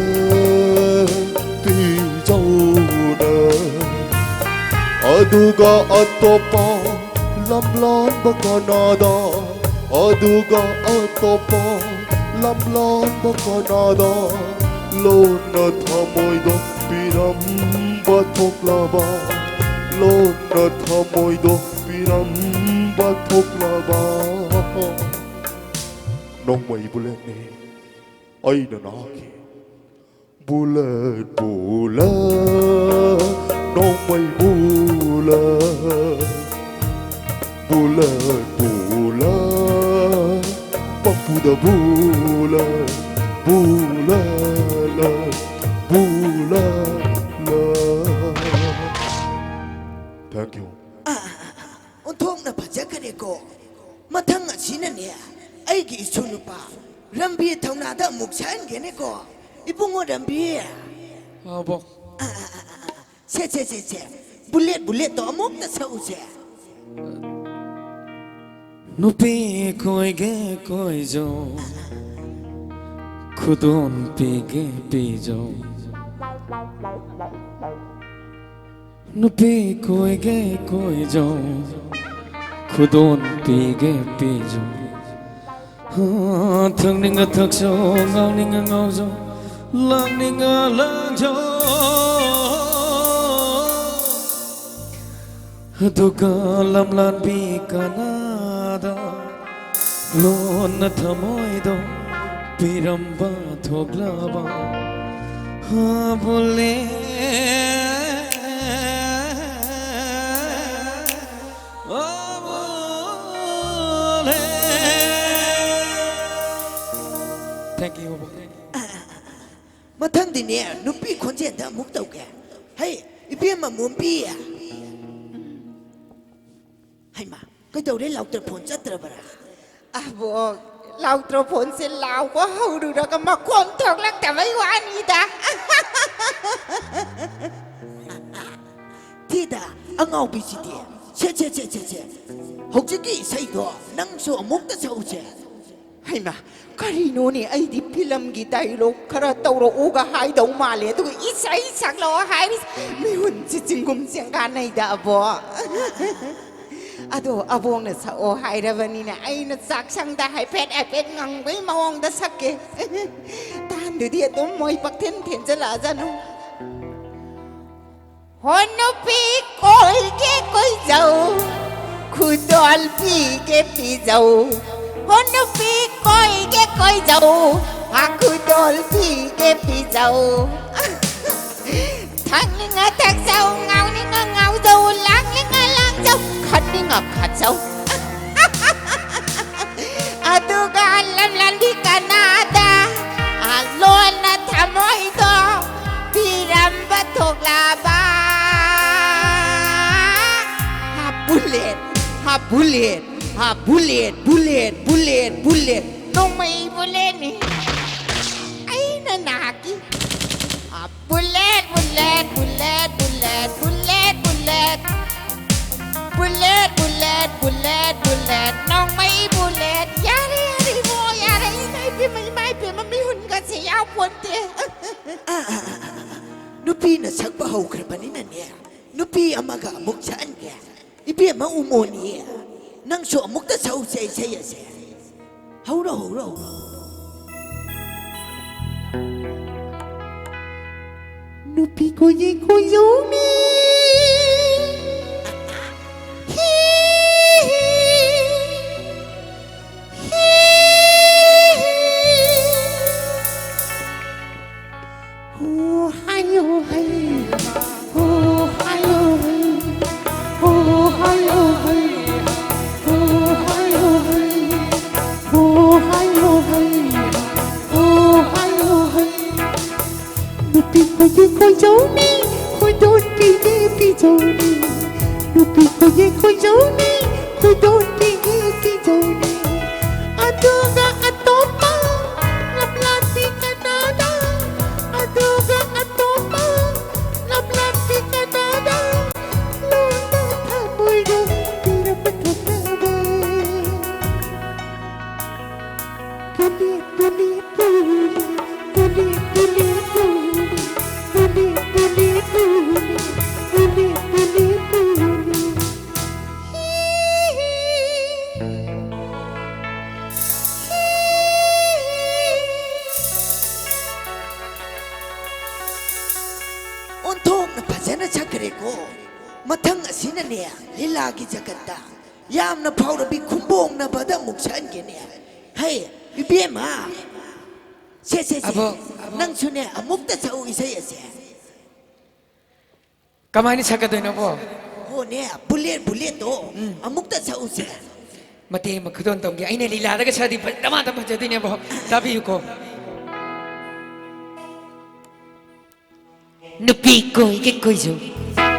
ꯄꯤꯖꯧꯔꯦ꯫ ꯑꯗꯨꯒ ꯑꯇꯣꯞꯄ ꯂꯝꯂꯥꯟꯕ ꯀꯅꯥꯗ, ꯑꯗꯨꯒ ꯑꯇꯣꯞꯄ ꯂꯝꯂꯥꯟꯕ ꯀꯅꯥꯗ ꯂꯣꯟꯅ ꯊꯃꯣꯏꯗꯣ ꯄꯤꯔꯝꯕ ꯊꯣꯛꯂꯕ, ꯂꯣꯟꯅ ꯊꯃꯣꯏꯗꯣ ꯄꯤꯔꯝꯕ ꯊꯣꯛꯂꯕ꯫ ꯅꯣꯡꯃꯩ ꯕꯨꯂꯦꯠꯅꯤ ꯑꯩꯅ ꯅꯥꯈꯤ꯫ ꯕꯨꯂꯦꯠ, ꯕꯨꯂꯦꯠ, ꯅꯣꯡꯃꯩ ꯕꯨꯂꯦꯠ꯫ ꯕꯨꯂꯦꯠ, ꯕꯨꯂꯦꯠ, ꯄꯝꯄꯨꯗ bullet, bullet, bullet. Thank you. ꯑꯣꯟꯊꯣꯛꯅ ꯐꯖꯈ꯭ꯔꯦꯀꯣ꯫ ꯃꯊꯪ ꯑꯁꯤꯅꯅꯦ, ꯑꯩꯒꯤ ꯏꯁꯨ ꯅꯨꯄꯥ ꯔꯝꯕꯤ ꯊꯧꯅꯥꯗ ꯑꯃꯨꯛ ꯁꯛꯍꯟꯒꯦꯅꯦꯀꯣ꯫ ꯏꯕꯨꯡꯉꯣ ꯔꯝꯕꯤ꯫ ꯑꯕꯣ꯫ ꯁꯦ, ꯁꯦ, ꯁꯦ, ꯁꯦ꯫ ꯕꯨꯂꯦꯠ, ꯕꯨꯂꯦꯠꯇꯣ ꯑꯃꯨꯛꯇ ꯁꯛꯎꯁꯦ꯫ ꯅꯨꯄꯤ ꯀꯣꯏꯒꯦ ꯀꯣꯏꯖꯧ, ꯈꯨꯗꯣꯟ ꯄꯤꯒꯦ ꯄꯤꯖꯧ꯫ ꯅꯨꯄꯤ ꯀꯣꯏꯒꯦ ꯀꯣꯏꯖꯧ, ꯈꯨꯗꯣꯟ ꯄꯤꯒꯦ ꯄꯤꯖꯧ꯫ ꯍꯥ, ꯊꯛꯅꯤꯡꯉ ꯊꯛꯆꯧ, ꯉꯥꯎꯅꯤꯡꯉ ꯉꯥꯎꯖꯧ, ꯂꯥꯡꯅꯤꯡꯉ ꯂꯥꯡꯖꯧ꯫ ꯑꯗꯨꯒ ꯂꯝꯂꯥꯟꯕꯤ ꯀꯅꯥꯗ ꯂꯣꯟꯅ ꯊꯃꯣꯏꯗꯣ ꯄꯤꯔꯝꯕ ꯊꯣꯛꯂꯕ ꯍꯥꯕꯨꯂꯦ, ꯍꯥꯕꯨꯂꯦ꯫ Thank you꯫ ꯃꯊꯪꯗꯤꯅꯦ, ꯅꯨꯄꯤ ꯈꯣꯟꯖꯦꯜꯗ ꯑꯃꯨꯛ ꯇꯧꯒꯦ꯫ ꯍꯩ, ꯏꯕꯦꯝꯃ ꯃꯣꯝꯕꯤ꯫ ꯍꯩꯃꯥ, ꯀꯩꯗꯧꯔꯦ? ꯂꯥꯎꯇ꯭ꯔ ꯐꯣꯟ ꯆꯠꯇ꯭ꯔꯕꯔꯥ? ꯑꯕꯣꯛ, ꯂꯥꯎꯇ꯭ꯔ ꯐꯣꯟꯁꯦ ꯂꯥꯎꯕ ꯍꯧꯔꯨꯔꯒ ꯃꯈꯣꯟ ꯊꯣꯛꯂꯛꯇꯕꯩ ꯋꯥꯅꯤꯗ꯫ ꯊꯤꯗ, ꯑꯉꯥꯎꯕꯤꯁꯤꯗꯤ꯫ ꯁꯦ, ꯁꯦ, ꯁꯦ, ꯁꯦ, ꯁꯦ꯫ ꯍꯧꯖꯤꯛꯀꯤ ꯏꯁꯩꯗꯣ ꯅꯪꯁꯨ ꯑꯃꯨꯛꯇ ꯁꯛꯎꯁꯦ꯫ ꯍꯩꯃꯥ, ꯀꯔꯤꯅꯣꯅꯦ? ꯑꯩꯗꯤ ꯐꯤꯂꯝꯒꯤ ꯗꯥꯏꯂꯣꯛ ꯈꯔ ꯇꯧꯔꯛꯎꯒ ꯍꯥꯏꯗꯧ ꯃꯥꯜꯂꯦ, ꯑꯗꯨꯒ ꯏꯁꯩ ꯁꯛꯂꯛꯑꯣ ꯍꯥꯏꯔꯤꯁꯦ꯫ ꯃꯤꯍꯨꯟꯁꯦ ꯆꯤꯡꯒꯨꯝ ꯆꯦꯡꯒꯥꯟꯅꯩꯗ, ꯑꯕꯣ꯫ ꯑꯗꯣ ꯑꯕꯣꯛꯅ ꯁꯛꯑꯣ ꯍꯥꯏꯔꯕꯅꯤꯅ, ꯑꯩꯅ ꯆꯥꯛꯁꯪꯗ ꯍꯥꯏꯐꯦꯠ ꯍꯥꯏꯐꯦꯠ ꯉꯪꯕꯩ ꯃꯑꯣꯡꯗ ꯁꯛꯀꯦ꯫ ꯇꯥꯟꯗꯨꯗꯤ ꯑꯗꯨꯝ ꯃꯣꯏ ꯄꯛꯊꯤꯟ ꯊꯤꯟꯖꯜꯂꯛꯑꯖꯅꯨ꯫ ꯍꯣ ꯅꯨꯄꯤ ꯀꯣꯏꯒꯦ ꯀꯣꯏꯖꯧ, ꯈꯨꯗꯣꯜ ꯄꯤꯒꯦ ꯄꯤꯖꯧ꯫ ꯍꯣ ꯅꯨꯄꯤ ꯀꯣꯏꯒꯦ ꯀꯣꯏꯖꯧ, ꯍꯥ ꯈꯨꯗꯣꯜ ꯄꯤꯒꯦ ꯄꯤꯖꯧ꯫ ꯊꯛꯅꯤꯡꯉ ꯊꯛꯆꯧ, ꯉꯥꯎꯅꯤꯡꯉ ꯉꯥꯎꯖꯧ, ꯂꯥꯡꯅꯤꯡꯉ ꯂꯥꯡꯖꯧ, ꯈꯠꯅꯤꯡꯉ ꯈꯠꯆꯧ꯫ ꯑꯗꯨꯒ ꯂꯝꯂꯥꯟꯕꯤ ꯀꯅꯥꯗ, ꯑ, ꯂꯣꯟꯅ ꯊꯃꯣꯏꯗꯣ ꯄꯤꯔꯝꯕ ꯊꯣꯛꯂꯕ꯫ ꯍꯥ, ꯕꯨꯂꯦꯠ, ꯍꯥ, ꯕꯨꯂꯦꯠ, ꯍꯥ, ꯕꯨꯂꯦꯠ, ꯕꯨꯂꯦꯠ, ꯕꯨꯂꯦꯠ, ꯕꯨꯂꯦꯠ꯫ ꯅꯣꯡꯃꯩ ꯕꯨꯂꯦꯠꯅꯤ꯫ ꯑꯩꯅ ꯅꯍꯥꯛꯀꯤ, ꯑ, bullet, bullet, bullet, bullet, bullet, bullet. Bullet, bullet, bullet, bullet, ꯅꯣꯡꯃꯩ ꯕꯨꯂꯦꯠ꯫ ꯌꯥꯔꯦ, ꯌꯥꯔꯦ, ꯏꯕꯨꯡꯉꯣ, ꯌꯥꯔꯦ꯫ ꯏꯃꯥ ꯏꯄꯦꯝꯃ, ꯏꯃꯥ ꯏꯄꯦꯝꯃ, ꯃꯤꯍꯨꯟꯒꯁꯦ ꯌꯥꯎꯄꯣꯟꯇꯦ꯫ ꯅꯨꯄꯤꯅ ꯁꯛꯄ ꯍꯧꯈ꯭ꯔꯕꯅꯤꯅꯅꯦ, ꯅꯨꯄꯤ ꯑꯃꯒ ꯑꯃꯨꯛ ꯁꯛꯍꯟꯒꯦ꯫ ꯏꯕꯦꯝꯃ ꯎꯃꯣꯅꯤ, ꯅꯪꯁꯨ ꯑꯃꯨꯛꯇ ꯁꯛꯎꯁꯦ ꯏꯁꯩ ꯑꯁꯦ꯫ ꯍꯧꯔꯣ, ꯍꯧꯔꯣ, ꯍꯧꯔꯣ꯫ ꯅꯨꯄꯤ ꯀꯣꯏꯒꯦ ꯀꯣꯏꯖꯧꯅꯤ꯫ ꯑꯣꯟꯊꯣꯛꯅ ꯐꯖꯅ ꯁꯛꯈ꯭ꯔꯦꯀꯣ꯫ ꯃꯊꯪ ꯑꯁꯤꯅꯅꯦ, ꯂꯤꯂꯥꯒꯤ ꯖꯒꯠꯇ ꯌꯥꯝꯅ ꯐꯥꯎꯔꯕꯤ ꯈꯨꯝꯕꯣꯡꯅꯕꯗ ꯑꯃꯨꯛ ꯁꯛꯍꯟꯒꯦꯅꯦ꯫ ꯍꯩ, ꯏꯕꯦꯝꯃ, ꯁꯦ, ꯁꯦ, ꯁꯦ, ꯑꯕꯣ, ꯑꯕꯣ꯫ ꯅꯪꯁꯨꯅꯦ, ꯑꯃꯨꯛꯇ ꯁꯛꯎ ꯏꯁꯩ ꯑꯁꯦ꯫ ꯀꯃꯥꯏꯅ ꯁꯛꯀꯗꯣꯏꯅꯣꯕꯣ? ꯍꯣꯅꯦ, ꯕꯨꯂꯦꯠ, ꯕꯨꯂꯦꯠꯇꯣ ꯎꯝ꯫ ꯑꯃꯨꯛꯇ ꯁꯛꯎꯁꯦ꯫ ꯃꯇꯦꯛ ꯑꯃ ꯈꯨꯗꯣꯟ ꯇꯝꯒꯦ꯫ ꯑꯩꯅ ꯂꯤꯂꯥꯗꯒ ꯁꯛꯑꯗꯤ ꯐꯖ-, ꯗꯃꯥ ꯗꯃꯥ ꯐꯖꯗꯣꯏꯅꯦꯕꯣ꯫ ꯇꯥꯕꯤꯌꯨꯀꯣ꯫ ꯅꯨꯄꯤ ꯀꯣꯏꯒꯦ ꯀꯣꯏꯖꯧ,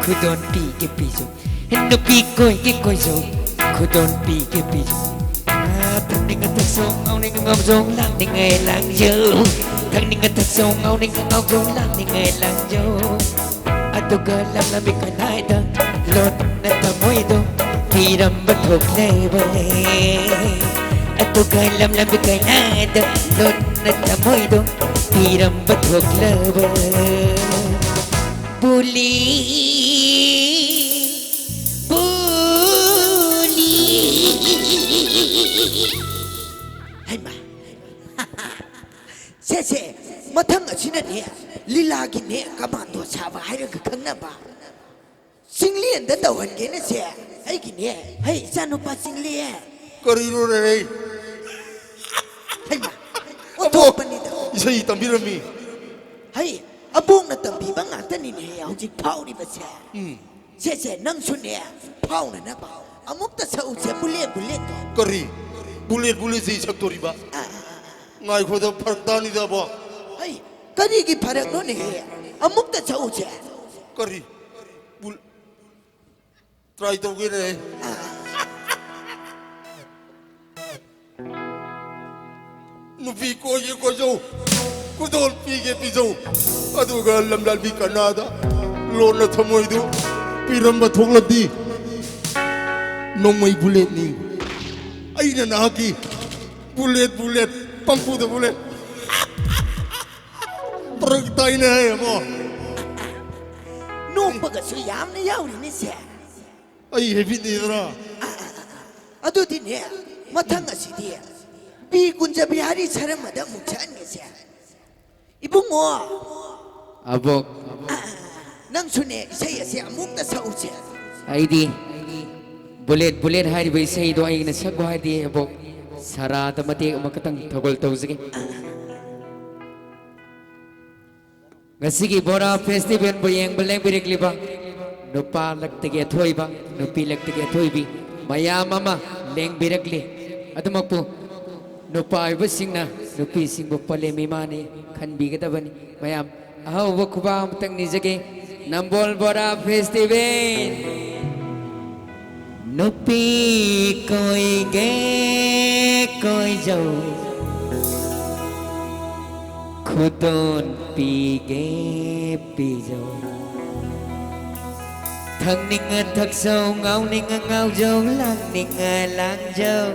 ꯈꯨꯗꯣꯟ ꯄꯤꯒꯦ ꯄꯤꯖꯧ꯫ ꯅꯨꯄꯤ ꯀꯣꯏꯒꯦ ꯀꯣꯏꯖꯧ, ꯈꯨꯗꯣꯟ ꯄꯤꯒꯦ ꯄꯤꯖꯧ꯫ ꯑꯥ, ꯊꯛꯅꯤꯡꯉ ꯊꯛꯆꯧ, ꯉꯥꯎꯅꯤꯡꯉ ꯉꯥꯎꯖꯧ, ꯂꯥꯡꯅꯤꯡꯉ ꯂꯥꯡꯖꯧ꯫ ꯊꯛꯅꯤꯡꯉ ꯊꯛꯆꯧ, ꯉꯥꯎꯅꯤꯡꯉ ꯉꯥꯎꯖꯧ, ꯂꯥꯡꯅꯤꯡꯉ ꯂꯥꯡꯖꯧ꯫ ꯑꯗꯨꯒ ꯂꯝꯂꯝꯕꯤ ꯀꯅꯥꯏꯗ ꯂꯣꯟꯅ ꯊꯃꯣꯏꯗꯣ ꯄꯤꯔꯝꯕ ꯊꯣꯛꯂꯕ꯫ ꯑꯗꯨꯒ ꯂꯝꯂꯝꯕꯤ ꯀꯅꯥꯏꯗ ꯂꯣꯟꯅ ꯊꯃꯣꯏꯗꯣ ꯄꯤꯔꯝꯕ ꯊꯣꯛꯂꯕ꯫ ꯄꯨꯂꯤ, ꯄꯨꯂꯤ꯫ ꯍꯩꯃꯥ, ꯁꯦ, ꯁꯦ, ꯃꯊꯪ ꯑꯁꯤꯅꯅꯦ, ꯂꯤꯂꯥꯒꯤꯅꯦ, ꯀꯃꯥꯟꯗꯣ ꯁꯥꯕ ꯍꯥꯏꯔꯒ ꯈꯪꯅꯕ꯫ ꯆꯤꯡꯂꯦꯟꯗ ꯇꯧꯍꯟꯒꯦꯅ ꯁꯦ, ꯑꯩꯒꯤꯅꯦ, ꯍꯩ, ꯏꯆꯥꯅꯨꯄꯥ ꯆꯤꯡꯂꯦꯟ꯫ ꯀꯔꯤꯅꯣ ꯔꯦ? ꯍꯩꯃꯥ, ꯑꯕꯣꯛ, ꯑꯣꯟꯊꯣꯛꯄꯅꯤꯗ꯫ ꯏꯁꯩ ꯇꯝꯕꯤꯔꯝꯃꯤ꯫ ꯍꯩ, ꯑꯕꯣꯛꯅ ꯇꯝꯕꯤꯕ ꯉꯥꯛꯇꯅꯤꯅꯦ ꯍꯧꯖꯤꯛ ꯐꯥꯎꯔꯤꯕꯁꯦ꯫ ꯎꯝ꯫ ꯁꯦ, ꯁꯦ, ꯅꯪꯁꯨꯅꯦ, ꯐꯥꯎꯅꯅꯕ ꯑꯃꯨꯛꯇ ꯁꯛꯎꯁꯦ, ꯕꯨꯂꯦꯠ, ꯕꯨꯂꯦꯠꯇꯣ꯫ ꯀꯔꯤ? ꯕꯨꯂꯦꯠ, ꯕꯨꯂꯦꯠꯁꯤ ꯁꯛꯇꯣꯔꯤꯕ? ꯑꯥ, ꯑꯥ, ꯑꯥ, ꯑꯥ꯫ ꯉꯥꯏꯈꯣꯗ, ꯐꯔꯛ ꯇꯥꯅꯤꯗ, ꯑꯕꯣꯛ꯫ ꯍꯩ, ꯀꯔꯤꯒꯤ ꯐꯔꯛꯅꯣꯅꯦꯍꯦ? ꯑꯃꯨꯛꯇ ꯁꯛꯎꯁꯦ꯫ ꯀꯔꯤ? Bull-, try ꯇꯧꯒꯦꯅꯦ꯫ ꯑꯥ꯫ ꯅꯨꯄꯤ ꯀꯣꯏꯒꯦ ꯀꯣꯏꯖꯧ, ꯈꯨꯗꯣꯜ ꯄꯤꯒꯦ ꯄꯤꯖꯧ, ꯑꯗꯨꯒ ꯂꯝꯂꯥꯟꯕꯤ ꯀꯅꯥꯗ ꯂꯣꯟꯅ ꯊꯃꯣꯏꯗꯨ ꯄꯤꯔꯝꯕ ꯊꯣꯛꯂꯕꯗꯤ, ꯅꯣꯡꯃꯩ ꯕꯨꯂꯦꯠꯅꯤ꯫ ꯑꯩꯅ ꯅꯍꯥꯛꯀꯤ ꯕꯨꯂꯦꯠ, ꯕꯨꯂꯦꯠ, ꯄꯝꯄꯨꯗ ꯄꯨꯂꯦ꯫ ꯇꯔꯛ ꯇꯥꯏꯅꯦ ꯍꯥꯏ ꯑꯃꯣ꯫ ꯅꯣꯛꯄꯒꯁꯨ ꯌꯥꯝꯅ ꯌꯥꯎꯔꯤꯅꯦ ꯁꯦ꯫ ꯑꯩ ꯍꯦꯕꯤꯠꯅꯤꯗꯅ꯫ ꯑꯗꯨꯗꯤꯅꯦ, ꯃꯊꯪ ꯑꯁꯤꯗꯤ ꯕꯤ ꯀꯨꯟꯖ ꯕꯤꯍꯥꯔꯤ ꯁꯔꯃꯗ ꯑꯃꯨꯛ ꯆꯠꯍꯟꯒꯦꯁꯦ꯫ ꯏꯕꯨꯡꯉꯣ꯫ ꯑꯕꯣꯛ꯫ ꯅꯪꯁꯨꯅꯦ, ꯏꯁꯩ ꯑꯁꯦ ꯑꯃꯨꯛꯇ ꯁꯛꯎꯁꯦ꯫ ꯑꯩꯗꯤ ꯕꯨꯂꯦꯠ ꯕꯨꯂꯦꯠ ꯍꯥꯏꯔꯤꯕ ꯏꯁꯩꯗꯣ ꯑꯩꯅ ꯁꯛꯎ ꯍꯥꯏꯗꯤ, ꯑꯕꯣꯛ, ꯁꯔꯥꯗ ꯃꯇꯦꯛ ꯑꯃꯈꯛꯇꯪ ꯊꯧꯒꯜ ꯇꯧꯖꯒꯦ꯫ ꯉꯁꯤꯒꯤ ꯕꯣꯔꯥ ꯐꯦꯁꯇꯤꯚꯦꯜꯕꯨ ꯌꯦꯡꯕ ꯂꯦꯡꯕꯤꯔꯛꯂꯤꯕ ꯅꯨꯄꯥ ꯂꯛꯇꯒꯤ ꯑꯊꯣꯏꯕ, ꯅꯨꯄꯤ ꯂꯛꯇꯒꯤ ꯑꯊꯣꯏꯕꯤ ꯃꯌꯥꯝ ꯑꯃ ꯂꯦꯡꯕꯤꯔꯛꯂꯤ꯫ ꯑꯗꯨꯃꯛꯄꯨ ꯅꯨꯄꯥ ꯑꯣꯏꯕꯁꯤꯡꯅ ꯅꯨꯄꯤꯁꯤꯡꯕꯨ ꯄꯂꯦꯝ ꯏꯃꯥꯅꯤ ꯈꯟꯕꯤꯒꯗꯕꯅꯤ꯫ ꯃꯌꯥꯝ ꯑꯍꯧꯕ ꯈꯨꯕꯥꯛ ꯑꯃꯇꯪ ꯅꯤꯖꯒꯦ꯫ ꯅꯝꯕꯣꯜ ꯕꯣꯔꯥ ꯐꯦꯁꯇꯤꯚꯦꯜ꯫ ꯅꯨꯄꯤ ꯀꯣꯏꯒꯦ ꯀꯣꯏꯖꯧ, ꯈꯨꯗꯣꯟ ꯄꯤꯒꯦ ꯄꯤꯖꯧ꯫ ꯊꯛꯅꯤꯡꯉ ꯊꯛꯆꯧ, ꯉꯥꯎꯅꯤꯡꯉ ꯉꯥꯎꯖꯧ, ꯂꯥꯡꯅꯤꯡꯉ ꯂꯥꯡꯖꯧ꯫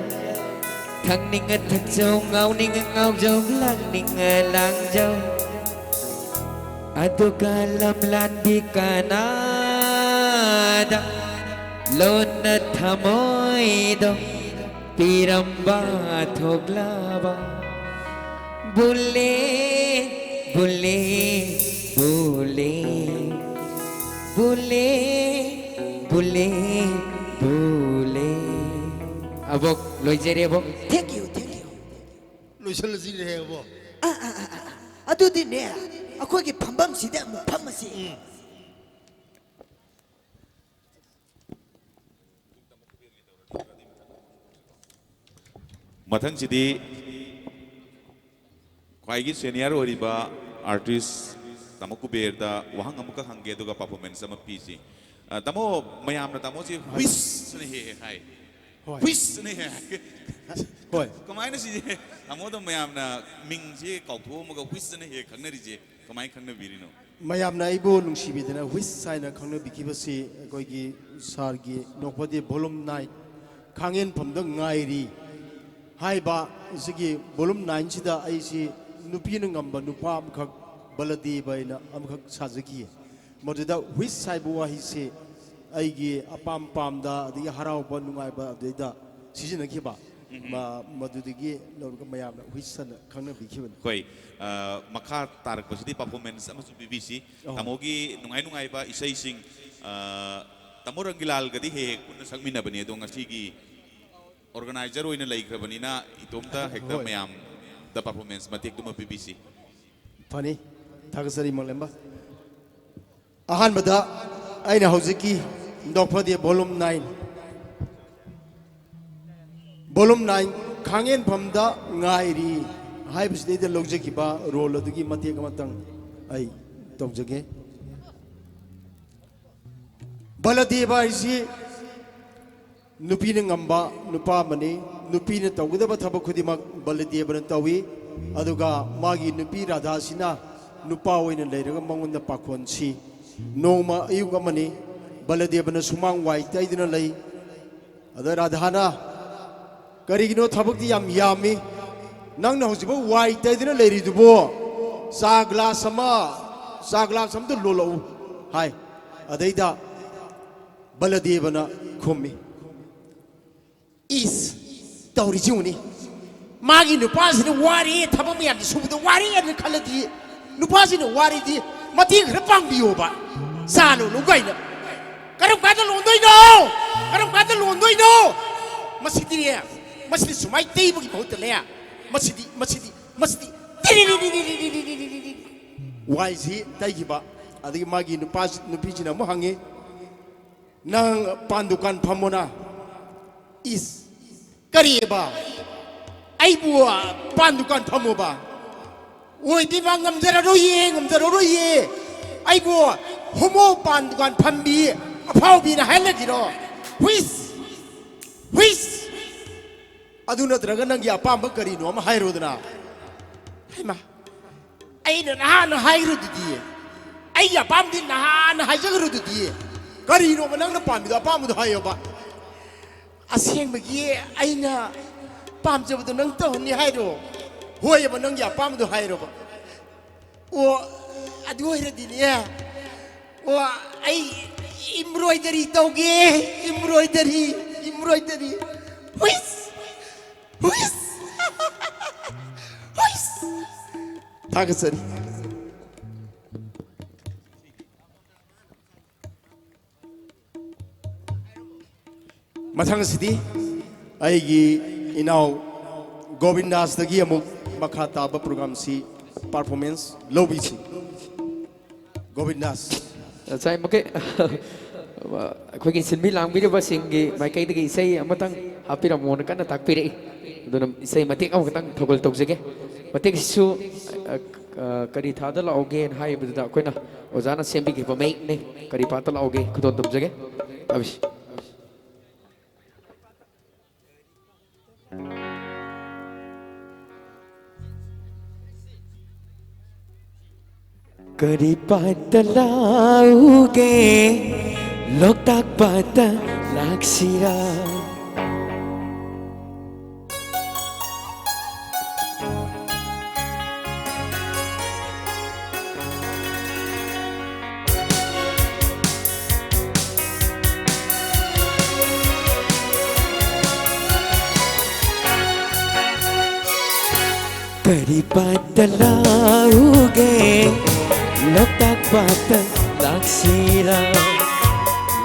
ꯊꯛꯅꯤꯡꯉ ꯊꯛꯆꯧ, ꯉꯥꯎꯅꯤꯡꯉ ꯉꯥꯎꯖꯧ, ꯂꯥꯡꯅꯤꯡꯉ ꯂꯥꯡꯖꯧ꯫ ꯑꯗꯨꯒ ꯂꯝꯂꯥꯟꯕꯤ ꯀꯅꯥꯗ ꯂꯣꯟꯅ ꯊꯃꯣꯏꯗꯣ ꯄꯤꯔꯝꯕ ꯊꯣꯛꯂꯕ꯫ ꯕꯨꯂꯦ, ꯕꯨꯂꯦ, ꯕꯨꯂꯦ, ꯕꯨꯂꯦ, ꯕꯨꯂꯦ, ꯕꯨꯂꯦ꯫ ꯑꯕꯣꯛ, ꯂꯣꯏꯖꯔꯦ, ꯑꯕꯣꯛ꯫ Thank you, thank you꯫ ꯂꯣꯏꯁꯤꯜꯂꯁꯤꯅꯦ, ꯑꯕꯣꯛ꯫ ꯑꯥ, ꯑꯥ, ꯑꯥ, ꯑꯥ, ꯑꯥ꯫ ꯑꯗꯨꯗꯤꯅꯦ, ꯑꯩꯈꯣꯏꯒꯤ ꯐꯝꯐꯝꯁꯤꯗ ꯑꯃꯨꯛ ꯐꯝꯃꯁꯤ꯫ ꯎꯝ꯫ ꯃꯊꯪꯁꯤꯗꯤ ꯈ꯭ꯋꯥꯏꯒꯤ senior ꯑꯣꯏꯔꯤꯕ artist ꯇꯥꯃꯣ ꯀꯨꯕꯦꯔꯗ ꯋꯥꯍꯪ ꯑꯃꯈꯛ ꯍꯪꯒꯦ, ꯑꯗꯨꯒ performance ꯑꯃ ꯄꯤꯁꯤ꯫ ꯑ, ꯇꯥꯃꯣ, ꯃꯌꯥꯝꯅ ꯇꯥꯃꯣꯁꯤ ꯍꯨꯏꯁꯅ ꯍꯦꯛ ꯍꯦꯛ ꯍꯥꯏ꯫ ꯍꯣꯏ꯫ ꯍꯨꯏꯁꯅ ꯍꯦꯛ ꯍꯦꯛ ꯍꯥꯏ꯫ ꯍꯣꯏ꯫ ꯀꯃꯥꯏꯅ ꯁꯤꯁꯦ ꯇꯥꯃꯣꯗ ꯃꯌꯥꯝꯅ ꯃꯤꯡꯁꯦ ꯀꯥꯎꯊꯣꯛꯑꯝꯃꯒ ꯍꯨꯏꯁꯅ ꯍꯦꯛ ꯈꯪꯅꯔꯤꯁꯦ ꯀꯃꯥꯏꯅ ꯈꯪꯅꯕꯤꯔꯤꯅꯣ? ꯃꯌꯥꯝꯅ ꯑꯩꯕꯨ ꯅꯨꯡꯁꯤꯕꯤꯗꯅ ꯍꯨꯏꯁ ꯍꯥꯏꯅ ꯈꯪꯅꯕꯤꯈꯤꯕꯁꯤ ꯑꯩꯈꯣꯏꯒꯤ ꯁꯥꯔꯒꯤ ꯅꯣꯛꯐꯗꯦ volume nine ꯈꯥꯡꯉꯦꯟꯐꯝꯗ ꯉꯥꯏꯔꯤ ꯍꯥꯏꯕ ꯁꯤꯒꯤ volume nine ꯁꯤꯗ ꯑꯩꯁꯤ ꯅꯨꯄꯤꯅ ꯉꯝꯕ ꯅꯨꯄꯥ ꯑꯃꯈꯛ, ꯕꯂꯗꯦꯕ ꯍꯥꯏꯅ ꯑꯃꯈꯛ ꯁꯥꯖꯈꯤꯌꯦ꯫ ꯃꯗꯨꯗ which ꯍꯥꯏꯕ ꯋꯥꯍꯩꯁꯤ ꯑꯩꯒꯤ ꯑꯄꯥꯝ ꯄꯥꯝꯗ, ꯑꯗꯒꯤ ꯍꯔꯥꯎꯕ ꯅꯨꯡꯉꯥꯏꯕ ꯑꯗꯩꯗ ꯁꯤꯖꯤꯟꯅꯈꯤꯕ꯫ ꯃ-, ꯃꯗꯨꯗꯒꯤ ꯂꯧꯔꯒ ꯃꯌꯥꯝꯅ which ꯍꯥꯏꯅ ꯈꯪꯅꯕꯤꯈꯤꯕꯅꯤ꯫ ꯑꯩꯈꯣꯏ, ꯑ, ꯃꯈꯥ ꯇꯥꯔꯛꯄꯁꯤꯗꯤ performance ꯑꯃꯁꯨ ꯄꯤꯕꯤꯁꯤ꯫ ꯑꯧ꯫ ꯇꯥꯃꯣꯒꯤ ꯅꯨꯡꯉꯥꯏ ꯅꯨꯡꯉꯥꯏꯕ ꯏꯁꯩꯁꯤꯡ, ꯑ, ꯇꯥꯃꯣ ꯔꯪꯒꯤꯂꯥꯜꯒꯗꯤ ꯍꯦꯛ ꯍꯦꯛ ꯄꯨꯟꯅ ꯁꯛꯃꯤꯟꯅꯕꯅꯤ, ꯑꯗꯣ ꯉꯁꯤꯒꯤ organizer ꯑꯣꯏꯅ ꯂꯩꯈ꯭ꯔꯕꯅꯤꯅ ꯏꯇꯣꯝꯇ ꯍꯦꯛꯇ ꯍꯣꯏ꯫ ꯃꯌꯥꯝꯗ performance ꯃꯇꯦꯛꯇꯨꯃ ꯄꯤꯕꯤꯁꯤ꯫ ꯐꯅꯤ, ꯊꯥꯒꯠꯆꯔꯤ ꯃꯪꯂꯦꯝꯕ꯫ ꯑꯍꯥꯟꯕꯗ ꯑꯩꯅ ꯍꯧꯖꯤꯛꯀꯤ ꯅꯣꯛꯐꯗꯦ volume nine, volume nine ꯈꯥꯡꯉꯦꯟꯐꯝꯗ ꯉꯥꯏꯔꯤ ꯍꯥꯏꯕꯁꯤꯗꯩꯗ ꯂꯧꯖꯈꯤꯕ role ꯑꯗꯨꯒꯤ ꯃꯇꯦꯛ ꯑꯃꯇꯪ ꯑꯩ ꯇꯧꯖꯒꯦ꯫ ꯕꯂꯗꯦꯕ ꯍꯥꯏꯁꯤ ꯅꯨꯄꯤꯅ ꯉꯝꯕ ꯅꯨꯄꯥ ꯑꯃꯅꯤ꯫ ꯅꯨꯄꯤꯅ ꯇꯧꯒꯗꯕ ꯊꯕꯛ ꯈꯨꯗꯤꯡꯃꯛ ꯕꯂꯗꯦꯕꯅ ꯇꯧꯏ꯫ ꯑꯗꯨꯒ ꯃꯥꯒꯤ ꯅꯨꯄꯤ ꯔꯥꯙꯥꯁꯤꯅ ꯅꯨꯄꯥ ꯑꯣꯏꯅ ꯂꯩꯔꯒ ꯃꯉꯣꯟꯗ ꯄꯥꯈꯣꯟ ꯁꯤ꯫ ꯅꯣꯡꯃ ꯑꯌꯨꯛ ꯑꯃꯅꯤ, ꯕꯂꯗꯦꯕꯅ ꯁꯨꯃꯥꯡ ꯋꯥꯏ ꯇꯩꯗꯨꯅ ꯂꯩ꯫ ꯑꯗ ꯔꯥꯙꯥꯅ, "ꯀꯔꯤꯒꯤꯅꯣ ꯊꯕꯛꯇꯤ ꯌꯥꯝ ꯌꯥꯝꯃꯤ, ꯅꯪꯅ ꯍꯧꯖꯤꯛꯐꯥꯎ ꯋꯥꯏ ꯇꯩꯗꯨꯅ ꯂꯩꯔꯤꯗꯨꯕꯨ? ꯆꯥ glass ꯑꯃ, ꯆꯥ glass ꯑꯃꯗ ꯂꯣꯜꯂꯛꯎ" ꯍꯥꯏ꯫ ꯑꯗꯩꯗ ꯕꯂꯗꯦꯕꯅ ꯈꯨꯝꯃꯤ, "ꯏꯁ, ꯇꯧꯔꯤꯁꯤ ꯌꯦꯡꯉꯨꯅꯦ, ꯃꯥꯒꯤ ꯅꯨꯄꯥꯁꯤꯅ ꯋꯥꯔꯦ, ꯊꯕꯛ ꯃꯌꯥꯝꯁꯤ ꯁꯨꯕꯗ ꯋꯥꯔꯦꯅ ꯈꯜꯂꯗꯤ, ꯅꯨꯄꯥꯁꯤꯅ ꯋꯥꯔꯤꯗꯤ ꯃꯇꯦꯡ ꯈꯔ ꯄꯥꯡꯕꯤꯌꯣꯕ, ꯆꯥ ꯂꯣꯜꯂꯨ ꯀꯥꯏꯅ꯫ ꯀꯔꯝ ꯀꯥꯟꯗ ꯂꯣꯟꯗꯣꯏꯅꯣ? ꯀꯔꯝ ꯀꯥꯟꯗ ꯂꯣꯟꯗꯣꯏꯅꯣ?" ꯃꯁꯤꯗꯤꯅꯦ, ꯃꯁꯤꯗꯤ ꯁꯨꯃꯥꯏꯅ ꯇꯩꯕꯒꯤ ꯃꯍꯨꯠꯇꯅꯦ, ꯃꯁꯤꯗꯤ, ꯃꯁꯤꯗꯤ, ꯃꯁꯤꯗꯤ ꯇꯤꯔꯤꯔꯤꯔꯤꯔꯤꯔꯤꯔꯤꯔꯤꯔꯤꯔꯤꯔꯤ꯫ ꯋꯥꯏꯁꯤ ꯇꯩꯈꯤꯕ꯫ ꯑꯗꯒꯤ ꯃꯥꯒꯤ ꯅꯨꯄꯥ, ꯅꯨꯄꯤꯁꯤꯅ ꯑꯃꯨꯛ ꯍꯪꯉꯤ, "ꯅꯪ ꯄꯥꯟ ꯗꯨꯀꯥꯟ ꯐꯝꯃꯣꯅ?" "ꯏꯁ, ꯀꯔꯤꯑꯕ? ꯑꯩꯕꯨ ꯄꯥꯟ ꯗꯨꯀꯥꯟ ꯐꯝꯃꯣꯕ? ꯑꯣꯏꯕꯤꯃ ꯉꯝꯖꯔꯔꯣꯏꯌꯦ, ꯉꯝꯖꯔꯔꯣꯏꯌꯦ꯫ ꯑꯩꯕꯨ ꯍꯣꯃꯣ ꯄꯥꯟ ꯗꯨꯀꯥꯟ ꯐꯝꯕꯤ ꯑꯐꯥꯎꯕꯤꯅ ꯍꯥꯏꯍꯜꯂꯒꯤꯔꯣ? ꯍꯨꯏꯁ, ꯍꯨꯏꯁ!" ꯑꯗꯨ ꯅꯠꯇ꯭ꯔꯒ ꯅꯪꯒꯤ ꯑꯄꯥꯝꯕ ꯀꯔꯤꯅꯣ ꯑꯃ ꯍꯥꯏꯔꯣꯗꯅ꯫ ꯍꯩꯃꯥ, ꯑꯩꯅ ꯅꯍꯥꯟꯅ ꯍꯥꯏꯈ꯭ꯔꯗꯨꯗꯤ, ꯑꯩꯒꯤ ꯑꯄꯥꯝꯕꯗꯤ ꯅꯍꯥꯟꯅ ꯍꯥꯏꯖꯈ꯭ꯔꯗꯨꯗꯤ꯫ ꯀꯔꯤꯅꯣꯕ ꯅꯪꯅ ꯄꯥꯝꯃꯤꯗꯣ? ꯑꯄꯥꯝꯕꯗꯣ ꯍꯥꯏꯌꯣꯕ꯫ ꯑꯁꯦꯡꯕꯒꯤ ꯑꯩꯅ ꯄꯥꯝꯖꯕꯗꯣ ꯅꯪ ꯇꯧꯍꯟꯅꯤ ꯍꯥꯏꯔꯣ? ꯍꯣꯏꯑꯕ, ꯅꯪꯒꯤ ꯑꯄꯥꯝꯕꯗꯣ ꯍꯥꯏꯔꯣꯕ꯫ ꯑꯣ, ꯑꯗꯨ ꯑꯣꯏꯔꯗꯤꯅꯦ, ꯑꯣ, ꯑꯩ ꯏꯝꯕ꯭ꯔꯣꯏꯗꯔꯤ ꯇꯧꯒꯦ꯫ Embroidery, embroidery. ꯍꯨꯏꯁ! ꯍꯨꯏꯁ! ꯍꯨꯏꯁ! ꯊꯥꯒꯠꯆꯔꯤ꯫ ꯃꯊꯪꯁꯤꯗꯤ ꯑꯩꯒꯤ ꯏꯅꯥꯎ ꯒꯣꯕꯤꯟꯗꯥꯁꯇꯒꯤ ꯑꯃꯨꯛ ꯃꯈꯥ ꯇꯥꯕ ꯄ꯭ꯔꯣꯒ꯭ꯔꯥꯝꯁꯤ ꯄꯔꯐꯣꯔꯃꯦꯟꯁ ꯂꯧꯕꯤꯁꯤ꯫ ꯒꯣꯕꯤꯟꯗꯥꯁ꯫ ꯉꯁꯥꯏ ꯃꯈꯩ ꯑꯩꯈꯣꯏꯒꯤ ꯁꯤꯟꯕꯤ ꯂꯥꯡꯕꯤꯔꯤꯕꯁꯤꯡꯒꯤ ꯃꯥꯏꯀꯩꯗꯒꯤ ꯏꯁꯩ ꯑꯃꯇꯪ ꯍꯥꯞꯄꯤꯔꯝꯃꯣꯅ ꯀꯟꯅ ꯇꯥꯛꯄꯤꯔꯛꯏ꯫ ꯑꯗꯨꯅ ꯏꯁꯩ ꯃꯇꯦꯛ ꯑꯃꯈꯛꯇꯪ ꯊꯧꯒꯜ ꯇꯧꯖꯒꯦ꯫ ꯃꯇꯦꯛꯁꯤꯁꯨ, ꯑ, ꯑ, ꯀꯔꯤ ꯊꯥꯗ ꯂꯥꯛꯎꯒꯦꯅ ꯍꯥꯏꯕꯗꯨꯗ ꯑꯩꯈꯣꯏꯅ ꯑꯣꯖꯥꯅ ꯁꯦꯝꯕꯤꯈꯤꯕ ꯃꯌꯦꯛꯅꯤ꯫ ꯀꯔꯤ ꯄꯥꯠꯇ ꯂꯥꯛꯎꯒꯦ? ꯈꯨꯗꯣꯜ ꯇꯝꯖꯒꯦ꯫ ꯇꯥꯕꯤꯁꯤ꯫ ꯀꯔꯤ ꯄꯥꯠꯇ ꯂꯥꯛꯎꯒꯦ, ꯂꯣꯛꯇꯥꯛ ꯄꯥꯠꯇ ꯂꯥꯛꯁꯤꯔꯥ? ꯀꯔꯤ ꯄꯥꯠꯇ ꯂꯥꯛꯎꯒꯦ? ꯂꯣꯛꯇꯥꯛ ꯄꯥꯠꯇ ꯂꯥꯛꯁꯤꯔꯥ?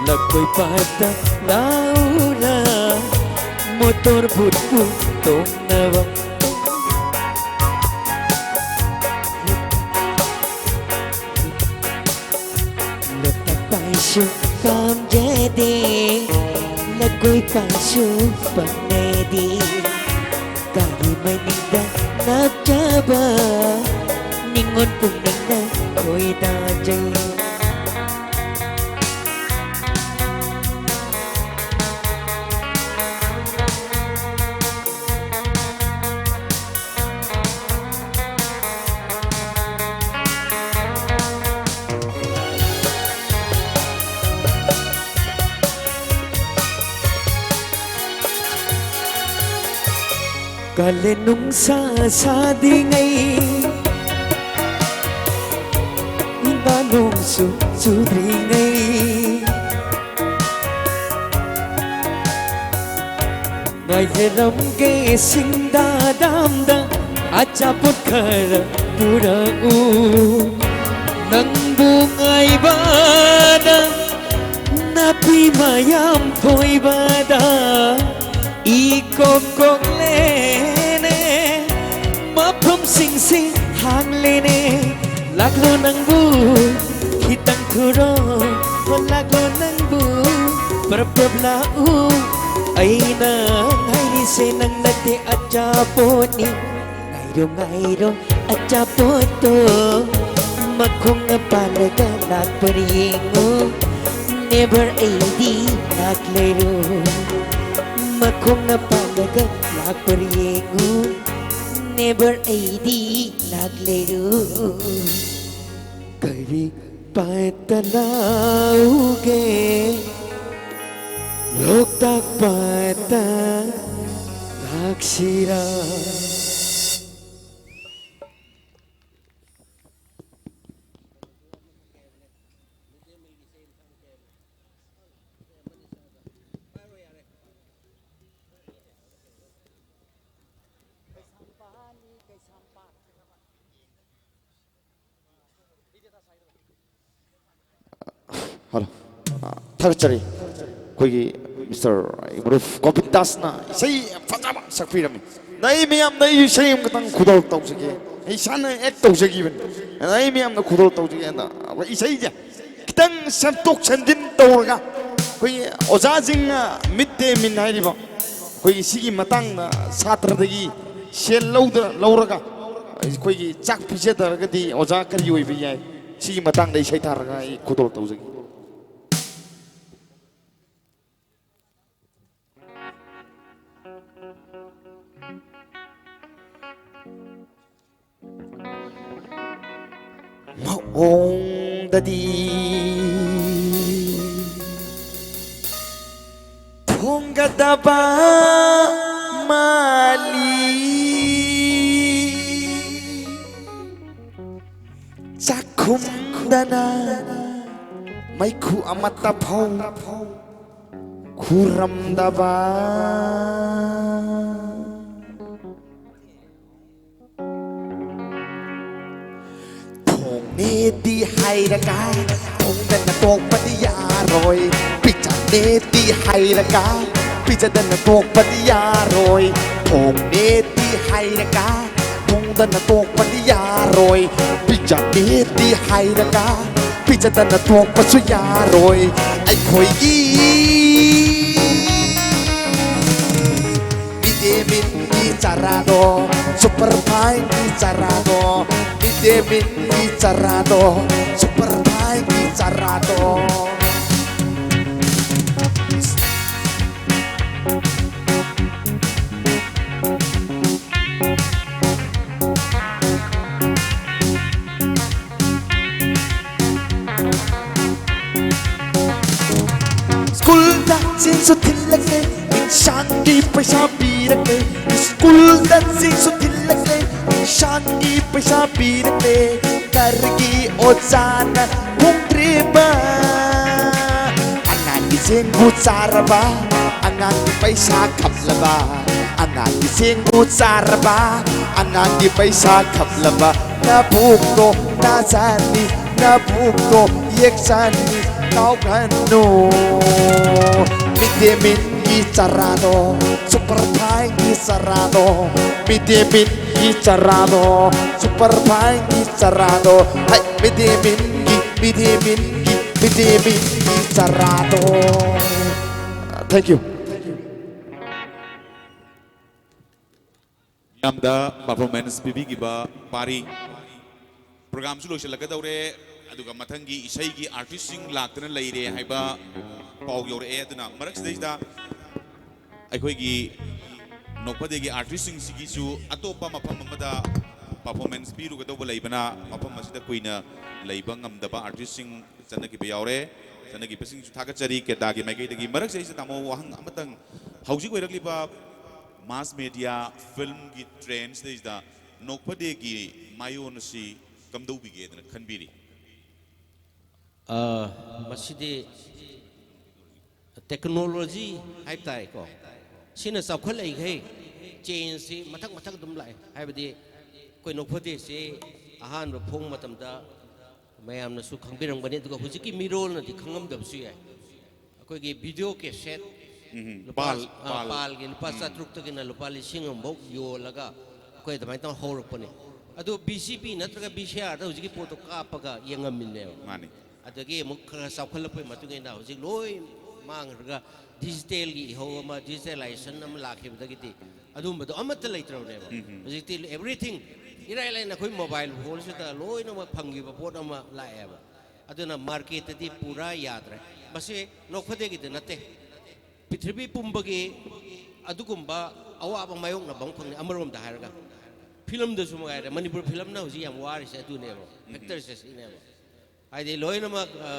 ꯂꯀꯣꯏ ꯄꯥꯠꯇ ꯂꯥꯛꯎꯔꯥ? ꯃꯣꯇꯣꯔ ꯕꯣꯠꯄꯨ ꯇꯣꯡꯅꯕ꯫ ꯂꯣꯛꯇꯥꯛ ꯄꯥꯠꯁꯨ ꯄꯥꯝꯖꯗꯦ, ꯂꯀꯣꯏ ꯄꯥꯠꯁꯨ ꯄꯥꯝꯅꯗꯦ꯫ ꯒꯥꯔꯤ ꯃꯅꯤꯡꯗ ꯅꯞꯆꯕ ꯅꯤꯉꯣꯜ ꯄꯨꯛꯅꯤꯡꯅ ꯈꯣꯏꯗꯥꯖꯩ꯫ ꯀꯥꯂꯦꯟ ꯅꯨꯡꯁꯥ ꯁꯥꯗ꯭ꯔꯤꯉꯩ, ꯏꯝꯐꯥꯜ ꯅꯣꯡꯁꯨ ꯆꯨꯗ꯭ꯔꯤꯉꯩ, ꯉꯥꯏꯖꯔꯝꯒꯦ ꯁꯤꯡꯗꯥ ꯗꯥꯝꯗ ꯑꯆꯥꯄꯣꯠ ꯈꯔ ꯄꯨꯔꯛꯎ꯫ ꯅꯪꯕꯨ ꯉꯥꯏꯕꯗ ꯅꯥꯄꯤ ꯃꯌꯥꯝ ꯐꯣꯏꯕꯗ ꯏ ꯀꯣꯛ ꯀꯣꯛꯂꯦꯅꯦ, ꯃꯐꯝꯁꯤꯡꯁꯤ ꯍꯥꯡꯂꯦꯅꯦ꯫ ꯂꯥꯛꯂꯣ ꯅꯪꯕꯨ ꯈꯤꯇꯪ ꯊꯨꯔꯣ, ꯍꯣ ꯂꯥꯛꯂꯣ ꯅꯪꯕꯨ ꯄ꯭ꯔꯞ ꯄ꯭ꯔꯞ ꯂꯥꯛꯎ꯫ ꯑꯩꯅ ꯉꯥꯏꯔꯤꯁꯦ ꯅꯪ ꯅꯠꯇꯦ ꯑꯆꯥꯄꯣꯠꯅꯤ꯫ ꯉꯥꯏꯔꯣ ꯉꯥꯏꯔꯣ ꯑꯆꯥꯄꯣꯠꯇꯣ, ꯃꯈꯣꯡꯅ ꯄꯥꯜꯂꯒ ꯂꯥꯛꯄ꯭ꯔꯥ ꯌꯦꯡꯉꯨ꯫ Neighbor ꯑꯩꯗꯤ ꯂꯥꯛꯂꯦꯔꯣ, ꯃꯈꯣꯡꯅ ꯄꯥꯜꯂꯒ ꯂꯥꯛꯄ꯭ꯔꯥ ꯌꯦꯡꯉꯨ꯫ Neighbor ꯑꯩꯗꯤ ꯂꯥꯛꯂꯦꯔꯣ꯫ ꯀꯔꯤ ꯄꯥꯠꯇ ꯂꯥꯛꯎꯒꯦ? ꯂꯣꯛꯇꯥꯛ ꯄꯥꯠꯇ ꯂꯥꯛꯁꯤꯔꯥ? ꯍꯜꯂꯣ꯫ ꯑ, ꯊꯥꯒꯠꯆꯔꯤ꯫ ꯑꯩꯈꯣꯏꯒꯤ ꯃꯤꯁꯇꯔ ꯃꯔꯨꯞ ꯒꯣꯕꯤꯟꯗꯥꯁꯅ ꯏꯁꯩ ꯌꯥꯝ ꯐꯖꯕ ꯁꯛꯄꯤꯔꯝꯃꯤ꯫ ꯑꯗ ꯑꯩ ꯃꯌꯥꯝꯗ ꯑꯩꯁꯨ ꯏꯁꯩ ꯑꯃꯈꯛꯇꯪ ꯈꯨꯗꯣꯜ ꯇꯧꯖꯒꯦ꯫ ꯑꯩ ꯏꯁꯥꯅ ꯑꯦꯛ ꯇꯧꯖꯈꯤꯕꯅꯤ꯫ ꯑꯗ ꯑꯩ ꯃꯌꯥꯝꯗ ꯈꯨꯗꯣꯜ ꯇꯧꯖꯒꯦ꯫ ꯑꯗ ꯑꯩꯈꯣꯏ ꯏꯁꯩꯁꯦ ꯈꯤꯇꯪ ꯁꯦꯝꯗꯣꯛ ꯁꯦꯝꯖꯤꯟ ꯇꯧꯔꯒ ꯑꯩꯈꯣꯏꯒꯤ ꯑꯣꯖꯥꯁꯤꯡꯅ ꯃꯤꯠ ꯗꯦ ꯃꯤꯜ ꯍꯥꯏꯔꯤꯕ ꯑꯩꯈꯣꯏꯒꯤ ꯁꯤꯒꯤ ꯃꯇꯥꯡꯗ ꯁꯥꯇ꯭ꯔꯗꯒꯤ ꯁꯦꯜ ꯂꯧꯗ ꯂꯧꯔꯒ ꯑꯩꯈꯣꯏꯒꯤ ꯆꯥꯛ ꯄꯤꯖꯗ꯭ꯔꯒꯗꯤ ꯑꯣꯖꯥ ꯀꯔꯤ ꯑꯣꯏꯕ ꯌꯥꯏ? ꯁꯤꯒꯤ ꯃꯇꯥꯡꯗ ꯏꯁꯩ ꯊꯥꯔꯒ ꯑꯩ ꯈꯨꯗꯣꯜ ꯇꯧꯖꯒꯦ꯫ ꯃꯑꯣꯡꯗꯗꯤ ꯊꯣꯡꯒꯗꯕ ꯃꯥꯜꯂꯤ꯫ ꯆꯥꯛꯈꯨꯝꯗꯅ ꯃꯩꯈꯨ ꯑꯃꯠꯇ ꯐꯥꯎ ꯈꯨꯔꯝꯗꯕ꯫ ꯊꯣꯡꯅꯦꯗꯤ ꯍꯥꯏꯔꯒ ꯊꯣꯡꯗꯅ ꯇꯣꯛꯄꯗꯤ ꯌꯥꯔꯣꯏ꯫ ꯄꯤꯖꯅꯦꯗꯤ ꯍꯥꯏꯔꯒ ꯄꯤꯖꯗꯅ ꯇꯣꯛꯄꯗꯤ ꯌꯥꯔꯣꯏ꯫ ꯊꯣꯡꯅꯦꯗꯤ ꯍꯥꯏꯔꯒ ꯊꯣꯡꯗꯅ ꯇꯣꯛꯄꯗꯤ ꯌꯥꯔꯣꯏ꯫ ꯄꯤꯖꯅꯦꯗꯤ ꯍꯥꯏꯔꯒ ꯄꯤꯖꯗꯅ ꯇꯣꯛꯄꯁꯨ ꯌꯥꯔꯣꯏ꯫ ꯑꯩꯈꯣꯏꯒꯤ ꯃꯤꯗꯦꯃꯤꯟꯒꯤ ꯆꯥꯔꯥꯗꯣ, ꯁꯨꯄꯔ ꯐꯥꯏꯟꯒꯤ ꯆꯥꯔꯥꯗꯣ, ꯃꯤꯗꯦꯃꯤꯟꯒꯤ ꯆꯥꯔꯥꯗꯣ, ꯁꯨꯄꯔ ꯐꯥꯏꯟꯒꯤ ꯆꯥꯔꯥꯗꯣ꯫ ꯁ꯭ꯀꯨꯜꯗ ꯆꯦꯡꯁꯨ ꯊꯤꯜꯂꯛꯂꯦ, ꯏꯟꯁꯥꯡꯒꯤ ꯄꯩꯁꯥ ꯄꯤꯔꯛꯂꯦ꯫ ꯁ꯭ꯀꯨꯜꯗ ꯆꯦꯡꯁꯨ ꯊꯤꯜꯂꯛꯂꯦ, ꯏꯟꯁꯥꯡꯒꯤ ꯄꯩꯁꯥ ꯄꯤꯔꯛꯂꯦ꯫ ꯀꯔꯤꯒꯤ ꯑꯣꯖꯥꯅ ꯐꯣꯡꯗ꯭ꯔꯤꯕ? ꯑꯉꯥꯡꯒꯤ ꯆꯦꯡꯕꯨ ꯆꯥꯔꯕ, ꯑꯉꯥꯡꯒꯤ ꯄꯩꯁꯥ ꯈꯞꯂꯕ, ꯑꯉꯥꯡꯒꯤ ꯆꯦꯡꯕꯨ ꯆꯥꯔꯕ, ꯑꯉꯥꯡꯒꯤ ꯄꯩꯁꯥ ꯈꯞꯂꯕ꯫ ꯅꯕꯨꯛꯇꯣ ꯅꯥꯖꯅꯤ, ꯅꯕꯨꯛꯇꯣ ꯌꯦꯛꯆꯅꯤ, ꯀꯥꯎꯒꯅꯨ꯫ ꯃꯤꯗꯦꯃꯤꯟꯒꯤ ꯆꯔꯥꯗꯣ, ꯁꯨꯄꯔ ꯐꯥꯏꯟꯒꯤ ꯆꯔꯥꯗꯣ, ꯃꯤꯗꯦꯃꯤꯟꯒꯤ ꯆꯔꯥꯗꯣ, ꯁꯨꯄꯔ ꯐꯥꯏꯟꯒꯤ ꯆꯔꯥꯗꯣ, ꯍꯩ, ꯃꯤꯗꯦꯃꯤꯟꯒꯤ, ꯃꯤꯗꯦꯃꯤꯟꯒꯤ, ꯃꯤꯗꯦꯃꯤꯟꯒꯤ ꯆꯔꯥꯗꯣ꯫ Thank you꯫ ꯃꯤꯌꯥꯝꯗ performance ꯄꯤꯕꯤꯈꯤꯕ ꯄꯥꯔꯤ꯫ Programꯁꯨ ꯂꯣꯏꯁꯤꯜꯂꯛꯀꯗꯧꯔꯦ, ꯑꯗꯨꯒ ꯃꯊꯪꯒꯤ ꯏꯁꯩꯒꯤ artistꯁꯤꯡ ꯂꯥꯛꯇꯅ ꯂꯩꯔꯦ ꯍꯥꯏꯕ ꯄꯥꯎ ꯌꯧꯔꯛꯑꯦ꯫ ꯑꯗꯨꯅ ꯃꯔꯛꯁꯤꯗꯩꯁꯤꯗ ꯑꯩꯈꯣꯏꯒꯤ ꯅꯣꯛꯐꯗꯦꯒꯤ artistꯁꯤꯡꯁꯤꯒꯤꯁꯨ ꯑꯇꯣꯞꯄ ꯃꯐꯝ ꯑꯃꯗ performance ꯄꯤꯔꯨꯒꯗꯧꯕ ꯂꯩꯕꯅ, ꯃꯐꯝ ꯑꯁꯤꯗ ꯀꯨꯏꯅ ꯂꯩꯕ ꯉꯝꯗꯕ artistꯁꯤꯡ ꯆꯠꯅꯈꯤꯕ ꯌꯥꯎꯔꯦ꯫ ꯆꯠꯅꯈꯤꯕꯁꯤꯡꯁꯨ ꯊꯥꯒꯠꯆꯔꯤ ꯀꯦꯗꯥꯒꯤ ꯃꯥꯏꯀꯩꯗꯒꯤ꯫ ꯃꯔꯛꯁꯤꯗꯩꯁꯤꯗ ꯇꯥꯃꯣ, ꯋꯥꯍꯪ ꯑꯃꯇꯪ, ꯍꯧꯖꯤꯛ ꯑꯣꯏꯔꯛꯂꯤꯕ ꯃꯥꯁ ꯃꯦꯗꯤꯌꯥ ꯐꯤꯜꯝꯒꯤ ꯇ꯭ꯔꯦꯟꯁꯤꯗꯩꯁꯤꯗ ꯅꯣꯛꯐꯗꯦꯒꯤ ꯃꯥꯌꯣꯟ ꯑꯁꯤ ꯀꯝꯗꯧꯕꯤꯒꯦꯗꯅ ꯈꯟꯕꯤꯔꯤ? ꯑ, ꯃꯁꯤꯗꯤ ꯇꯦꯛꯅꯣꯂꯣꯖꯤ ꯍꯥꯏꯕ ꯇꯥꯔꯦꯀꯣ, ꯁꯤꯅ ꯆꯥꯎꯈꯠꯂꯛꯏꯈꯩ ꯆꯦꯟꯖꯁꯤ ꯃꯊꯪ ꯃꯊꯪ ꯑꯗꯨꯝ ꯂꯥꯛꯑꯦ꯫ ꯍꯥꯏꯕꯗꯤ ꯑꯩꯈꯣꯏ ꯅꯣꯛꯐꯗꯦꯁꯤ ꯑꯍꯥꯟꯕ ꯐꯣꯡꯕ ꯃꯇꯝꯗ ꯃꯌꯥꯝꯅꯁꯨ ꯈꯪꯕꯤꯔꯝꯒꯅꯤ, ꯑꯗꯨꯒ ꯍꯧꯖꯤꯛꯀꯤ ꯃꯤꯔꯣꯜꯅꯗꯤ ꯈꯪꯉꯝꯗꯕꯁꯨ ꯌꯥꯏ꯫ ꯑꯩꯈꯣꯏꯒꯤ ꯚꯤꯗꯤꯑꯣ ꯀꯦꯁꯦꯠ ꯎꯝ, ꯂꯨꯄꯥ, ꯄꯥꯜ, ꯑ, ꯄꯥꯜ꯫ ꯄꯥꯜꯒꯤ ꯂꯨꯄꯥ ꯆꯥꯇ꯭ꯔꯨꯛꯇꯒꯤꯅ ꯂꯨꯄꯥ ꯂꯤꯁꯤꯡ ꯑꯃꯐꯥꯎ ꯌꯣꯜꯂꯒ ꯑꯩꯈꯣꯏ ꯑꯗꯨꯃꯥꯏꯅ ꯇꯧꯔ ꯍꯧꯔꯛꯄꯅꯤ꯫ ꯑꯗꯨ ꯚꯤ ꯁꯤ ꯄꯤ ꯅꯠꯇ꯭ꯔꯒ ꯚꯤ ꯁꯤ ꯑꯥꯔꯗ ꯍꯧꯖꯤꯛꯀꯤ ꯄꯣꯠꯇꯣ ꯀꯥꯞꯄꯒ ꯌꯦꯡꯉꯝꯃꯤꯅꯦꯕ꯫ ꯃꯥꯅꯤ꯫ ꯑꯗꯒꯤ ꯑꯃꯨꯛ ꯈꯔ ꯆꯥꯎꯈꯠꯂꯛꯄꯒꯤ ꯃꯇꯨꯡ ꯏꯟꯅ ꯍꯧꯖꯤꯛ ꯂꯣꯏ ꯃꯥꯡꯈ꯭ꯔꯒ ꯗꯤꯖꯤꯇꯦꯜꯒꯤ ꯏꯍꯧ ꯑꯃ, ꯗꯤꯖꯤꯇꯦꯂꯥꯏꯖꯦꯁꯟ ꯑꯃ ꯂꯥꯛꯈꯤꯕꯗꯒꯤꯗꯤ ꯑꯗꯨꯝꯕꯗꯣ ꯑꯃꯠꯇ ꯂꯩꯇ꯭ꯔꯕꯅꯦꯕ꯫ ꯍꯧꯖꯤꯛꯇꯤ ꯑꯦꯚ꯭ꯔꯤꯊꯤꯡ ꯏꯔꯥꯏ ꯂꯥꯏꯅ ꯑꯩꯈꯣꯏ ꯃꯣꯕꯥꯏꯜ ꯐꯣꯟꯁꯤꯗ ꯂꯣꯏꯅꯃꯛ ꯐꯪꯈꯤꯕ ꯄꯣꯠ ꯑꯃ ꯂꯥꯛꯑꯦꯕ꯫ ꯑꯗꯨꯅ ꯃꯥꯔꯀꯦꯠꯇꯗꯤ ꯄꯨꯔꯥ ꯌꯥꯗ꯭ꯔꯦ꯫ ꯃꯁꯤ ꯅꯣꯛꯐꯗꯦꯒꯤꯗ ꯅꯠꯇꯦ, ꯄ꯭ꯔꯤꯊꯤꯕꯤ ꯄꯨꯝꯕꯒꯤ ꯑꯗꯨꯒꯨꯝꯕ ꯑꯋꯥꯕ ꯃꯥꯌꯣꯛꯅꯕ ꯑꯃꯈꯛꯅꯤ꯫ ꯑꯃꯔꯣꯝꯗ ꯍꯥꯏꯔꯒ ꯐꯤꯂꯝꯗꯁꯨ ꯃꯉꯥꯏꯔꯦ, ꯃꯅꯤꯄꯨꯔ ꯐꯤꯂꯝꯅ ꯍꯧꯖꯤꯛ ꯌꯥꯝ ꯋꯥꯔꯤꯁꯦ ꯑꯗꯨꯅꯦꯕ, ꯐꯦꯛꯇꯔꯁꯦ ꯁꯤꯅꯦꯕ꯫ ꯍꯥꯏꯗꯤ ꯂꯣꯏꯅꯃꯛ, ꯑ,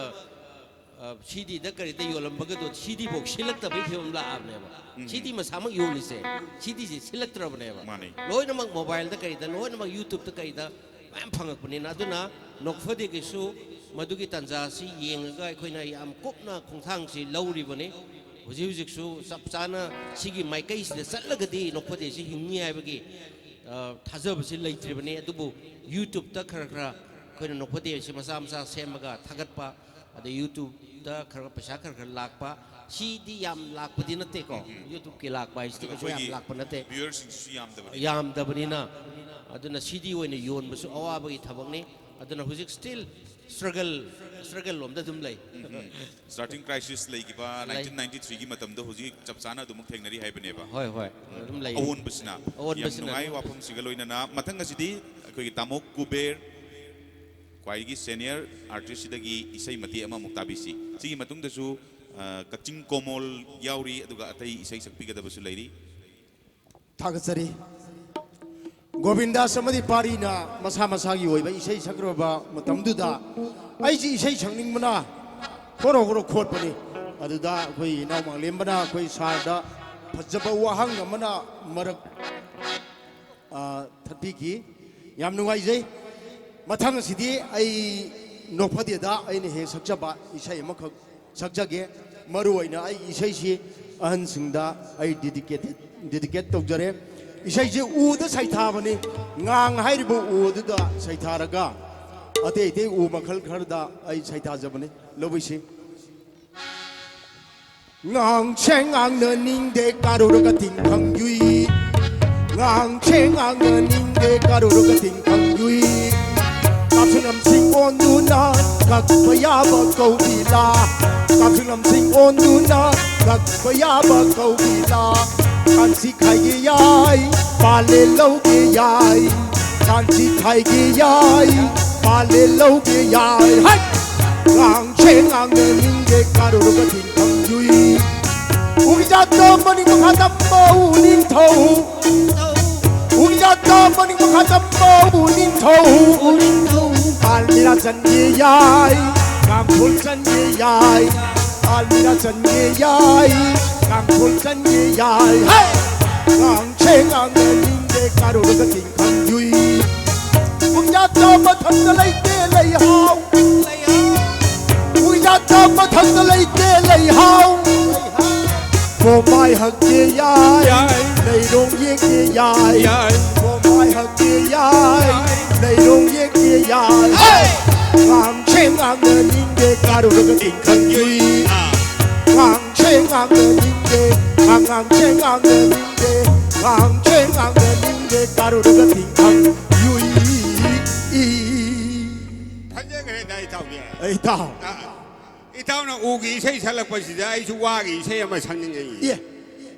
ꯑ, ꯁꯤꯗꯤꯗ ꯀꯔꯤꯗ ꯌꯣꯜꯂꯝꯕꯒꯗꯣ ꯁꯤꯗꯤ ꯐꯥꯎ ꯁꯤꯜꯂꯛꯇꯕꯒꯤ ꯐꯤꯕꯝ ꯂꯥꯛꯑꯕꯅꯦꯕ꯫ ꯁꯤꯗꯤ ꯃꯁꯥꯃꯛ ꯌꯣꯜꯂꯤꯁꯦ, ꯁꯤꯗꯤꯁꯦ ꯁꯤꯜꯂꯛꯇ꯭ꯔꯕꯅꯦꯕ꯫ ꯃꯥꯅꯤ꯫ ꯂꯣꯏꯅꯃꯛ ꯃꯣꯕꯥꯏꯜꯗ ꯀꯔꯤꯗ, ꯂꯣꯏꯅꯃꯛ ꯌꯨꯇ꯭ꯌꯨꯕꯇ ꯀꯔꯤꯗ ꯃꯌꯥꯝ ꯐꯪꯉꯛꯄꯅꯤꯅ, ꯑꯗꯨꯅ ꯅꯣꯛꯐꯗꯦꯒꯤꯁꯨ ꯃꯗꯨꯒꯤ ꯇꯥꯟꯖꯥꯁꯤ ꯌꯦꯡꯉꯒ ꯑꯩꯈꯣꯏꯅ ꯌꯥꯝ ꯀꯨꯞꯅ ꯈꯣꯡꯊꯥꯡꯁꯤ ꯂꯧꯔꯤꯕꯅꯤ꯫ ꯍꯧꯖꯤꯛ ꯍꯧꯖꯤꯛꯁꯨ ꯆꯞ ꯆꯥꯅ ꯁꯤꯒꯤ ꯃꯥꯏꯀꯩꯁꯤꯗ ꯆꯠꯂꯒꯗꯤ ꯅꯣꯛꯐꯗꯦꯁꯤ ꯍꯤꯡꯅꯤ ꯍꯥꯏꯕꯒꯤ, ꯑ, ꯊꯥꯖꯕꯁꯤ ꯂꯩꯇ꯭ꯔꯤꯕꯅꯤ꯫ ꯑꯗꯨꯕꯨ ꯌꯨꯇ꯭ꯌꯨꯕꯇ ꯈꯔ ꯈꯔ ꯑꯩꯈꯣꯏꯅ ꯅꯣꯛꯐꯗꯦꯁꯤ ꯃꯆꯥ ꯃꯆꯥ ꯁꯦꯝꯃꯒ ꯊꯥꯒꯠꯄ, ꯑꯗꯩ ꯌꯨꯇ꯭ꯌꯨꯕꯇ ꯈꯔ ꯈꯔ ꯄꯩꯁꯥ ꯈꯔ ꯈꯔ ꯂꯥꯛꯄ, ꯁꯤꯗꯤ ꯌꯥꯝ ꯂꯥꯛꯄꯗꯤ ꯅꯠꯇꯦꯀꯣ꯫ ꯌꯨꯇ꯭ꯌꯨꯕꯀꯤ ꯂꯥꯛꯄ ꯍꯥꯏꯁꯤꯗꯤ ꯑꯗꯨꯒ ꯀꯩꯁꯨ ꯌꯥꯝ ꯑꯩꯈꯣꯏꯒꯤ ꯂꯥꯛꯄ ꯅꯠꯇꯦ꯫ ꯚ꯭ꯌꯨꯋꯔꯁꯤꯡꯁꯤꯁꯨ ꯌꯥꯝꯗꯕꯅꯤ꯫ ꯌꯥꯝꯗꯕꯅꯤꯅ, ꯑꯗꯨꯅ ꯁꯤꯗꯤ ꯑꯣꯏꯅ ꯌꯣꯟꯕꯁꯨ ꯑꯋꯥꯕꯒꯤ ꯊꯕꯛꯅꯤ꯫ ꯑꯗꯨꯅ ꯍꯧꯖꯤꯛ ꯁ꯭ꯇꯤꯜ ꯁ꯭ꯇ꯭ꯔꯒꯜ, ꯁ꯭ꯇ꯭ꯔꯒꯜ ꯂꯣꯝꯗ ꯑꯗꯨꯝ ꯂꯩ꯫ ꯁ꯭ꯇꯥꯔꯇꯤꯡ ꯀ꯭ꯔꯥꯏꯁꯤꯁ ꯂꯩꯈꯤꯕ ꯂꯩ꯫ ꯅꯥꯏꯟꯇꯤꯟ ꯅꯥꯏꯟꯇꯤ ꯊ꯭ꯔꯤꯒꯤ ꯃꯇꯝꯗꯣ ꯍꯧꯖꯤꯛ ꯆꯞ ꯆꯥꯅ ꯑꯗꯨꯃꯛ ꯊꯦꯡꯅꯔꯤ ꯍꯥꯏꯕꯅꯦꯕ꯫ ꯍꯣꯏ, ꯍꯣꯏ, ꯑꯗꯨꯝ ꯂꯩ꯫ ꯑꯑꯣꯟꯕꯁꯤꯅ꯫ ꯌꯥꯝ ꯑꯑꯣꯟꯕꯁꯤꯅ ꯅꯨꯡꯉꯥꯏ ꯑꯗꯨꯝ ꯋꯥꯐꯝꯁꯤꯒ ꯂꯣꯏꯅꯅ꯫ ꯃꯊꯪ ꯑꯁꯤꯗꯤ ꯑꯩꯈꯣꯏꯒꯤ ꯇꯥꯃꯣ ꯀꯨꯕꯦꯔ, ꯈ꯭ꯋꯥꯏꯗꯒꯤ ꯁꯦꯅꯤꯌꯔ ꯑꯥꯔꯇꯤꯁꯁꯤꯗꯒꯤ ꯏꯁꯩ ꯃꯇꯦꯛ ꯑꯃꯃꯨꯛ ꯇꯥꯕꯤꯁꯤ꯫ ꯁꯤꯒꯤ ꯃꯇꯨꯡꯗꯁꯨ, ꯑ, ꯀꯛꯆꯤꯡ ꯀꯣꯃꯣꯜ ꯌꯥꯎꯔꯤ, ꯑꯗꯨꯒ ꯑꯇꯩ ꯏꯁꯩ ꯁꯛꯄꯤꯒꯗꯕꯁꯨ ꯂꯩꯔꯤ꯫ ꯊꯥꯒꯠꯆꯔꯤ꯫ ꯒꯣꯕꯤꯟꯗꯥꯁ ꯑꯃꯗꯤ ꯄꯥꯔꯤꯅ ꯃꯁꯥ ꯃꯁꯥꯒꯤ ꯑꯣꯏꯕ ꯏꯁꯩ ꯁꯛꯈ꯭ꯔꯕ ꯃꯇꯝꯗꯨꯗ ꯑꯩꯁꯤ ꯏꯁꯩ ꯁꯛꯅꯤꯡꯕꯅ ꯍꯣꯔꯣ ꯍꯣꯔꯣ ꯈꯣꯠꯄꯅꯤ꯫ ꯑꯗꯨꯗ ꯑꯩꯈꯣꯏ ꯏꯅꯥꯎ ꯃꯥꯡꯂꯦꯝꯕꯅ ꯑꯩꯈꯣꯏ ꯁꯥꯔꯗ ꯐꯖꯕ ꯋꯥꯍꯪ ꯑꯃꯅ ꯃꯔꯛ, ꯑ, ꯊꯠꯄꯤꯈꯤ꯫ ꯌꯥꯝ ꯅꯨꯡꯉꯥꯏꯖꯩ꯫ ꯃꯊꯪ ꯑꯁꯤꯗꯤ ꯑꯩ ꯅꯣꯛꯐꯗꯦꯗ ꯑꯩꯅ ꯍꯦꯛ ꯁꯛꯆꯕ ꯏꯁꯩ ꯑꯃꯈꯛ ꯁꯛꯆꯒꯦ꯫ ꯃꯔꯨ ꯑꯣꯏꯅ ꯑꯩꯒꯤ ꯏꯁꯩꯁꯤ ꯑꯍꯟꯁꯤꯡꯗ ꯑꯩ dedicated, dedicate ꯇꯧꯖꯔꯦ꯫ ꯏꯁꯩꯁꯤ ꯎꯗ ꯁꯩꯊꯥꯕꯅꯤ꯫ ꯉꯥꯡ ꯍꯥꯏꯔꯤꯕ ꯎ ꯑꯗꯨꯗ ꯁꯩꯊꯥꯔꯒ ꯑꯇꯩ ꯑꯇꯩ ꯎ ꯃꯈꯜ ꯈꯔꯗ ꯑꯩ ꯁꯩꯊꯥꯖꯕꯅꯤ꯫ ꯂꯧꯕꯤꯁꯤ꯫ ꯉꯥꯡꯁꯦ ꯉꯥꯡꯅꯅꯤꯡꯗꯦ ꯀꯥꯔꯨꯔꯒ ꯇꯤꯟꯈꯪ ꯌꯨꯏ꯫ ꯉꯥꯡꯁꯦ ꯉꯥꯡꯅꯅꯤꯡꯗꯦ ꯀꯥꯔꯨꯔꯒ ꯇꯤꯟꯈꯪ ꯌꯨꯏ꯫ ꯀꯥꯞꯁꯨ ꯅꯝꯁꯤꯡ ꯑꯣꯟꯗꯨꯅ ꯀꯛꯄ ꯌꯥꯕ ꯀꯧꯕꯤꯂꯥ꯫ ꯀꯥꯞꯁꯨ ꯅꯝꯁꯤꯡ ꯑꯣꯟꯗꯨꯅ ꯀꯛꯄ ꯌꯥꯕ ꯀꯧꯕꯤꯂꯥ꯫ ꯀꯥꯟꯁꯤ ꯈꯥꯏꯒꯦ ꯌꯥꯏ, ꯄꯥꯂꯦ ꯂꯧꯒꯦ ꯌꯥꯏ꯫ ꯀꯥꯟꯁꯤ ꯈꯥꯏꯒꯦ ꯌꯥꯏ, ꯄꯥꯂꯦ ꯂꯧꯒꯦ ꯌꯥꯏ꯫ ꯍꯥꯏ! ꯉꯥꯡꯁꯦ ꯉꯥꯡꯅꯅꯤꯡꯗꯦ ꯀꯥꯔꯨꯔꯒ ꯇꯤꯟꯈꯪ ꯌꯨꯏ꯫ ꯎꯒꯤ ꯖꯥꯠꯇ ꯃꯅꯤꯡ ꯃꯈꯥ ꯇꯝꯕ ꯎ ꯅꯤꯡꯊꯧ꯫ ꯎꯒꯤ ꯖꯥꯠꯇ ꯃꯅꯤꯡ ꯃꯈꯥ ꯇꯝꯕ ꯎ ꯅꯤꯡꯊꯧ꯫ ꯄꯥꯜꯃꯤꯔꯥ ꯆꯟꯒꯦ ꯌꯥꯏ, ꯀꯥꯡꯈꯨꯜ ꯆꯟꯒꯦ ꯌꯥꯏ꯫ ꯄꯥꯜꯃꯤꯔꯥ ꯆꯟꯒꯦ ꯌꯥꯏ, ꯀꯥꯡꯈꯨꯜ ꯆꯟꯒꯦ ꯌꯥꯏ꯫ ꯍꯦ! ꯉꯥꯡꯁꯦ ꯉꯥꯡꯅꯅꯤꯡꯗꯦ ꯀꯥꯔꯨꯔꯒ ꯇꯤꯟꯈꯪ ꯌꯨꯏ꯫ ꯎꯒꯤ ꯖꯥꯠꯇ ꯃꯊꯛꯇ ꯂꯩꯇꯦ ꯂꯩꯍꯥꯎ꯫ ꯎꯒꯤ ꯖꯥꯠꯇ ꯃꯊꯛꯇ ꯂꯩꯇꯦ ꯂꯩꯍꯥꯎ꯫ ꯄꯣꯝꯃꯥꯏ ꯍꯛꯀꯦ ꯌꯥꯏ, ꯌꯥꯏ꯫ ꯂꯩꯔꯣꯡ ꯌꯦꯛꯀꯦ ꯌꯥꯏ꯫ ꯌꯥꯏ꯫ ꯄꯣꯝꯃꯥꯏ ꯍꯛꯀꯦ ꯌꯥꯏ, ꯌꯥꯏ꯫ ꯂꯩꯔꯣꯡ ꯌꯦꯛꯀꯦ ꯌꯥꯏ꯫ ꯍꯦ! ꯉꯥꯡꯁꯦ ꯉꯥꯡꯅꯅꯤꯡꯗꯦ ꯀꯥꯔꯨꯔꯒ ꯇꯤꯟꯈꯪ ꯌꯨꯏ꯫ ꯑꯥ꯫ ꯉꯥꯡꯁꯦ ꯉꯥꯡꯅꯅꯤꯡꯗꯦ, ꯉꯥꯡ-, ꯉꯥꯡꯁꯦ ꯉꯥꯡꯅꯅꯤꯡꯗꯦ, ꯉꯥꯡꯁꯦ ꯉꯥꯡꯅꯅꯤꯡꯗꯦ ꯀꯥꯔꯨꯔꯒ ꯇꯤꯟꯈꯪ ꯌꯨꯏ꯫ ꯐꯖꯈ꯭ꯔꯦꯗ ꯏꯇꯥꯎꯒꯤ꯫ ꯑꯩ ꯏꯇꯥꯎ꯫ ꯑꯥ, ꯑꯥ꯫ ꯏꯇꯥꯎꯅ ꯎꯒꯤ ꯏꯁꯩ ꯁꯛꯂꯛꯄꯁꯤꯗ ꯑꯩꯁꯨ ꯋꯥꯒꯤ ꯏꯁꯩ ꯑꯃ ꯁꯛꯅꯤꯡꯉꯛꯏ꯫ ꯑꯦ,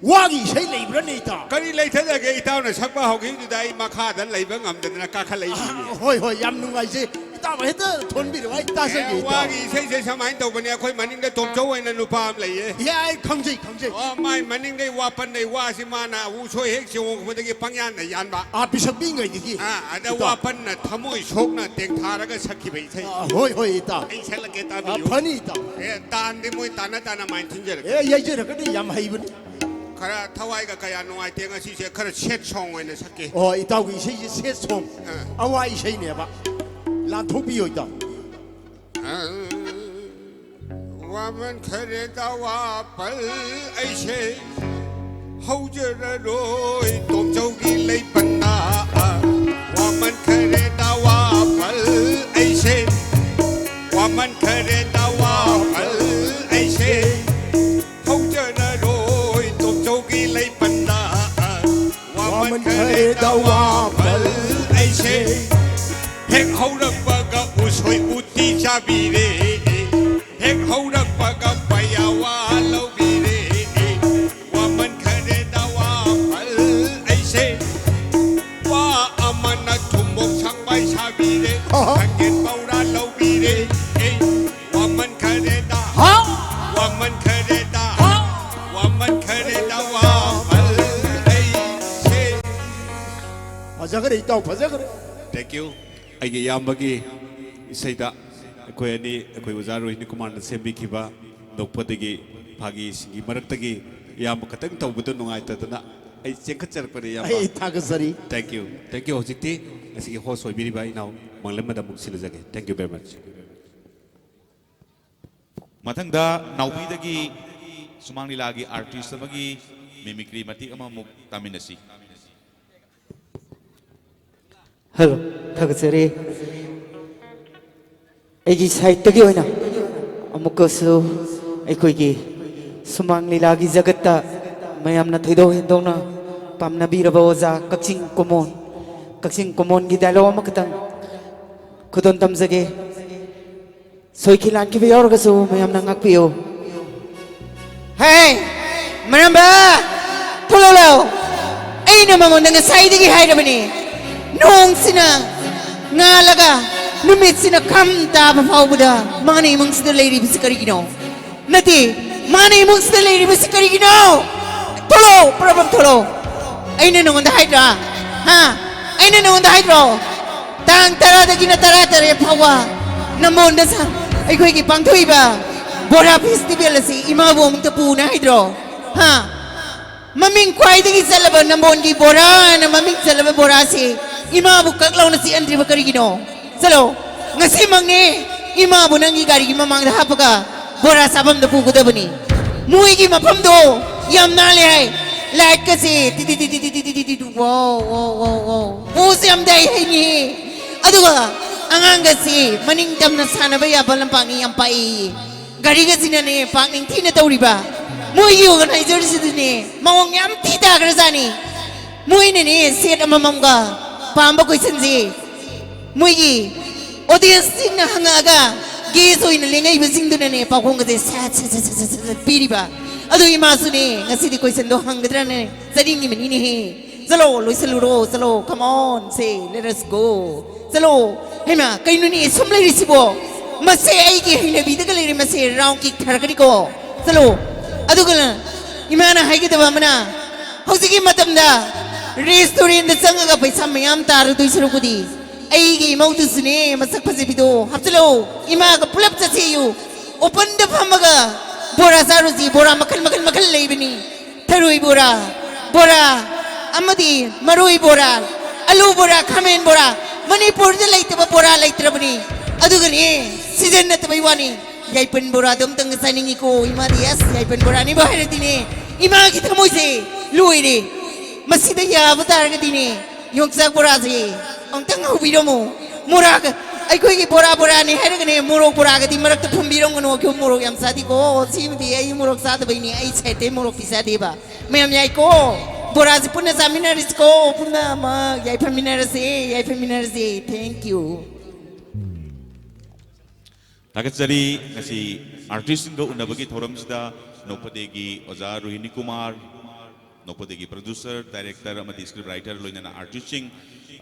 ꯋꯥꯒꯤ ꯏꯁꯩ ꯂꯩꯕ꯭ꯔꯅꯦ ꯏꯇꯥꯎ? ꯀꯔꯤ ꯂꯩꯊꯖꯒꯦ, ꯏꯇꯥꯎꯅ ꯁꯛꯄ ꯍꯧꯈꯤꯕꯗꯨꯗ ꯑꯩ ꯃꯈꯥꯗ ꯂꯩꯕ ꯉꯝꯗꯗꯅ ꯀꯥꯈꯠꯂꯛꯏꯅꯤꯅꯦ꯫ ꯑꯥ, ꯍꯣꯏ, ꯍꯣꯏ, ꯌꯥꯝ ꯅꯨꯡꯉꯥꯏꯖꯩ꯫ ꯏꯇꯥꯎ ꯍꯦꯛꯇ ꯊꯣꯟꯕꯤꯔꯛꯑꯣ, ꯑꯩ ꯇꯥꯖꯒꯦ, ꯑꯦ, ꯏꯇꯥꯎ꯫ ꯋꯥꯒꯤ ꯏꯁꯩꯁꯦ ꯁꯨꯃꯥꯏꯅ ꯇꯧꯕꯅꯦ, ꯑꯩꯈꯣꯏ ꯃꯅꯤꯡꯗ ꯇꯣꯝꯆꯧ ꯍꯥꯏꯅ ꯅꯨꯄꯥ ꯑꯃ ꯂꯩꯌꯦ꯫ ꯑꯦ, ꯑꯩ ꯈꯪꯖꯩ, ꯈꯪꯖꯩ꯫ ꯑꯣ, ꯃꯥꯏ ꯃꯅꯤꯡꯗꯩ ꯋꯥꯄꯟꯗꯩ ꯋꯥꯁꯤ ꯃꯥꯅ ꯎꯁꯣꯏ ꯍꯦꯛ ꯆꯤꯡꯉꯛꯄꯗꯒꯤ ꯄꯪꯌꯥꯟꯗ ꯌꯥꯟꯕ꯫ ꯑꯥ, ꯄꯤꯁꯛ ꯄꯤꯛꯏꯉꯩꯗꯒꯤ꯫ ꯑꯥ, ꯑꯗ ꯏꯇꯥꯎ꯫ ꯋꯥꯄꯟꯅ ꯊꯃꯣꯏ ꯁꯣꯛꯅ ꯇꯦꯡꯊꯥꯔꯒ ꯁꯛꯈꯤꯕ ꯏꯁꯩ꯫ ꯑꯥ, ꯍꯣꯏ, ꯍꯣꯏ, ꯏꯇꯥꯎ꯫ ꯑꯩ ꯁꯛꯂꯛꯀꯦ, ꯑꯥ, ꯇꯥꯕꯤꯌꯨ꯫ ꯐꯅꯤ, ꯏꯇꯥꯎ꯫ ꯑꯦ, ꯇꯥꯟꯗꯤ ꯃꯣꯏ ꯇꯥꯟꯅ ꯇꯥꯟꯅ ꯃꯥꯏ ꯊꯤꯟꯖꯔꯛꯀꯦ꯫ ꯑꯦ, ꯌꯩꯖꯔꯛꯀꯅꯤ, ꯌꯥꯝ ꯍꯩꯕꯅꯤ꯫ ꯈꯔ ꯊꯋꯥꯏꯒ ꯀꯌꯥ ꯅꯨꯡꯉꯥꯏꯇꯦ ꯉꯁꯤꯁꯦ, ꯈꯔ sad song ꯑꯣꯏꯅ ꯁꯛꯀꯦ꯫ ꯑꯣ, ꯏꯇꯥꯎꯒꯤ ꯏꯁꯩꯁꯦ sad song, ꯑꯋꯥ ꯏꯁꯩꯅꯦꯕ꯫ ꯂꯥꯟꯊꯣꯛꯄꯤꯌꯣ ꯏꯇꯥꯎ꯫ ꯋꯥꯃꯟꯈꯔꯦꯗ ꯋꯥꯄꯜ ꯑꯩꯁꯦ, ꯍꯧꯖꯔꯔꯣꯏ ꯇꯣꯝꯆꯧꯒꯤ ꯂꯩꯄꯟꯗ꯫ ꯋꯥꯃꯟꯈꯔꯦꯗ ꯋꯥꯄꯜ ꯑꯩꯁꯦ, ꯋꯥꯃꯟꯈꯔꯦꯗ ꯋꯥꯄꯜ ꯑꯩꯁꯦ, ꯍꯧꯖꯔꯔꯣꯏ ꯇꯣꯝꯆꯧꯒꯤ ꯂꯩꯄꯟꯗ꯫ ꯋꯥꯃꯟꯈꯔꯦꯗ ꯋꯥꯄꯜ ꯑꯩꯁꯦ, ꯍꯦꯛ ꯍꯧꯔꯛꯄꯒ ꯎꯁꯣꯏ ꯎꯇꯤ ꯆꯥꯕꯤꯔꯦ꯫ ꯍꯦꯛ ꯍꯧꯔꯛꯄꯒ ꯄꯌꯥꯋꯥ ꯂꯧꯕꯤꯔꯦ꯫ ꯋꯥꯃꯟꯈꯔꯦꯗ ꯋꯥꯄꯜ ꯑꯩꯁꯦ, ꯋꯥ ꯑꯃꯅ ꯊꯨꯝꯃꯣꯛ ꯁꯪꯕꯥꯏ ꯁꯥꯕꯤꯔꯦ꯫ ꯁꯪꯒꯦꯟ ꯄꯧꯔꯥ ꯂꯧꯕꯤꯔꯦ꯫ ꯋꯥꯃꯟꯈꯔꯦꯗ, ꯋꯥꯃꯟꯈꯔꯦꯗ, ꯋꯥꯃꯟꯈꯔꯦꯗ ꯋꯥꯄꯜ ꯑꯩꯁꯦ꯫ ꯐꯖꯈ꯭ꯔꯦ ꯏꯇꯥꯎ, ꯐꯖꯈ꯭ꯔꯦ꯫ Thank you꯫ ꯑꯩꯒꯤ ꯏꯌꯥꯝꯕꯒꯤ ꯏꯁꯩꯗ ꯑꯩꯈꯣꯏ ꯑꯅꯤ, ꯑꯩꯈꯣꯏ ꯑꯣꯖꯥ ꯔꯣꯍꯤꯅꯤ ꯀꯨꯃꯥꯔꯅ ꯁꯦꯝꯕꯤꯈꯤꯕ ꯅꯣꯛꯄꯗꯒꯤ ꯐꯥꯒꯤꯁꯤꯡꯒꯤ ꯃꯔꯛꯇꯒꯤ ꯏꯌꯥꯝꯕ ꯈꯛꯇꯪ ꯇꯧꯕꯗ ꯅꯨꯡꯉꯥꯏꯇꯗꯅ ꯑꯩ ꯆꯦꯟꯈꯠꯆꯔꯛꯄꯅꯦ ꯏꯌꯥꯝꯕ꯫ ꯑꯩ ꯊꯥꯒꯠꯆꯔꯤ꯫ Thank you, thank you꯫ ꯍꯧꯖꯤꯛꯇꯤ ꯉꯁꯤꯒꯤ host ꯑꯣꯏꯕꯤꯔꯤꯕ ꯏꯅꯥꯎ ꯃꯪꯂꯦꯝꯕꯗ ꯑꯃꯨꯛ ꯁꯤꯜꯂꯖꯒꯦ꯫ Thank you very much꯫ ꯃꯊꯪꯗ ꯅꯥꯎꯕꯤꯗꯒꯤ ꯁꯨꯃꯥꯡ ꯂꯤꯂꯥꯒꯤ artist ꯑꯃꯒꯤ mimicry ꯃꯇꯦꯛ ꯑꯃꯃꯨꯛ ꯇꯥꯃꯤꯟꯅꯁꯤ꯫ ꯍꯜꯂꯣ, ꯊꯥꯒꯠꯆꯔꯤ꯫ ꯑꯩꯒꯤ ꯁꯥꯏꯠꯇꯒꯤ ꯑꯣꯏꯅ ꯑꯃꯨꯛꯀꯁꯨ ꯑꯩꯈꯣꯏꯒꯤ ꯁꯨꯃꯥꯡ ꯂꯤꯂꯥꯒꯤ ꯖꯒꯠꯇ ꯃꯌꯥꯝꯅ ꯊꯣꯏꯗꯣꯛ ꯍꯦꯟꯗꯣꯛꯅ ꯄꯥꯝꯅꯕꯤꯔꯕ ꯑꯣꯖꯥ ꯀꯛꯆꯤꯡ ꯀꯨꯃꯣꯟ, ꯀꯛꯆꯤꯡ ꯀꯨꯃꯣꯟꯒꯤ dialogue ꯑꯃꯈꯛꯇꯪ ꯈꯨꯗꯣꯜ ꯇꯝꯖꯒꯦ꯫ ꯁꯣꯏꯈꯤ ꯂꯥꯟꯈꯤꯕ ꯌꯥꯎꯔꯒꯁꯨ ꯃꯌꯥꯝꯅ ꯉꯥꯛꯄꯤꯌꯨ꯫ ꯍꯦ, ꯃꯔꯝꯕ! ꯊꯣꯛꯂꯛꯂꯣ! ꯑꯩꯅ ꯃꯉꯣꯟꯗ ꯉꯁꯥꯏꯗꯒꯤ ꯍꯥꯏꯔꯕꯅꯤ꯫ ꯅꯣꯡꯁꯤꯅ ꯉꯥꯜꯂꯒ ꯅꯨꯃꯤꯠꯁꯤꯅ ꯈꯝ ꯇꯥꯕ ꯐꯥꯎꯕꯗ ꯃꯥꯅ ꯏꯃꯨꯡꯁꯤꯗ ꯂꯩꯔꯤꯕꯁꯤ ꯀꯔꯤꯒꯤꯅꯣ? ꯅꯠꯇꯦ, ꯃꯥꯅ ꯏꯃꯨꯡꯁꯤꯗ ꯂꯩꯔꯤꯕꯁꯤ ꯀꯔꯤꯒꯤꯅꯣ? ꯊꯣꯛꯂꯛꯑꯣ, ꯄ꯭ꯔꯚꯞ ꯊꯣꯛꯂꯛꯑꯣ꯫ ꯑꯩꯅ ꯅꯉꯣꯟꯗ ꯍꯥꯏꯗ꯭ꯔꯥ? ꯍꯥ? ꯑꯩꯅ ꯅꯉꯣꯟꯗ ꯍꯥꯏꯗ꯭ꯔꯣ? ꯇꯥꯡ ꯇꯔꯥꯗꯒꯤꯅ ꯇꯔꯥ ꯇꯔꯦꯠ ꯐꯥꯎꯕ ꯅꯝꯕꯣꯟꯗ ꯁ-, ꯑꯩꯈꯣꯏꯒꯤ ꯄꯥꯡꯊꯣꯛꯏꯕ ꯕꯣꯔꯥ festival ꯑꯁꯤ ꯏꯃꯥꯕꯨ ꯑꯃꯨꯛꯇ ꯄꯨꯅ ꯍꯥꯏꯗ꯭ꯔꯣ? ꯍꯥ? ꯃꯃꯤꯡ ꯈ꯭ꯋꯥꯏꯗꯒꯤ ꯆꯠꯂꯕ ꯅꯝꯕꯣꯜꯒꯤ ꯕꯣꯔꯥꯅ ꯃꯃꯤꯡ ꯆꯠꯂꯕ ꯕꯣꯔꯥꯁꯤ ꯏꯃꯥꯕꯨ ꯀꯛ ꯂꯥꯎꯅ ꯆꯤꯛꯍꯟꯗ꯭ꯔꯤꯕ ꯀꯔꯤꯒꯤꯅꯣ? ꯆꯠꯂꯣ, ꯉꯁꯤꯃꯛꯅꯦ ꯏꯃꯥꯕꯨ ꯅꯪꯒꯤ ꯒꯥꯔꯤꯒꯤ ꯃꯃꯥꯡꯗ ꯍꯥꯞꯄꯒ ꯕꯣꯔꯥ ꯆꯥꯐꯝꯗ ꯄꯨꯒꯗꯕꯅꯤ꯫ ꯃꯣꯏꯒꯤ ꯃꯐꯝꯗꯣ ꯌꯥꯝ ꯅꯥꯜꯂꯦ ꯍꯥꯏ꯫ ꯂꯥꯏꯠꯀꯁꯦ ꯇꯤ ꯇꯤ ꯇꯤ ꯇꯤ ꯇꯤ ꯇꯤ ꯇꯤ ꯇꯤ ꯇꯤ ꯋꯥꯎ ꯋꯥꯎ ꯋꯥꯎ ꯋꯥꯎ꯫ ꯄꯣꯁ ꯌꯥꯝ ꯇꯥꯏ ꯍꯥꯏꯅꯦ꯫ ꯑꯗꯨꯒ ꯑꯉꯥꯡꯒꯁꯤ ꯃꯅꯤꯡ ꯇꯝꯅ ꯁꯥꯟꯅꯕ ꯌꯥꯕ ꯂꯝꯄꯥꯛꯅꯤ ꯌꯥꯝ ꯄꯥꯛꯏ꯫ ꯒꯥꯔꯤꯒꯁꯤꯅꯅꯦ ꯄꯥꯛ ꯅꯤꯡꯊꯤꯅ ꯇꯧꯔꯤꯕ꯫ ꯃꯣꯏꯒꯤ ꯑꯣꯔꯒꯅꯥꯏꯖꯔꯁꯤꯗꯨꯅꯦ ꯃꯑꯣꯡ ꯌꯥꯝ ꯊꯤ ꯇꯥꯈ꯭ꯔꯖꯥꯠꯅꯤ꯫ ꯃꯣꯏꯅꯅꯦ ꯁꯦꯠ ꯑꯃꯃꯝꯒ ꯄꯥꯝꯕ ꯀꯣꯏꯁꯟꯁꯤ ꯃꯣꯏꯒꯤ ꯑꯣꯗꯤꯌꯦꯟꯁꯁꯤꯡꯅ ꯍꯪꯉꯛꯑꯒ ꯒꯦꯁ ꯑꯣꯏꯅ ꯂꯦꯡꯉꯛꯏꯕꯁꯤꯡꯗꯨꯅꯅꯦ ꯄꯥꯎꯈꯣꯡꯒꯁꯦ ꯁꯠ ꯁꯠ ꯁꯠ ꯁꯠ ꯁꯠ ꯁꯠ ꯄꯤꯔꯤꯕ꯫ ꯑꯗꯨ ꯏꯃꯥꯁꯨꯅꯦ ꯉꯁꯤꯗꯤ ꯀꯣꯏꯁꯟꯗꯣ ꯍꯪꯒꯗ꯭ꯔꯅꯦ ꯆꯠꯅꯤꯡꯉꯤꯕꯅꯤꯅꯦꯍꯦ꯫ ꯆꯠꯂꯣ, ꯂꯣꯏꯁꯜꯂꯨꯔꯣ, ꯆꯠꯂꯣ, come on, say, let us go. ꯆꯠꯂꯣ꯫ ꯍꯩꯃꯥ, ꯀꯩꯅꯣꯅꯦ ꯁꯨꯝ ꯂꯩꯔꯤꯁꯤꯕꯣ? ꯃꯁꯦ ꯑꯩꯒꯤ ꯍꯩꯅꯕꯤꯗꯒ ꯂꯩꯔꯦ, ꯃꯁꯦ ꯔꯥꯎꯟ ꯀꯤꯛ ꯊꯥꯔꯛꯀꯅꯤꯀꯣ꯫ ꯆꯠꯂꯣ꯫ ꯑꯗꯨꯒ ꯏꯃꯥꯅ ꯍꯥꯏꯒꯗꯕ ꯑꯃꯅ, ꯍꯧꯖꯤꯛꯀꯤ ꯃꯇꯝꯗ ꯔꯦꯁꯇꯨꯔꯦꯟꯗ ꯆꯪꯉꯒ ꯄꯩꯁꯥ ꯃꯌꯥꯝ ꯇꯥꯔꯨꯗꯣꯏ ꯁꯔꯨꯛꯄꯨꯗꯤ ꯑꯩꯒꯤ ꯏꯃꯧꯗꯨꯁꯨꯅꯦ ꯃꯁꯛ ꯐꯖꯕꯤꯗꯣ ꯍꯥꯞꯆꯤꯜꯂꯣ, ꯏꯃꯥꯒ ꯄꯨꯂꯞ ꯆꯠꯁꯦꯌꯨ꯫ ꯑꯣꯄꯟꯗ ꯐꯝꯃꯒ ꯕꯣꯔꯥ ꯆꯥꯔꯨꯁꯤ, ꯕꯣꯔꯥ ꯃꯈꯜ ꯃꯈꯜ ꯃꯈꯜ ꯂꯩꯕꯅꯤ꯫ ꯊꯔꯣꯏ ꯕꯣꯔꯥ, ꯕꯣꯔꯥ, ꯑꯃꯗꯤ ꯃꯔꯣꯏ ꯕꯣꯔꯥ, ꯑꯂꯨ ꯕꯣꯔꯥ, ꯈꯥꯃꯦꯟ ꯕꯣꯔꯥ, ꯃꯅꯤꯄꯨꯔꯗ ꯂꯩꯇꯕ ꯕꯣꯔꯥ ꯂꯩꯇ꯭ꯔꯕꯅꯤ꯫ ꯑꯗꯨꯒꯅꯦ, ꯁꯤꯖꯟ ꯅꯠꯇꯕꯩ ꯋꯥꯅꯤ, ꯌꯥꯏꯄꯟ ꯕꯣꯔꯥꯗꯣ ꯑꯝꯇꯪ ꯆꯥꯅꯤꯡꯉꯤꯀꯣ꯫ ꯏꯃꯥꯗꯤ ꯑꯁ ꯌꯥꯏꯄꯟ ꯕꯣꯔꯥꯅꯤꯕꯨ ꯍꯥꯏꯔꯗꯤꯅꯦ ꯏꯃꯥꯒꯤ ꯊꯃꯣꯏꯁꯦ ꯂꯣꯏꯔꯦ꯫ ꯃꯁꯤꯗ ꯌꯥꯕ ꯇꯥꯔꯒꯗꯤꯅꯦ ꯌꯣꯡꯆꯥꯛ ꯕꯣꯔꯥꯁꯦ ꯑꯃꯨꯛꯇꯪ ꯍꯧꯕꯤꯔꯝꯃꯣ꯫ ꯃꯣꯔꯥꯒ ꯑꯩꯈꯣꯏꯒꯤ ꯕꯣꯔꯥ ꯕꯣꯔꯥꯅꯤ ꯍꯥꯏꯔꯒꯅꯦ ꯃꯣꯔꯣꯛ ꯕꯣꯔꯥꯒꯗꯤ ꯃꯔꯛꯇ ꯊꯝꯕꯤꯔꯝꯒꯅꯣ꯫ ꯑꯩꯈꯣꯏ ꯃꯣꯔꯣꯛ ꯌꯥꯝ ꯆꯥꯗꯦꯀꯣ꯫ ꯁꯤꯃꯗꯤ ꯑꯩ ꯃꯣꯔꯣꯛ ꯆꯥꯗꯕꯩꯅꯦ꯫ ꯑꯩ ꯁꯥꯏꯠꯇꯩ ꯃꯣꯔꯣꯛꯇꯤ ꯆꯥꯗꯦꯕ꯫ ꯃꯌꯥꯝ ꯌꯥꯏꯀꯣ? ꯕꯣꯔꯥꯁꯦ ꯄꯨꯟꯅ ꯆꯥꯃꯤꯟꯅꯔꯁꯤꯀꯣ꯫ ꯄꯨꯝꯅꯃꯛ ꯌꯥꯏꯐꯃꯤꯟꯅꯔꯁꯦ, ꯌꯥꯏꯐꯃꯤꯟꯅꯔꯁꯦ꯫ Thank you. ꯊꯥꯒꯠꯆꯔꯤ꯫ ꯉꯁꯤ ꯑꯥꯔꯇꯤꯁꯁꯤꯡꯒ ꯎꯅꯕꯒꯤ ꯊꯧꯔꯝꯁꯤꯗ ꯅꯣꯛꯐꯗꯦꯒꯤ ꯑꯣꯖꯥ ꯔꯣꯍꯤꯅꯤ ꯀꯨꯃꯥꯔ, ꯅꯣꯛꯐꯗꯦꯒꯤ ꯄ꯭ꯔꯣꯗ꯭ꯌꯨꯁꯔ, ꯗꯥꯏꯔꯦꯛꯇꯔ ꯑꯃꯗꯤ ꯁ꯭ꯀ꯭ꯔꯤꯞ ꯔꯥꯏꯇꯔ, ꯂꯣꯏꯅꯅ ꯑꯥꯔꯇꯤꯁꯁꯤꯡ,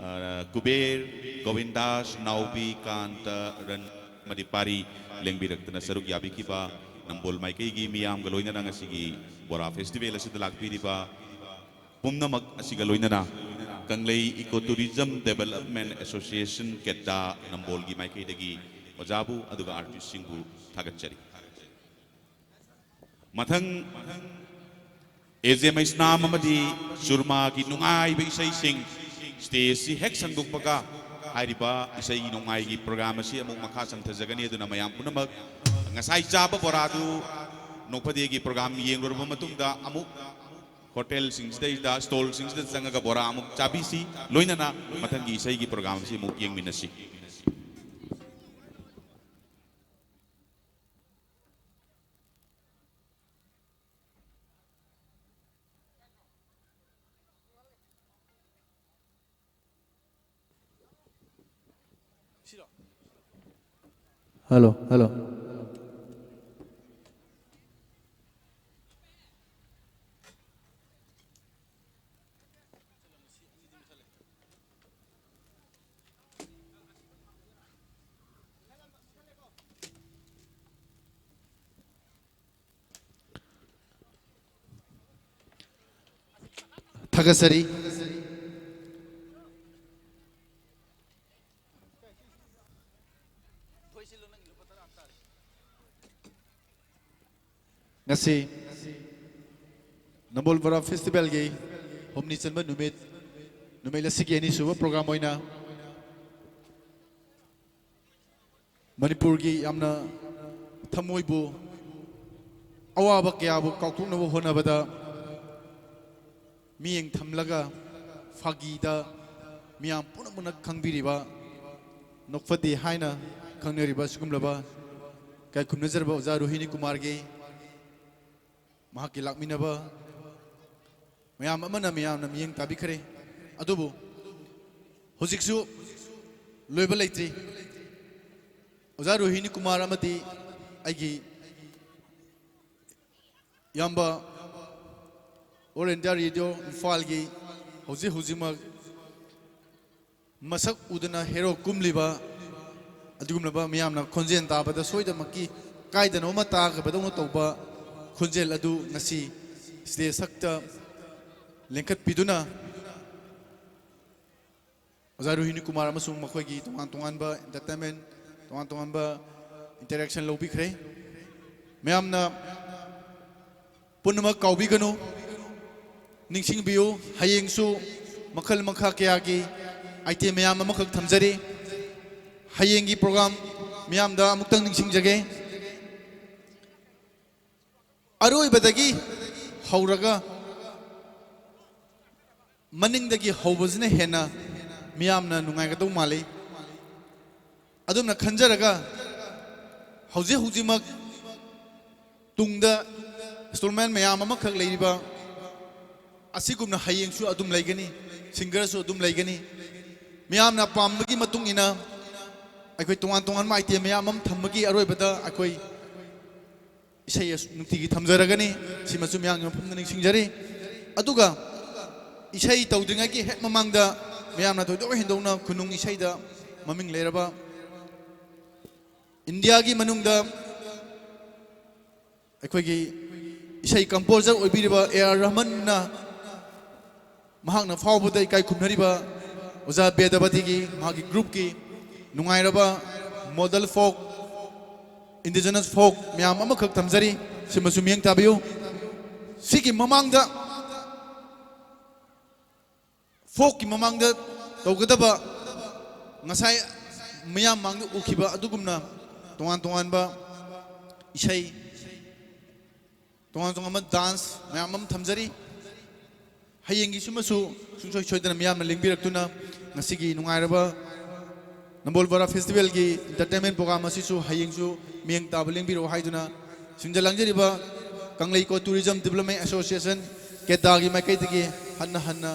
ꯑ, ꯀꯨꯕꯦꯔ, ꯒꯣꯕꯤꯟꯗꯥꯁ, ꯅꯥꯎꯕꯤ, ꯀꯥꯟꯇ, ꯔꯟ ꯑꯃꯗꯤ ꯄꯥꯔꯤ ꯂꯦꯡꯕꯤꯔꯛꯇꯅ ꯁꯔꯨꯛ ꯌꯥꯕꯤꯈꯤꯕ ꯅꯝꯕꯣꯜ ꯃꯥꯏꯀꯩꯒꯤ ꯃꯤꯌꯥꯝꯒ ꯂꯣꯏꯅꯅ ꯉꯁꯤꯒꯤ ꯕꯣꯔꯥ ꯐꯦꯁꯇꯤꯚꯦꯜ ꯑꯁꯤꯗ ꯂꯥꯛꯄꯤꯔꯤꯕ ꯄꯨꯝꯅꯃꯛ ꯑꯁꯤꯒ ꯂꯣꯏꯅꯅ ꯀꯪꯂꯩ Eco Tourism Development Association, ꯀꯦꯠꯗꯥ, ꯅꯝꯕꯣꯜꯒꯤ ꯃꯥꯏꯀꯩꯗꯒꯤ ꯑꯣꯖꯥꯕꯨ ꯑꯗꯨꯒ ꯑꯥꯔꯇꯤꯁꯁꯤꯡꯕꯨ ꯊꯥꯒꯠꯆꯔꯤ꯫ ꯃꯊꯪ ꯑꯦꯖꯦ ꯃꯩꯁꯅꯥꯝ ꯑꯃꯗꯤ ꯆꯨꯔꯃꯥꯒꯤ ꯅꯨꯡꯉꯥꯏꯕ ꯏꯁꯩꯁꯤꯡ ꯁ꯭ꯇꯦꯖꯁꯤ ꯍꯦꯛ ꯁꯪꯗꯣꯛꯄꯒ ꯍꯥꯏꯔꯤꯕ ꯏꯁꯩ ꯅꯣꯡꯃꯥꯏꯒꯤ ꯄ꯭ꯔꯣꯒ꯭ꯔꯥꯝ ꯑꯁꯤ ꯑꯃꯨꯛ ꯃꯈꯥ ꯆꯝꯊꯖꯒꯅꯤ꯫ ꯑꯗꯨꯅ ꯃꯌꯥꯝ ꯄꯨꯝꯅꯃꯛ ꯉꯁꯥꯏ ꯆꯥꯕ ꯕꯣꯔꯥꯗꯨ ꯅꯣꯛꯐꯗꯦꯒꯤ ꯄ꯭ꯔꯣꯒ꯭ꯔꯥꯝ ꯌꯦꯡꯂꯨꯔꯕ ꯃꯇꯨꯡꯗ ꯑꯃꯨꯛ ꯍꯣꯇꯦꯜꯁꯤꯡꯁꯤꯗꯩꯗ, ꯁ꯭ꯇꯣꯜꯁꯤꯡꯁꯤꯗ ꯆꯪꯉꯒ ꯕꯣꯔꯥ ꯑꯃꯨꯛ ꯆꯥꯕꯤꯁꯤ꯫ ꯂꯣꯏꯅꯅ ꯃꯊꯪꯒꯤ ꯏꯁꯩꯒꯤ ꯄ꯭ꯔꯣꯒ꯭ꯔꯥꯝ ꯑꯁꯤ ꯑꯃꯨꯛ ꯌꯦꯡꯃꯤꯟꯅꯁꯤ꯫ Hello, hello. ꯊꯥꯒꯠꯆꯔꯤ꯫ ꯉꯁꯤ ꯅꯝꯕꯣꯜ ꯕꯣꯔꯥ ꯐꯦꯁꯇꯤꯚꯦꯜꯒꯤ ꯍꯨꯝꯅꯤ ꯆꯟꯕ ꯅꯨꯃꯤꯠ, ꯅꯨꯃꯤꯠ ꯑꯁꯤꯒꯤ ꯑꯅꯤꯁꯨꯕ ꯄ꯭ꯔꯣꯒ꯭ꯔꯥꯝ ꯑꯣꯏꯅ ꯃꯅꯤꯄꯨꯔꯒꯤ ꯌꯥꯝꯅ ꯊꯃꯣꯏꯕꯨ, ꯑꯋꯥꯕ ꯀꯌꯥꯕꯨ ꯀꯥꯎꯊꯣꯛꯅꯕ ꯍꯣꯠꯅꯕꯗ ꯃꯤꯠꯌꯦꯡ ꯊꯝꯂꯒ ꯐꯥꯒꯤꯗ ꯃꯤꯌꯥꯝ ꯄꯨꯝꯅꯃꯛꯅ ꯈꯪꯕꯤꯔꯤꯕ ꯅꯣꯛꯐꯗꯦ ꯍꯥꯏꯅ ꯈꯪꯅꯔꯤꯕ ꯁꯤꯒꯨꯝꯂꯕ ꯏꯀꯥꯏ ꯈꯨꯝꯅꯖꯔꯕ ꯑꯣꯖꯥ ꯔꯣꯍꯤꯅꯤ ꯀꯨꯃꯥꯔꯒꯤ ꯃꯍꯥꯛꯀꯤ ꯂꯥꯛꯃꯤꯟꯅꯕ ꯃꯌꯥꯝ ꯑꯃꯅ ꯃꯌꯥꯝꯅ ꯃꯤꯠꯌꯦꯡ ꯇꯥꯕꯤꯈ꯭ꯔꯦ꯫ ꯑꯗꯨꯕꯨ ꯍꯧꯖꯤꯛꯁꯨ ꯂꯣꯏꯕ ꯂꯩꯇ꯭ꯔꯤ꯫ ꯑꯣꯖꯥ ꯔꯣꯍꯤꯅꯤ ꯀꯨꯃꯥꯔ ꯑꯃꯗꯤ ꯑꯩꯒꯤ ꯏꯌꯥꯝꯕ, All India Radio ꯏꯝꯐꯥꯜꯒꯤ ꯍꯧꯖꯤꯛ ꯍꯧꯖꯤꯛꯃꯛ ꯃꯁꯛ ꯎꯗꯅ ꯍꯦꯔꯣ ꯀꯨꯝꯂꯤꯕ ꯑꯗꯨꯒꯨꯝꯂꯕ ꯃꯤꯌꯥꯝꯅ ꯈꯣꯟꯖꯦꯜ ꯇꯥꯕꯗ ꯁꯣꯏꯗꯅꯃꯛꯀꯤ ꯀꯥꯏꯗꯅꯣ ꯑꯃ ꯇꯥꯈ꯭ꯔꯕꯗꯧꯅ ꯇꯧꯕ ꯈꯣꯟꯖꯦꯜ ꯑꯗꯨ ꯉꯁꯤ ꯁ꯭ꯇꯦꯖ ꯊꯛꯇ ꯂꯦꯡꯈꯠꯄꯤꯗꯨꯅ ꯑꯣꯖꯥ ꯔꯣꯍꯤꯅꯤ ꯀꯨꯃꯥꯔ ꯑꯃꯁꯨꯡ ꯃꯈꯣꯏꯒꯤ ꯇꯣꯉꯥꯟ ꯇꯣꯉꯥꯟꯕ entertainment, ꯇꯣꯉꯥꯟ ꯇꯣꯉꯥꯟꯕ interaction ꯂꯧꯕꯤꯈ꯭ꯔꯦ꯫ ꯃꯌꯥꯝꯅ ꯄꯨꯝꯅꯃꯛ ꯀꯥꯎꯕꯤꯒꯅꯨ, ꯅꯤꯡꯁꯤꯡꯕꯤꯌꯨ, ꯍꯌꯦꯡꯁꯨ ꯃꯈꯜ ꯃꯈꯥ ꯀꯌꯥꯒꯤ item ꯃꯌꯥꯝ ꯑꯃꯈꯛ ꯊꯝꯖꯔꯤ꯫ ꯍꯌꯦꯡꯒꯤ program ꯃꯤꯌꯥꯝꯗ ꯑꯃꯨꯛꯇꯪ ꯅꯤꯡꯁꯤꯡꯖꯒꯦ꯫ ꯑꯔꯣꯏꯕꯗꯒꯤ ꯍꯧꯔꯒ ꯃꯅꯤꯡꯗꯒꯤ ꯍꯧꯕꯁꯤꯅ ꯍꯦꯟꯅ ꯃꯤꯌꯥꯝꯅ ꯅꯨꯡꯉꯥꯏꯒꯗꯧ ꯃꯥꯜꯂꯤ꯫ ꯑꯗꯨꯝꯅ ꯈꯟꯖꯔꯒ ꯍꯧꯖꯤꯛ ꯍꯧꯖꯤꯛꯃꯛ ꯇꯨꯡꯗ instrument ꯃꯌꯥꯝ ꯑꯃꯈꯛ ꯂꯩꯔꯤꯕ ꯑꯁꯤꯒꯨꯝꯅ ꯍꯌꯦꯡꯁꯨ ꯑꯗꯨꯝ ꯂꯩꯒꯅꯤ, singerꯁꯨ ꯑꯗꯨꯝ ꯂꯩꯒꯅꯤ꯫ ꯃꯤꯌꯥꯝꯅ ꯄꯥꯝꯕꯒꯤ ꯃꯇꯨꯡ ꯏꯟꯅ ꯑꯩꯈꯣꯏ ꯇꯣꯉꯥꯟ ꯇꯣꯉꯥꯟꯕ item ꯃꯌꯥꯝ ꯑꯃ ꯊꯝꯕꯒꯤ ꯑꯔꯣꯏꯕꯗ ꯑꯩꯈꯣꯏ ꯏꯁꯩ ꯑꯁꯨ ꯅꯨꯡꯇꯤꯒꯤ ꯊꯝꯖꯔꯒꯅꯤ꯫ ꯁꯤꯃꯁꯨ ꯃꯤꯌꯥꯝꯒꯤ ꯃꯐꯝꯗ ꯅꯤꯡꯁꯤꯡꯖꯔꯤ꯫ ꯑꯗꯨꯒ ꯏꯁꯩ ꯇꯧꯗ꯭ꯔꯤꯉꯩꯒꯤ ꯍꯦꯛ ꯃꯃꯥꯡꯗ ꯃꯌꯥꯝꯅ ꯊꯣꯏꯗꯣꯛ ꯍꯦꯟꯗꯣꯛꯅ ꯈꯨꯅꯨꯡ ꯏꯁꯩꯗ ꯃꯃꯤꯡ ꯂꯩꯔꯕ ꯏꯟꯗꯤꯌꯥꯒꯤ ꯃꯅꯨꯡꯗ ꯑꯩꯈꯣꯏꯒꯤ ꯏꯁꯩ composer ꯑꯣꯏꯕꯤꯔꯤꯕ ꯑꯦ ꯑꯥꯔ ꯔꯍꯃꯟꯅ ꯃꯍꯥꯛꯅ ꯐꯥꯎꯕꯗ ꯏꯀꯥꯏ ꯈꯨꯝꯅꯔꯤꯕ ꯑꯣꯖꯥ ꯕꯦꯗꯕꯇꯤꯒꯤ, ꯃꯍꯥꯛꯀꯤ groupꯀꯤ ꯅꯨꯡꯉꯥꯏꯔꯕ modal folk, indigenous folk ꯃꯌꯥꯝ ꯑꯃꯈꯛ ꯊꯝꯖꯔꯤ꯫ ꯁꯤꯃꯁꯨ ꯃꯤꯠꯌꯦꯡ ꯇꯥꯕꯤꯌꯨ꯫ ꯁꯤꯒꯤ ꯃꯃꯥꯡꯗ folkꯀꯤ ꯃꯃꯥꯡꯗ ꯇꯧꯒꯗꯕ ꯉꯁꯥꯏ ꯃꯌꯥꯝ ꯃꯥꯡꯗ ꯎꯈꯤꯕ ꯑꯗꯨꯒꯨꯝꯅ ꯇꯣꯉꯥꯟ ꯇꯣꯉꯥꯟꯕ ꯏꯁꯩ, ꯇꯣꯉꯥꯟ ꯇꯣꯉꯥꯟꯕ dance ꯃꯌꯥꯝ ꯑꯃ ꯊꯝꯖꯔꯤ꯫ ꯍꯌꯦꯡꯒꯤꯁꯤꯃꯁꯨ ꯁꯨꯡꯁꯣꯏ ꯁꯣꯏꯗꯅ ꯃꯤꯌꯥꯝꯅ ꯂꯦꯡꯕꯤꯔꯛꯇꯨꯅ ꯉꯁꯤꯒꯤ ꯅꯨꯡꯉꯥꯏꯔꯕ ꯅꯝꯕꯣꯜ ꯕꯣꯔꯥ festivalꯒꯤ entertainment program ꯑꯁꯤꯁꯨ ꯍꯌꯦꯡꯁꯨ ꯃꯤꯠꯌꯦꯡ ꯇꯥꯕ ꯂꯦꯡꯕꯤꯔꯛꯑꯣ ꯍꯥꯏꯗꯨꯅ ꯁꯤꯟꯖ ꯂꯥꯡꯖꯔꯤꯕ ꯀꯪꯂꯩꯀꯣ Tourism Development Association, ꯀꯦꯗꯥꯒꯤ ꯃꯥꯏꯀꯩꯗꯒꯤ ꯍꯟꯅ ꯍꯟꯅ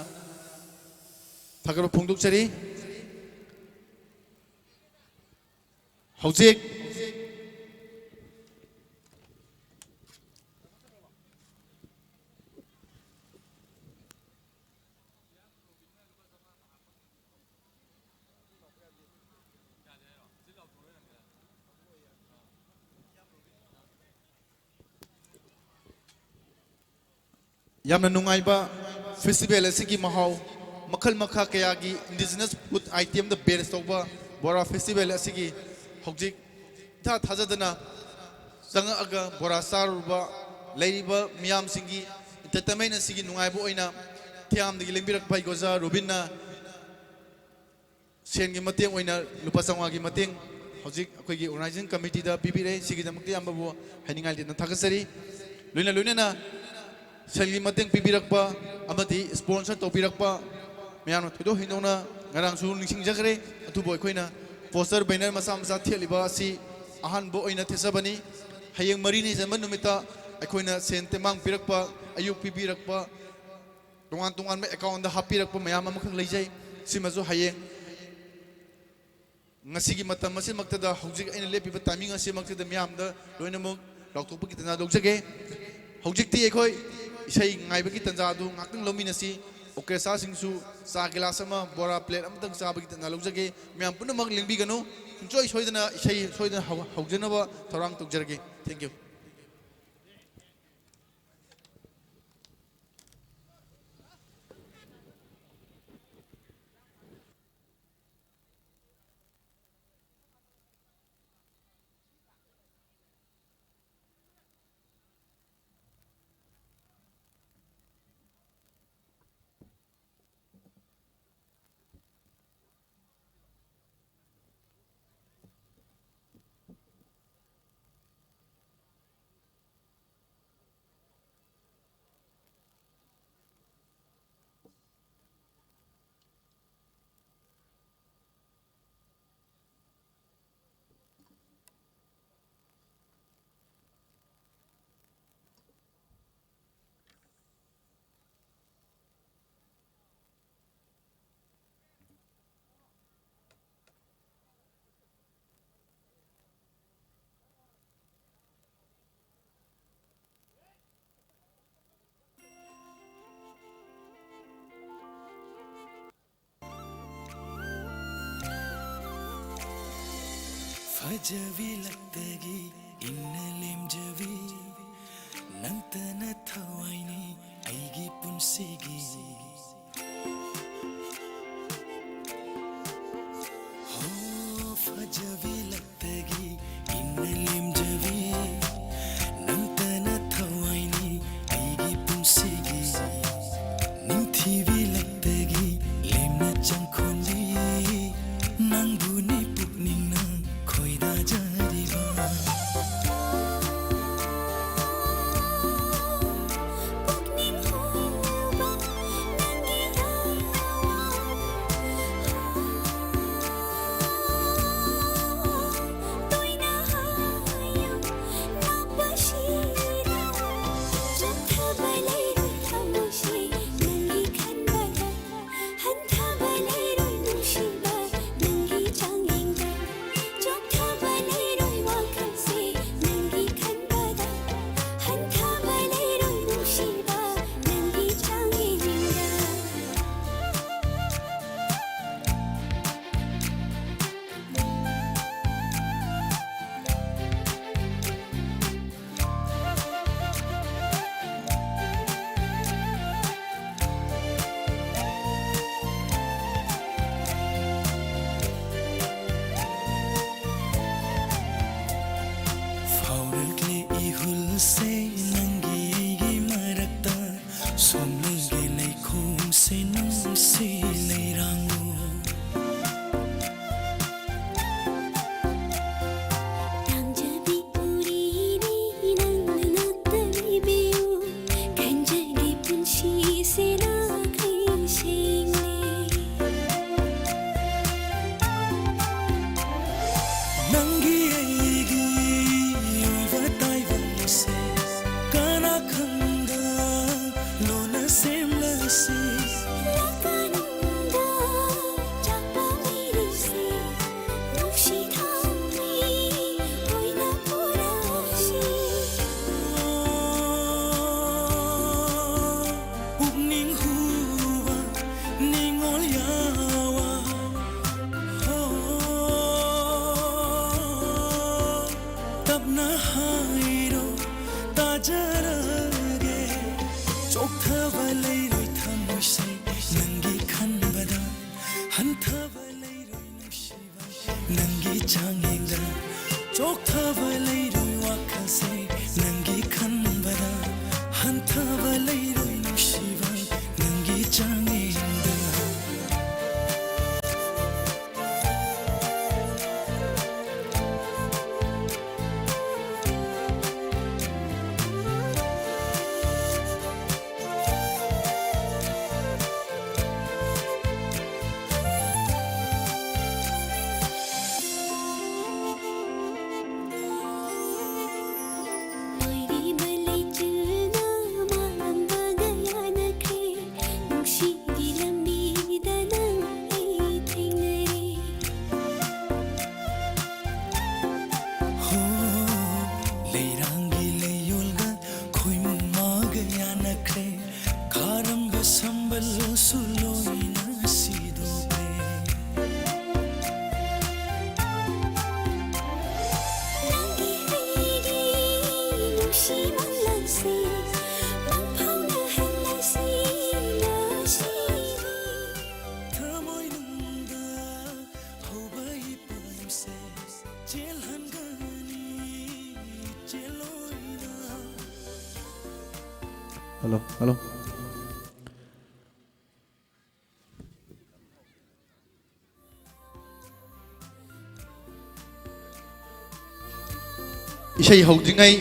ꯊꯥꯒꯠꯄ ꯐꯣꯡꯗꯣꯛꯆꯔꯤ꯫ ꯍꯧꯖꯤꯛ ꯌꯥꯝꯅ ꯅꯨꯡꯉꯥꯏꯕ festival ꯑꯁꯤꯒꯤ ꯃꯍꯥꯎ, ꯃꯈꯜ ꯃꯈꯥ ꯀꯌꯥꯒꯤ indigenous food itemꯗ base ꯇꯧꯕ ꯕꯣꯔꯥ festival ꯑꯁꯤꯒꯤ ꯍꯧꯖꯤꯛ ꯏꯊꯥ ꯊꯥꯖꯗꯅ ꯆꯪꯉꯛꯑꯒ ꯕꯣꯔꯥ ꯆꯥꯔꯨꯕ ꯂꯩꯔꯤꯕ ꯃꯤꯌꯥꯝꯁꯤꯡꯒꯤ Entertainment ꯑꯁꯤꯒꯤ ꯅꯨꯡꯉꯥꯏꯕ ꯑꯣꯏꯅ ꯊꯤꯌꯥꯝꯗꯒꯤ ꯂꯦꯡꯕꯤꯔꯛꯄ ꯑꯩꯒꯤ ꯑꯣꯖꯥ ꯔꯣꯕꯤꯟꯅ ꯁꯦꯟꯒꯤ ꯃꯇꯦꯡ ꯑꯣꯏꯅ ꯂꯨꯄꯥ ꯆꯥꯝꯃꯉꯥꯒꯤ ꯃꯇꯦꯡ ꯍꯧꯖꯤꯛ ꯑꯩꯈꯣꯏꯒꯤ organizing committeeꯗ ꯄꯤꯕꯤꯔꯦ꯫ ꯁꯤꯒꯤꯗꯃꯛꯇ ꯏꯌꯥꯝꯕꯕꯨ ꯍꯥꯏꯅꯤꯡꯉꯥꯏ ꯂꯩꯇꯅ ꯊꯥꯒꯠꯆꯔꯤ꯫ ꯂꯣꯏꯅ ꯂꯣꯏꯅꯅ ꯁꯦꯜꯒꯤ ꯃꯇꯦꯡ ꯄꯤꯕꯤꯔꯛꯄ ꯑꯃꯗꯤ sponsor ꯇꯧꯕꯤꯔꯛꯄ ꯃꯌꯥꯝꯅ ꯊꯣꯏꯗꯣꯛ ꯍꯦꯟꯗꯣꯛꯅ ꯉꯔꯥꯡꯁꯨ ꯅꯤꯡꯁꯤꯡꯖꯈ꯭ꯔꯦ꯫ ꯑꯗꯨꯕꯨ ꯑꯩꯈꯣꯏꯅ poster banner ꯃꯆꯥ ꯃꯆꯥ ꯊꯦꯠꯂꯤꯕ ꯑꯁꯤ ꯑꯍꯥꯟꯕ ꯑꯣꯏꯅ ꯊꯦꯠꯆꯕꯅꯤ꯫ ꯍꯌꯦꯡ ꯃꯔꯤꯅꯤ ꯆꯟꯕ ꯅꯨꯃꯤꯠꯇ ꯑꯩꯈꯣꯏꯅ ꯁꯦꯟ ꯇꯦꯡꯕꯥꯡ ꯄꯤꯔꯛꯄ, ꯑꯌꯨꯛ ꯄꯤꯕꯤꯔꯛꯄ, ꯇꯣꯉꯥꯟ ꯇꯣꯉꯥꯟꯕ accountꯗ ꯍꯥꯞꯄꯤꯔꯛꯄ ꯃꯌꯥꯝ ꯑꯃꯈꯛ ꯂꯩꯖꯩ꯫ ꯁꯤꯃꯁꯨ ꯍꯌꯦꯡ ꯉꯁꯤꯒꯤ ꯃꯇꯝ ꯑꯁꯤꯃꯛꯇꯗ, ꯍꯧꯖꯤꯛ ꯑꯩꯅ ꯂꯦꯞꯄꯤꯕ timing ꯑꯁꯤꯃꯛꯇꯗ ꯃꯤꯌꯥꯝꯗ ꯂꯣꯏꯅꯃꯛ ꯂꯥꯎꯊꯣꯛꯄꯒꯤ ꯇꯟꯖꯥ ꯂꯧꯖꯒꯦ꯫ ꯍꯧꯖꯤꯛꯇꯤ ꯑꯩꯈꯣꯏ ꯏꯁꯩ ꯉꯥꯏꯕꯒꯤ ꯇꯟꯖꯥ ꯑꯗꯨ ꯉꯥꯛꯇꯪ ꯂꯧꯃꯤꯟꯅꯁꯤ꯫ Orchestraꯁꯤꯡꯁꯨ ꯆꯥ ꯒꯤꯂꯥꯁ ꯑꯃ, ꯕꯣꯔꯥ plate ꯑꯃꯇꯪ ꯆꯥꯕꯒꯤ ꯇꯟꯖꯥ ꯂꯧꯖꯒꯦ꯫ ꯃꯌꯥꯝ ꯄꯨꯝꯅꯃꯛ ꯂꯦꯡꯕꯤꯒꯅꯨ꯫ ꯁꯨꯡꯁꯣꯏ ꯁꯣꯏꯗꯅ ꯏꯁꯩ ꯁꯣꯏꯗꯅ ꯍꯧ-, ꯍꯧꯖꯅꯕ ꯊꯧꯔꯥꯡ ꯇꯧꯖꯔꯒꯦ꯫ Thank you꯫ ꯐꯖꯕꯤ ꯂꯛꯇꯒꯤ ꯏꯪꯅ ꯂꯦꯝꯖꯕꯤ, ꯅꯪꯇꯅ ꯊꯋꯥꯏꯅꯤ ꯑꯩꯒꯤ ꯄꯨꯟꯁꯤꯒꯤ꯫ ꯍꯣ, ꯐꯖꯕꯤ ꯂꯛꯇꯒꯤ ꯏꯪꯅ ꯂꯦꯝꯖꯕꯤ, ꯅꯪꯇꯅ ꯊꯋꯥꯏꯅꯤ ꯑꯩꯒꯤ ꯄꯨꯟꯁꯤ꯫ ꯄꯨꯛꯅꯤꯡꯅ ꯈꯣꯏꯗꯥꯖꯔꯤꯕ꯫ ꯄꯨꯛꯅꯤꯡ ꯍꯨꯕ ꯅꯪꯒꯤ ꯔꯥꯋꯥ꯫ ꯇꯣꯏꯅ ꯍꯥꯏꯌꯨ ꯅꯛꯄꯁꯤꯗ꯫ ꯆꯣꯛꯊꯕ ꯂꯩꯔꯣꯏ ꯊꯃꯣꯏꯁꯦ ꯅꯪꯒꯤ ꯈꯟꯕꯗ꯫ ꯍꯟꯊꯕ ꯂꯩꯔꯣꯏ ꯅꯨꯡꯁꯤꯕ ꯅꯪꯒꯤ ꯆꯥꯡꯌꯦꯡꯗ꯫ ꯆꯣꯛꯊꯕ ꯂꯩꯔꯣꯏ ꯋꯥꯈꯜꯁꯦ ꯅꯪꯒꯤ ꯈꯟꯕꯗ꯫ ꯍꯟꯊꯕ ꯂꯩꯔꯣꯏ ꯅꯨꯡꯁꯤꯕ ꯅꯪꯒꯤ ꯆꯥꯡꯌꯦꯡꯗ꯫ ꯐꯥꯎꯔꯛꯂꯦ ꯏꯍꯨꯜꯁꯦ ꯅꯪꯒꯤ ꯑꯩꯒꯤ ꯃꯔꯛꯇ, ꯁꯣꯝꯂꯒꯦ ꯂꯩꯈꯣꯝꯁꯦ ꯅꯨꯡꯁꯤ ꯂꯩꯔꯥꯡꯂꯣ꯫ ꯇꯥꯡꯖꯕꯤ ꯎꯔꯤꯅꯤ ꯅꯪꯅ ꯅꯠꯇꯕꯤꯕꯤꯌꯨ, ꯈꯟꯖꯒꯦ ꯄꯨꯟꯁꯤꯁꯦ ꯅꯥꯈꯩ ꯁꯦꯡꯂꯦ꯫ ꯅꯪꯒꯤ ꯑꯩꯒꯤ ꯑꯣꯏꯕ ꯇꯥꯏꯕꯪꯁꯦ ꯀꯅꯥ ꯈꯪꯗ ꯂꯣꯟꯅ ꯁꯦꯝꯂꯁꯤ꯫ ꯂꯥꯛꯀꯅꯨꯗ ꯆꯥꯛꯄ ꯃꯩꯔꯩꯁꯦ ꯅꯨꯡꯁꯤ ꯊꯥꯎꯃꯩ ꯑꯣꯏꯅ ꯄꯨꯔꯛꯁꯤ꯫ ꯄꯨꯛꯅꯤꯡ ꯍꯨꯕ ꯅꯤꯡꯉꯣꯜ ꯌꯥꯋꯥ꯫ ꯍꯣ꯫ ꯇꯞꯅ ꯍꯥꯏꯔꯣ ꯇꯥꯖꯔꯒꯦ꯫ ꯆꯣꯛꯊꯕ ꯂꯩꯔꯣꯏ ꯊꯃꯣꯏꯁꯦ ꯅꯪꯒꯤ ꯈꯟꯕꯗ꯫ ꯍꯟꯊꯕ ꯂꯩꯔꯣꯏ ꯅꯨꯡꯁꯤꯕ ꯅꯪꯒꯤ ꯆꯥꯡꯌꯦꯡꯗ꯫ ꯆꯣꯛꯊꯕ ꯂꯩꯔꯣꯏ ꯋꯥꯈꯜꯁꯦ ꯅꯪꯒꯤ ꯈꯟꯕꯗ꯫ ꯍꯟꯊꯕ ꯂꯩꯔꯣꯏ ꯅꯨꯡꯁꯤꯕ ꯅꯪꯒꯤ ꯆꯥꯡꯌꯦꯡꯗ꯫ ꯃꯪꯂꯥꯟꯁꯦ ꯃꯪꯐꯥꯎꯅꯍꯜꯂꯁꯤ ꯉꯁꯤꯗꯤ꯫ ꯊꯃꯣꯏꯅꯨꯡꯗ ꯍꯧꯕ ꯏꯄꯥꯝꯁꯦ ꯆꯦꯜꯍꯟꯒꯅꯤ ꯏꯆꯦꯜ ꯑꯣꯏꯅ꯫ Hello, hello. ꯏꯁꯩ ꯍꯧꯗ꯭ꯔꯤꯉꯩ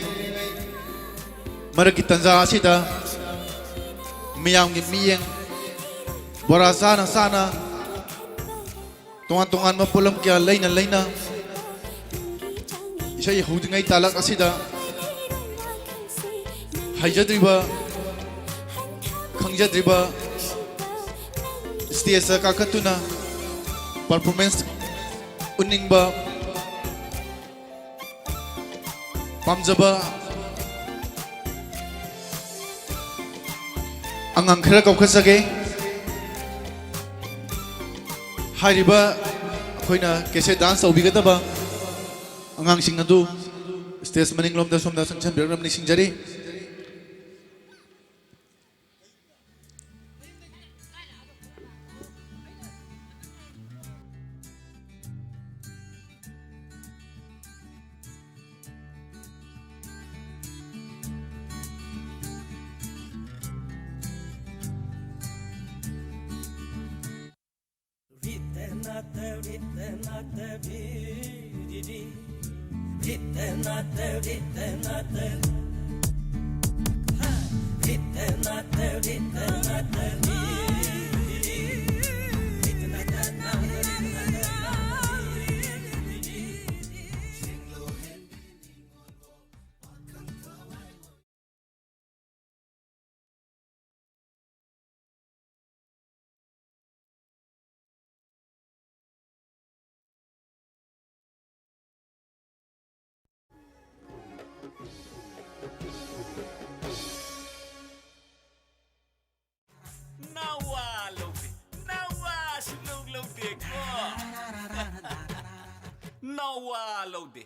ꯃꯔꯛꯀꯤ ꯇꯟꯖꯥ ꯑꯁꯤꯗ ꯃꯤꯌꯥꯝꯒꯤ ꯃꯤꯠꯌꯦꯡ ꯕꯣꯔꯥ ꯆꯥꯅ ꯆꯥꯅ ꯇꯣꯉꯥꯟ ꯇꯣꯉꯥꯟꯕ ꯄꯣꯠꯂꯝ ꯀꯌꯥ ꯂꯩꯅ ꯂꯩꯅ ꯏꯁꯩ ꯍꯧꯗ꯭ꯔꯤꯉꯩ ꯇꯥꯂꯛ ꯑꯁꯤꯗ ꯍꯩꯖꯗ꯭ꯔꯤꯕ, ꯈꯪꯖꯗ꯭ꯔꯤꯕ ꯁ꯭ꯇꯦꯖꯇ ꯀꯥꯈꯠꯇꯨꯅ ꯄꯔꯐꯣꯔꯃꯦꯟꯁ ꯎꯠꯅꯤꯡꯕ ꯄꯥꯝꯖꯕ ꯑꯉꯥꯡ ꯈꯔ ꯀꯧꯈꯠꯆꯒꯦ꯫ ꯍꯥꯏꯔꯤꯕ ꯑꯩꯈꯣꯏꯅ ꯀꯦꯁꯦꯠ ꯗꯥꯟꯁ ꯇꯧꯕꯤꯒꯗꯕ ꯑꯉꯥꯡꯁꯤꯡ ꯑꯗꯨ ꯁ꯭ꯇꯦꯖ ꯃꯅꯤꯡꯂꯣꯝꯗ ꯁꯣꯝꯗ ꯆꯪꯁꯤꯟꯕꯤꯔꯛꯅꯕ ꯅꯤꯡꯁꯤꯡꯖꯔꯤ꯫ ꯅꯋꯥ ꯂꯧꯗꯦ, ꯅꯋꯥ ꯁꯨꯡꯂꯧ ꯂꯧꯗꯦꯀꯣ꯫ ꯅꯋꯥ ꯂꯧꯗꯦ,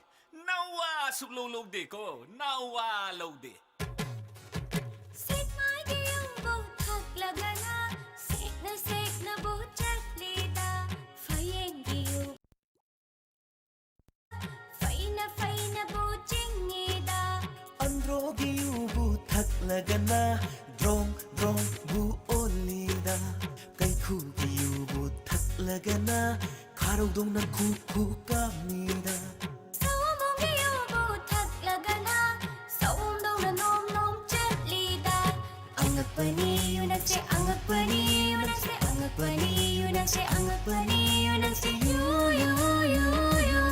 ꯅꯋꯥ ꯁꯨꯛꯂꯧ ꯂꯧꯗꯦꯀꯣ, ꯅꯋꯥ ꯂꯧꯗꯦ꯫ ꯁꯦꯛꯃꯥꯏꯒꯤ ꯌꯨꯕꯨ ꯊꯛꯂꯒꯅ ꯁꯦꯛꯅ ꯁꯦꯛꯅꯕꯨ ꯆꯠꯂꯤꯗ꯫ ꯐꯌꯦꯡꯒꯤ ꯌꯨ ꯐꯩꯅ ꯐꯩꯅꯕꯨ ꯆꯤꯡꯉꯤꯗ꯫ ꯑꯟꯗ꯭ꯔꯣꯒꯤ ꯌꯨꯕꯨ ꯊꯛꯂꯒꯅ ꯗ꯭ꯔꯣꯡ ꯗ꯭ꯔꯣꯡꯕꯨ ꯑꯣꯜꯂꯤꯗ꯫ ꯀꯩꯈꯨꯒꯤ ꯌꯨꯕꯨ ꯊꯛꯂꯒꯅ ꯈꯥꯔꯧꯗꯧꯅ ꯈꯨ ꯈꯨ ꯀꯥꯝꯃꯤꯗ꯫ ꯁꯑꯣꯝꯕꯨꯡꯒꯤ ꯌꯨꯕꯨ ꯊꯛꯂꯒꯅ ꯁꯑꯣꯝꯗꯧꯅ ꯅꯣꯝ ꯅꯣꯝ ꯆꯠꯂꯤꯗ꯫ ꯑꯉꯛꯄꯅꯤ ꯌꯨꯅꯛꯁꯦ, ꯑꯉꯛꯄꯅꯤ ꯌꯨꯅꯛꯁꯦ, ꯑꯉꯛꯄꯅꯤ ꯌꯨꯅꯛꯁꯦ, ꯑꯉꯛꯄꯅꯤ ꯌꯨꯅꯛꯁꯦ, ꯌꯨ ꯌꯨ ꯌꯨ ꯌꯨ꯫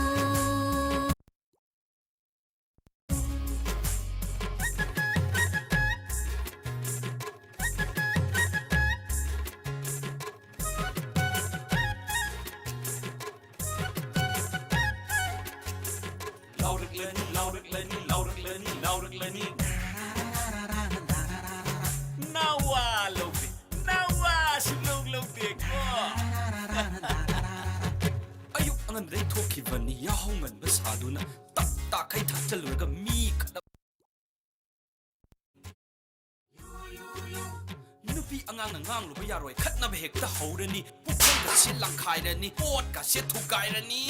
ꯂꯥꯎꯔꯛꯂꯅꯤ, ꯂꯥꯎꯔꯛꯂꯅꯤ, ꯂꯥꯎꯔꯛꯂꯅꯤ, ꯂꯥꯎꯔꯛꯂꯅꯤ꯫ ꯅꯋꯥ ꯂꯧꯗꯦ, ꯅꯋꯥ ꯁꯨꯛꯂꯧ ꯂꯧꯗꯦꯀꯣ꯫ ꯑꯌꯨꯛ ꯑꯉꯟꯕꯗꯩ ꯊꯣꯛꯈꯤꯕꯅꯤ, ꯌꯥꯍꯧ ꯉꯟꯕ ꯁꯥꯗꯨꯅ ꯇꯞ ꯇꯥꯈꯩ ꯊꯛꯆꯜꯂꯨꯔꯒ ꯃꯤ ꯈꯠꯅ ꯅꯨꯄꯤ ꯑꯉꯥꯡꯅ ꯉꯥꯡꯂꯨꯕ ꯌꯥꯔꯣꯏ, ꯈꯠꯅꯕ ꯍꯦꯛꯇ ꯍꯧꯔꯅꯤ꯫ ꯄꯨꯈꯝꯒꯁꯦ ꯂꯪꯈꯥꯏꯔꯅꯤ, ꯄꯣꯠꯀꯁꯦ ꯊꯨꯒꯥꯏꯔꯅꯤ꯫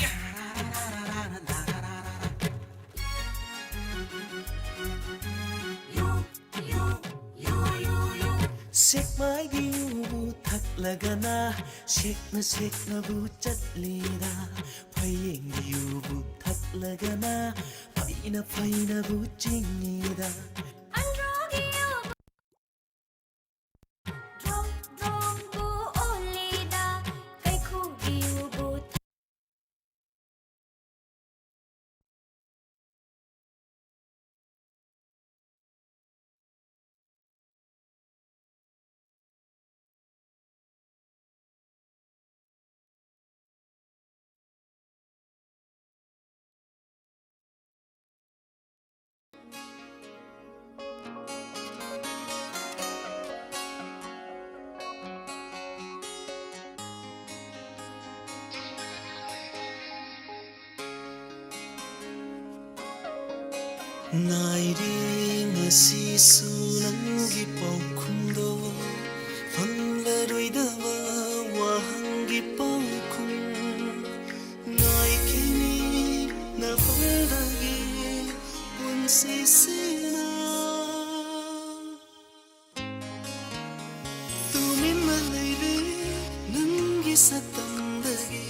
ꯁꯦꯛꯃꯥꯏꯒꯤ ꯌꯨꯕꯨ ꯊꯛꯂꯒꯅ ꯁꯦꯛꯅ ꯁꯦꯛꯅꯕꯨ ꯆꯠꯂꯤꯗ꯫ ꯐꯌꯦꯡꯒꯤ ꯌꯨꯕꯨ ꯊꯛꯂꯒꯅ ꯐꯩꯅ ꯐꯩꯅꯕꯨ ꯆꯤꯡꯉꯤꯗ꯫ ꯑꯟꯗ꯭ꯔꯣꯒꯤ ꯌꯨꯕꯨ ꯗ꯭ꯔꯣꯡ ꯗ꯭ꯔꯣꯡꯕꯨ ꯑꯣꯜꯂꯤꯗ꯫ ꯀꯩꯈꯨꯒꯤ ꯌꯨꯕꯨ ꯉꯥꯏꯔꯤ ꯉꯁꯤꯁꯨ ꯅꯪꯒꯤ ꯄꯥꯎꯈꯨꯝꯗꯣ, ꯐꯪꯂꯔꯣꯏꯗꯕ ꯋꯥꯍꯪꯒꯤ ꯄꯥꯎꯈꯨꯝ꯫ ꯉꯥꯏꯈꯤꯅꯤ ꯅꯐꯝꯗꯒꯤ ꯄꯨꯟꯁꯤꯁꯤꯅ꯫ ꯇꯨꯃꯤꯟꯅ ꯂꯩꯔꯦ ꯅꯪꯒꯤ ꯁꯛꯇꯝꯗꯒꯤ,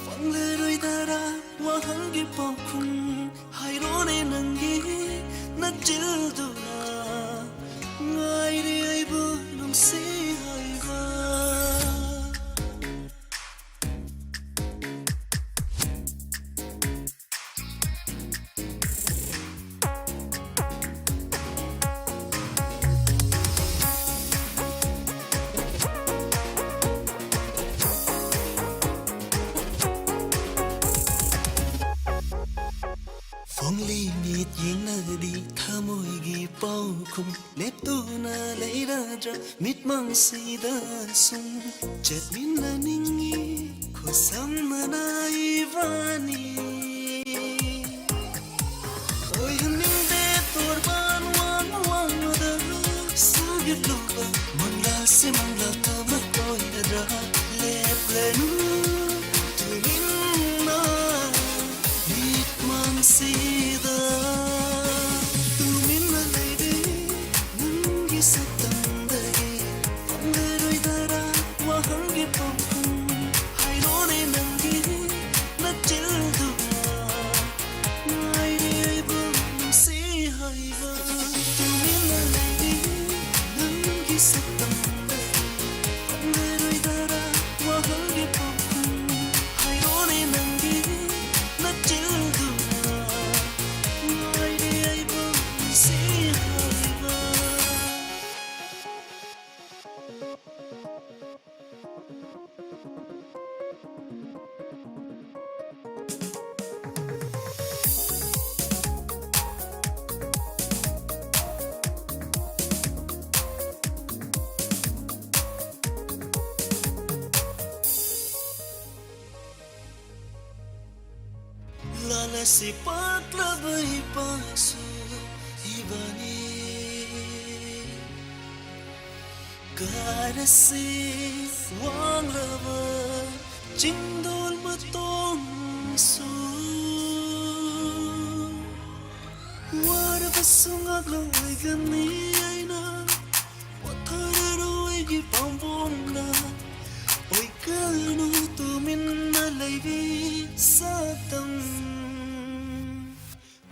ꯐꯪꯂꯔꯣꯏꯗꯔꯥ ꯋꯥꯍꯪꯒꯤ ꯄꯥꯎꯈꯨꯝ? ꯍꯥꯏꯔꯣꯅꯦ ꯅꯪꯒꯤ ꯅꯆꯤꯜꯗꯨꯅ, ꯉꯥꯏꯔꯦ ꯑꯩꯕꯨ ꯅꯨꯡꯁꯤ ꯍꯥꯏꯕ꯫ ꯐꯣꯡꯂꯤ ꯃꯤꯠ ꯌꯦꯡꯂꯒꯗꯤ ꯊꯃꯣꯏꯒꯤ ꯄꯥꯎꯈꯨꯝ ꯂꯦꯞꯇꯨꯅ ꯂꯩꯔꯗ꯭ꯔꯥ? ꯃꯤꯠꯃꯥꯡꯁꯤꯗ ꯁꯨꯝ ꯆꯠꯃꯤꯟꯅꯅꯤꯡꯉꯤ ꯈꯨꯠꯁꯝꯅꯅ ꯏꯕꯥꯅꯤ꯫ ꯑꯣꯏꯍꯟꯅꯤꯡꯗꯦ ꯇꯣꯔꯕꯥꯟ ꯋꯥꯡ ꯋꯥꯡꯃꯗ ꯁꯥꯒꯠꯂꯨꯕ ꯃꯪꯂꯥꯁꯤ ꯃꯪꯂꯥ ꯑꯃ ꯑꯣꯏꯔꯗ꯭ꯔꯥ? ꯂꯦꯞꯂꯅꯨ ꯇꯨꯃꯤꯟꯅ ꯃꯤꯠꯃꯥꯡꯁꯤꯗ꯫ ꯇꯨꯃꯤꯟꯅ ꯂꯩꯔꯦ ꯅꯪꯒꯤ ꯁꯛꯇꯝꯗꯒꯤ, ꯐꯪꯂꯔꯣꯏꯗꯔꯥ ꯋꯥꯍꯪꯒꯤ ꯄꯥꯎꯈꯨꯝ? ꯍꯥꯏꯔꯣꯅꯦ ꯅꯪꯒꯤ ꯅꯆꯤꯜꯗꯨꯅ, ꯉꯥꯏꯔꯦ ꯑꯩꯕꯨ ꯅꯨꯡꯁꯤ ꯍꯥꯏꯕ꯫ ꯇꯨꯃꯤꯟꯅ ꯂꯩꯔꯦ ꯅꯪꯒꯤ ꯁꯛꯇꯝꯗꯒꯤ, ꯐꯪꯂꯔꯣꯏꯗꯔꯥ ꯋꯥꯍꯪꯒꯤ ꯄꯥꯎꯈꯨꯝ? ꯍꯥꯏꯔꯣꯅꯦ ꯅꯪꯒꯤ ꯅꯆꯤꯜꯗꯨꯅ, ꯉꯥꯏꯔꯦ ꯑꯩꯕꯨ ꯅꯨꯡꯁꯤ ꯍꯥꯏꯕ꯫ ꯂꯥꯟ ꯑꯁꯤ ꯄꯥꯛꯂꯕ ꯏꯄꯥꯛꯁꯨ ꯀꯥꯔꯁꯤ ꯋꯥꯡꯂꯕ ꯆꯤꯡꯗꯣꯜ ꯃꯇꯣꯟꯁꯨ, ꯋꯥꯔꯕꯁꯨ ꯉꯥꯛꯂꯣꯏꯒꯅꯤ ꯑꯩꯅ, ꯋꯥꯊꯔꯔꯣꯏꯒꯤ ꯄꯥꯝꯕꯣꯝꯅ ꯑꯣꯏꯒꯅꯨ ꯇꯨꯃꯤꯟꯅ ꯂꯩꯕꯤ ꯁꯛꯇꯝ꯫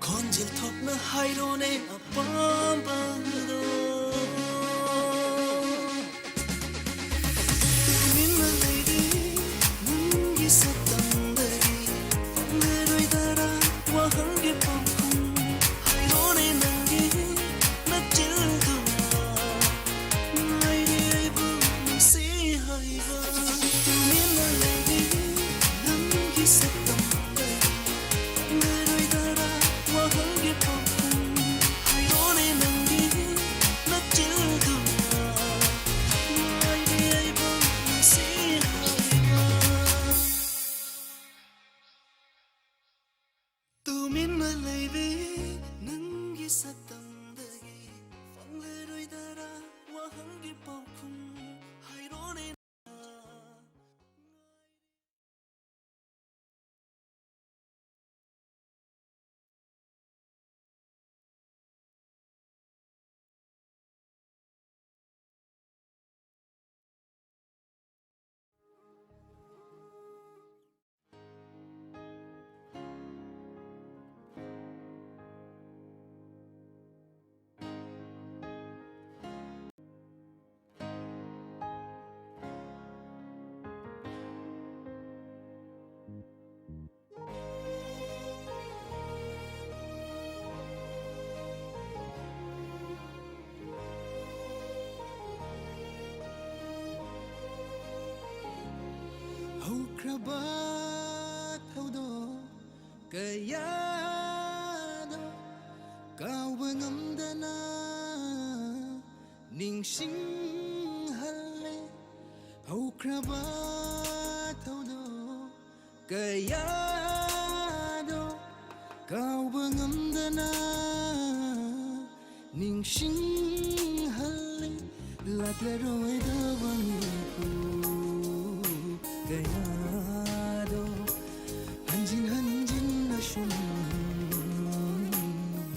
ꯈꯣꯟꯖꯦꯜ ꯊꯣꯛꯅ ꯍꯥꯏꯔꯣꯅꯦ ꯑꯄꯥꯝꯕꯗꯣ꯫ ꯇꯨꯃꯤꯟꯅ ꯂꯩꯔꯤ ꯅꯪꯒꯤ ꯁꯛꯇꯝꯗꯒꯤ ꯐꯪꯂꯔꯣꯏꯗꯔꯥ ꯋꯥꯍꯪꯒꯤ ꯄꯥꯎꯈꯨꯝ? ꯍꯥꯏꯔꯣꯅꯦ ꯅꯪꯒꯤ ꯅꯆꯤꯟꯗꯨꯅ ꯉꯥꯏꯔꯤ ꯑꯩꯕꯨ ꯅꯨꯡꯁꯤ ꯍꯥꯏꯕ꯫ ꯇꯨꯃꯤꯟꯅ ꯂꯩꯔꯤ ꯅꯪꯒꯤ ꯁꯛꯇꯝꯗꯒꯤ ꯐꯪꯂꯔꯣꯏꯗꯔꯥ ꯋꯥꯍꯪꯒꯤ ꯄꯥꯎꯈꯨꯝ? ꯍꯥꯏꯔꯣꯅꯦ ꯅꯪꯒꯤ ꯅꯆꯤꯟꯗꯨꯅ ꯉꯥꯏꯔꯤ ꯑꯩꯕꯨ ꯅꯨꯡꯁꯤ ꯍꯥꯏꯕ꯫ ꯇꯨꯃꯤꯟꯅ ꯂꯩꯕꯤ ꯅꯪꯒꯤ ꯁꯛꯇꯝꯗꯒꯤ ꯐꯪꯂꯔꯣꯏꯗꯔꯥ ꯋꯥꯍꯪꯒꯤ ꯄꯥꯎꯈꯨꯝ? ꯍꯥꯏꯔꯣꯅꯦ꯫ ꯍꯧꯈ꯭ꯔꯕ ꯊꯧꯗꯣꯛ ꯀꯌꯥꯗꯣ ꯀꯥꯎꯕ ꯉꯝꯗꯅ ꯅꯤꯡꯁꯤꯡꯍꯜꯂꯦ꯫ ꯍꯧꯈ꯭ꯔꯕ ꯊꯧꯗꯣꯛ ꯀꯌꯥꯗꯣ ꯀꯥꯎꯕ ꯉꯝꯗꯅ ꯅꯤꯡꯁꯤꯡꯍꯜꯂꯤ ꯂꯥꯛꯂꯔꯣꯏꯗꯕ ꯃꯤꯀꯨꯞ ꯀꯌꯥꯗꯣ꯫ ꯍꯟꯖꯤꯟ ꯍꯟꯖꯤꯟꯅ ꯁꯨꯝ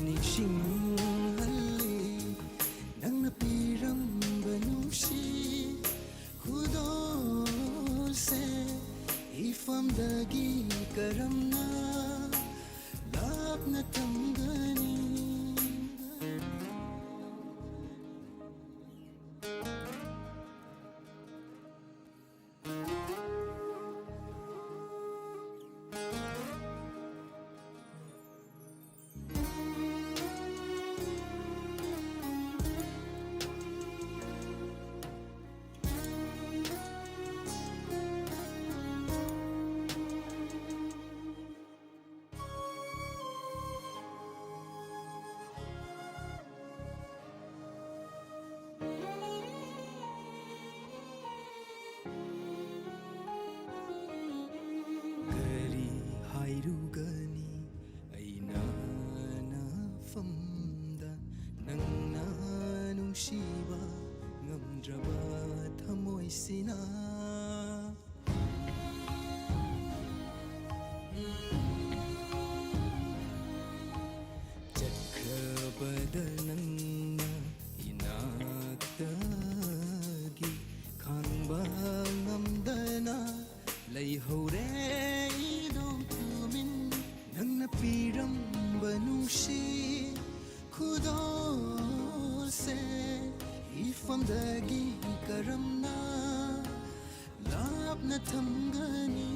ꯅꯤꯡꯁꯤꯡꯍꯜꯂꯤ ꯅꯪꯅ ꯄꯤꯔꯝꯕ ꯅꯨꯡꯁꯤ ꯈꯨꯗꯣꯜꯁꯦ꯫ ꯏꯐꯝꯗꯒꯤ ꯀꯔꯝꯅ ꯂꯥꯞꯅ ꯊꯝꯒꯅꯤ? ꯀꯔꯤ ꯍꯥꯏꯔꯨꯒꯅꯤ ꯑꯩꯅ ꯅꯐꯝꯗ, ꯅꯪꯅ ꯅꯨꯡꯁꯤꯕ ꯉꯝꯗ꯭ꯔꯕ ꯊꯃꯣꯏꯁꯤꯅ꯫ ꯆꯠꯈ꯭ꯔꯕꯗ ꯅꯪꯅ ꯏꯅꯥꯛꯇꯒꯤ ꯈꯥꯡꯕ ꯉꯝꯗꯅ ꯂꯩꯍꯧꯔꯦ ꯏꯗꯣꯝ ꯇꯨꯃꯤꯟ꯫ ꯅꯪꯅ ꯄꯤꯔꯝꯕ ꯅꯨꯡꯁꯤ ꯈꯨꯗꯣꯜꯁꯦ ꯏꯐꯝꯗꯒꯤ ꯀꯔꯝꯅ ꯂꯥꯞꯅ ꯊꯝꯒꯅꯤ?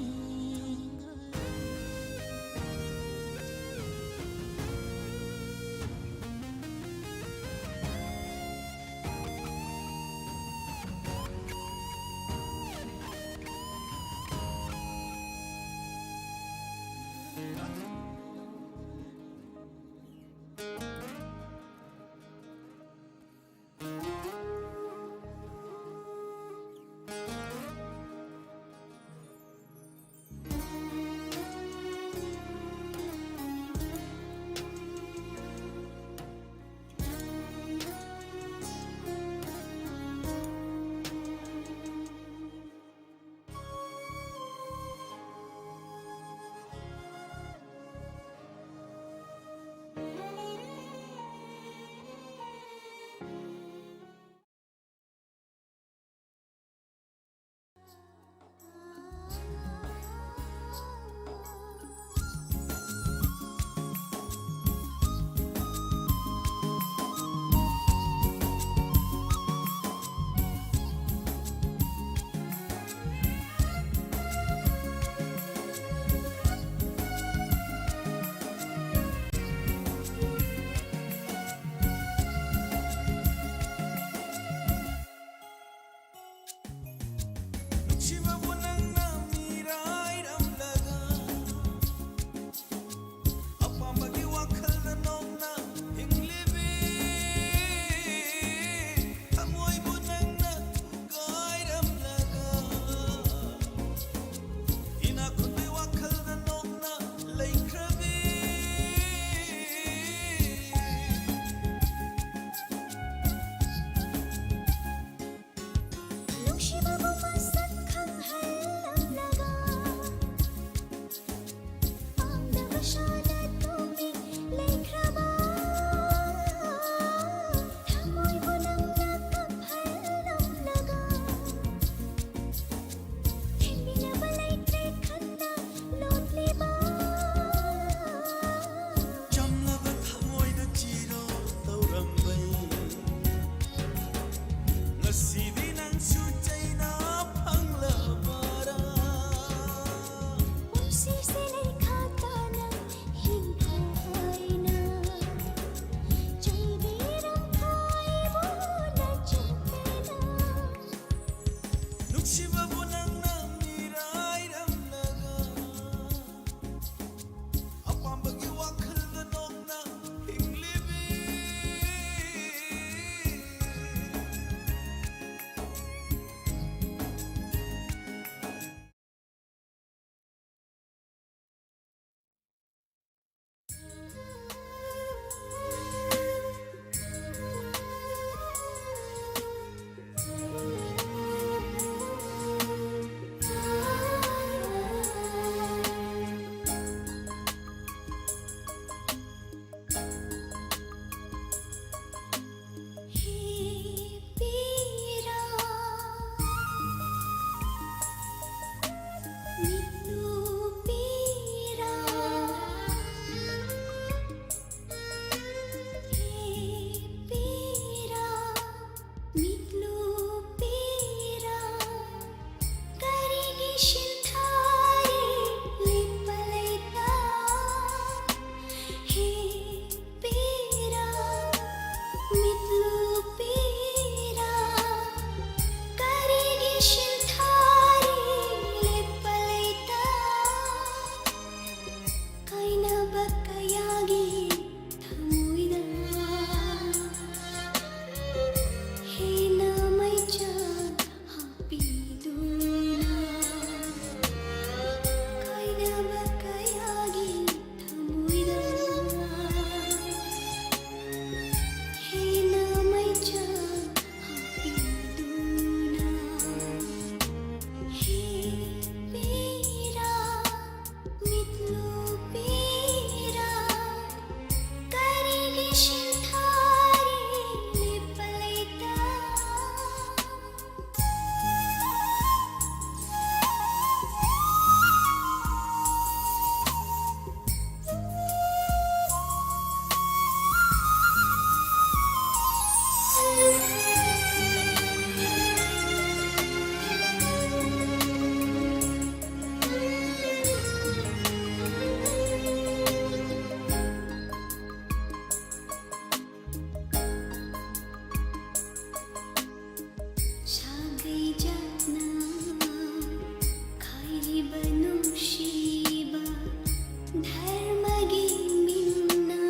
ꯙꯔꯃꯒꯤ ꯃꯤꯡꯅ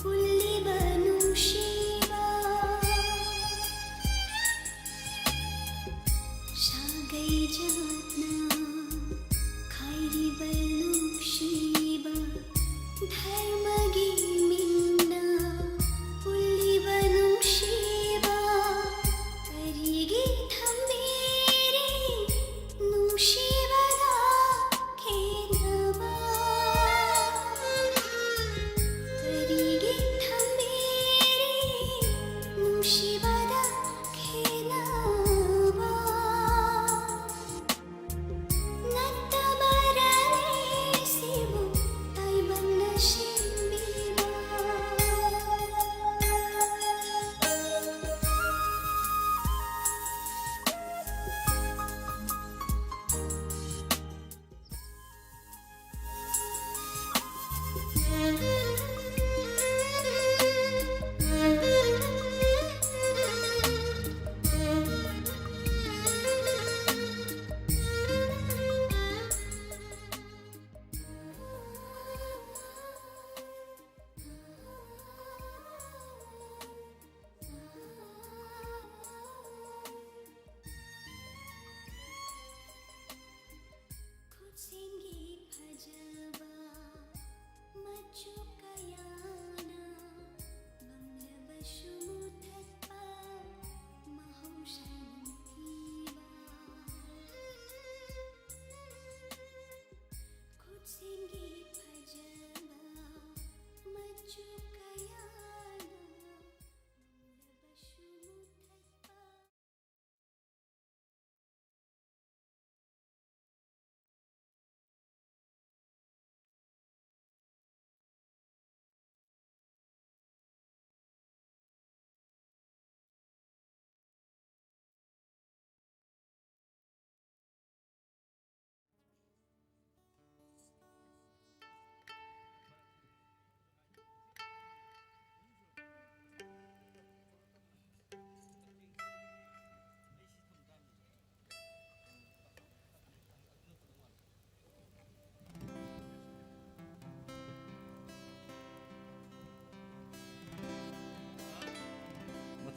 ꯄꯨꯜꯂꯤꯕ ꯅꯨꯡꯁꯤꯕ, ꯁꯥꯒꯩ ꯖꯥꯠꯅ ꯈꯥꯏꯔꯤꯕ ꯅꯨꯡꯁꯤꯕ, ꯙꯔꯃꯒꯤ ꯃꯤꯡꯅ ꯄꯨꯜꯂꯤꯕ ꯅꯨꯡꯁꯤꯕ, ꯀꯔꯤꯒꯤ ꯊꯝꯕꯤꯔꯤ ꯅꯨꯡꯁꯤꯕꯗ ꯈꯦꯠꯅꯕ?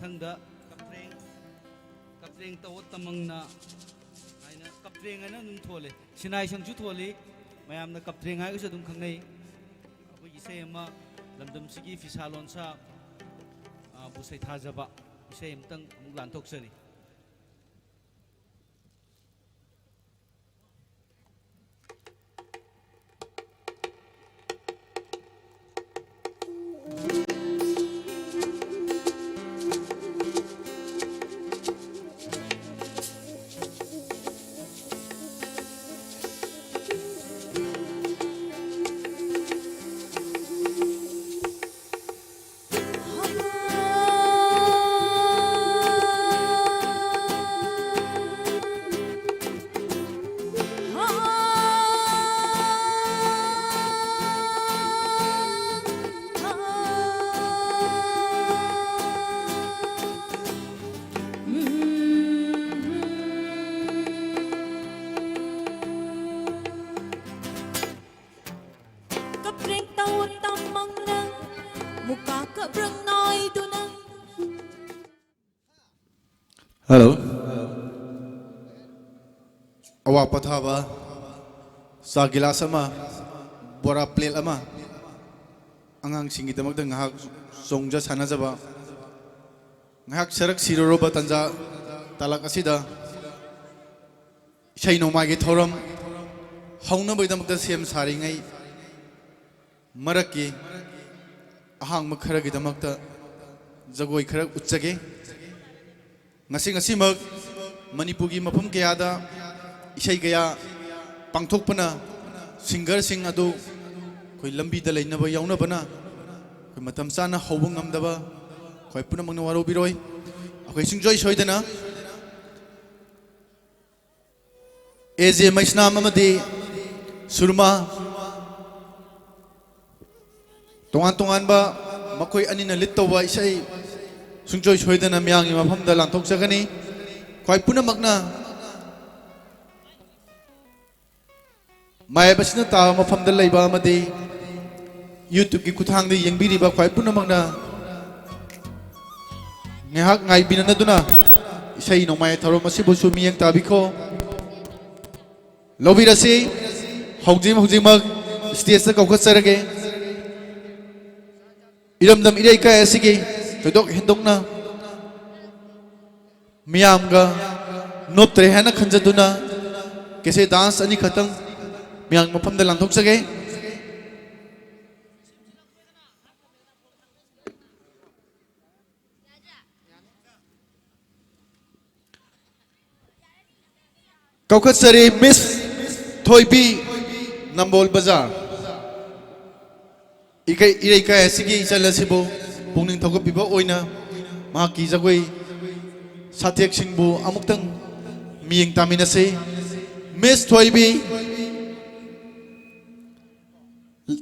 ꯃꯊꯪꯗ ꯀꯞꯇ꯭ꯔꯦꯡ, ꯀꯞꯇ꯭ꯔꯦꯡ ꯇꯧꯑꯣ ꯇꯃꯪꯅ ꯍꯥꯏꯅ, ꯀꯞꯇ꯭ꯔꯦꯡ ꯍꯥꯏꯅ ꯑꯗꯨꯝ ꯊꯣꯜꯂꯤ, ꯁꯤꯅꯥꯏ ꯁꯪꯁꯨ ꯊꯣꯜꯂꯤ, ꯃꯌꯥꯝꯅ ꯀꯞꯇ꯭ꯔꯦꯡ ꯍꯥꯏꯔꯒꯁꯨ ꯑꯗꯨꯝ ꯈꯪꯅꯩ꯫ ꯑꯩꯈꯣꯏꯒꯤ ꯏꯁꯩ ꯑꯃ, ꯂꯝꯗꯝꯁꯤꯒꯤ ꯐꯤꯁꯥ ꯂꯣꯟꯁꯥ, ꯑ, ꯕꯨ ꯁꯩꯊꯥꯖꯕ ꯏꯁꯩ ꯑꯃꯇꯪ ꯑꯃꯨꯛ ꯂꯥꯟꯊꯣꯛꯆꯔꯤ꯫ ꯀꯞꯇ꯭ꯔꯦꯡ ꯇꯧ ꯇꯃꯪꯅ, ꯃꯨꯀꯥ ꯀꯞꯔꯪ ꯅꯥꯏꯗꯨꯅ꯫ ꯍꯜꯂꯣ꯫ ꯑꯋꯥ ꯄꯣꯊꯥꯕ, ꯆꯥ ꯒꯤꯂꯥꯁ ꯑꯃ, ꯕꯣꯔꯥ ꯄ꯭ꯂꯦꯠ ꯑꯃ, ꯑꯉꯥꯡꯁꯤꯡꯒꯤꯗꯃꯛꯇ ꯉꯥꯏꯍꯥꯛ ꯆꯣꯡꯖ ꯁꯥꯟꯅꯖꯕ, ꯉꯥꯏꯍꯥꯛ ꯁꯔꯛ ꯁꯤꯔꯨꯔꯕ ꯇꯥꯟꯖꯥ ꯇꯥꯂꯛ ꯑꯁꯤꯗ ꯏꯁꯩ ꯅꯣꯡꯃꯥꯏꯒꯤ ꯊꯧꯔꯝ ꯍꯧꯅꯕꯒꯤꯗꯃꯛꯇ ꯁꯦꯝ ꯁꯥꯔꯤꯉꯩ ꯃꯔꯛꯀꯤ ꯑꯍꯥꯡꯕ ꯈꯔꯒꯤꯗꯃꯛꯇ ꯖꯒꯣꯏ ꯈꯔ ꯎꯠꯆꯒꯦ꯫ ꯉꯁꯤ, ꯉꯁꯤꯃꯛ ꯃꯅꯤꯄꯨꯔꯒꯤ ꯃꯐꯝ ꯀꯌꯥꯗ ꯏꯁꯩ ꯀꯌꯥ ꯄꯥꯡꯊꯣꯛꯄꯅ ꯁꯤꯡꯒꯔꯁꯤꯡ ꯑꯗꯨ ꯑꯩꯈꯣꯏ ꯂꯝꯕꯤꯗ ꯂꯩꯅꯕ ꯌꯥꯎꯅꯕꯅ ꯑꯩꯈꯣꯏ ꯃꯇꯝ ꯆꯥꯅ ꯍꯧꯕ ꯉꯝꯗꯕ ꯑꯩꯈꯣꯏ ꯄꯨꯝꯅꯃꯛꯅ ꯋꯥꯔꯧꯕꯤꯔꯣꯏ꯫ ꯑꯩꯈꯣꯏ ꯁꯨꯡꯁꯣꯏ ꯁꯣꯏꯗꯅ ꯑꯦ ꯖꯦ ꯃꯩꯁꯅꯥꯝ ꯑꯃꯗꯤ ꯁꯨꯔꯃꯥ, ꯇꯣꯉꯥꯟ ꯇꯣꯉꯥꯟꯕ ꯃꯈꯣꯏ ꯑꯅꯤꯅ ꯂꯤꯠ ꯇꯧꯕ ꯏꯁꯩ ꯁꯨꯡꯁꯣꯏ ꯁꯣꯏꯗꯅ ꯃꯤꯌꯥꯝꯒꯤ ꯃꯐꯝꯗ ꯂꯥꯟꯊꯣꯛꯆꯒꯅꯤ꯫ ꯈ꯭ꯋꯥꯏ ꯄꯨꯝꯅꯃꯛꯅ ꯃꯥꯌꯦꯞ ꯑꯁꯤꯅ ꯇꯥꯕ ꯃꯐꯝꯗ ꯂꯩꯕ ꯑꯃꯗꯤ YouTube-ꯀꯤ ꯈꯨꯠꯊꯥꯡꯗ ꯌꯦꯡꯕꯤꯔꯤꯕ ꯈ꯭ꯋꯥꯏ ꯄꯨꯝꯅꯃꯛꯅ ꯉꯥꯏꯍꯥꯛ ꯉꯥꯏꯕꯤꯅꯅꯗꯨꯅ ꯏꯁꯩ ꯅꯣꯡꯃꯥꯏ ꯊꯧꯔꯝ ꯑꯁꯤꯕꯨꯁꯨ ꯃꯤꯠꯌꯦꯡ ꯇꯥꯕꯤꯈꯣ꯫ ꯂꯧꯕꯤꯔꯁꯤ꯫ ꯍꯧꯖꯤꯛ ꯍꯧꯖꯤꯛꯃꯛ stageꯇ ꯀꯧꯈꯠꯆꯔꯒꯦ꯫ ꯏꯔꯝꯗꯝ ꯏꯔꯩꯀꯥꯏ ꯑꯁꯤꯒꯤ ꯊꯣꯏꯗꯣꯛ ꯍꯦꯟꯗꯣꯛꯅ ꯃꯤꯌꯥꯝꯒ ꯅꯣꯞꯇ꯭ꯔꯦ ꯍꯥꯏꯅ ꯈꯟꯖꯗꯨꯅ cassette dance ꯑꯅꯤꯈꯛꯇꯪ ꯃꯌꯥꯝ ꯃꯐꯝꯗ ꯂꯥꯟꯊꯣꯛꯆꯒꯦ꯫ ꯀꯧꯈꯠꯆꯔꯤ Miss ꯊꯣꯏꯕꯤ, ꯅꯝꯕꯣꯜ ꯕꯖꯥꯔ꯫ ꯏꯀꯩ-, ꯏꯔꯩꯀꯥꯏ ꯑꯁꯤꯒꯤ ꯏꯆꯜ ꯑꯁꯤꯕꯨ ꯄꯨꯛꯅꯤꯡ ꯊꯧꯒꯠꯄꯤꯕ ꯑꯣꯏꯅ ꯃꯍꯥꯛꯀꯤ ꯖꯒꯣꯏ ꯁꯥꯊꯦꯛꯁꯤꯡꯕꯨ ꯑꯃꯨꯛꯇꯪ ꯃꯤꯠꯌꯦꯡ ꯇꯥꯃꯤꯟꯅꯁꯤ꯫ Miss ꯊꯣꯏꯕꯤ,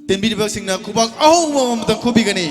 ꯇꯦꯟꯕꯤꯔꯤꯕꯁꯤꯡꯅ ꯈꯨꯕꯥꯛ ꯑꯍꯧꯕ ꯑꯃꯃꯝꯇꯪ ꯈꯨꯕꯤꯒꯅꯤ꯫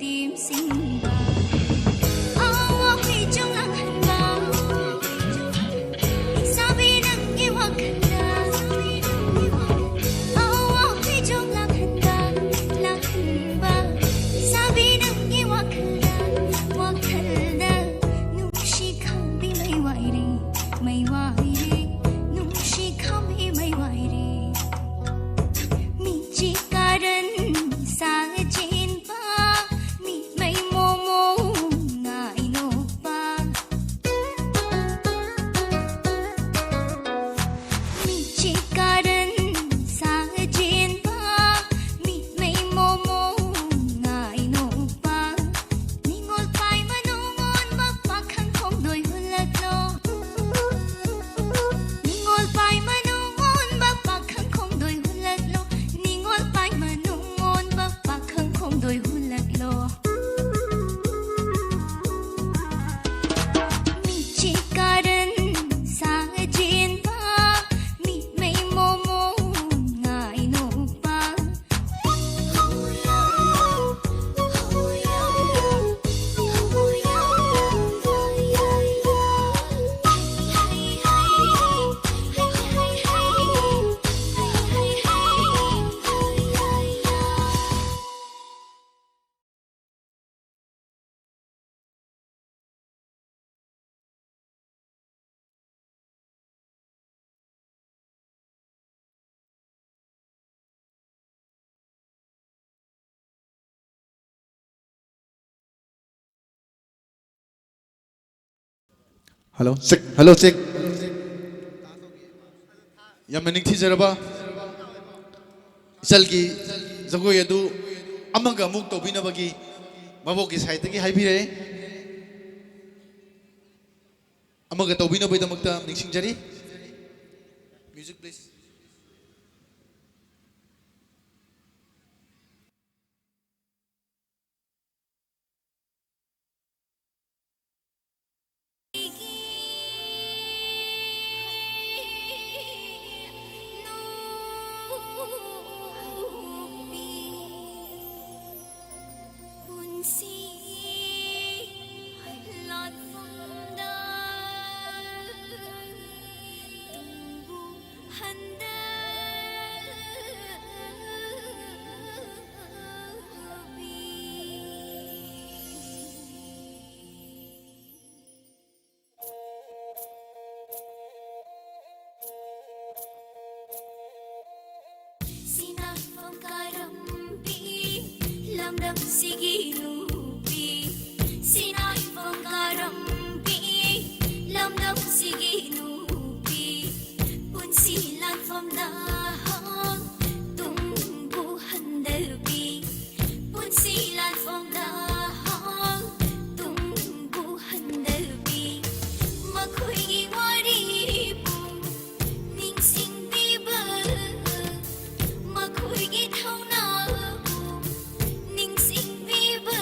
ꯁꯦꯝꯕ꯫ ꯑꯋꯥ ꯍꯨꯏꯖꯣꯡ ꯂꯥꯡꯍꯟꯕ꯫ ꯂꯩꯁꯥꯕꯤ ꯅꯪꯒꯤ ꯋꯥꯈꯜꯗ꯫ ꯑꯋꯥ ꯍꯨꯏꯖꯣꯡ ꯂꯥꯡꯍꯟꯕ, ꯂꯥꯡꯍꯟꯕ꯫ ꯂꯩꯁꯥꯕꯤ ꯅꯪꯒꯤ ꯋꯥꯈꯜꯗ, ꯋꯥꯈꯜꯗ꯫ ꯅꯨꯡꯁꯤ ꯈꯥꯝꯕꯤ ꯃꯩ ꯋꯥꯏꯔꯤ, ꯃꯩ ꯋꯥꯏꯔꯤ꯫ ꯅꯨꯡꯁꯤ ꯈꯥꯝꯕꯤ ꯃꯩ ꯋꯥꯏꯔꯤ꯫ ꯃꯤꯠꯁꯤ ꯀꯥꯔꯟ ꯁꯥꯖꯤꯟꯕ, ꯃꯤꯠꯃꯩ ꯃꯣꯃꯣ ꯉꯥꯏꯅꯣꯛꯄ꯫ ꯃꯤꯠꯁꯤ ꯀꯥꯔꯟ ꯁꯥꯖꯤꯟꯕ, ꯃꯤꯠꯃꯩ ꯃꯣꯃꯣ ꯉꯥꯏꯅꯣꯛꯄ꯫ ꯅꯤꯡꯉꯣꯜ ꯄꯥꯏ ꯃꯅꯨꯡ ꯑꯣꯟꯕ ꯄꯥꯈꯪ ꯈꯣꯡꯗꯣꯏ ꯍꯨꯜꯂꯛꯂꯣ꯫ ꯅꯤꯡꯉꯣꯜ ꯄꯥꯏ ꯃꯅꯨꯡ ꯑꯣꯟꯕ ꯄꯥꯈꯪ ꯈꯣꯡꯗꯣꯏ ꯍꯨꯜꯂꯛꯂꯣ꯫ ꯅꯤꯡꯉꯣꯜ ꯄꯥꯏ ꯃꯅꯨꯡ ꯑꯣꯟꯕ ꯄꯥꯈꯪ ꯈꯣꯡꯗꯣꯏ ꯍꯨꯜꯂꯛꯂꯣ꯫ ꯃꯤꯠꯁꯤ ꯀꯥꯔꯟ ꯁꯥꯖꯤꯟꯕ, ꯃꯤꯠꯃꯩ ꯃꯣꯃꯣ ꯉꯥꯏꯅꯣꯛꯄ꯫ Hello, check. Hello, check. ꯌꯥꯝꯅ ꯅꯤꯡꯊꯤꯖꯔꯕ ꯏꯆꯜꯒꯤ ꯖꯒꯣꯏ ꯑꯗꯨ ꯑꯃꯒ ꯑꯃꯨꯛ ꯇꯧꯕꯤꯅꯕꯒꯤ ꯃꯕꯣꯛꯀꯤ ꯁꯥꯏꯠꯇꯒꯤ ꯍꯥꯏꯕꯤꯔꯛꯑꯦ꯫ ꯑꯃꯒ ꯇꯧꯕꯤꯅꯕꯒꯤꯗꯃꯛꯇ ꯅꯤꯡꯁꯤꯡꯖꯔꯤ꯫ Music, please. ꯁꯤ ꯂꯥꯟꯐꯝꯗ ꯇꯨꯡꯕꯨ ꯍꯟꯗꯕꯤ꯫ ꯁꯤꯅꯥꯏꯐꯝ ꯀꯥꯔꯝꯕꯤ ꯂꯝꯗꯝꯁꯤꯒꯤ ꯅꯨꯄꯤ, ꯁꯤꯅꯥꯏꯐꯝ ꯀꯥꯔꯝꯕꯤ ꯂꯝꯗꯝꯁꯤꯒꯤ ꯅꯨꯄꯤ, ꯄꯨꯟꯁꯤ ꯂꯥꯟꯐꯝꯗ ꯇꯨꯡꯕꯨ ꯍꯟꯗꯕꯤ, ꯄꯨꯟꯁꯤ ꯂꯥꯟꯐꯝꯗ ꯇꯨꯡꯕꯨ ꯍꯟꯗꯕꯤ, ꯃꯈꯣꯏꯒꯤ ꯋꯥꯔꯤꯕꯨ ꯅꯤꯡꯁꯤꯡꯕꯤꯕ, ꯃꯈꯣꯏꯒꯤ ꯊꯧꯅꯥꯕꯨ ꯅꯤꯡꯁꯤꯡꯕꯤꯕ꯫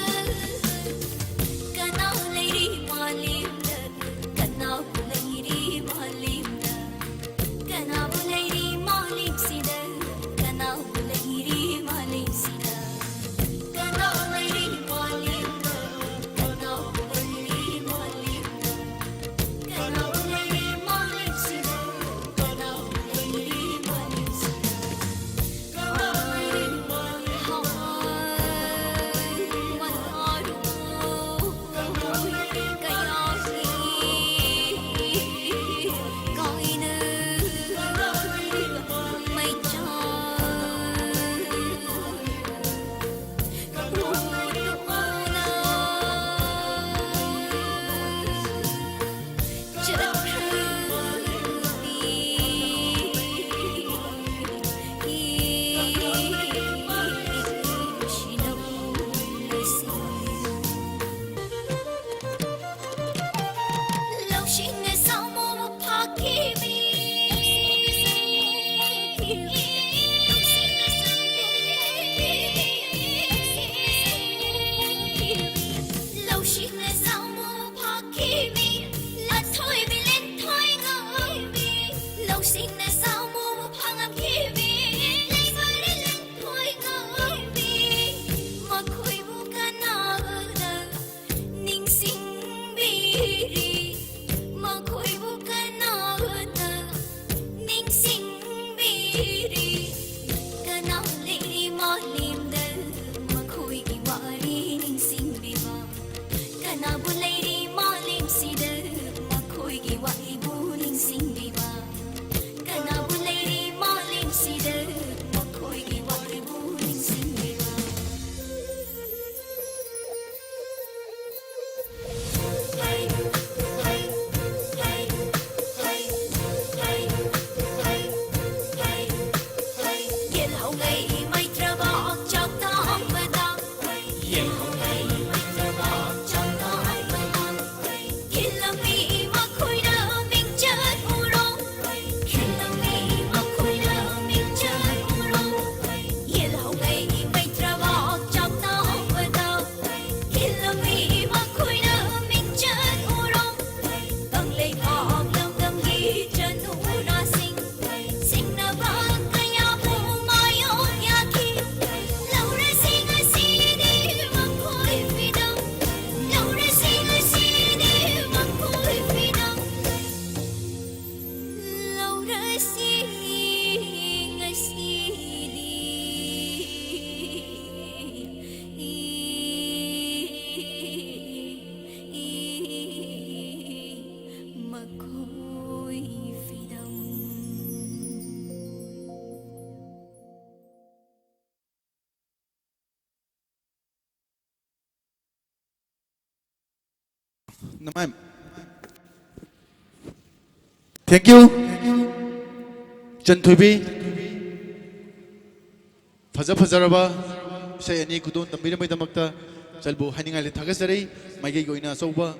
ꯅꯃꯥꯏ꯫ Thank you꯫ ꯆꯟꯊꯣꯏꯕꯤ꯫ ꯐꯖ ꯐꯖꯔꯕ ꯏꯁꯩ ꯑꯅꯤ ꯈꯨꯗꯣꯜ ꯇꯝꯕꯤꯔꯝꯕꯒꯤꯗꯃꯛꯇ ꯆꯜꯕꯨ ꯍꯥꯏꯅꯤꯡꯉꯥꯏ ꯂꯩ, ꯊꯥꯒꯠꯆꯔꯤ꯫ ꯃꯥꯏꯀꯩꯒꯤ ꯑꯣꯏꯅ ꯑꯆꯧꯕ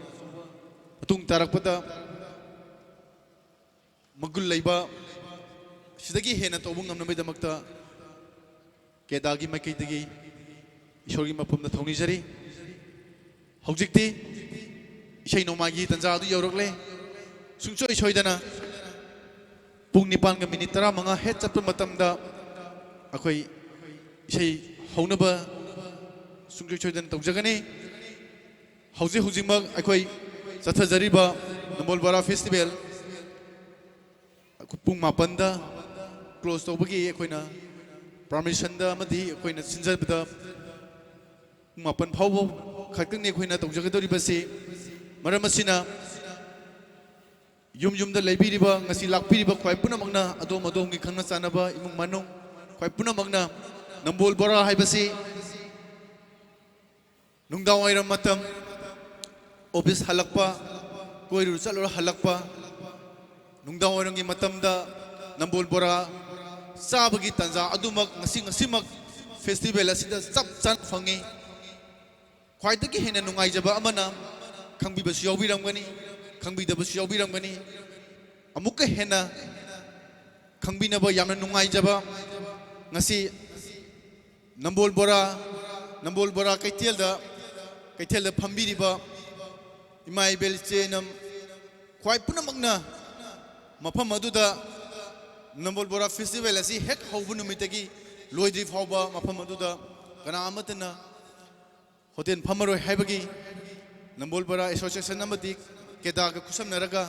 ꯃꯇꯨꯡ ꯇꯥꯔꯛꯄꯗ ꯃꯒꯨꯟ ꯂꯩꯕ, ꯁꯤꯗꯒꯤ ꯍꯦꯟꯅ ꯇꯧꯕ ꯉꯝꯅꯕꯒꯤꯗꯃꯛꯇ ꯀꯦꯗꯥꯒꯤ ꯃꯥꯏꯀꯩꯗꯒꯤ ꯏꯁꯣꯔꯒꯤ ꯃꯐꯝꯗ ꯊꯧꯅꯤꯖꯔꯤ꯫ ꯍꯧꯖꯤꯛꯇꯤ ꯏꯁꯩ ꯅꯣꯡꯃꯥꯏꯒꯤ ꯇꯥꯟꯖꯥ ꯑꯗꯨ ꯌꯧꯔꯛꯂꯦ꯫ ꯁꯨꯡꯁꯣꯏ ꯁꯣꯏꯗꯅ ꯄꯨꯡ ꯅꯤꯄꯥꯟꯒ ꯃꯤꯅꯤꯠ ꯇꯔꯥꯃꯉꯥ ꯍꯦꯛ ꯆꯠꯄ ꯃꯇꯝꯗ ꯑꯩꯈꯣꯏ ꯏꯁꯩ ꯍꯧꯅꯕ ꯁꯨꯡꯁꯣꯏ ꯁꯣꯏꯗꯅ ꯇꯧꯖꯒꯅꯤ꯫ ꯍꯧꯖꯤꯛ ꯍꯧꯖꯤꯛꯃꯛ ꯑꯩꯈꯣꯏ ꯆꯠꯊꯖꯔꯤꯕ ꯅꯝꯕꯣꯜ ꯕꯣꯔꯥ ꯐꯦꯁꯇꯤꯚꯦꯜ ꯄꯨꯡ ꯃꯥꯄꯟꯗ ꯀ꯭ꯂꯣꯖ ꯇꯧꯕꯒꯤ ꯑꯩꯈꯣꯏꯅ ꯄꯥꯔꯃꯤꯁꯟꯗ ꯑꯃꯗꯤ ꯑꯩꯈꯣꯏꯅ ꯁꯤꯟꯖꯕꯗ ꯄꯨꯡ ꯃꯥꯄꯟ ꯐꯥꯎꯕ ꯈꯛꯇꯪꯅꯤ ꯑꯩꯈꯣꯏꯅ ꯇꯧꯖꯒꯗꯧꯔꯤꯕꯁꯤ꯫ ꯃꯔꯝ ꯑꯁꯤꯅ ꯌꯨꯝ ꯌꯨꯝꯗ ꯂꯩꯕꯤꯔꯤꯕ, ꯉꯁꯤ ꯂꯥꯛꯄꯤꯔꯤꯕ ꯈ꯭ꯋꯥꯏ ꯄꯨꯝꯅꯃꯛꯅ, ꯑꯗꯣꯝ ꯑꯗꯣꯝꯒꯤ ꯈꯪꯅ ꯆꯥꯟꯅꯕ ꯏꯃꯨꯡ ꯃꯅꯨꯡ ꯈ꯭ꯋꯥꯏ ꯄꯨꯝꯅꯃꯛꯅ ꯅꯝꯕꯣꯜ ꯕꯣꯔꯥ ꯍꯥꯏꯕꯁꯤ ꯅꯨꯡꯗꯥꯡ ꯋꯥꯏꯔꯝ ꯃꯇꯝ, ꯑꯣꯐꯤꯁ ꯍꯜꯂꯛꯄ, ꯀꯣꯏꯔꯨ ꯆꯠꯂꯨꯔ ꯍꯜꯂꯛꯄ, ꯅꯨꯡꯗꯥꯡ ꯋꯥꯏꯔꯝꯒꯤ ꯃꯇꯝꯗ ꯅꯝꯕꯣꯜ ꯕꯣꯔꯥ ꯆꯥꯕꯒꯤ ꯇꯥꯟꯖꯥ ꯑꯗꯨꯃꯛ ꯉꯁꯤ, ꯉꯁꯤꯃꯛ ꯐꯦꯁꯇꯤꯚꯦꯜ ꯑꯁꯤꯗ ꯆꯞ ꯆꯥꯅ ꯐꯪꯉꯤ꯫ ꯈ꯭ꯋꯥꯏꯗꯒꯤ ꯍꯦꯟꯅ ꯅꯨꯡꯉꯥꯏꯖꯕ ꯑꯃꯅ, ꯈꯪꯕꯤꯕꯁꯨ ꯌꯥꯎꯕꯤꯔꯝꯒꯅꯤ, ꯈꯪꯕꯤꯗꯕꯁꯨ ꯌꯥꯎꯕꯤꯔꯝꯒꯅꯤ, ꯑꯃꯨꯛꯀ ꯍꯦꯟꯅ ꯈꯪꯕꯤꯅꯕ ꯌꯥꯝꯅ ꯅꯨꯡꯉꯥꯏꯖꯕ, ꯉꯁꯤ ꯅꯝꯕꯣꯜ ꯕꯣꯔꯥ, ꯅꯝꯕꯣꯜ ꯕꯣꯔꯥ ꯀꯩꯊꯦꯜꯗ, ꯀꯩꯊꯦꯜꯗ ꯐꯝꯕꯤꯔꯤꯕ ꯏꯃꯥ ꯏꯕꯦꯜ ꯏꯆꯦ ꯏꯅꯝ ꯈ꯭ꯋꯥꯏ ꯄꯨꯝꯅꯃꯛꯅ ꯃꯐꯝ ꯑꯗꯨꯗ ꯅꯝꯕꯣꯜ ꯕꯣꯔꯥ ꯐꯦꯁꯇꯤꯚꯦꯜ ꯑꯁꯤ ꯍꯦꯛ ꯍꯧꯕ ꯅꯨꯃꯤꯠꯇꯒꯤ ꯂꯣꯏꯗ꯭ꯔꯤ ꯐꯥꯎꯕ ꯃꯐꯝ ꯑꯗꯨꯗ ꯀꯅꯥ ꯑꯃꯠꯇꯅ ꯍꯣꯇꯦꯜ ꯐꯝꯃꯔꯣꯏ ꯍꯥꯏꯕꯒꯤ ꯅꯝꯕꯣꯜ ꯕꯣꯔꯥ ꯑꯦꯁꯣꯁꯤꯌꯦꯁꯟ ꯑꯃꯗꯤ ꯀꯦꯗꯥꯒ ꯈꯨꯠꯁꯝꯅꯔꯒ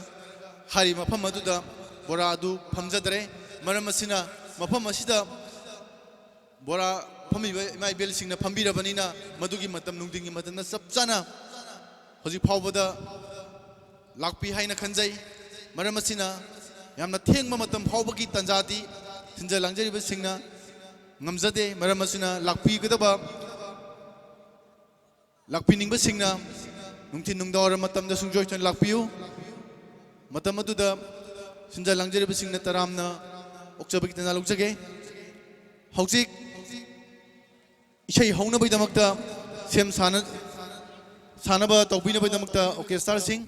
ꯍꯥꯏꯔꯤꯕ ꯃꯐꯝ ꯑꯗꯨꯗ ꯕꯣꯔꯥ ꯑꯗꯨ ꯐꯝꯖꯗ꯭ꯔꯦ꯫ ꯃꯔꯝ ꯑꯁꯤꯅ ꯃꯐꯝ ꯑꯁꯤꯗ ꯕꯣꯔꯥ ꯐꯝꯃꯤꯕ ꯏꯃꯥ ꯏꯕꯦꯜꯁꯤꯡꯅ ꯐꯝꯕꯤꯔꯕꯅꯤꯅ ꯃꯗꯨꯒꯤ ꯃꯇꯝ, ꯅꯨꯡꯊꯤꯟꯒꯤ ꯃꯇꯝꯗ ꯆꯞ ꯆꯥꯅ ꯍꯧꯖꯤꯛ ꯐꯥꯎꯕꯗ ꯂꯥꯛꯄꯤ ꯍꯥꯏꯅ ꯈꯟꯖꯩ꯫ ꯃꯔꯝ ꯑꯁꯤꯅ ꯌꯥꯝꯅ ꯊꯦꯡꯕ ꯃꯇꯝ ꯐꯥꯎꯕꯒꯤ ꯇꯥꯟꯖꯥꯗꯤ ꯊꯤꯟꯖ ꯂꯥꯡꯖꯔꯤꯕꯁꯤꯡꯅ ꯉꯝꯖꯗꯦ꯫ ꯃꯔꯝ ꯑꯁꯤꯅ ꯂꯥꯛꯄꯤꯒꯗꯕ, ꯂꯥꯛꯄꯤꯅꯤꯡꯕꯁꯤꯡꯅ ꯅꯨꯡꯊꯤꯟ ꯅꯨꯡꯗꯥꯡꯋꯥꯏꯔꯝ ꯃꯇꯝꯗ ꯁꯨꯡꯁꯣꯏ ꯁꯣꯏꯗꯅ ꯂꯥꯛꯄꯤꯌꯨ꯫ ꯃꯇꯝ ꯑꯗꯨꯗ ꯁꯤꯟꯖ ꯂꯥꯡꯖꯔꯤꯕꯁꯤꯡꯅ ꯇꯔꯥꯝꯅ ꯑꯣꯛꯆꯕꯒꯤ ꯇꯟꯖꯥ ꯂꯧꯖꯒꯦ꯫ ꯍꯧꯖꯤꯛ ꯏꯁꯩ ꯍꯧꯅꯕꯒꯤꯗꯃꯛꯇ ꯁꯦꯝ ꯁꯥꯅ-, ꯁꯥꯅꯕ ꯇꯧꯕꯤꯅꯕꯒꯤꯗꯃꯛꯇ ꯑꯣꯔꯀꯦꯁꯇ꯭ꯔꯥꯁꯤꯡ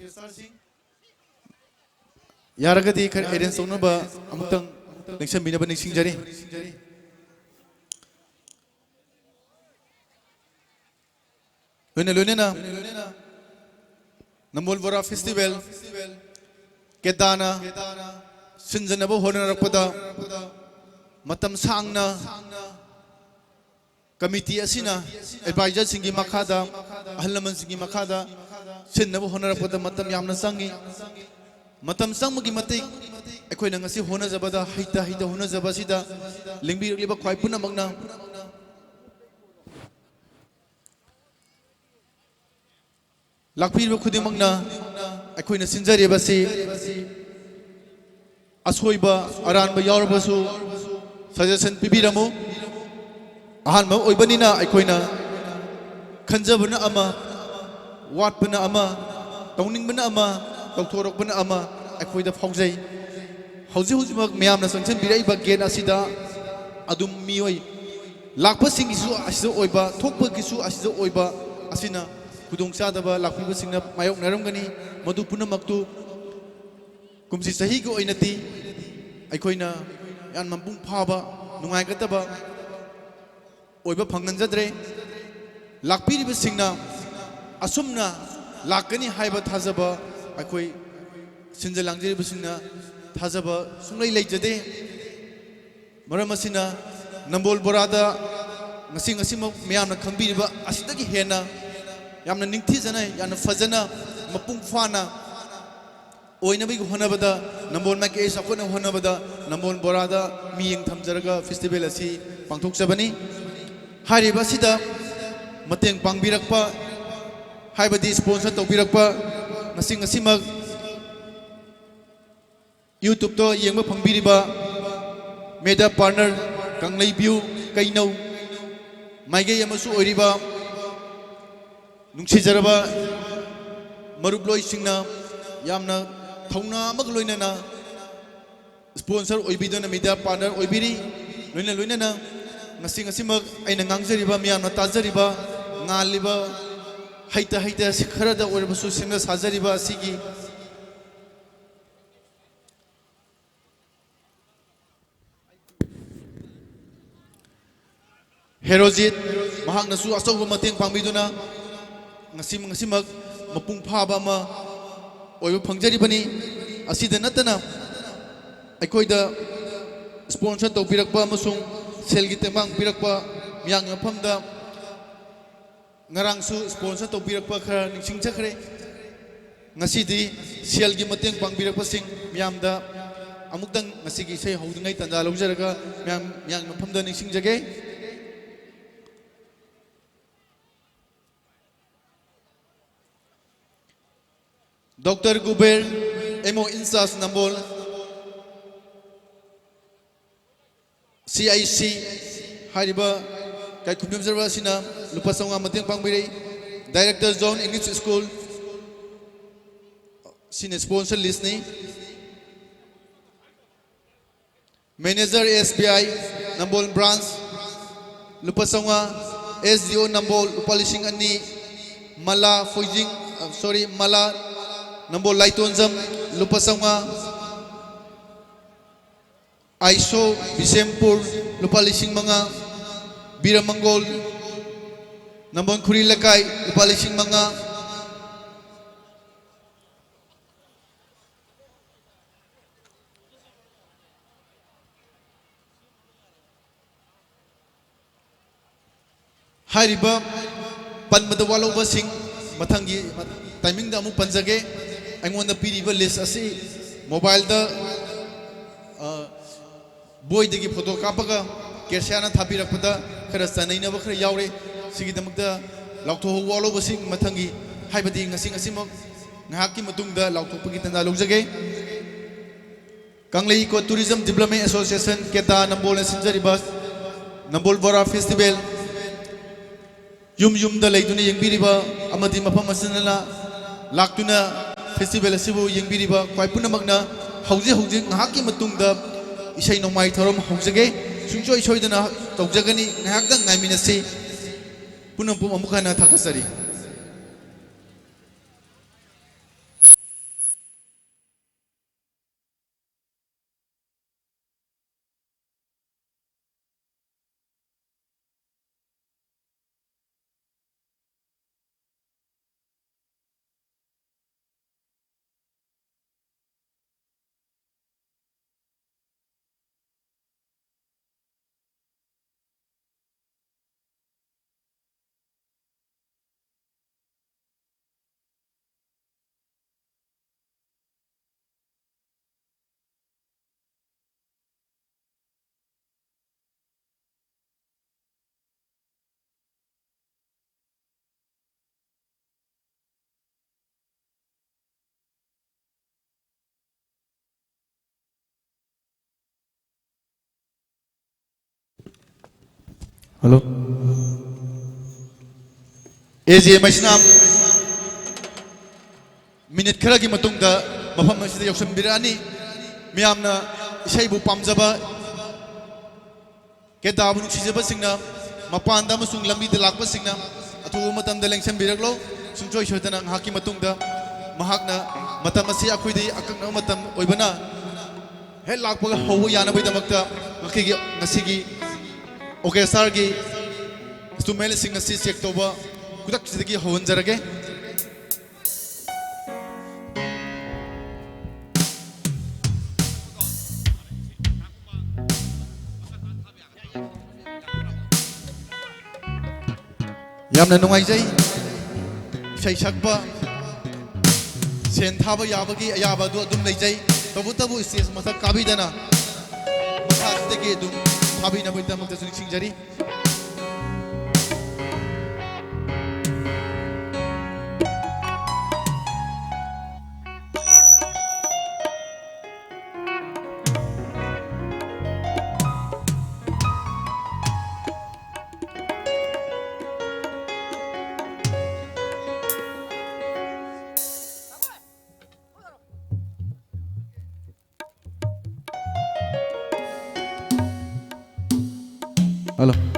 ꯌꯥꯔꯒꯗꯤ ꯈꯔ ꯑꯦꯔꯦꯟꯖ ꯇꯧꯅꯕ ꯑꯃꯨꯛꯇꯪ ꯂꯦꯡꯁꯟꯕꯤꯅꯕ ꯅꯤꯡꯁꯤꯡꯖꯔꯤ꯫ ꯂꯣꯏꯅ ꯂꯣꯏꯅꯅ ꯅꯝꯕꯣꯜ ꯕꯣꯔꯥ ꯐꯦꯁꯇꯤꯚꯦꯜ ꯀꯦꯗꯥꯅ ꯁꯤꯟꯖꯅꯕ ꯍꯣꯠꯅꯔꯛꯄꯗ ꯃꯇꯝ ꯁꯥꯡꯅ ꯀꯃꯤꯇꯤ ꯑꯁꯤꯅ ꯑꯦꯗꯚꯥꯏꯖꯔꯁꯤꯡꯒꯤ ꯃꯈꯥꯗ, ꯑꯍꯜ ꯂꯃꯟꯁꯤꯡꯒꯤ ꯃꯈꯥꯗ ꯁꯤꯟꯅꯕ ꯍꯣꯠꯅꯔꯛꯄꯗ ꯃꯇꯝ ꯌꯥꯝꯅ ꯆꯪꯏ꯫ ꯃꯇꯝ ꯆꯪꯕꯒꯤ ꯃꯇꯤꯛ ꯑꯩꯈꯣꯏꯅ ꯉꯁꯤ ꯍꯣꯠꯅꯖꯕꯗ ꯍꯩꯇ ꯍꯩꯇ ꯍꯣꯠꯅꯖꯕ ꯑꯁꯤꯗ ꯂꯦꯡꯕꯤꯔꯛꯂꯤꯕ ꯈ꯭ꯋꯥꯏ ꯄꯨꯝꯅꯃꯛꯅ ꯂꯥꯛꯄꯤꯔꯤꯕ ꯈꯨꯗꯤꯡꯃꯛꯅ ꯑꯩꯈꯣꯏꯅ ꯁꯤꯟꯖꯔꯤꯕꯁꯤ ꯑꯁꯣꯏꯕ ꯑꯔꯥꯟꯕ ꯌꯥꯎꯔꯕꯁꯨ ꯁꯖꯦꯁꯟ ꯄꯤꯕꯤꯔꯝꯃꯨ꯫ ꯑꯍꯥꯟꯕ ꯑꯣꯏꯕꯅꯤꯅ ꯑꯩꯈꯣꯏꯅ ꯈꯟꯖꯕꯅ ꯑꯃ, ꯋꯥꯠꯄꯅ ꯑꯃ, ꯇꯧꯅꯤꯡꯕꯅ ꯑꯃ, ꯇꯧꯊꯣꯔꯛꯄꯅ ꯑꯃ ꯑꯩꯈꯣꯏꯗ ꯐꯥꯎꯖꯩ꯫ ꯍꯧꯖꯤꯛ ꯍꯧꯖꯤꯛꯃꯛ ꯃꯌꯥꯝꯅ ꯆꯪꯁꯤꯟꯕꯤꯔꯛꯏꯕ ꯒꯦꯠ ꯑꯁꯤꯗ ꯑꯗꯨꯝ ꯃꯤꯑꯣꯏ ꯂꯥꯛꯄꯁꯤꯡꯒꯤꯁꯨ ꯑꯁꯤꯗ ꯑꯣꯏꯕ, ꯊꯣꯛꯄꯒꯤꯁꯨ ꯑꯁꯤꯗ ꯑꯣꯏꯕ ꯑꯁꯤꯅ ꯈꯨꯗꯣꯡꯆꯥꯗꯕ ꯂꯥꯛꯄꯤꯕꯁꯤꯡꯅ ꯃꯥꯌꯣꯛꯅꯔꯝꯒꯅꯤ꯫ ꯃꯗꯨ ꯄꯨꯝꯅꯃꯛꯇꯨ ꯀꯨꯝꯁꯤ ꯆꯍꯤꯒꯤ ꯑꯣꯏꯅꯗꯤ ꯑꯩꯈꯣꯏꯅ ꯌꯥꯝꯅ ꯃꯄꯨꯡ ꯐꯥꯕ, ꯅꯨꯡꯉꯥꯏꯒꯗꯕ ꯑꯣꯏꯕ ꯐꯪꯍꯟꯖꯗ꯭ꯔꯦ꯫ ꯂꯥꯛꯄꯤꯔꯤꯕꯁꯤꯡꯅ ꯑꯁꯨꯝꯅ ꯂꯥꯛꯀꯅꯤ ꯍꯥꯏꯕ ꯊꯥꯖꯕ ꯑꯩꯈꯣꯏ ꯁꯤꯟꯖ ꯂꯥꯡꯖꯔꯤꯕꯁꯤꯡꯅ ꯊꯥꯖꯕ ꯁꯨꯡꯂꯩ ꯂꯩꯖꯗꯦ꯫ ꯃꯔꯝ ꯑꯁꯤꯅ ꯅꯝꯕꯣꯜ ꯕꯣꯔꯥꯗ ꯉꯁꯤ, ꯉꯁꯤꯃꯛ ꯃꯌꯥꯝꯅ ꯈꯪꯕꯤꯔꯤꯕ ꯑꯁꯤꯗꯒꯤ ꯍꯦꯟꯅ ꯌꯥꯝꯅ ꯅꯤꯡꯊꯤꯖꯅ, ꯌꯥꯝꯅ ꯐꯖꯅ, ꯃꯄꯨꯡ ꯐꯥꯅ ꯑꯣꯏꯅꯕꯒꯤ ꯍꯣꯠꯅꯕꯗ, ꯅꯝꯕꯣꯜ ꯃꯥꯏꯀꯩ ꯆꯥꯎꯈꯠꯅꯕ ꯍꯣꯠꯅꯕꯗ ꯅꯝꯕꯣꯜ ꯕꯣꯔꯥꯗ ꯃꯤꯠꯌꯦꯡ ꯊꯝꯖꯔꯒ ꯐꯦꯁꯇꯤꯚꯦꯜ ꯑꯁꯤ ꯄꯥꯡꯊꯣꯛꯆꯕꯅꯤ꯫ ꯍꯥꯏꯔꯤꯕ ꯑꯁꯤꯗ ꯃꯇꯦꯡ ꯄꯥꯡꯕꯤꯔꯛꯄ, ꯍꯥꯏꯕꯗꯤ ꯁ꯭ꯄꯣꯟꯁꯔ ꯇꯧꯕꯤꯔꯛꯄ, ꯉꯁꯤ, ꯉꯁꯤꯃꯛ YouTube-ꯇ ꯌꯦꯡꯕ ꯐꯪꯕꯤꯔꯤꯕ ꯃꯦꯗꯤꯌꯥ ꯄꯥꯔꯠꯅꯔ ꯀꯪꯂꯩꯕꯤꯌꯨ ꯀꯩꯅꯧ ꯃꯥꯏꯀꯩ ꯑꯃꯁꯨ ꯑꯣꯏꯔꯤꯕ ꯅꯨꯡꯁꯤꯖꯔꯕ ꯃꯔꯨꯞꯂꯣꯏꯁꯤꯡꯅ ꯌꯥꯝꯅ ꯊꯧꯅꯥ ꯑꯃꯒ ꯂꯣꯏꯅꯅ sponsor ꯑꯣꯏꯕꯤꯗꯨꯅ media partner ꯑꯣꯏꯕꯤꯔꯤ꯫ ꯂꯣꯏꯅ ꯂꯣꯏꯅꯅ ꯉꯁꯤ ꯉꯁꯤꯃꯛ ꯑꯩꯅ ꯉꯥꯡꯖꯔꯤꯕ, ꯃꯤꯌꯥꯝꯅ ꯇꯥꯖꯔꯤꯕ, ꯉꯥꯜꯂꯤꯕ, ꯍꯩꯇ ꯍꯩꯇ ꯁꯤ ꯈꯔꯗ ꯑꯣꯏꯔꯕꯁꯨ ꯁꯦꯝꯖ ꯁꯥꯖꯔꯤꯕ ꯑꯁꯤꯒꯤ ꯍꯦꯔꯣꯖꯤꯠ, ꯃꯍꯥꯛꯅꯁꯨ ꯑꯆꯧꯕ ꯃꯇꯦꯡ ꯄꯥꯡꯕꯤꯗꯨꯅ ꯉꯁꯤ, ꯉꯁꯤꯃꯛ ꯃꯄꯨꯡ ꯐꯥꯕ ꯑꯃ ꯑꯣꯏꯕ ꯐꯪꯖꯔꯤꯕꯅꯤ꯫ ꯑꯁꯤꯗ ꯅꯠꯇꯅ ꯑꯩꯈꯣꯏꯗ sponsor ꯇꯧꯕꯤꯔꯛꯄ ꯑꯃꯁꯨꯡ ꯁꯦꯜꯒꯤ ꯇꯦꯡꯕꯥꯡ ꯄꯤꯔꯛꯄ ꯃꯤꯌꯥꯝꯒꯤ ꯃꯐꯝꯗ ꯉꯔꯥꯡꯁꯨ sponsor ꯇꯧꯕꯤꯔꯛꯄ ꯈꯔ ꯅꯤꯡꯁꯤꯡꯖꯈ꯭ꯔꯦ꯫ ꯉꯁꯤꯗꯤ ꯁꯦꯜꯒꯤ ꯃꯇꯦꯡ ꯄꯥꯡꯕꯤꯔꯛꯄꯁꯤꯡ ꯃꯌꯥꯝꯗ ꯑꯃꯨꯛꯇꯪ ꯉꯁꯤꯒꯤ ꯏꯁꯩ ꯍꯧꯗ꯭ꯔꯤꯉꯩ ꯇꯥꯟꯖꯥ ꯂꯧꯖꯔꯒ ꯃꯌꯥꯝ, ꯃꯌꯥꯝꯒꯤ ꯃꯐꯝꯗ ꯅꯤꯡꯁꯤꯡꯖꯒꯦ꯫ Doctor Kuber, M O in charge Nambol, C I C ꯍꯥꯏꯔꯤꯕ ꯀꯥꯏꯈꯨꯝ ꯌꯣꯝꯖꯔꯕ ꯑꯁꯤꯅ ꯂꯨꯄꯥ ꯆꯥꯝꯃꯉꯥ ꯃꯇꯦꯡ ꯄꯥꯡꯕꯤꯔꯛꯏ꯫ Director Zone English School, ꯁꯤꯅ sponsor listꯅꯤ꯫ Manager S B I Nambol Branch, ꯂꯨꯄꯥ ꯆꯥꯝꯃꯉꯥ, S D O Nambol, ꯂꯨꯄꯥ ꯂꯤꯁꯤꯡ ꯑꯅꯤ, ꯃꯂꯥ ꯐꯣꯏꯖꯤꯡ, ꯑ, sorry, ꯃꯂꯥ Nambol ꯂꯥꯏꯇꯣꯟꯖꯝ, ꯂꯨꯄꯥ ꯆꯥꯝꯃꯉꯥ, ꯑꯥꯏꯁꯣ ꯕꯤꯁꯦꯝꯄꯨꯔ, ꯂꯨꯄꯥ ꯂꯤꯁꯤꯡ ꯃꯉꯥ, ꯕꯤꯔꯃꯪꯒꯣꯜ Nambol ꯈꯨꯔꯤ ꯂꯩꯀꯥꯏ, ꯂꯨꯄꯥ ꯂꯤꯁꯤꯡ ꯃꯉꯥ, ꯍꯥꯏꯔꯤꯕ ꯄꯟꯕꯗ ꯋꯥꯠꯍꯧꯕꯁꯤꯡ ꯃꯊꯪꯒꯤ timingꯗ ꯑꯃꯨꯛ ꯄꯟꯖꯒꯦ꯫ ꯑꯩꯉꯣꯟꯗ ꯄꯤꯔꯤꯕ list ꯑꯁꯤ mobileꯗ, ꯑ, ꯕꯣꯏꯗꯒꯤ photo ꯀꯥꯞꯄꯒ ꯀꯦꯁꯤꯌꯥꯅ ꯊꯥꯕꯤꯔꯛꯄꯗ ꯈꯔ ꯆꯥꯟꯅꯩꯅꯕ ꯈꯔ ꯌꯥꯎꯔꯦ꯫ ꯁꯤꯒꯤꯗꯃꯛꯇ ꯂꯥꯎꯊꯣꯛꯍꯧꯕ ꯋꯥꯠꯍꯧꯕꯁꯤꯡ ꯃꯊꯪꯒꯤ, ꯍꯥꯏꯕꯗꯤ ꯉꯁꯤ ꯉꯁꯤꯃꯛ ꯉꯥꯏꯍꯥꯛꯀꯤ ꯃꯇꯨꯡꯗ ꯂꯥꯎꯊꯣꯛꯄꯒꯤ ꯇꯥꯟꯖꯥ ꯂꯧꯖꯒꯦ꯫ ꯀꯪꯂꯩ Eco Tourism Development Association, ꯀꯦꯇꯥ ꯅꯝꯕꯣꯜꯅ ꯁꯤꯟꯖꯔꯤꯕ ꯅꯝꯕꯣꯜ ꯕꯣꯔꯥ festival, ꯌꯨꯝ ꯌꯨꯝꯗ ꯂꯩꯗꯨꯅ ꯌꯦꯡꯕꯤꯔꯤꯕ ꯑꯃꯗꯤ ꯃꯐꯝ ꯑꯁꯤꯗꯅ ꯂꯥꯛꯇꯨꯅ festival ꯑꯁꯤꯕꯨ ꯌꯦꯡꯕꯤꯔꯤꯕ ꯈ꯭ꯋꯥꯏ ꯄꯨꯝꯅꯃꯛꯅ ꯍꯧꯖꯤꯛ ꯍꯧꯖꯤꯛ ꯉꯥꯏꯍꯥꯛꯀꯤ ꯃꯇꯨꯡꯗ ꯏꯁꯩ ꯅꯣꯡꯃꯥꯏ ꯊꯧꯔꯝ ꯍꯧꯖꯒꯦ꯫ ꯁꯨꯡꯁꯣꯏ ꯁꯣꯏꯗꯅ ꯇꯧꯖꯒꯅꯤ꯫ ꯉꯥꯏꯍꯥꯛꯇꯪ ꯉꯥꯏꯃꯤꯟꯅꯁꯤ꯫ ꯄꯨꯝꯅꯃꯛꯄꯨ ꯑꯃꯨꯛ ꯍꯟꯅ ꯊꯥꯒꯠꯆꯔꯤ꯫ ꯍꯜꯂꯣ꯫ ꯑꯦ ꯖꯦ ꯃꯩꯁꯅꯥꯝ ꯃꯤꯅꯤꯠ ꯈꯔꯒꯤ ꯃꯇꯨꯡꯗ ꯃꯐꯝ ꯑꯁꯤꯗ ꯌꯧꯁꯤꯟꯕꯤꯔꯛꯑꯅꯤ꯫ ꯃꯤꯌꯥꯝꯅ ꯏꯁꯩꯕꯨ ꯄꯥꯝꯖꯕ, ꯀꯦꯗꯥꯕꯨ ꯅꯨꯡꯁꯤꯖꯕꯁꯤꯡꯅ, ꯃꯄꯥꯟꯗ ꯑꯃꯁꯨꯡ ꯂꯝꯕꯤꯗ ꯂꯥꯛꯄꯁꯤꯡꯅ ꯑꯊꯨꯕ ꯃꯇꯝꯗ ꯂꯦꯡꯁꯤꯟꯕꯤꯔꯛꯂꯣ꯫ ꯁꯨꯡꯁꯣꯏ ꯁꯣꯏꯗꯅ ꯉꯥꯏꯍꯥꯛꯀꯤ ꯃꯇꯨꯡꯗ ꯃꯍꯥꯛꯅ, ꯃꯇꯝ ꯑꯁꯤ ꯑꯩꯈꯣꯏꯗꯤ ꯑꯀꯛꯅꯕ ꯃꯇꯝ ꯑꯣꯏꯕꯅ, ꯍꯦꯛ ꯂꯥꯛꯄꯒ ꯍꯧꯕ ꯌꯥꯅꯕꯒꯤꯗꯃꯛꯇ ꯉꯁꯤꯒꯤ, ꯉꯁꯤꯒꯤ orchestra ꯒꯤ instrument ꯁꯤꯡ ꯑꯁꯤ check ꯇꯧꯕ ꯈꯨꯗꯛꯁꯤꯗꯒꯤ ꯍꯧꯍꯟꯖꯔꯒꯦ꯫ ꯌꯥꯝꯅ ꯅꯨꯡꯉꯥꯏꯖꯩ꯫ ꯏꯁꯩ ꯁꯛꯄ, ꯁꯦꯟ ꯊꯥꯕ ꯌꯥꯕꯒꯤ ꯑꯌꯥꯕ ꯑꯗꯨ ꯑꯗꯨꯝ ꯂꯩꯖꯩ꯫ ꯇꯧꯕꯇꯕꯨ stage ꯃꯊꯛ ꯀꯥꯕꯤꯗꯅ ꯃꯈꯥꯁꯤꯗꯒꯤ ꯑꯗꯨꯝ ꯊꯥꯕꯤꯅꯕꯒꯤꯗꯃꯛꯇꯁꯨ ꯅꯤꯡꯁꯤꯡꯖꯔꯤ꯫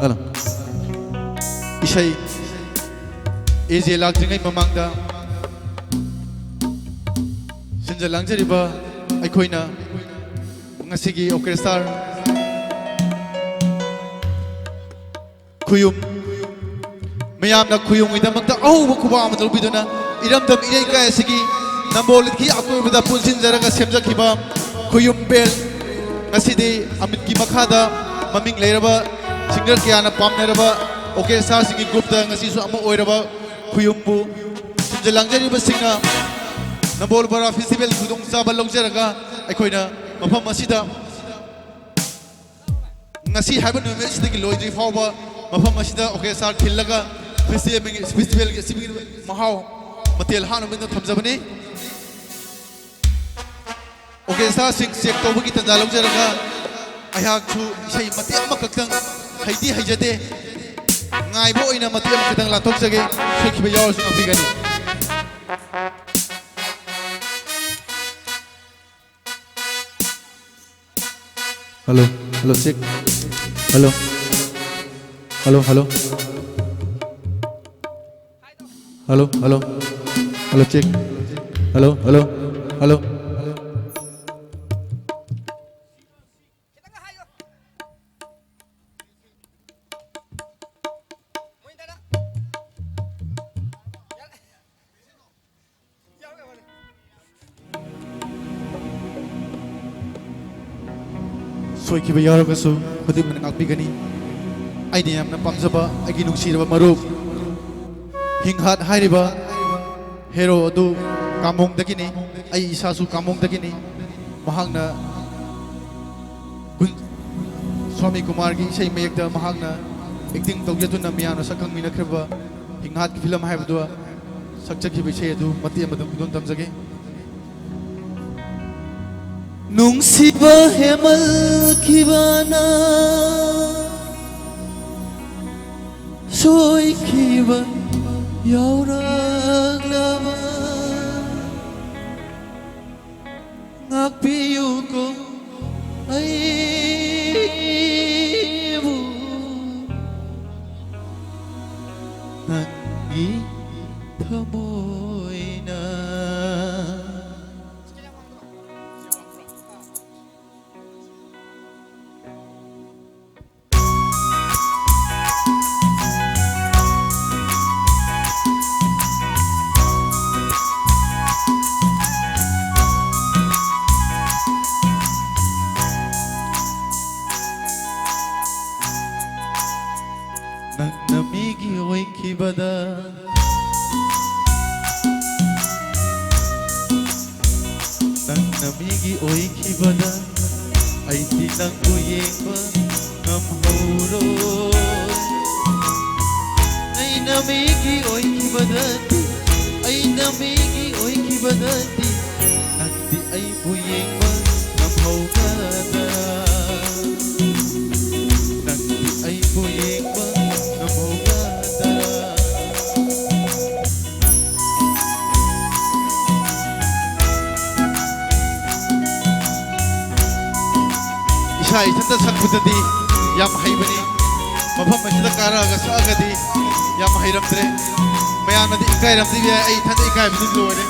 ꯍꯜꯂꯣ꯫ ꯏꯁꯩ ꯑꯦ ꯖꯦ ꯂꯥꯛꯇ꯭ꯔꯤꯉꯩ ꯃꯃꯥꯡꯗ ꯁꯤꯟꯖ ꯂꯥꯡꯖꯔꯤꯕ ꯑꯩꯈꯣꯏꯅ ꯉꯁꯤꯒꯤ ꯑꯣꯔꯀꯦꯁꯇ꯭ꯔꯥ ꯈꯨꯌꯨꯝ, ꯃꯌꯥꯝꯅ ꯈꯨꯌꯨꯝꯒꯤꯗꯃꯛꯇ ꯑꯍꯧꯕ ꯈꯨꯕꯥꯛ ꯑꯃ ꯂꯧꯕꯤꯗꯨꯅ ꯏꯔꯝꯗꯝ ꯏꯔꯩꯀꯥꯏ ꯑꯁꯤꯒꯤ ꯅꯝꯕꯣꯜꯒꯤ ꯑꯀꯣꯏꯕꯗ ꯄꯨꯟꯁꯤꯟꯖꯔꯒ ꯁꯦꯝꯖꯈꯤꯕ ꯈꯨꯌꯨꯝ ꯕꯦꯜ꯫ ꯉꯁꯤꯗꯤ ꯑꯃꯤꯠꯀꯤ ꯃꯈꯥꯗ ꯃꯃꯤꯡ ꯂꯩꯔꯕ ꯁꯤꯡꯒꯔ ꯀꯌꯥꯅ ꯄꯥꯝꯅꯔꯕ ꯑꯣꯔꯀꯦꯁꯇ꯭ꯔꯥꯁꯤꯡꯒꯤ ꯒ꯭ꯔꯨꯞꯇ ꯉꯁꯤꯁꯨ ꯑꯃ ꯑꯣꯏꯔꯕ ꯈꯨꯌꯨꯝꯕꯨ ꯁꯤꯟꯖ ꯂꯥꯡꯖꯔꯤꯕꯁꯤꯡꯅ ꯅꯝꯕꯣꯜ ꯕꯣꯔꯥ ꯐꯦꯁꯇꯤꯚꯦꯜ ꯈꯨꯗꯣꯡꯆꯥꯕ ꯂꯧꯖꯔꯒ ꯑꯩꯈꯣꯏꯅ ꯃꯐꯝ ꯑꯁꯤꯗ ꯉꯁꯤ ꯍꯥꯏꯕ ꯅꯨꯃꯤꯠ ꯑꯁꯤꯗꯒꯤ ꯂꯣꯏꯗ꯭ꯔꯤ ꯐꯥꯎꯕ ꯃꯐꯝ ꯑꯁꯤꯗ ꯑꯣꯔꯀꯦꯁꯇ꯭ꯔꯥ ꯈꯤꯜꯂꯒ ꯐꯦꯁꯇꯤꯚꯦꯜꯒꯤ, ꯐꯦꯁꯇꯤꯚꯦꯜꯒꯤ ꯑꯁꯤꯒꯤ ꯃꯍꯥꯎ ꯃꯊꯦꯜ ꯍꯥꯞꯅꯕ ꯊꯝꯖꯕꯅꯤ꯫ ꯑꯣꯔꯀꯦꯁꯇ꯭ꯔꯥꯁꯤꯡ ꯆꯦꯛ ꯇꯧꯕꯒꯤ ꯇꯥꯟꯖꯥ ꯂꯧꯖꯔꯒ ꯑꯩꯍꯥꯛꯁꯨ ꯏꯁꯩ ꯃꯇꯦꯛ ꯑꯃꯈꯛꯇꯪ ꯍꯩꯗꯤ ꯍꯩꯖꯗꯦ, ꯉꯥꯏꯕ ꯑꯣꯏꯅ ꯃꯇꯦꯛ ꯑꯃꯈꯛꯇꯪ ꯂꯥꯟꯊꯣꯛꯆꯒꯦ꯫ ꯁꯣꯏꯈꯤꯕ ꯌꯥꯎꯔꯁꯨ ꯉꯥꯛꯄꯤꯒꯅꯤ꯫ Hello, hello, check. Hello, hello, hello. Hello, hello, hello, check. Hello, hello, hello. ꯁꯣꯏꯈꯤꯕ ꯌꯥꯎꯔꯒꯁꯨ ꯈꯨꯗꯤꯡꯃꯛꯅ ꯉꯥꯛꯄꯤꯒꯅꯤ꯫ ꯑꯩꯅ ꯌꯥꯝꯅ ꯄꯥꯝꯖꯕ ꯑꯩꯒꯤ ꯅꯨꯡꯁꯤꯔꯕ ꯃꯔꯨꯞ ꯍꯤꯡꯍꯥꯠ ꯍꯥꯏꯔꯤꯕ ꯍꯦꯔꯣ ꯑꯗꯨ ꯀꯥꯃꯣꯡꯗꯒꯤꯅꯤ꯫ ꯑꯩ ꯏꯁꯥꯁꯨ ꯀꯥꯃꯣꯡꯗꯒꯤꯅꯤ꯫ ꯃꯍꯥꯛꯅ ꯒꯨꯟ-, ꯁ꯭ꯋꯥꯃꯤ ꯀꯨꯃꯥꯔꯒꯤ ꯏꯁꯩ ꯃꯌꯦꯛꯇ ꯃꯍꯥꯛꯅ ꯑꯦꯛꯇꯤꯡ ꯇꯧꯖꯗꯨꯅ ꯃꯤꯌꯥꯝꯅ ꯁꯛ ꯈꯪꯃꯤꯟꯅꯈ꯭ꯔꯕ ꯍꯤꯡꯍꯥꯠꯀꯤ ꯐꯤꯂꯝ ꯍꯥꯏꯕꯗꯨ ꯁꯛꯆꯈꯤꯕ ꯏꯁꯩ ꯑꯗꯨ ꯃꯇꯦꯛ ꯑꯃꯇꯪ ꯈꯨꯗꯣꯜ ꯇꯝꯖꯒꯦ꯫ ꯅꯨꯡꯁꯤꯕ ꯍꯦꯃꯜꯈꯤꯕꯅ ꯁꯣꯏꯈꯤꯕ ꯌꯥꯎꯔꯛꯂꯕ ꯉꯥꯛꯄꯤꯌꯨꯀꯣ ꯑꯩꯕꯨ꯫ ꯊꯃꯣꯏꯅ꯫ ꯅꯪꯅ ꯃꯤꯒꯤ ꯑꯣꯏꯈꯤꯕꯗ, ꯅꯪꯅ ꯃꯤꯒꯤ ꯑꯣꯏꯈꯤꯕꯗ, ꯑꯩꯗꯤ ꯅꯪꯕꯨ ꯌꯦꯡꯕ ꯉꯝꯍꯧꯔꯣꯏ꯫ ꯑꯩꯅ ꯃꯤꯒꯤ ꯑꯣꯏꯈꯤꯕꯗꯗꯤ, ꯑꯩꯅ ꯃꯤꯒꯤ ꯑꯣꯏꯈꯤꯕꯗꯗꯤ, ꯅꯪꯗꯤ ꯑꯩꯕꯨ ꯌꯦꯡꯕ ꯉꯝꯍꯧꯒꯗ꯭ꯔꯥ? ꯅꯪꯗꯤ ꯑꯩꯕꯨ ꯌꯦꯡꯕ ꯉꯝꯍꯧꯒꯗ꯭ꯔꯥ? ꯏꯁꯥ ꯏꯊꯟꯇ ꯁꯛꯄꯗꯗꯤ ꯌꯥꯝ ꯍꯩꯕꯅꯤ, ꯃꯐꯝ ꯑꯁꯤꯗ ꯀꯥꯔꯛꯑꯒ ꯁꯛꯑꯒꯗꯤ ꯌꯥꯝ ꯍꯩꯔꯝꯗ꯭ꯔꯦ꯫ ꯃꯌꯥꯝꯅꯗꯤ ꯏꯀꯥꯏꯔꯝꯗꯕ ꯌꯥꯏ, ꯑꯩ ꯏꯊꯟꯇ ꯏꯀꯥꯏꯕꯗꯤ ꯂꯣꯏꯔꯦ꯫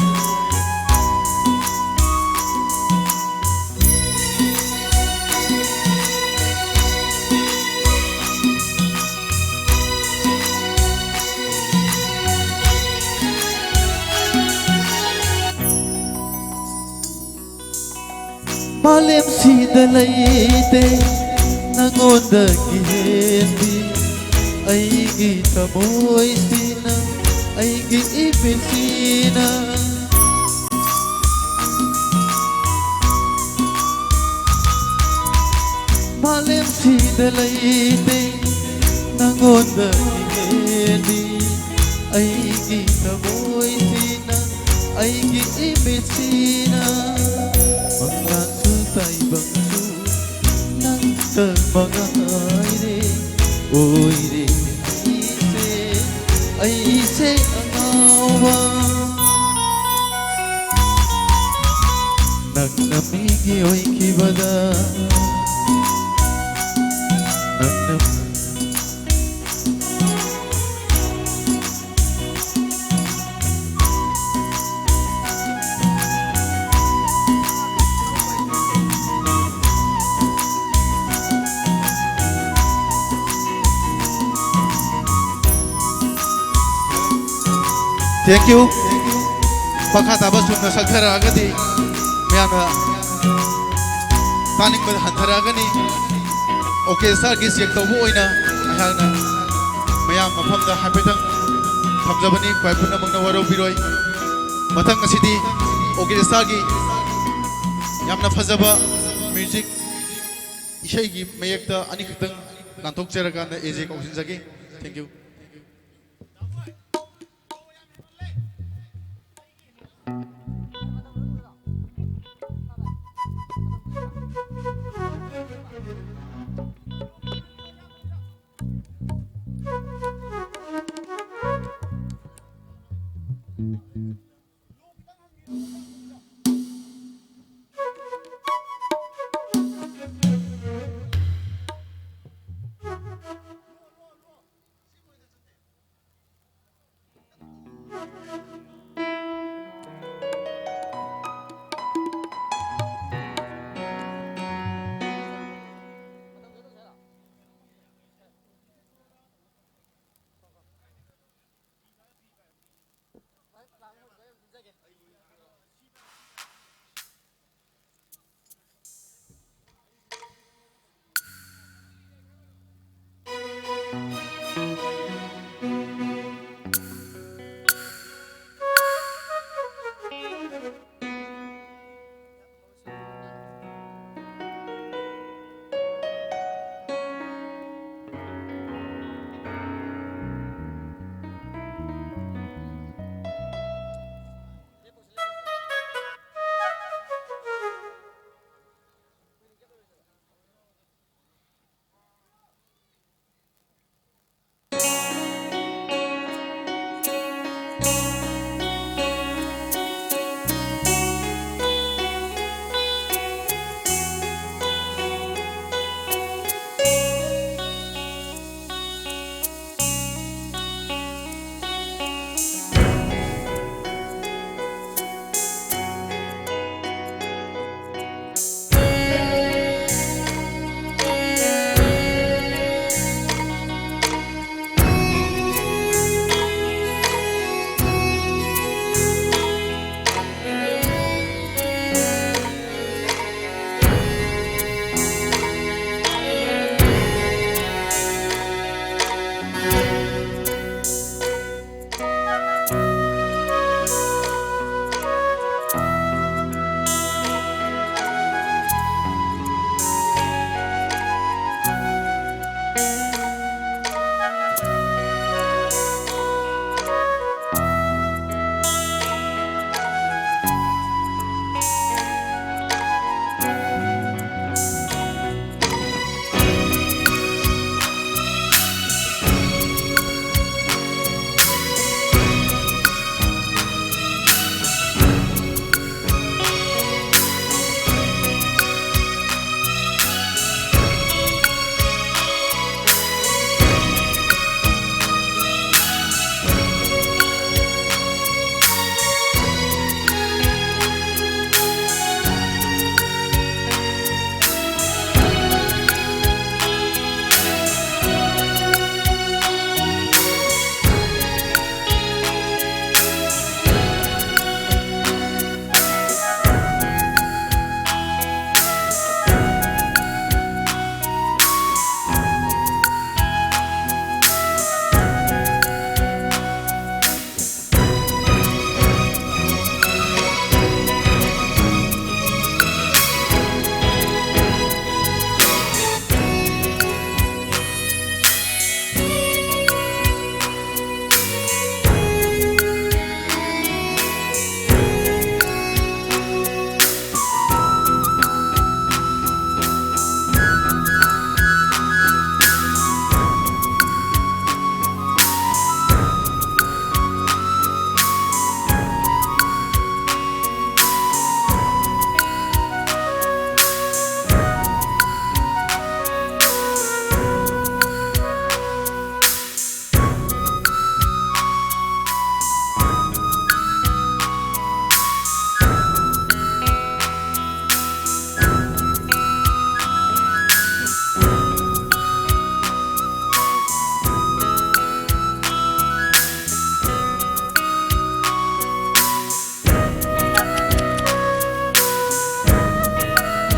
ꯃꯥꯂꯦꯝꯁꯤꯗ ꯂꯩꯇꯦ ꯅꯉꯣꯟꯗꯒꯤ ꯍꯦꯟꯕꯤ, ꯑꯩꯒꯤ ꯊꯃꯣꯏꯁꯤꯅ, ꯑꯩꯒꯤ ꯏꯃꯤꯠꯁꯤꯅ꯫ ꯃꯥꯂꯦꯝꯁꯤꯗ ꯂꯩꯇꯦ ꯅꯉꯣꯟꯗꯒꯤ ꯍꯦꯟꯕꯤ, ꯑꯩꯒꯤ ꯊꯃꯣꯏꯁꯤꯅ, ꯑꯩꯒꯤ ꯏꯃꯤꯠꯁꯤꯅ꯫ ꯃꯪꯂꯥꯟꯁꯨ ꯇꯥꯏꯕꯪꯁꯨ ꯅꯪꯇ ꯃꯉꯥꯏꯔꯦ꯫ ꯑꯣꯏꯔꯦ ꯑꯩꯁꯦ, ꯑꯩꯁꯦ ꯑꯉꯥꯎꯕ꯫ ꯅꯪꯅ ꯃꯤꯒꯤ ꯑꯣꯏꯈꯤꯕꯗ, ꯅꯪꯅ꯫ Thank you. ꯃꯈꯥ ꯇꯥꯕ ꯆꯨꯝꯅ ꯁꯛꯊꯔꯛꯑꯒꯗꯤ ꯃꯌꯥꯝꯅ ꯇꯥꯅꯤꯡꯕ ꯍꯟꯊꯔꯛꯑꯒꯅꯤ꯫ ꯑꯣꯔꯀꯦꯁꯇ꯭ꯔꯥꯒꯤ ꯆꯦꯛ ꯇꯧꯕ ꯑꯣꯏꯅ ꯑꯩꯍꯥꯛꯅ ꯃꯌꯥꯝ ꯃꯐꯝꯗ ꯍꯥꯏꯐꯦꯠꯇꯪ ꯊꯝꯖꯕꯅꯤ꯫ ꯈ꯭ꯋꯥꯏ ꯄꯨꯝꯅꯃꯛꯅ ꯋꯥꯔꯧꯕꯤꯔꯣꯏ꯫ ꯃꯊꯪ ꯑꯁꯤꯗꯤ ꯑꯣꯔꯀꯦꯁꯇ꯭ꯔꯥꯒꯤ ꯌꯥꯝꯅ ꯐꯖꯕ ꯃ꯭ꯌꯨꯖꯤꯛ, ꯏꯁꯩꯒꯤ ꯃꯌꯦꯛꯇ ꯑꯅꯤꯈꯛꯇꯪ ꯂꯥꯟꯊꯣꯛꯆꯔꯀꯥꯟꯗ ꯑꯦ ꯖꯦ ꯀꯧꯁꯤꯟꯖꯒꯦ꯫ Thank you.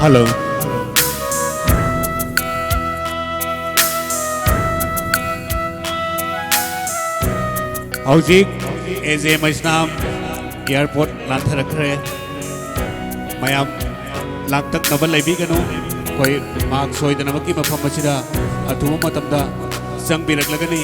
Hello. ꯍꯧꯖꯤꯛ ꯑꯦ ꯖꯦ ꯃꯩꯁꯅꯥꯝ ꯑꯦꯌꯥꯔꯄꯣꯔꯠ ꯂꯥꯟꯊꯔꯛꯈ꯭ꯔꯦ꯫ ꯃꯌꯥꯝ ꯂꯥꯡꯇꯛꯅꯕ ꯂꯩꯕꯤꯒꯅꯨ꯫ ꯑꯩꯈꯣꯏ ꯃꯍꯥꯛ ꯁꯣꯏꯗꯅꯃꯛꯀꯤ ꯃꯐꯝ ꯑꯁꯤꯗ ꯑꯊꯨꯕ ꯃꯇꯝꯗ ꯆꯪꯕꯤꯔꯛꯂꯒꯅꯤ꯫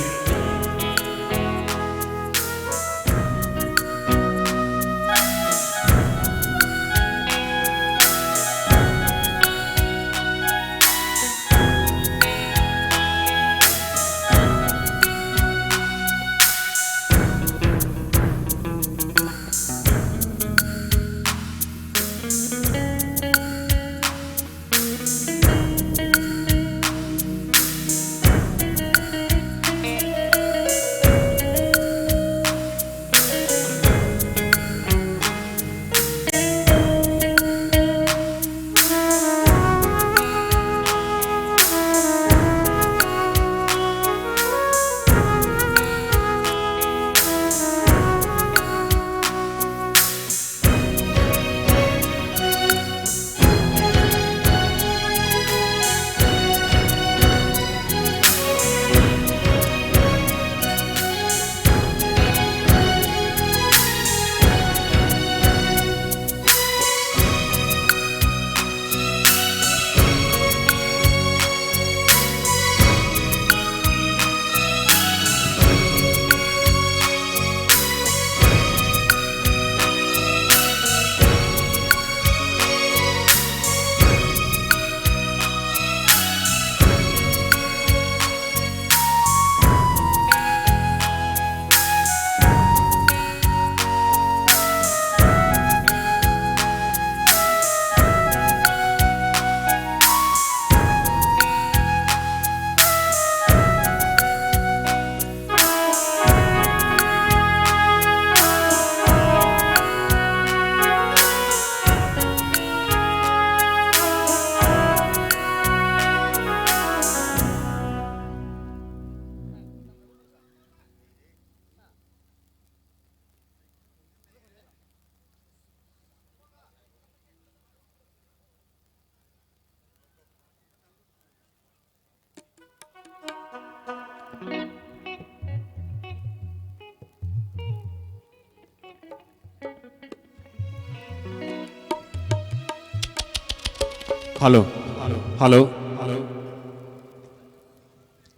ꯍꯜꯂꯣ꯫ ꯍꯜꯂꯣ꯫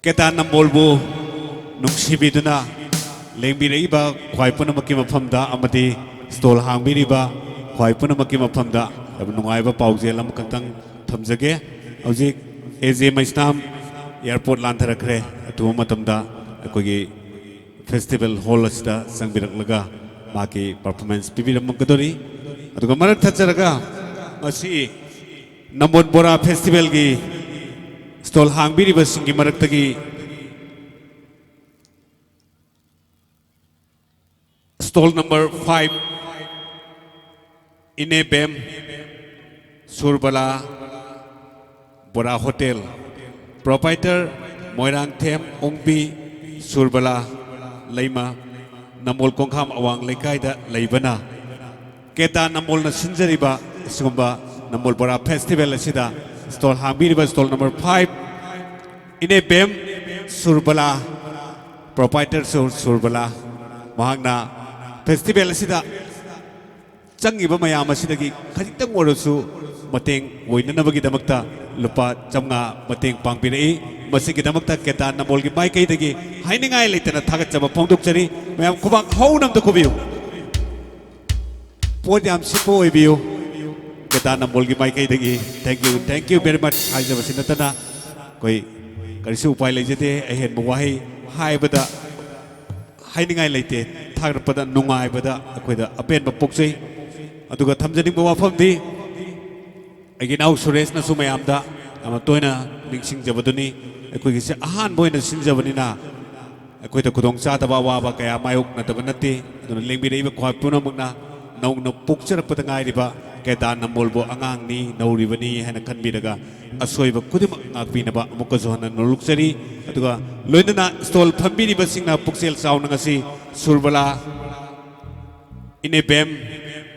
ꯀꯦꯗꯥꯔ ꯅꯝꯕꯣꯜꯕꯨ ꯅꯨꯡꯁꯤꯕꯤꯗꯨꯅ ꯂꯦꯡꯕꯤꯔꯛꯏꯕ ꯈ꯭ꯋꯥꯏ ꯄꯨꯝꯅꯃꯛꯀꯤ ꯃꯐꯝꯗ ꯑꯃꯗꯤ ꯁ꯭ꯇꯣꯜ ꯍꯥꯡꯕꯤꯔꯤꯕ ꯈ꯭ꯋꯥꯏ ꯄꯨꯝꯅꯃꯛꯀꯤ ꯃꯐꯝꯗ ꯌꯥꯝꯅ ꯅꯨꯡꯉꯥꯏꯕ ꯄꯥꯎꯖꯦꯜ ꯑꯃꯈꯛꯇꯪ ꯊꯝꯖꯒꯦ꯫ ꯍꯧꯖꯤꯛ ꯑꯦ ꯖꯦ ꯃꯩꯁꯅꯥꯝ ꯑꯦꯌꯥꯔꯄꯣꯔꯠ ꯂꯥꯟꯊꯔꯛꯈ꯭ꯔꯦ꯫ ꯑꯊꯨꯕ ꯃꯇꯝꯗ ꯑꯩꯈꯣꯏꯒꯤ ꯐꯦꯁꯇꯤꯚꯦꯜ ꯍꯣꯜ ꯑꯁꯤꯗ ꯆꯪꯕꯤꯔꯛꯂꯒ ꯃꯍꯥꯛꯀꯤ ꯄꯔꯐꯣꯔꯃꯦꯟꯁ ꯄꯤꯕꯤꯔꯝꯒꯗꯣꯔꯤ꯫ ꯑꯗꯨꯒ ꯃꯔꯛ ꯊꯠꯆꯔꯒ ꯉꯁꯤ ꯅꯝꯕꯣꯜ ꯕꯣꯔꯥ ꯐꯦꯁꯇꯤꯚꯦꯜꯒꯤ ꯁ꯭ꯇꯣꯜ ꯍꯥꯡꯕꯤꯔꯤꯕꯁꯤꯡꯒꯤ ꯃꯔꯛꯇꯒꯤ ꯁ꯭ꯇꯣꯜ ꯅꯝꯕꯔ ꯐꯥꯏꯚ, ꯏꯅꯦꯕꯦꯝ ꯁꯨꯔꯕꯂꯥ ꯕꯣꯔꯥ ꯍꯣꯇꯦꯜ, ꯄ꯭ꯔꯣꯄꯥꯏꯇꯔ ꯃꯣꯏꯔꯥꯡꯊꯦꯝ ꯑꯣꯡꯕꯤ ꯁꯨꯔꯕꯂꯥ ꯂꯩꯃ, ꯅꯝꯕꯣꯜ ꯀꯣꯡꯈꯥꯝ ꯑꯋꯥꯡ ꯂꯩꯀꯥꯏꯗ ꯂꯩꯕꯅ, ꯀꯦꯗꯥꯔ ꯅꯝꯕꯣꯜꯅ ꯁꯤꯟꯖꯔꯤꯕ ꯑꯁꯤꯒꯨꯝꯕ ꯅꯝꯕꯣꯜ ꯕꯣꯔꯥ ꯐꯦꯁꯇꯤꯚꯦꯜ ꯑꯁꯤꯗ stall ꯍꯥꯡꯕꯤꯔꯤꯕ stall number five, ꯏꯅꯦꯕꯦꯝ Surbala, proprietor ꯁꯨꯔ ꯁꯨꯔꯕꯂꯥ, ꯃꯍꯥꯛꯅ ꯐꯦꯁꯇꯤꯚꯦꯜ ꯑꯁꯤꯗ ꯆꯪꯉꯤꯕ ꯃꯌꯥꯝ ꯑꯁꯤꯗꯒꯤ ꯈꯖꯤꯛꯇꯪ ꯑꯣꯏꯔꯁꯨ ꯃꯇꯦꯡ ꯑꯣꯏꯅꯅꯕꯒꯤꯗꯃꯛꯇ ꯂꯨꯄꯥ ꯆꯥꯝꯃꯉꯥ ꯃꯇꯦꯡ ꯄꯥꯡꯕꯤꯔꯛꯏ꯫ ꯃꯁꯤꯒꯤꯗꯃꯛꯇ ꯀꯦꯗꯥꯔ ꯅꯝꯕꯣꯜꯒꯤ ꯃꯥꯏꯀꯩꯗꯒꯤ ꯍꯥꯏꯅꯤꯡꯉꯥꯏ ꯂꯩꯇꯅ ꯊꯥꯒꯠꯆꯕ ꯐꯣꯡꯗꯣꯛꯆꯔꯤ꯫ ꯃꯌꯥꯝ ꯈꯨꯕꯥꯛ ꯍꯧꯅ ꯑꯝꯇ ꯈꯨꯕꯤꯌꯨ꯫ ꯄꯣꯠ ꯌꯥꯝ ꯁꯤꯠꯄ ꯑꯣꯏꯕꯤꯌꯨ꯫ ꯀꯦꯗꯥꯔ ꯅꯝꯕꯣꯜꯒꯤ ꯃꯥꯏꯀꯩꯗꯒꯤ thank you, thank you very much ꯍꯥꯏꯖꯕꯁꯤ ꯅꯠꯇꯅ ꯑꯩꯈꯣꯏ ꯀꯔꯤꯁꯨ ꯎꯄꯥꯏ ꯂꯩꯖꯗꯦ꯫ ꯑꯍꯦꯟꯕ ꯋꯥꯍꯩ ꯍꯥꯏꯕꯗ ꯍꯥꯏꯅꯤꯡꯉꯥꯏ ꯂꯩꯇꯦ꯫ ꯊꯥꯒꯠꯄꯗ ꯅꯨꯡꯉꯥꯏꯕꯗ ꯑꯩꯈꯣꯏꯗ ꯑꯄꯦꯟꯕ ꯄꯣꯛꯆꯩ꯫ ꯑꯗꯨꯒ ꯊꯝꯖꯅꯤꯡꯕ ꯋꯥꯐꯝꯗꯤ, ꯑꯩꯒꯤ ꯏꯅꯥꯎ ꯁꯨꯔꯦꯁꯅꯁꯨ ꯃꯌꯥꯝꯗ ꯌꯥꯝꯅ ꯇꯣꯏꯅ ꯅꯤꯡꯁꯤꯡꯖꯕꯗꯨꯅꯤ, ꯑꯩꯈꯣꯏꯒꯤꯁꯦ ꯑꯍꯥꯟꯕ ꯑꯣꯏꯅ ꯁꯤꯟꯖꯕꯅꯤꯅ ꯑꯩꯈꯣꯏꯗ ꯈꯨꯗꯣꯡꯆꯥꯗꯕ ꯑꯋꯥꯕ ꯀꯌꯥ ꯃꯥꯌꯣꯛꯅꯗꯕ ꯅꯠꯇꯦ꯫ ꯑꯗꯨꯅ ꯂꯦꯡꯕꯤꯔꯛꯏꯕ ꯈ꯭ꯋꯥꯏ ꯄꯨꯝꯅꯃꯛꯅ ꯅꯧꯅ ꯄꯣꯛꯆꯔꯛꯄꯗ ꯉꯥꯏꯔꯤꯕ ꯀꯦꯗꯥꯔ ꯅꯝꯕꯣꯜꯕꯨ ꯑꯉꯥꯡꯅꯤ, ꯅꯧꯔꯤꯕꯅꯤ ꯍꯥꯏꯅ ꯈꯟꯕꯤꯔꯒ ꯑꯁꯣꯏꯕ ꯈꯨꯗꯤꯡꯃꯛ ꯉꯥꯛꯄꯤꯅꯕ ꯑꯃꯨꯛꯀꯁꯨ ꯍꯟꯅ ꯅꯣꯂꯨꯛꯆꯔꯤ꯫ ꯑꯗꯨꯒ ꯂꯣꯏꯅꯅ ꯁ꯭ꯇꯣꯜ ꯐꯝꯕꯤꯔꯤꯕꯁꯤꯡꯅ ꯄꯨꯛꯆꯦꯜ ꯆꯥꯎꯅ ꯉꯁꯤ ꯁꯨꯔꯕꯂꯥ, ꯏꯅꯦꯕꯦꯝ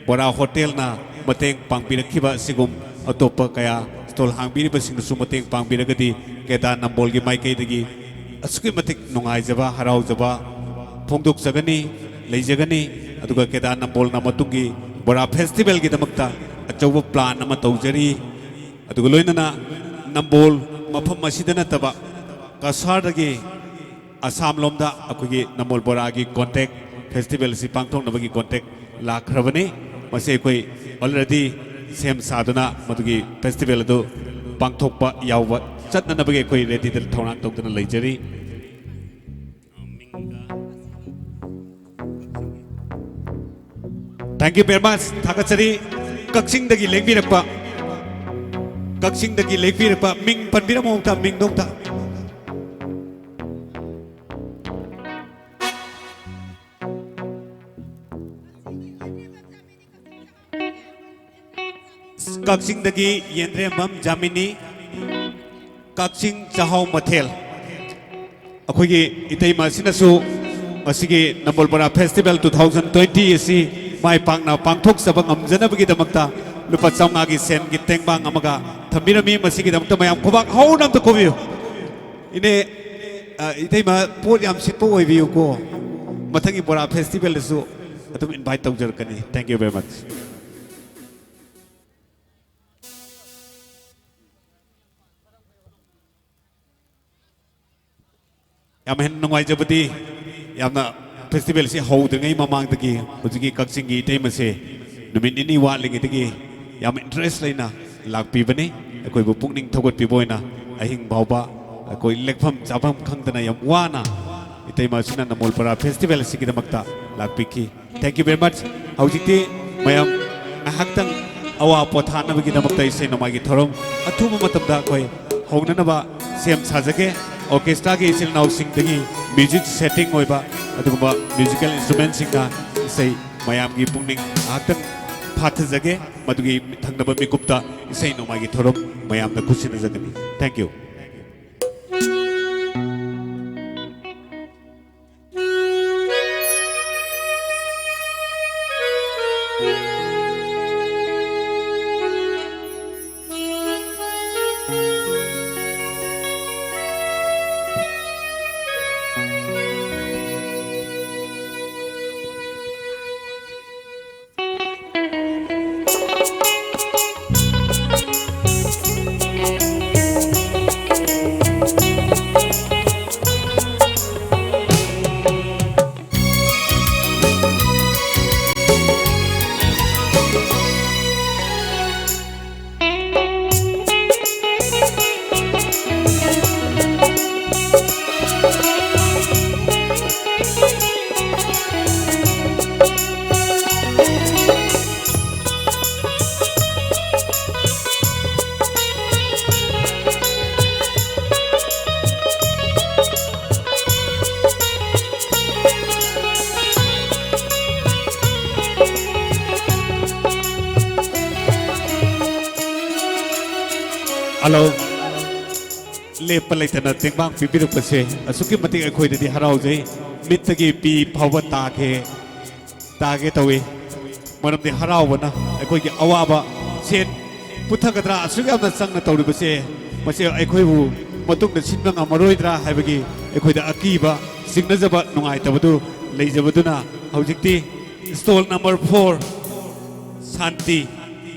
ꯕꯣꯔꯥ ꯍꯣꯇꯦꯜꯅ ꯃꯇꯦꯡ ꯄꯥꯡꯕꯤꯔꯛꯈꯤꯕ ꯑꯁꯤꯒꯨꯝ ꯑꯇꯣꯞꯄ ꯀꯌꯥ ꯁ꯭ꯇꯣꯜ ꯍꯥꯡꯕꯤꯔꯤꯕꯁꯤꯡꯅꯁꯨ ꯃꯇꯦꯡ ꯄꯥꯡꯕꯤꯔꯒꯗꯤ ꯀꯦꯗꯥꯔ ꯅꯝꯕꯣꯜꯒꯤ ꯃꯥꯏꯀꯩꯗꯒꯤ ꯑꯁꯨꯛꯀꯤ ꯃꯇꯤꯛ ꯅꯨꯡꯉꯥꯏꯖꯕ, ꯍꯔꯥꯎꯖꯕ ꯐꯣꯡꯗꯣꯛꯆꯒꯅꯤ, ꯂꯩꯖꯒꯅꯤ꯫ ꯑꯗꯨꯒ ꯀꯦꯗꯥꯔ ꯅꯝꯕꯣꯜꯅ ꯃꯇꯨꯡꯒꯤ ꯕꯣꯔꯥ ꯐꯦꯁꯇꯤꯚꯦꯜꯒꯤꯗꯃꯛꯇ ꯑꯆꯧꯕ ꯄ꯭ꯂꯥꯟ ꯑꯃ ꯇꯧꯖꯔꯤ꯫ ꯑꯗꯨꯒ ꯂꯣꯏꯅꯅ ꯅꯝꯕꯣꯜ ꯃꯐꯝ ꯑꯁꯤꯗ ꯅꯠꯇꯕ ꯀꯁꯥꯔꯗꯒꯤ ꯑꯁꯥꯝ ꯂꯣꯝꯗ ꯑꯩꯈꯣꯏꯒꯤ ꯅꯝꯕꯣꯜ ꯕꯣꯔꯥꯒꯤ ꯀꯣꯟꯇꯦꯛ, ꯐꯦꯁꯇꯤꯚꯦꯜ ꯑꯁꯤ ꯄꯥꯡꯊꯣꯛꯅꯕꯒꯤ ꯀꯣꯟꯇꯦꯛ ꯂꯥꯛꯈ꯭ꯔꯕꯅꯤ꯫ ꯃꯁꯤ ꯑꯩꯈꯣꯏ already ꯁꯦꯝ ꯁꯥꯗꯨꯅ ꯃꯗꯨꯒꯤ ꯐꯦꯁꯇꯤꯚꯦꯜ ꯑꯗꯨ ꯄꯥꯡꯊꯣꯛꯄ ꯌꯥꯎꯕ ꯆꯠꯅꯅꯕꯒꯤ ꯑꯩꯈꯣꯏ ꯔꯦꯗꯤꯗ ꯊꯧꯔꯥꯡ ꯇꯧꯗꯨꯅ ꯂꯩꯖꯔꯤ꯫ Thank you very much. ꯊꯥꯒꯠꯆꯔꯤ꯫ ꯀꯛꯆꯤꯡꯗꯒꯤ ꯂꯦꯡꯕꯤꯔꯛꯄ, ꯀꯛꯆꯤꯡꯗꯒꯤ ꯂꯦꯡꯕꯤꯔꯛꯄ, ꯃꯤꯡ ꯄꯟꯕꯤꯔꯝꯃꯨ ꯑꯝꯇ, ꯃꯤꯡꯗꯣ ꯑꯝꯇ꯫ ꯀꯛꯆꯤꯡꯗꯒꯤ ꯌꯦꯟꯗ꯭ꯔꯦꯝꯕꯝ ꯖꯥꯃꯤꯅꯤ, ꯀꯛꯆꯤꯡ ꯆꯥꯛꯍꯥꯎ ꯃꯊꯦꯜ꯫ ꯑꯩꯈꯣꯏꯒꯤ ꯏꯇꯩꯃ ꯑꯁꯤꯅꯁꯨ ꯉꯁꯤꯒꯤ ꯅꯝꯕꯣꯜ ꯕꯣꯔꯥ ꯐꯦꯁꯇꯤꯚꯦꯜ two thousand twenty ꯑꯁꯤ ꯃꯥꯏ ꯄꯥꯛꯅ ꯄꯥꯡꯊꯣꯛꯆꯕ ꯉꯝꯖꯅꯕꯒꯤꯗꯃꯛꯇ ꯂꯨꯄꯥ ꯆꯥꯝꯃꯉꯥꯒꯤ ꯁꯦꯟꯒꯤ ꯇꯦꯡꯕꯥꯡ ꯑꯃꯒ ꯊꯝꯕꯤꯔꯝꯃꯤ꯫ ꯃꯁꯤꯒꯤꯗꯃꯛꯇ ꯃꯌꯥꯝ ꯈꯨꯕꯥꯛ ꯍꯧꯅ ꯑꯝꯇ ꯈꯨꯕꯤꯌꯨ꯫ ꯏꯅꯦ, ꯑ, ꯏꯇꯩꯃ ꯄꯣꯠ ꯌꯥꯝ ꯁꯤꯠꯄ ꯑꯣꯏꯕꯤꯌꯨꯀꯣ꯫ ꯃꯊꯪꯒꯤ ꯕꯣꯔꯥ ꯐꯦꯁꯇꯤꯚꯦꯜꯗꯁꯨ ꯑꯗꯨꯝ invite ꯇꯧꯖꯔꯛꯀꯅꯤ꯫ Thank you very much. ꯌꯥꯝ ꯍꯦꯟꯅ ꯅꯨꯡꯉꯥꯏꯖꯕꯗꯤ, ꯌꯥꯝꯅ ꯐꯦꯁꯇꯤꯚꯦꯜꯁꯤ ꯍꯧꯗ꯭ꯔꯤꯉꯩ ꯃꯃꯥꯡꯗꯒꯤ ꯍꯧꯖꯤꯛꯀꯤ ꯀꯛꯆꯤꯡꯒꯤ ꯏꯇꯩꯃꯁꯦ ꯅꯨꯃꯤꯠ ꯅꯤꯅꯤ ꯋꯥꯠꯂꯤꯉꯩꯗꯒꯤ ꯌꯥꯝ interest ꯂꯩꯅ ꯂꯥꯛꯄꯤꯕꯅꯤ꯫ ꯑꯩꯈꯣꯏꯕꯨ ꯄꯨꯛꯅꯤꯡ ꯊꯧꯒꯠꯄꯤꯕ ꯑꯣꯏꯅ ꯑꯍꯤꯡ ꯐꯥꯎꯕ ꯑꯩꯈꯣꯏ ꯂꯦꯛꯐꯝ ꯆꯥꯐꯝ ꯈꯪꯗꯅ ꯌꯥꯝ ꯋꯥꯅ ꯏꯇꯩꯃ ꯑꯁꯤꯅ ꯅꯝꯕꯣꯜ ꯕꯣꯔꯥ ꯐꯦꯁꯇꯤꯚꯦꯜ ꯑꯁꯤꯒꯤꯗꯃꯛꯇ ꯂꯥꯛꯄꯤꯈꯤ꯫ Thank you very much. ꯍꯧꯖꯤꯛꯇꯤ ꯃꯌꯥꯝ ꯉꯥꯏꯍꯥꯛꯇꯪ ꯑꯋꯥ ꯄꯣꯊꯥꯅꯕꯒꯤꯗꯃꯛꯇ ꯏꯁꯩ ꯅꯣꯡꯃꯥꯏꯒꯤ ꯊꯧꯔꯝ ꯑꯊꯨꯕ ꯃꯇꯝꯗ ꯑꯩꯈꯣꯏ ꯍꯧꯅꯅꯕ ꯁꯦꯝ ꯁꯥꯖꯒꯦ꯫ Orchestra ꯒꯤ ꯏꯆꯤꯜ ꯏꯅꯥꯎꯁꯤꯡꯗꯒꯤ music setting ꯑꯣꯏꯕ ꯑꯗꯨꯒꯨꯝꯕ musical instrument ꯁꯤꯡꯅ ꯏꯁꯩ ꯃꯌꯥꯝꯒꯤ ꯄꯨꯛꯅꯤꯡ ꯉꯥꯏꯍꯥꯛꯇꯪ ꯐꯥꯊꯖꯒꯦ꯫ ꯃꯗꯨꯒꯤ ꯊꯪꯅꯕ ꯃꯤꯀꯨꯞꯇ ꯏꯁꯩ ꯅꯣꯡꯃꯥꯏꯒꯤ ꯊꯧꯔꯝ ꯃꯌꯥꯝꯗ ꯈꯨꯠꯁꯤꯟꯅꯖꯒꯅꯤ꯫ Thank you. ꯍꯜꯂꯣ꯫ ꯂꯦꯞꯄ ꯂꯩꯇꯅ ꯇꯦꯡꯕꯥꯡ ꯄꯤꯕꯤꯔꯛꯄꯁꯦ ꯑꯁꯨꯛꯀꯤ ꯃꯇꯤꯛ ꯑꯩꯈꯣꯏꯗꯗꯤ ꯍꯔꯥꯎꯖꯩ꯫ ꯃꯤꯠꯇꯒꯤ ꯄꯤ ꯐꯥꯎꯕ ꯇꯥꯒꯦ, ꯇꯥꯒꯦ ꯇꯧꯏ꯫ ꯃꯔꯝꯗꯤ ꯍꯔꯥꯎꯕꯅ ꯑꯩꯈꯣꯏꯒꯤ ꯑꯋꯥꯕ, ꯁꯦꯟ ꯄꯨꯊꯒꯗ꯭ꯔꯥ, ꯑꯁꯨꯛ ꯌꯥꯝꯅ ꯆꯪꯅ ꯇꯧꯔꯤꯕꯁꯦ, ꯃꯁꯤ ꯑꯩꯈꯣꯏꯕꯨ ꯃꯇꯨꯡꯗ ꯁꯤꯟꯕ ꯉꯝꯃꯔꯣꯏꯗ꯭ꯔꯥ ꯍꯥꯏꯕꯒꯤ ꯑꯩꯈꯣꯏꯗ ꯑꯀꯤꯕ, ꯆꯤꯡꯅꯖꯕ, ꯅꯨꯡꯉꯥꯏꯇꯕꯗꯨ ꯂꯩꯖꯕꯗꯨꯅ ꯍꯧꯖꯤꯛꯇꯤ stall number four, ꯁꯥꯟꯇꯤ,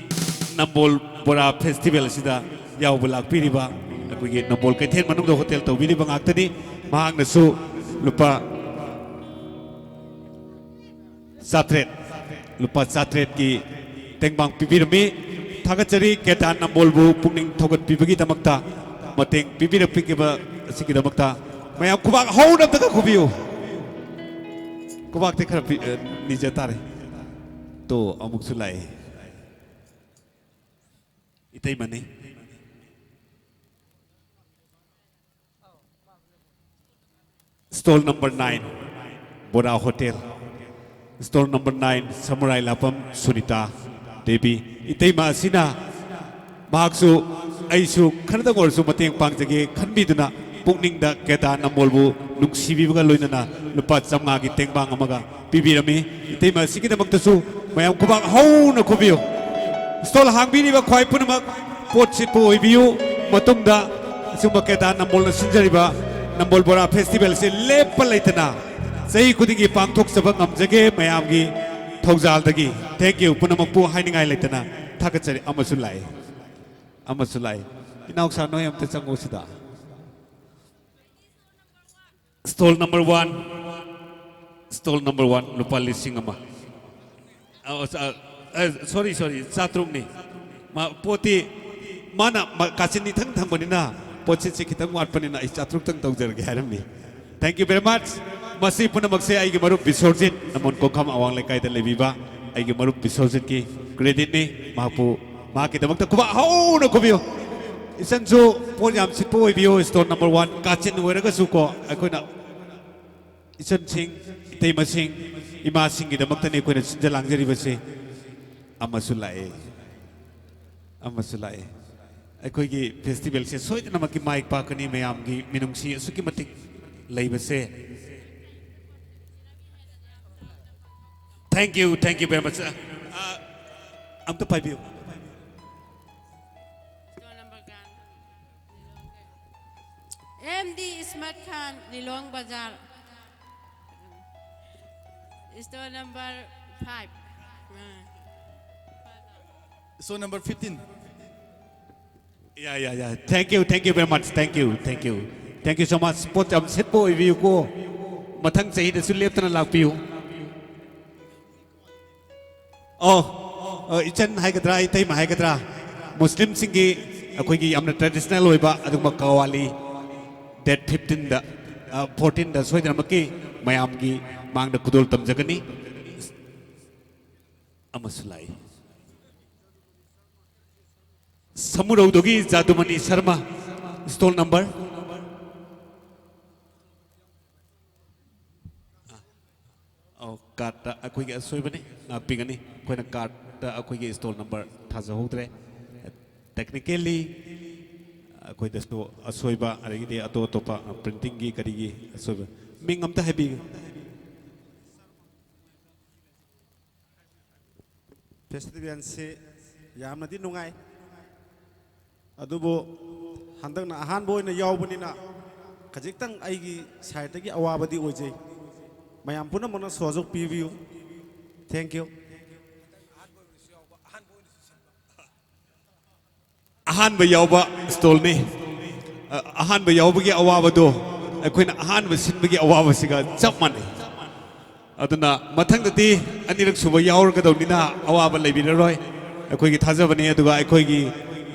ꯅꯝꯕꯣꯜ ꯕꯣꯔꯥ festival ꯑꯁꯤꯗ ꯌꯥꯎꯕ ꯂꯥꯛꯄꯤꯔꯤꯕ ꯑꯩꯈꯣꯏꯒꯤ ꯅꯝꯕꯣꯜ ꯀꯩꯊꯦꯜ ꯃꯅꯨꯡꯗ ꯍꯣꯇꯦꯜ ꯇꯧꯕꯤꯔꯤꯕ ꯉꯥꯛꯇꯅꯤ꯫ ꯃꯍꯥꯛꯅꯁꯨ ꯂꯨꯄꯥ ꯆꯥꯇ꯭ꯔꯦꯠ, ꯂꯨꯄꯥ ꯆꯥꯇ꯭ꯔꯦꯠꯀꯤ ꯇꯦꯡꯕꯥꯡ ꯄꯤꯕꯤꯔꯝꯃꯤ꯫ ꯊꯥꯒꯠꯆꯔꯤ ꯀꯦꯇꯥꯟ ꯅꯝꯕꯣꯜꯕꯨ ꯄꯨꯛꯅꯤꯡ ꯊꯧꯒꯠꯄꯤꯕꯒꯤꯗꯃꯛꯇ, ꯃꯇꯦꯡ ꯄꯤꯕꯤꯔꯛꯄꯤꯈꯤꯕ ꯑꯁꯤꯒꯤꯗꯃꯛꯇ꯫ ꯃꯌꯥꯝ ꯈꯨꯕꯥꯛ ꯍꯧꯅ ꯑꯝꯇꯒ ꯈꯨꯕꯤꯌꯨ꯫ ꯈꯨꯕꯥꯛꯇꯤ ꯈꯔ ꯄꯤ-, ꯑ, ꯅꯤꯖ ꯇꯥꯔꯦ꯫ ꯇꯣ, ꯑꯃꯨꯛꯁꯨ ꯂꯥꯛꯑꯦ꯫ ꯏꯇꯩꯃꯅꯤ꯫ Stall number nine, ꯕꯣꯔꯥ hotel. Stall number nine, Samurai Lapam Sunita Devi. ꯏꯇꯩꯃ ꯑꯁꯤꯅ ꯃꯍꯥꯛꯁꯨ ꯑꯩꯁꯨ ꯈꯔꯗꯪ ꯑꯣꯏꯔꯁꯨ ꯃꯇꯦꯡ ꯄꯥꯡꯖꯒꯦ ꯈꯟꯕꯤꯗꯨꯅ ꯄꯨꯛꯅꯤꯡꯗ ꯀꯦꯗꯥ ꯅꯝꯕꯣꯜꯕꯨ ꯅꯨꯡꯁꯤꯕꯤꯕꯒ ꯂꯣꯏꯅꯅ ꯂꯨꯄꯥ ꯆꯥꯝꯃꯉꯥꯒꯤ ꯇꯦꯡꯕꯥꯡ ꯑꯃꯒ ꯄꯤꯕꯤꯔꯝꯃꯤ꯫ ꯏꯇꯩꯃ ꯑꯁꯤꯒꯤꯗꯃꯛꯇꯁꯨ ꯃꯌꯥꯝ ꯈꯨꯕꯥꯛ ꯍꯧꯅ ꯈꯨꯕꯤꯌꯨ꯫ Stall ꯍꯥꯡꯕꯤꯔꯤꯕ ꯈ꯭ꯋꯥꯏ ꯄꯨꯝꯅꯃꯛ ꯄꯣꯠ ꯁꯤꯠꯄ ꯑꯣꯏꯕꯤꯌꯨ꯫ ꯃꯇꯨꯡꯗ ꯑꯁꯤꯒꯨꯝꯕ ꯀꯦꯗꯥ ꯅꯝꯕꯣꯜꯅ ꯁꯤꯟꯖꯔꯤꯕ ꯅꯝꯕꯣꯜ ꯕꯣꯔꯥ festival ꯑꯁꯤ ꯂꯦꯞꯄ ꯂꯩꯇꯅ ꯆꯍꯤ ꯈꯨꯗꯤꯡꯒꯤ ꯄꯥꯡꯊꯣꯛꯆꯕ ꯉꯝꯖꯒꯦ ꯃꯌꯥꯝꯒꯤ ꯊꯧꯖꯥꯜꯗꯒꯤ꯫ Thank you ꯄꯨꯝꯅꯃꯛꯄꯨ ꯍꯥꯏꯅꯤꯡꯉꯥꯏ ꯂꯩꯇꯅ ꯊꯥꯒꯠꯆꯔꯤ꯫ ꯑꯃꯁꯨ ꯂꯥꯛꯏ, ꯑꯃꯁꯨ ꯂꯥꯛꯏ꯫ ꯏꯅꯥꯎꯁꯥ, ꯅꯣꯏ ꯑꯝꯇ ꯆꯪꯉꯣ ꯁꯤꯗ꯫ Stall number one, stall number one, ꯂꯨꯄꯥ ꯂꯤꯁꯤꯡ ꯑꯃ꯫ ꯑ, ꯑ, ꯑ, sorry, sorry, ꯆꯥꯇ꯭ꯔꯨꯛꯅꯤ꯫ ꯃꯥ, ꯄꯣꯠꯇꯤ ꯃꯥꯅ ꯃ-, ꯀꯥꯆꯤꯟ ꯏꯊꯪ ꯊꯪꯕꯅꯤꯅ, ꯄꯣꯠꯁꯤꯠꯁꯤ ꯈꯤꯇꯪ ꯋꯥꯠꯄꯅꯤꯅ ꯑꯩ ꯆꯥꯇ꯭ꯔꯨꯛꯇꯪ ꯇꯧꯖꯔꯒꯦ ꯍꯥꯏꯔꯝꯃꯤ꯫ Thank you very much꯫ ꯃꯁꯤ ꯄꯨꯝꯅꯃꯛꯁꯦ ꯑꯩꯒꯤ ꯃꯔꯨꯞ ꯕꯤꯁꯣꯔꯖꯤꯠ, ꯅꯝꯕꯣꯜ ꯀꯣꯡꯈꯥꯝ ꯑꯋꯥꯡ ꯂꯩꯀꯥꯏꯗ ꯂꯩꯕꯤꯕ ꯑꯩꯒꯤ ꯃꯔꯨꯞ ꯕꯤꯁꯣꯔꯖꯤꯠꯀꯤ creditꯅꯤ꯫ ꯃꯍꯥꯛꯄꯨ, ꯃꯍꯥꯛꯀꯤꯗꯃꯛꯇ ꯈꯨꯕꯥꯛ ꯍꯧꯅ ꯈꯨꯕꯤꯌꯨ꯫ ꯏꯆꯟꯁꯨ ꯄꯣꯠ ꯌꯥꯝ ꯁꯤꯠꯄ ꯑꯣꯏꯕꯤꯌꯨ, stall number one꯫ ꯀꯥꯆꯤꯟ ꯑꯣꯏꯔꯒꯁꯨ ꯀꯣ, ꯑꯩꯈꯣꯏꯅ ꯏꯆꯟꯁꯤꯡ, ꯏꯇꯩꯃꯁꯤꯡ, ꯏꯃꯥꯁꯤꯡꯒꯤꯗꯃꯛꯇꯅꯤ ꯑꯩꯈꯣꯏꯅ ꯁꯤꯟꯖ ꯂꯥꯡꯖꯔꯤꯕꯁꯤ꯫ ꯑꯃꯁꯨ ꯂꯥꯛꯑꯦ, ꯑꯃꯁꯨ ꯂꯥꯛꯑꯦ꯫ ꯑꯩꯈꯣꯏꯒꯤ ꯐꯦꯁꯇꯤꯚꯦꯜꯁꯦ ꯁꯣꯏꯗꯅꯃꯛꯀꯤ ꯃꯥꯏ ꯄꯥꯛꯀꯅꯤ꯫ ꯃꯌꯥꯝꯒꯤ ꯃꯤꯅꯨꯡꯁꯤ ꯑꯁꯨꯛꯀꯤ ꯃꯇꯤꯛ ꯂꯩꯕꯁꯦ꯫ Thank you, thank you very much. ꯑ, ꯑꯝꯇ ꯄꯥꯏꯕꯤꯌꯨ꯫ M D Ismat Khan, Lilong Bazar. Store number five. Store number fifteen. Yeah, yeah, yeah. Thank you, thank you very much. Thank you, thank you. Thank you so much. ꯄꯣꯠ ꯌꯥꯝ ꯁꯤꯠꯄ ꯑꯣꯏꯕꯤꯌꯨꯀꯣ꯫ ꯃꯊꯪ ꯆꯍꯤꯗꯁꯨ ꯂꯦꯞꯇꯅ ꯂꯥꯛꯄꯤꯌꯨ꯫ ꯑꯣ, ꯑ, ꯏꯆꯟ ꯍꯥꯏꯒꯗ꯭ꯔꯥ, ꯏꯇꯩꯃ ꯍꯥꯏꯒꯗ꯭ꯔꯥ, ꯃꯨꯁꯂꯤꯝꯁꯤꯡꯒꯤ ꯑꯩꯈꯣꯏꯒꯤ ꯌꯥꯝꯅ ꯇ꯭ꯔꯦꯗꯤꯁꯅꯦꯜ ꯑꯣꯏꯕ ꯑꯗꯨꯒꯨꯝꯕ ꯀꯋꯥꯂꯤ ꯗꯦꯠ ꯐꯤꯐꯇꯤꯟꯗ, ꯐꯣꯔꯇꯤꯟꯗ ꯁꯣꯏꯗꯅꯃꯛꯀꯤ ꯃꯌꯥꯝꯒꯤ ꯃꯥꯡꯗ ꯈꯨꯗꯣꯜ ꯇꯝꯖꯒꯅꯤ꯫ ꯑꯃꯁꯨ ꯂꯥꯛꯏ꯫ ꯁꯃꯨꯔꯧꯗꯒꯤ ꯖꯥꯗꯨꯃꯅꯤ ꯁꯔꯃ, ꯏꯁꯇꯣꯜ ꯅꯝꯕꯔ꯫ ꯑꯧ, ꯀꯥꯔꯠꯇ ꯑꯩꯈꯣꯏꯒꯤ ꯑꯁꯣꯏꯕꯅꯤ, ꯉꯥꯛꯄꯤꯒꯅꯤ꯫ ꯑꯩꯈꯣꯏꯅ ꯀꯥꯔꯠꯇ ꯑꯩꯈꯣꯏꯒꯤ ꯏꯁꯇꯣꯜ ꯅꯝꯕꯔ ꯊꯥꯖꯍꯧꯗ꯭ꯔꯦ꯫ ꯇꯦꯛꯅꯤꯀꯦꯜꯂꯤ ꯑꯩꯈꯣꯏꯗꯁꯨ ꯑꯁꯣꯏꯕ, ꯑꯗꯒꯤꯗꯤ ꯑꯇꯣꯞ ꯑꯇꯣꯞꯄ ꯄ꯭ꯔꯤꯟꯇꯤꯡꯒꯤ ꯀꯔꯤꯒꯤ ꯑꯁꯣꯏꯕ꯫ ꯃꯤꯡ ꯑꯝꯇ ꯍꯥꯏꯕꯤꯌꯨ꯫ ꯐꯦꯁꯇꯤꯚꯦꯜꯁꯤ ꯌꯥꯝꯅꯗꯤ ꯅꯨꯡꯉꯥꯏ, ꯑꯗꯨꯕꯨ ꯍꯟꯗꯛꯅ ꯑꯍꯥꯟꯕ ꯑꯣꯏꯅ ꯌꯥꯎꯕꯅꯤꯅ ꯈꯖꯤꯛꯇꯪ ꯑꯩꯒꯤ ꯁꯥꯏꯠꯇꯒꯤ ꯑꯋꯥꯕꯗꯤ ꯑꯣꯏꯖꯩ꯫ ꯃꯌꯥꯝ ꯄꯨꯝꯅꯃꯛꯅ ꯁꯍꯖꯣꯛ ꯄꯤꯕꯤꯌꯨ꯫ Thank you. ꯑꯍꯥꯟꯕ ꯌꯥꯎꯕ ꯏꯁꯇꯣꯜꯅꯤ꯫ ꯑ, ꯑꯍꯥꯟꯕ ꯌꯥꯎꯕꯒꯤ ꯑꯋꯥꯕꯗꯣ ꯑꯩꯈꯣꯏꯅ ꯑꯍꯥꯟꯕ ꯁꯤꯟꯕꯒꯤ ꯑꯋꯥꯕꯁꯤꯒ ꯆꯞ ꯃꯥꯟꯅꯩ꯫ ꯑꯗꯨꯅ ꯃꯊꯪꯗꯗꯤ ꯑꯅꯤꯔꯛ ꯁꯨꯕ ꯌꯥꯎꯔꯒꯗꯧꯅꯤꯅ ꯑꯋꯥꯕ ꯂꯩꯕꯤꯔꯔꯣꯏ꯫ ꯑꯩꯈꯣꯏꯒꯤ ꯊꯥꯖꯕꯅꯤ꯫ ꯑꯗꯨꯒ ꯑꯩꯈꯣꯏꯒꯤ,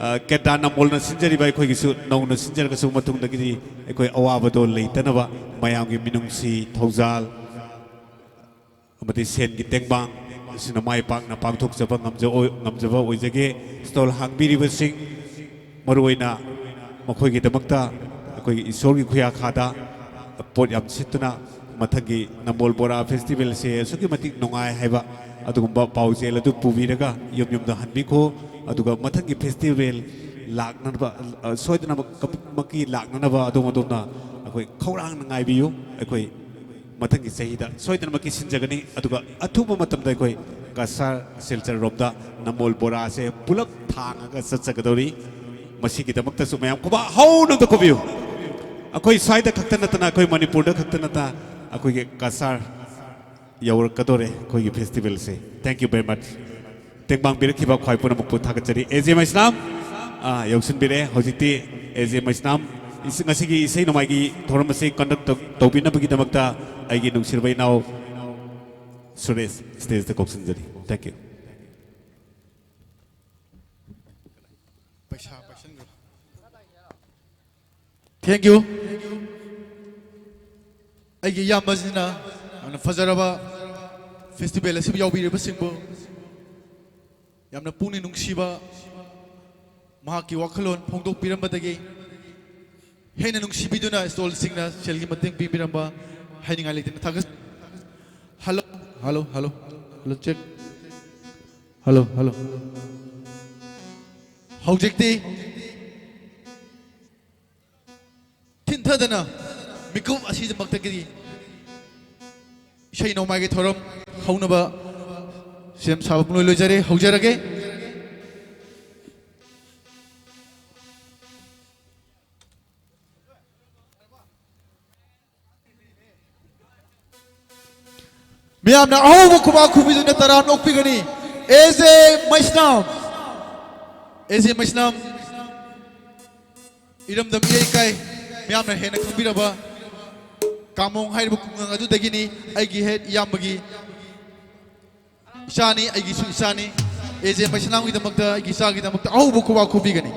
ꯑ, ꯀꯦꯗ꯭ꯔꯥ ꯅꯝꯕꯣꯜꯅ ꯁꯤꯟꯖꯔꯤꯕ ꯑꯩꯈꯣꯏꯒꯤꯁꯨ ꯅꯧꯅ ꯁꯤꯟꯖꯔꯒꯁꯨ ꯃꯇꯨꯡꯗꯒꯤꯗꯤ ꯑꯩꯈꯣꯏ ꯑꯋꯥꯕꯗꯣ ꯂꯩꯇꯅꯕ ꯃꯌꯥꯝꯒꯤ ꯃꯤꯅꯨꯡꯁꯤ, ꯊꯧꯖꯥꯜ ꯑꯃꯗꯤ ꯁꯦꯟꯒꯤ ꯇꯦꯡꯕꯥꯡ ꯑꯁꯤꯅ ꯃꯥꯏ ꯄꯥꯛꯅ ꯄꯥꯡꯊꯣꯛꯆꯕ ꯉꯝꯖ-, ꯉꯝꯖꯕ ꯑꯣꯏꯖꯒꯦ꯫ ꯏꯁꯇꯣꯜ ꯍꯥꯡꯕꯤꯔꯤꯕꯁꯤꯡ, ꯃꯔꯨꯑꯣꯏꯅ ꯃꯈꯣꯏꯒꯤꯗꯃꯛꯇ ꯑꯩꯈꯣꯏꯒꯤ ꯏꯁꯣꯔꯒꯤ ꯈꯨꯌꯥꯈꯥꯗ ꯄꯣꯠ ꯌꯥꯝ ꯁꯤꯠꯇꯨꯅ ꯃꯊꯪꯒꯤ ꯅꯝꯕꯣꯜ ꯕꯣꯔꯥ ꯐꯦꯁꯇꯤꯚꯦꯜꯁꯦ ꯑꯁꯨꯛꯀꯤ ꯃꯇꯤꯛ ꯅꯨꯡꯉꯥꯏ ꯍꯥꯏꯕ ꯑꯗꯨꯒꯨꯝꯕ ꯄꯥꯎꯖꯦꯜ ꯑꯗꯨ ꯄꯨꯕꯤꯔꯒ ꯌꯨꯝ ꯌꯨꯝꯗ ꯍꯟꯕꯤꯈꯣ꯫ ꯑꯗꯨꯒ ꯃꯊꯪꯒꯤ ꯐꯦꯁꯇꯤꯚꯦꯜ ꯂꯥꯛꯅꯅꯕ, ꯑ, ꯁꯣꯏꯗꯅꯃꯛꯀꯤ ꯂꯥꯛꯅꯅꯕ ꯑꯗꯣꯝ ꯑꯗꯣꯝꯅ ꯑꯩꯈꯣꯏ ꯈꯧꯔꯥꯡꯅ ꯉꯥꯏꯕꯤꯌꯨ꯫ ꯑꯩꯈꯣꯏ ꯃꯊꯪꯒꯤ ꯆꯍꯤꯗ ꯁꯣꯏꯗꯅꯃꯛꯀꯤ ꯁꯤꯟꯖꯒꯅꯤ꯫ ꯑꯗꯨꯒ ꯑꯊꯨꯕ ꯃꯇꯝꯗ ꯑꯩꯈꯣꯏ ꯀꯁꯥꯔ ꯁꯤꯜꯆꯔ ꯔꯣꯝꯗ ꯅꯝꯕꯣꯜ ꯕꯣꯔꯥꯁꯦ ꯄꯨꯂꯞ ꯊꯥꯡꯉꯒ ꯆꯠꯆꯒꯗꯧꯔꯤ꯫ ꯃꯁꯤꯒꯤꯗꯃꯛꯇꯁꯨ ꯃꯌꯥꯝ ꯈꯨꯕꯥꯛ ꯍꯧꯅ ꯑꯝꯇ ꯈꯨꯕꯤꯌꯨ꯫ ꯑꯩꯈꯣꯏ ꯁ꯭ꯋꯥꯏꯗ ꯈꯛꯇ ꯅꯠꯇꯅ, ꯑꯩꯈꯣꯏ ꯃꯅꯤꯄꯨꯔꯗ ꯈꯛꯇ ꯅꯠꯇ, ꯑꯩꯈꯣꯏꯒꯤ ꯀꯁꯥꯔ ꯌꯧꯔꯛꯀꯗꯧꯔꯦ ꯑꯩꯈꯣꯏꯒꯤ festivalꯁꯦ꯫ Thank you very much꯫ ꯇꯦꯡꯕꯥꯡ ꯄꯤꯔꯛꯈꯤꯕ ꯈ꯭ꯋꯥꯏ ꯄꯨꯝꯅꯃꯛꯄꯨ ꯊꯥꯒꯠꯆꯔꯤ꯫ ꯑꯦ ꯖꯦ ꯃꯩꯁꯅꯥꯝ, ꯑꯥ, ꯌꯧꯁꯤꯟꯕꯤꯔꯦ꯫ ꯍꯧꯖꯤꯛꯇꯤ ꯑꯦ ꯖꯦ ꯃꯩꯁꯅꯥꯝ, ꯏꯁ-, ꯉꯁꯤꯒꯤ ꯏꯁꯩ ꯅꯣꯡꯃꯥꯏꯒꯤ ꯊꯧꯔꯝ ꯑꯁꯤ conduct ꯇꯧ-, ꯇꯧꯕꯤꯅꯕꯒꯤꯗꯃꯛꯇ ꯑꯩꯒꯤ ꯅꯨꯡꯁꯤꯔꯕ ꯏꯅꯥꯎ ꯁꯨꯔꯦꯁ stageꯇ ꯀꯧꯁꯤꯟꯖꯔꯤ꯫ Thank you꯫ ꯄꯩꯁꯥ ꯄꯥꯏꯁꯟꯈ꯭ꯔꯣ꯫ Thank you꯫ ꯑꯩꯒꯤ ꯏꯌꯥꯝꯕꯁꯤꯅ ꯌꯥꯝꯅ ꯐꯖꯔꯕ festival ꯑꯁꯤꯕꯨ ꯌꯥꯎꯕꯤꯔꯤꯕꯁꯤꯡꯕꯨ ꯌꯥꯝꯅ ꯄꯨꯛꯅꯤꯡ ꯅꯨꯡꯁꯤꯕ ꯃꯍꯥꯛꯀꯤ ꯋꯥꯈꯜꯂꯣꯟ ꯐꯣꯡꯗꯣꯛꯄꯤꯔꯝꯕꯗꯒꯤ ꯍꯦꯟꯅ ꯅꯨꯡꯁꯤꯕꯤꯗꯨꯅ stallꯁꯤꯡꯅ ꯁꯦꯜꯒꯤ ꯃꯇꯦꯡ ꯄꯤꯕꯤꯔꯝꯕ ꯍꯥꯏꯅꯤꯡꯉꯥꯏ ꯂꯩꯇꯅ ꯊꯥꯒꯠ-, hello, hello, hello, hello, check, hello, hello꯫ ꯍꯧꯖꯤꯛꯇꯤ ꯊꯤꯟꯊꯗꯅ ꯃꯤꯀꯨꯞ ꯑꯁꯤꯗꯃꯛꯇꯒꯤ ꯏꯁꯩ ꯅꯣꯡꯃꯥꯏꯒꯤ ꯊꯧꯔꯝ ꯍꯧꯅꯕ ꯁꯦꯝ ꯁꯥꯕ ꯄꯨꯡꯂꯣꯏ ꯂꯣꯏꯖꯔꯦ꯫ ꯍꯧꯖꯔꯒꯦ꯫ ꯃꯤꯌꯥꯝꯅ ꯑꯍꯧꯕ ꯈꯨꯕꯥꯛ ꯈꯨꯕꯤꯗꯨꯅ ꯇꯔꯥꯝꯅ ꯑꯣꯛꯄꯤꯒꯅꯤ꯫ ꯑꯦ ꯖꯦ ꯃꯩꯁꯅꯥꯝ, ꯑꯦ ꯖꯦ ꯃꯩꯁꯅꯥꯝ, ꯏꯔꯝꯗꯝ ꯏꯌꯩ ꯀꯥꯏ, ꯃꯤꯌꯥꯝꯅ ꯍꯦꯟꯅ ꯈꯪꯕꯤꯔꯕ ꯀꯥꯃꯣꯡ ꯍꯥꯏꯔꯤꯕ ꯈꯨꯡꯒꯪ ꯑꯗꯨꯗꯒꯤꯅꯤ꯫ ꯑꯩꯒꯤ ꯍꯦꯠ ꯏꯌꯥꯝꯕꯒꯤ ꯏꯆꯥꯅꯤ, ꯑꯩꯒꯤꯁꯨ ꯏꯆꯥꯅꯤ꯫ ꯑꯦ ꯖꯦ ꯃꯩꯁꯅꯥꯝꯒꯤꯗꯃꯛꯇ, ꯑꯩꯒꯤ ꯏꯆꯥꯒꯤꯗꯃꯛꯇ ꯑꯍꯧꯕ ꯈꯨꯕꯥꯛ ꯈꯨꯕꯤꯒꯅꯤ꯫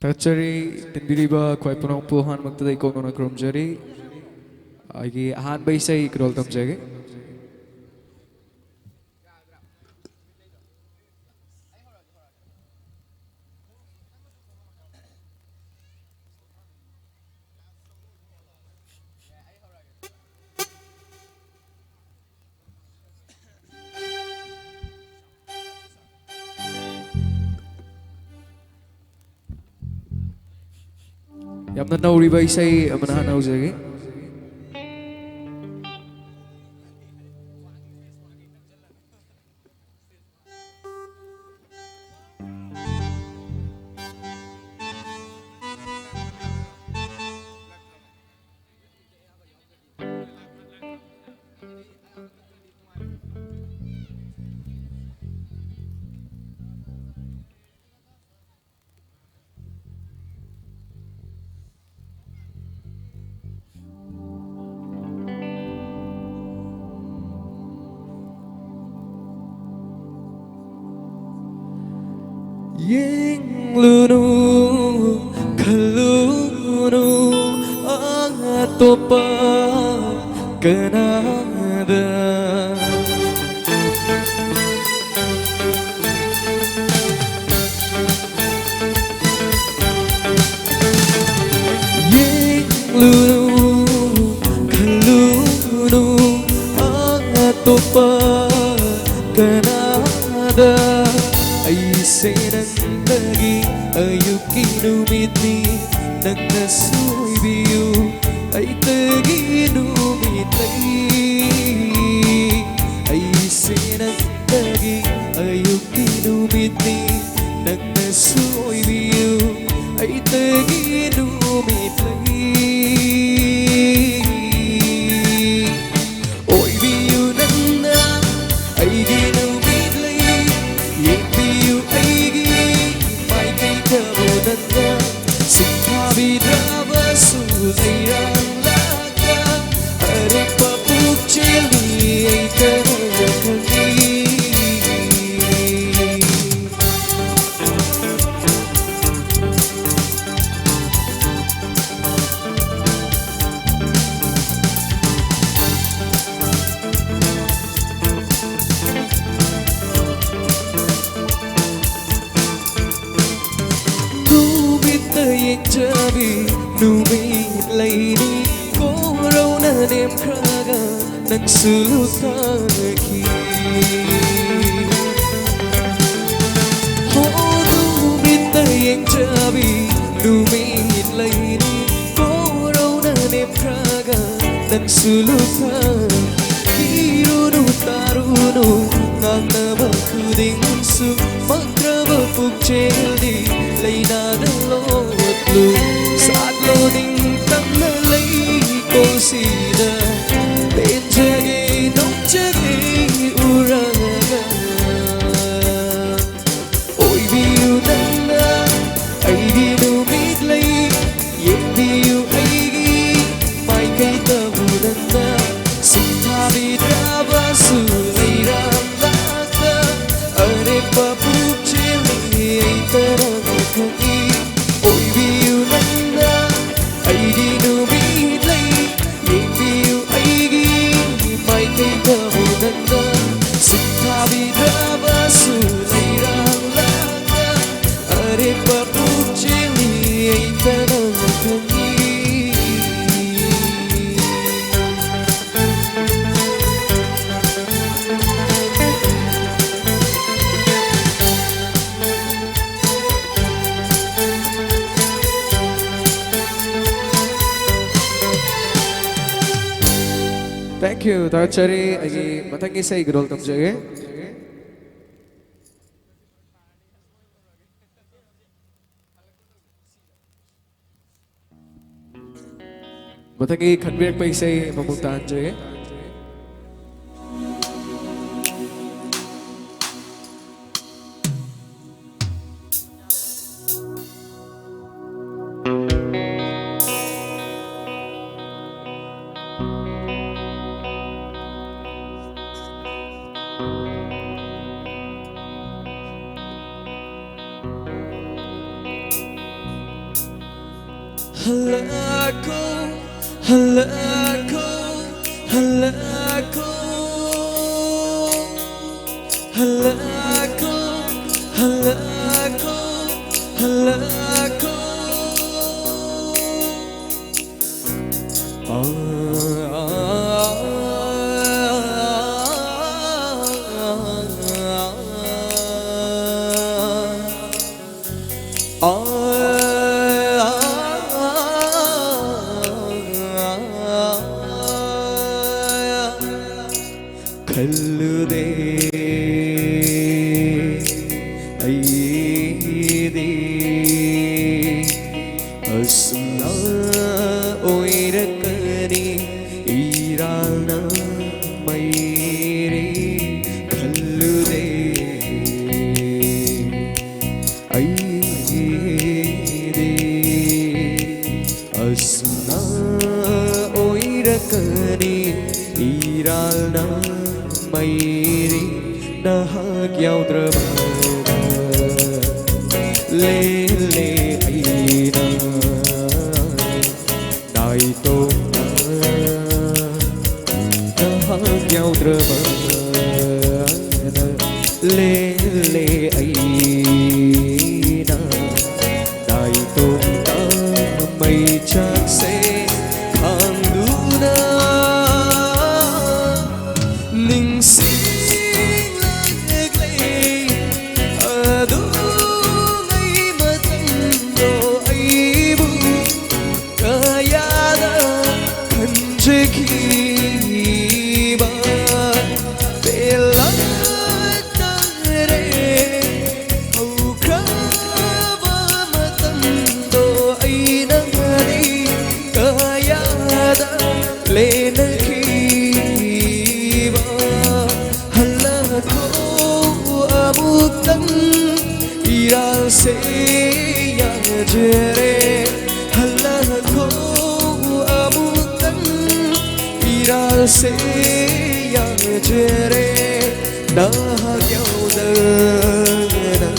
ꯊꯥꯒꯠꯆꯔꯤ꯫ ꯇꯤꯟꯕꯤꯔꯤꯕ ꯈ꯭ꯋꯥꯏ ꯄꯨꯅꯥꯎꯄꯨ ꯑꯍꯥꯟꯕꯃꯛꯇꯗ ꯏꯀꯣꯛ ꯅꯧꯅ ꯈꯨꯔꯨꯝꯖꯔꯤ꯫ ꯑꯩꯒꯤ ꯑꯍꯥꯟꯕ ꯏꯁꯩ ꯈꯨꯗꯣꯜ ꯇꯝꯖꯒꯦ꯫ ꯌꯥꯝꯅ ꯅꯧꯔꯤꯕ ꯏꯁꯩ ꯑꯃꯅ ꯍꯥꯟꯅ ꯍꯧꯖꯒꯦ꯫ ꯌꯦꯡꯂꯨꯅꯨ, ꯈꯜꯂꯨꯅꯨ ꯑꯇꯣꯞꯄ ꯀꯅꯥꯗ꯫ ꯌꯦꯡꯂꯨꯅꯨ, ꯈꯜꯂꯨꯅꯨ ꯑꯇꯣꯞꯄ ꯀꯅꯥꯗ꯫ ꯑꯩꯁꯦ ꯅꯪꯗꯒꯤ ꯑꯌꯨꯛꯀꯤ ꯅꯨꯃꯤꯠꯅꯤ, ꯅꯪꯅꯁꯨ ꯑꯣꯏꯕꯤꯌꯨ꯫ ꯑꯩꯇꯒꯤ ꯅꯨꯃꯤꯠ ꯂꯩ, ꯑꯩꯁꯦ ꯅꯪꯗꯒꯤ ꯑꯌꯨꯛꯀꯤ ꯅꯨꯃꯤꯠꯅꯤ, ꯅꯪꯅꯁꯨ ꯑꯣꯏꯕꯤꯌꯨ꯫ ꯑꯩꯇꯒꯤ ꯅꯨꯃꯤꯠ ꯂꯩ, ꯑꯣꯏꯕꯤꯌꯨ ꯅꯪꯅ ꯑꯩꯒꯤ ꯅꯨꯃꯤꯠ ꯂꯩ꯫ ꯌꯦꯡꯕꯤꯌꯨ ꯑꯩꯒꯤ ꯃꯥꯏꯀꯩꯗꯕꯨ ꯅꯪꯅ ꯁꯨꯡꯊꯥꯕꯤꯗ꯭ꯔꯕꯁꯨ ꯂꯩꯔꯝꯂꯒ ꯑꯔꯦꯞꯄ ꯄꯨꯛꯆꯦꯜꯗꯤ ꯑꯩ ꯀꯔꯝꯅ ꯈꯪꯏ? ꯌꯦꯡꯖꯕꯤ ꯅꯨꯃꯤꯠ ꯂꯩꯅꯤ ꯀꯣꯔꯧꯅ ꯅꯦꯝꯈ꯭ꯔꯒ ꯅꯪꯁꯨ ꯂꯨꯞꯊꯈꯤ꯫ ꯍꯣ ꯅꯨꯃꯤꯠꯇ ꯌꯦꯡꯖꯕꯤ ꯅꯨꯃꯤꯠ ꯂꯩꯅꯤ ꯀꯣꯔꯧꯅ ꯅꯦꯝꯈ꯭ꯔꯒ ꯅꯪꯁꯨ ꯂꯨꯞꯊꯈꯤ꯫ ꯀꯤꯔꯨꯅꯨ ꯇꯥꯔꯨꯅꯨ ꯉꯥꯡꯅꯕ ꯈꯨꯗꯤꯡꯁꯨ ꯃꯛꯇ꯭ꯔꯕ ꯄꯨꯛꯆꯦꯜꯗꯤ ꯂꯩꯅꯥꯗ ꯂꯣꯠꯂꯨ꯫ ꯁꯥꯠꯂꯣ ꯅꯤꯡꯇꯝꯅ ꯂꯩꯀꯣꯜꯁꯤꯗ ꯄꯦꯟꯖꯒꯦ ꯅꯣꯛꯆꯒꯦ ꯎꯔꯒ꯫ ꯑꯣꯏꯕꯤꯌꯨ ꯅꯪꯅ ꯑꯩꯒꯤ ꯅꯨꯃꯤꯠ ꯂꯩ ꯌꯦꯡꯕꯤꯌꯨ ꯑꯩꯒꯤ ꯃꯥꯏꯀꯩꯗꯕꯨ ꯅꯪꯅ ꯁꯨꯝ ꯊꯥꯕꯤꯗ꯭ꯔꯕꯁꯨ ꯂꯩꯔꯝꯂꯒ ꯑꯔꯦꯝꯕ ꯄꯨꯛꯆꯦꯜꯅꯤ ꯑꯩ ꯇꯔꯪ ꯈꯪꯏ꯫ ꯑꯣꯏꯕꯤꯌꯨ ꯅꯪꯅ ꯑꯩꯒꯤ ꯅꯨꯃꯤꯠ ꯂꯩ ꯌꯦꯡꯕꯤꯌꯨ ꯑꯩꯒꯤ ꯃꯥꯏꯀꯩꯗꯕꯨ ꯅꯪꯅ ꯁꯨꯝ ꯊꯥꯕꯤꯗ꯭ꯔꯕꯁꯨ ꯂꯩꯔꯝꯂꯒ ꯑꯔꯦꯝꯕ ꯄꯨꯛꯆꯦꯜꯅꯤ ꯑꯩ ꯇꯔꯪ ꯈꯪꯏ꯫ Thank you. ꯊꯥꯒꯠꯆꯔꯤ꯫ ꯑꯩꯒꯤ ꯃꯊꯪꯒꯤ ꯏꯁꯩ ꯈꯨꯗꯣꯜ ꯇꯝꯖꯒꯦ꯫ ꯃꯊꯪꯒꯤ ꯈꯟꯕꯤꯔꯛꯄ ꯏꯁꯩ ꯑꯃꯃꯨꯛ ꯇꯥꯍꯟꯖꯒꯦ꯫ ꯍꯜꯂꯛꯈꯣ, ꯍꯜꯂꯛꯈꯣ, ꯍꯜꯂꯛꯈꯣ꯫ ꯍꯜꯂꯛꯈꯣ, ꯍꯜꯂꯛꯈꯣ, ꯍꯜꯂꯛꯈꯣ꯫ ꯑꯥ, ꯈꯜꯂꯨꯗꯦ ꯑꯩꯗꯤ ꯑꯁꯨꯝꯅ ꯑꯣꯏꯔꯛꯀꯅꯤ, ꯏꯔꯥꯜꯅ ꯃꯩꯔꯤ ꯈꯜꯂꯨꯗꯦ ꯑꯩꯗꯤ ꯑꯁꯨꯝꯅ ꯑꯣꯏꯔꯛꯀꯅꯤ, ꯏꯔꯥꯜꯅ ꯃꯩꯔꯤ ꯅꯍꯥꯛ ꯌꯥꯎꯗ꯭ꯔꯕꯅ ꯂꯦꯜꯂꯦ ꯑꯩꯅ꯫ ꯅꯥꯏꯇꯣꯝꯅ ꯅꯍꯥꯛ ꯌꯥꯎꯗ꯭ꯔꯕꯅ ꯂꯦꯜꯂꯦ ꯑꯩꯅ꯫ ꯅꯥꯏꯇꯣꯝꯅ ꯃꯩꯆꯥꯛꯁꯦ ꯈꯥꯡꯗꯨꯅ ꯅꯤꯡꯁꯤꯡꯂꯛꯂꯦ ꯑꯗꯨꯉꯩ ꯃꯇꯝꯗꯣ ꯑꯩꯕꯨ ꯀꯌꯥꯗ ꯈꯟꯖꯈꯤꯕ ꯄꯦꯜꯂꯛꯇꯔꯦ꯫ ꯍꯧꯈ꯭ꯔꯕ ꯃꯇꯝꯗꯣ ꯑꯩꯅꯗꯤ ꯀꯌꯥꯗ ꯂꯦꯟꯅꯈꯤꯕ꯫ ꯍꯜꯂꯛꯈꯣ ꯑꯃꯨꯛꯇꯪ ꯏꯔꯥꯜꯁꯦ ꯌꯥꯖꯔꯦ꯫ ꯍꯜꯂꯛꯈꯣ ꯑꯃꯨꯛꯇꯪ ꯏꯔꯥꯜꯁꯦ ꯌꯥꯖꯔꯦ꯫ ꯅꯍꯥꯛ ꯌꯥꯎꯗꯅ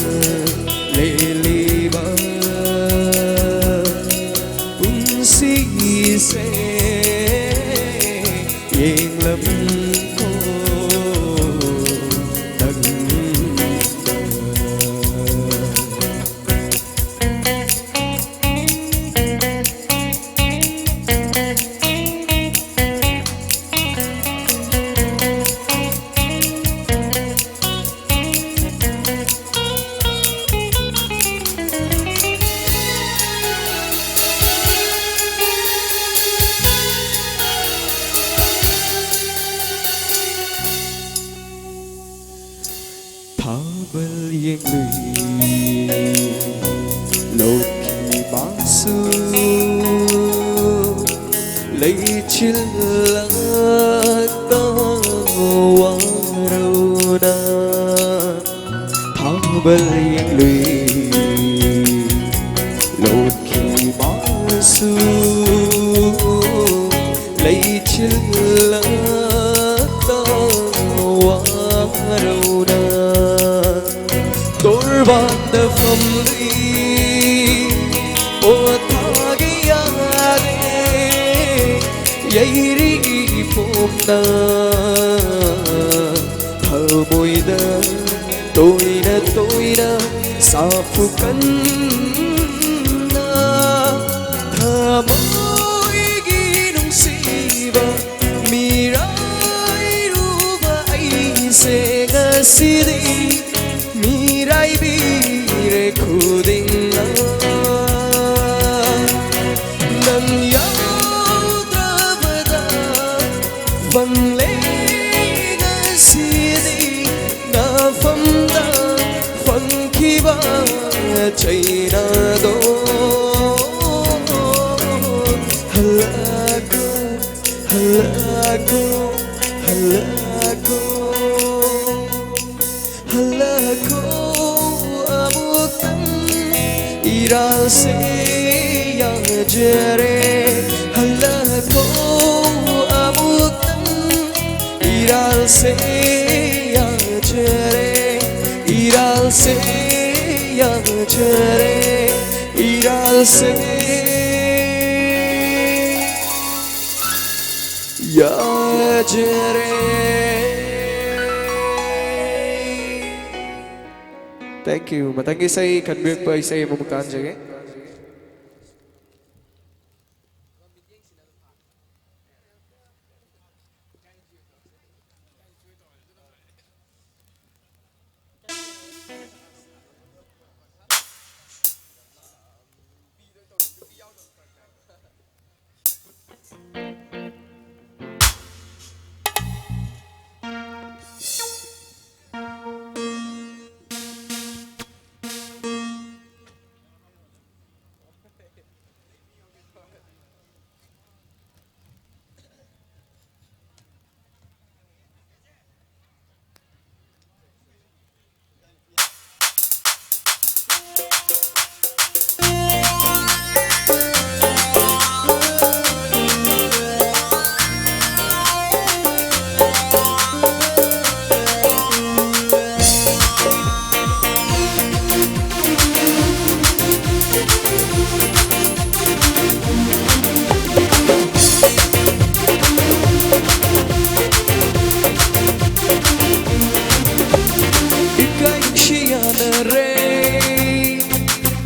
ꯂꯦꯜꯂꯤꯕ ꯄꯨꯟꯁꯤꯁꯦ ꯌꯦꯡꯂꯝꯈꯣ ꯅꯪꯅ꯫ ꯑꯩ ꯆꯤꯜꯂꯛꯇ ꯋꯥꯔꯧꯅ ꯊꯥꯕꯜ ꯌꯦꯡꯂꯨꯏ꯫ ꯂꯣꯛꯈꯤ ꯃꯥꯁꯨ ꯂꯩꯆꯤꯜꯂꯛꯇ ꯋꯥꯔꯧꯅ ꯇꯣꯔꯕꯥꯟꯗ ꯐꯝꯂꯤ ꯄꯣꯊꯥꯒꯦ ꯌꯥꯗꯦ꯫ ꯌꯩꯔꯤ ꯄꯣꯝꯅ ꯊꯃꯣꯏꯗ ꯇꯣꯏꯅ ꯇꯣꯏꯅ ꯁꯥꯐꯨ ꯀꯟꯅ ꯊꯃꯣꯏꯒꯤ ꯅꯨꯡꯁꯤꯕ ꯃꯤꯔꯥꯏꯔꯨꯕ ꯑꯩꯁꯦ ꯉꯁꯤꯗꯤ ꯃꯤꯔꯥꯏꯕꯤꯔꯦ ꯈꯨꯗꯤꯡꯅ꯫ ꯅꯪ ꯌꯥꯎꯗ꯭ꯔꯕꯗ ꯐꯪꯂꯦ ꯉꯁꯤꯗꯤ ꯅꯐꯝꯗ ꯐꯪꯈꯤꯕ ꯆꯩꯅꯥꯗꯣ꯫ ꯍꯜꯂꯛꯑꯣ, ꯍꯜꯂꯛꯑꯣ, ꯍꯜꯂꯛꯑꯣ꯫ ꯍꯜꯂꯛꯈꯣ ꯑꯃꯨꯛꯇꯪ ꯏꯔꯥꯜꯁꯦ ꯌꯥꯖꯔꯦ꯫ ꯍꯜꯂꯛꯈꯣ ꯑꯃꯨꯛꯇꯪ ꯏꯔꯥꯜꯁꯦ ꯌꯥꯖꯔꯦ꯫ ꯏꯔꯥꯜꯁꯦ ꯌꯥꯖꯔꯦ꯫ ꯏꯔꯥꯜꯁꯦ ꯌꯥꯖꯔꯦ꯫ Thank you. ꯃꯊꯪꯒꯤ ꯏꯁꯩ ꯈꯟꯕꯤꯔꯛꯄ ꯏꯁꯩ ꯑꯃꯃꯨꯛ ꯇꯥꯍꯟꯖꯒꯦ꯫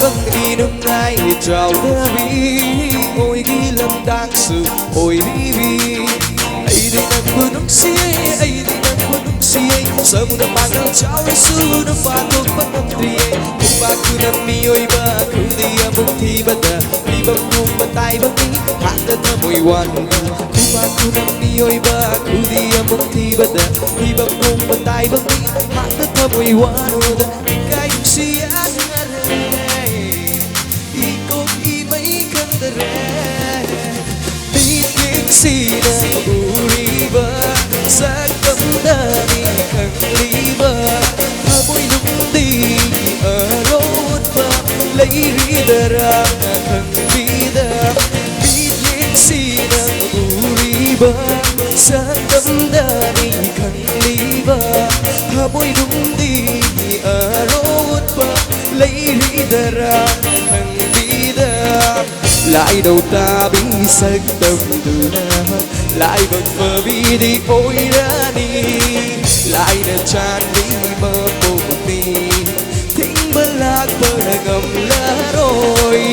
ꯄꯪꯗꯤ ꯅꯨꯡꯉꯥꯏ ꯆꯥꯎꯗꯕꯤ, ꯑꯣꯏꯒꯤ ꯂꯝꯗꯥꯡꯁꯨ ꯑꯣꯏꯔꯤꯕꯤ꯫ ꯑꯩꯗꯤ ꯅꯪꯕꯨ ꯅꯨꯡꯁꯤꯌꯦ, ꯑꯩꯗꯤ ꯅꯪꯕꯨ ꯅꯨꯡꯁꯤꯌꯦ꯫ ꯁꯃꯨꯗ꯭ꯔ ꯄꯥꯡꯒꯜ ꯆꯥꯎꯔꯁꯨ ꯅꯨꯄꯥ ꯊꯣꯛꯄ ꯉꯝꯗ꯭ꯔꯤꯌꯦ꯫ ꯈꯨꯕꯥꯛ ꯈꯨꯅꯝ ꯃꯤꯑꯣꯏꯕ ꯈꯨꯗꯤ ꯑꯃꯨꯛ ꯊꯤꯕꯗ ꯐꯤꯕꯝ ꯄꯨꯝꯕ ꯇꯥꯏꯕ ꯃꯤ ꯍꯥꯠꯇ ꯊꯃꯣꯏ ꯋꯥꯅꯨ꯫ ꯈꯨꯕꯥꯛ ꯈꯨꯅꯝ ꯃꯤꯑꯣꯏꯕ ꯈꯨꯗꯤ ꯑꯃꯨꯛ ꯊꯤꯕꯗ ꯐꯤꯕꯝ ꯄꯨꯝꯕ ꯇꯥꯏꯕ ꯃꯤ ꯍꯥꯠꯇ ꯊꯃꯣꯏ ꯋꯥꯅꯨꯗ ꯏꯀꯥꯏ ꯅꯨꯡꯁꯤ ꯌꯥꯅꯔꯦ꯫ ꯏꯀꯣꯛ ꯏꯃꯩ ꯈꯪꯗꯔꯦ꯫ ꯃꯤꯠꯌꯦꯡꯁꯤꯅ ꯎꯔꯤꯕ ꯁꯛꯇꯝꯗꯅꯤ ꯈꯪꯂꯤꯕ ꯊꯃꯣꯏꯅꯨꯡꯗꯤ ꯑꯔꯣꯟꯕ ꯂꯩꯔꯤꯗꯔꯥ ꯈꯪꯕꯤꯗ ꯃꯤꯠꯌꯦꯡꯁꯤꯅ ꯎꯔꯤꯕ ꯁꯛꯇꯝꯗꯅꯤ ꯈꯪꯂꯤꯕ ꯊꯃꯣꯏꯅꯨꯡꯗꯤ ꯑꯔꯣꯟꯕ ꯂꯩꯔꯤꯗꯔꯥ ꯈꯪꯕꯤꯗ ꯂꯥꯏꯗꯧ ꯇꯥꯕꯤ ꯁꯛꯇꯝꯗꯨꯅ ꯂꯥꯏꯕꯛ ꯐꯕꯤꯗꯤ ꯑꯣꯏꯔꯅꯤ꯫ ꯂꯥꯏꯅ ꯆꯥꯟꯕꯤ ꯃꯄꯣꯛꯅꯤ ꯊꯤꯡꯕ ꯂꯥꯛꯄꯅ ꯉꯝꯂꯔꯣꯏ꯫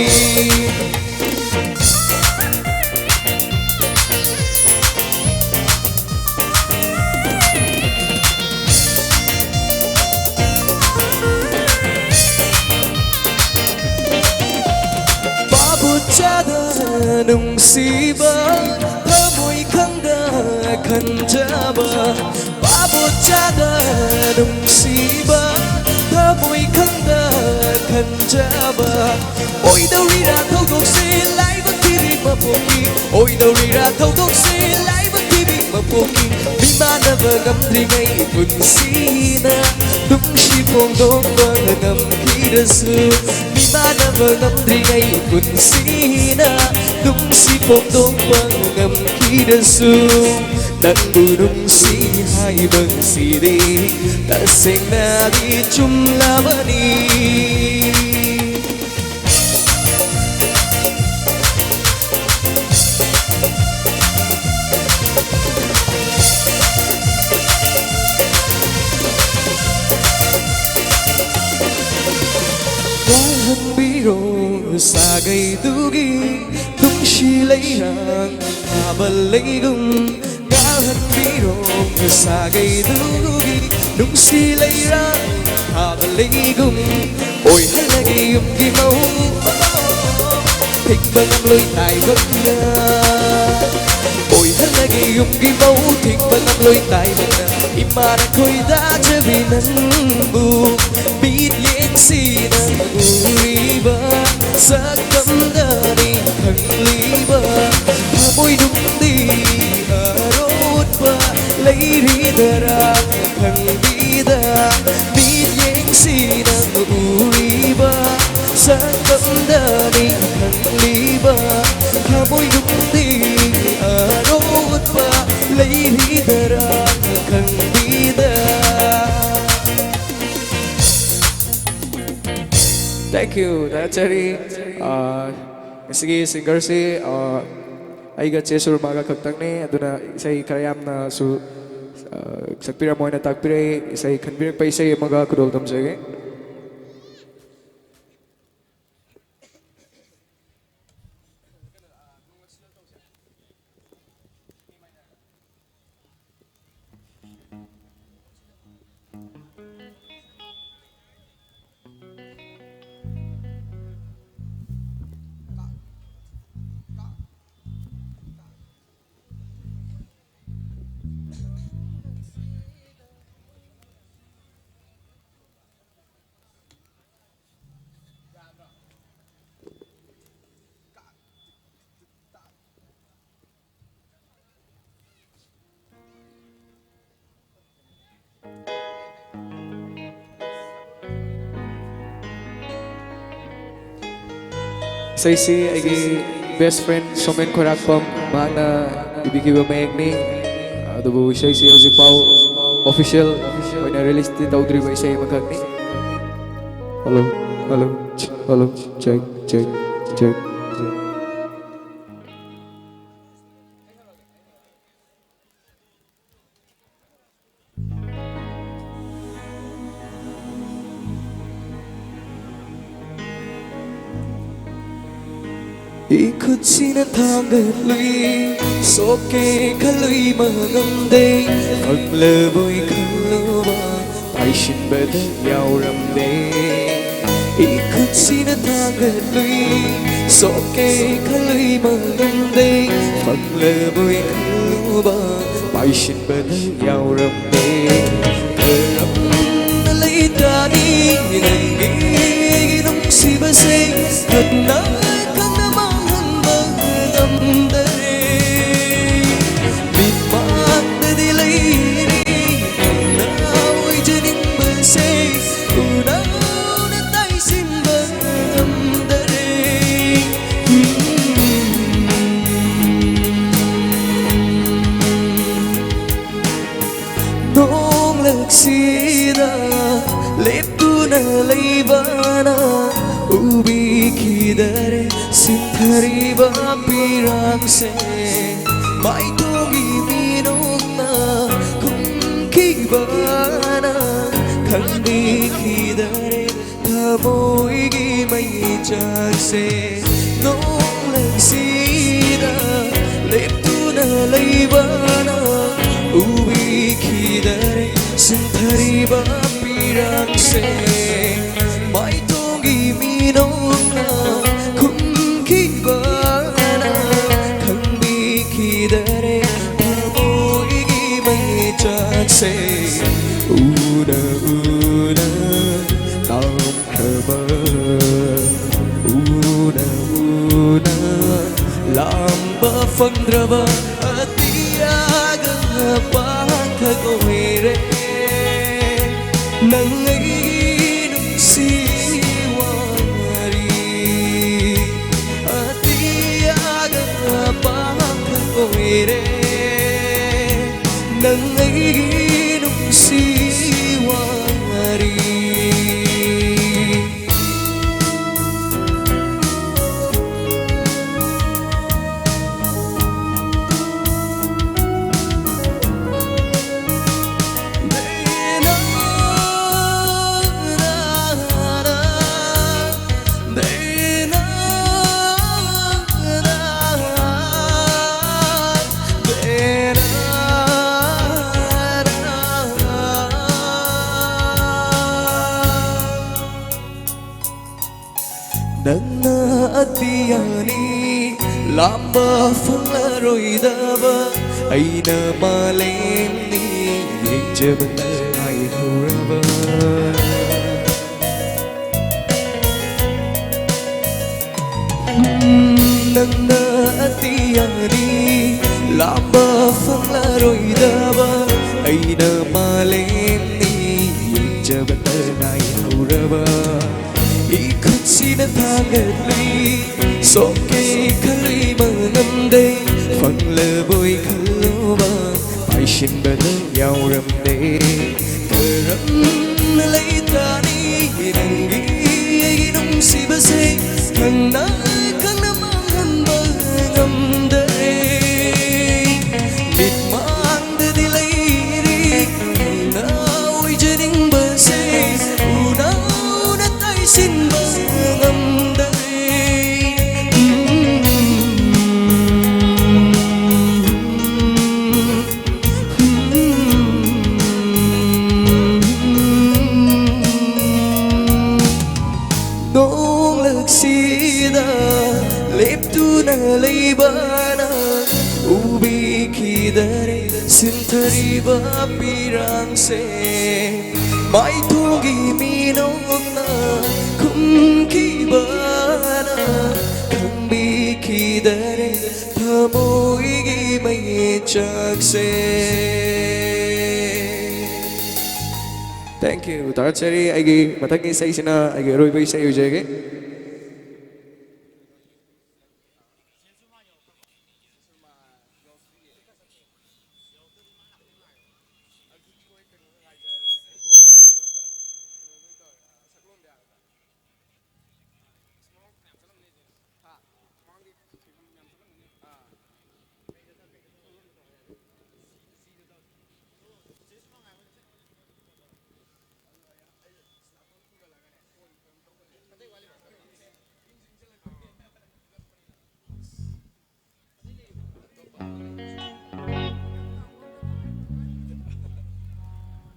ꯄꯥꯕꯨ ꯆꯥꯗ ꯅꯨꯡꯁꯤꯕ ꯊꯃꯣꯏ ꯈꯪꯗ ꯈꯟꯖꯕ ꯄꯥꯕꯨ ꯆꯥꯗ ꯅꯨꯡꯁꯤꯕ ꯊꯃꯣꯏ ꯈꯪꯗ ꯈꯟꯖꯕ ꯑꯣꯏꯗꯧꯔꯤꯔꯥ ꯊꯧꯗꯣꯛꯁꯦ ꯂꯥꯏꯕꯛ ꯊꯤꯕꯤ ꯃꯄꯣꯛꯀꯤ ꯑꯣꯏꯗꯧꯔꯤꯔꯥ ꯊꯧꯗꯣꯛꯁꯦ ꯂꯥꯏꯕꯛ ꯊꯤꯕꯤ ꯃꯄꯣꯛꯀꯤ ꯃꯤꯃꯥꯟꯅꯕ ꯉꯝꯗ꯭ꯔꯤꯉꯩ ꯄꯨꯟꯁꯤꯅ ꯅꯨꯡꯁꯤ ꯐꯣꯡꯗꯣꯛꯄ ꯉꯝꯈꯤꯗ꯭ꯔꯁꯨ ꯃꯤꯃꯥꯟꯅꯕ ꯉꯝꯗ꯭ꯔꯤꯉꯩ ꯄꯨꯟꯁꯤꯅ ꯅꯨꯡꯁꯤ ꯐꯣꯡꯗꯣꯛꯄ ꯉꯝꯈꯤꯗ꯭ꯔꯁꯨ ꯅꯪꯕꯨ ꯅꯨꯡꯁꯤ ꯍꯥꯏꯕꯁꯤꯗꯤ ꯇꯁꯦꯡꯅꯗꯤ ꯆꯨꯝꯂꯕꯅꯤ꯫ ꯋꯥꯍꯪ ꯄꯤꯔꯣ ꯁꯥꯒꯩꯗꯨꯒꯤ ꯅꯨꯡꯁꯤ ꯂꯩꯔꯥꯡ ꯊꯥꯕ ꯂꯩꯒꯨꯝ ꯉꯥꯜꯍꯟꯕꯤꯔꯣ ꯁꯥꯒꯩꯗꯨꯒꯤ ꯅꯨꯡꯁꯤ ꯂꯩꯔꯥꯡ ꯊꯥꯕ ꯂꯩꯒꯨꯝ ꯑꯣꯏꯍꯜꯂꯒꯦ ꯌꯨꯝꯒꯤ ꯃꯧ ꯊꯤꯡꯕ ꯉꯝꯂꯣꯏ ꯇꯥꯏꯕꯛꯅ ꯑꯣꯏꯍꯜꯂꯒꯦ ꯌꯨꯝꯒꯤ ꯃꯧ ꯊꯤꯡꯕ ꯉꯝꯂꯣꯏ ꯇꯥꯏꯕꯛꯅ ꯏꯃꯥꯅ ꯈꯣꯏꯗꯥꯖꯕꯤ ꯅꯪꯕꯨ ꯃꯤꯠꯌꯦꯡꯁꯤꯅ ꯎꯔꯤꯕ ꯁꯛꯇꯝꯗꯅꯤ ꯈꯪꯂꯤꯕ ꯊꯃꯣꯏꯅꯨꯡꯗꯤ ꯑꯔꯣꯠꯄ ꯂꯩꯔꯤꯗꯔꯥ ꯈꯪꯕꯤꯗ ꯃꯤꯠꯌꯦꯡꯁꯤꯅ ꯎꯔꯤꯕ ꯁꯛꯇꯝꯗꯅꯤ ꯈꯪꯂꯤꯕ ꯊꯃꯣꯏꯅꯨꯡꯗꯤ ꯑꯔꯣꯠꯄ ꯂꯩꯔꯤꯗꯔꯥ ꯈꯪꯕꯤꯗ Thank you, ꯊꯥꯒꯠꯆꯔꯤ꯫ ꯑꯥ, ꯉꯁꯤꯒꯤ ꯁꯤꯡꯒꯔꯁꯤ, ꯑꯥ, ꯑꯩꯒ ꯆꯦ ꯁꯨꯔꯃꯥꯒ ꯈꯛꯇꯪꯅꯤ꯫ ꯑꯗꯨꯅ ꯏꯁꯩ ꯈꯔ ꯌꯥꯝꯅꯁꯨ, ꯑꯥ, ꯁꯛꯄꯤꯔꯝꯃꯣ ꯍꯥꯏꯅ ꯇꯥꯛꯄꯤꯔꯛꯏ꯫ ꯏꯁꯩ ꯈꯟꯕꯤꯔꯛꯄ ꯏꯁꯩ ꯑꯃꯒ ꯈꯨꯗꯣꯜ ꯇꯝꯖꯒꯦ꯫ ꯏꯁꯩꯁꯤ ꯑꯩꯒꯤ best friend ꯁꯣꯃꯦꯟ ꯈꯣꯏꯔꯥꯛꯄꯝ, ꯃꯍꯥꯛꯅ ꯏꯕꯤꯈꯤꯕ ꯃꯌꯦꯛꯅꯤ꯫ ꯑꯗꯨꯕꯨ ꯏꯁꯩꯁꯤ ꯍꯧꯖꯤꯛꯐꯥꯎ official ꯑꯣꯏꯅ release ꯇꯤ ꯇꯧꯗ꯭ꯔꯤꯕ ꯏꯁꯩ ꯑꯃꯈꯛꯅꯤ꯫ Hello, hello, hello, check, check, check, check. ꯏꯈꯨꯠꯁꯤꯅ ꯊꯥꯡꯒꯠꯂꯨꯏ, ꯁꯣꯛꯀꯦ ꯈꯜꯂꯨꯏ ꯃꯉꯝꯗꯦ, ꯐꯪꯂꯕꯣꯏ ꯈꯜꯂꯨꯕ ꯄꯥꯏꯁꯤꯟꯕꯗ ꯌꯥꯎꯔꯝꯗꯦ꯫ ꯏꯈꯨꯠꯁꯤꯅ ꯊꯥꯡꯒꯠꯂꯨꯏ, ꯁꯣꯛꯀꯦ ꯈꯜꯂꯨꯏ ꯃꯉꯝꯗꯦ, ꯐꯪꯂꯕꯣꯏ ꯈꯜꯂꯨꯕ ꯄꯥꯏꯁꯤꯟꯕꯗ ꯌꯥꯎꯔꯝꯗꯦ꯫ ꯀꯔꯝꯅ ꯂꯩꯇꯥꯅꯤ ꯅꯪꯒꯤ ꯅꯨꯡꯁꯤꯕꯁꯦ? ꯍꯟꯅ ꯈꯪꯅ ꯃꯥꯡꯍꯟꯕ ꯉꯝꯗꯔꯦ꯫ ꯃꯤꯠꯃꯥꯡꯗꯗꯤ ꯂꯩꯔꯤ ꯅꯪꯅ ꯑꯣꯏꯖꯅꯤꯡꯕꯁꯦ, ꯎꯅ ꯎꯅ ꯇꯥꯏꯁꯤꯟꯕ ꯉꯝꯗꯔꯦ꯫ ꯅꯣꯡꯂꯛꯁꯤꯗ ꯂꯦꯞꯇꯨꯅ ꯂꯩꯕꯅ ꯎꯕꯤꯈꯤꯗꯔꯦ ꯁꯤꯟꯊꯔꯤꯕ ꯄꯤꯔꯥꯡꯁꯦ꯫ ꯃꯥꯏꯊꯣꯡꯒꯤ ꯃꯤꯅꯣꯛꯅ ꯈꯨꯝꯈꯤꯕꯅ ꯈꯪꯕꯤꯈꯤꯗꯔꯦ ꯊꯃꯣꯏꯒꯤ ꯃꯩꯆꯥꯛꯁꯦ꯫ ꯅꯣꯡꯂꯛꯁꯤꯗ ꯂꯦꯞꯇꯨꯅ ꯂꯩꯕꯅ ꯎꯕꯤꯈꯤꯗꯔꯦ ꯁꯤꯟꯊꯔꯤꯕ ꯄꯤꯔꯥꯡꯁꯦ꯫ ꯃꯥꯏꯊꯣꯡꯒꯤ ꯃꯤꯅꯣꯛꯅ ꯈꯨꯝꯈꯤꯕꯅ ꯈꯪꯕꯤꯈꯤꯗꯔꯦ ꯊꯃꯣꯏꯒꯤ ꯃꯩꯆꯥꯛꯁꯦ꯫ ꯎꯅ ꯎꯅ ꯇꯝꯈ꯭ꯔꯕ, ꯎꯅ ꯎꯅ ꯂꯥꯝꯕ ꯐꯪꯗ꯭ꯔꯕ ꯑꯇꯤꯌꯥꯒ ꯄꯥꯡꯈꯛ ꯑꯣꯏꯔꯦ꯫ ꯅꯪ ꯑꯩꯒꯤ ꯅꯨꯡꯁꯤ ꯋꯥꯔꯤ ꯑꯇꯤꯌꯥꯒ ꯄꯥꯡꯈꯛ ꯑꯣꯏꯔꯦ꯫ ꯅꯪ ꯑꯩꯒꯤ ꯅꯨꯡꯁꯤ ꯋꯥꯔꯤ꯫ ꯅꯪꯅ ꯑꯇꯤꯌꯥꯅꯤ ꯂꯥꯝꯕ ꯐꯪꯂꯔꯣꯏꯗꯕ, ꯑꯩꯅ ꯃꯥꯂꯦꯝꯅꯤ ꯌꯦꯡꯖꯕꯗ ꯉꯥꯏꯍꯧꯔꯕ꯫ ꯅꯪꯅ ꯑꯇꯤꯌꯥꯅꯤ ꯂꯥꯝꯕ ꯐꯪꯂꯔꯣꯏꯗꯕ, ꯑꯩꯅ ꯃꯥꯂꯦꯝꯅꯤ ꯌꯦꯡꯖꯕꯗ ꯉꯥꯏꯍꯧꯔꯕ꯫ ꯏꯈꯨꯠꯁꯤꯅ ꯊꯥꯡꯒꯠꯂꯤ, ꯁꯣꯛꯀꯦ ꯈꯜꯂꯨꯏ ꯃꯉꯝꯗꯦ, ꯐꯪꯂꯕꯣꯏ ꯈꯜꯂꯨꯕ ꯄꯥꯏꯁꯤꯟꯕꯗ ꯌꯥꯎꯔꯝꯗꯦ꯫ ꯀꯔꯝꯅ ꯂꯩꯇꯥꯅꯤ ꯅꯪꯒꯤ ꯑꯩꯒꯤ ꯅꯨꯡꯁꯤꯕꯁꯦ, ꯈꯪꯅ ꯈꯪꯅ ꯃꯥꯡꯍꯟꯕ ꯉꯝꯗꯔꯦ꯫ ꯃꯤꯠꯃꯥꯡꯗꯗꯤ ꯂꯩꯔꯤ ꯅꯪꯅ ꯑꯣꯏꯖꯅꯤꯡꯕꯁꯦ, ꯎꯅ ꯎꯅ ꯇꯥꯏꯁꯤꯟꯕ ꯉꯝꯗꯔꯦ꯫ ꯅꯣꯡꯂꯛꯁꯤꯗ ꯂꯦꯞꯇꯨꯅ ꯂꯩꯕꯅ ꯎꯕꯤꯈꯤꯗꯔꯦ ꯁꯤꯟꯊꯔꯤꯕ ꯄꯤꯔꯥꯡꯁꯦ꯫ ꯃꯥꯏꯊꯣꯡꯒꯤ ꯃꯤꯅꯣꯛꯅ ꯈꯨꯝꯈꯤꯕꯅ ꯈꯪꯕꯤꯈꯤꯗꯔꯦ ꯊꯃꯣꯏꯒꯤ ꯃꯩꯆꯥꯛꯁꯦ꯫ Thank you. ꯊꯥꯒꯠꯆꯔꯤ꯫ ꯑꯩꯒꯤ ꯃꯊꯪꯒꯤ ꯏꯁꯩꯁꯤꯅ ꯑꯩꯒꯤ ꯑꯔꯣꯏꯕ ꯏꯁꯩ ꯑꯣꯏꯖꯔꯒꯦ꯫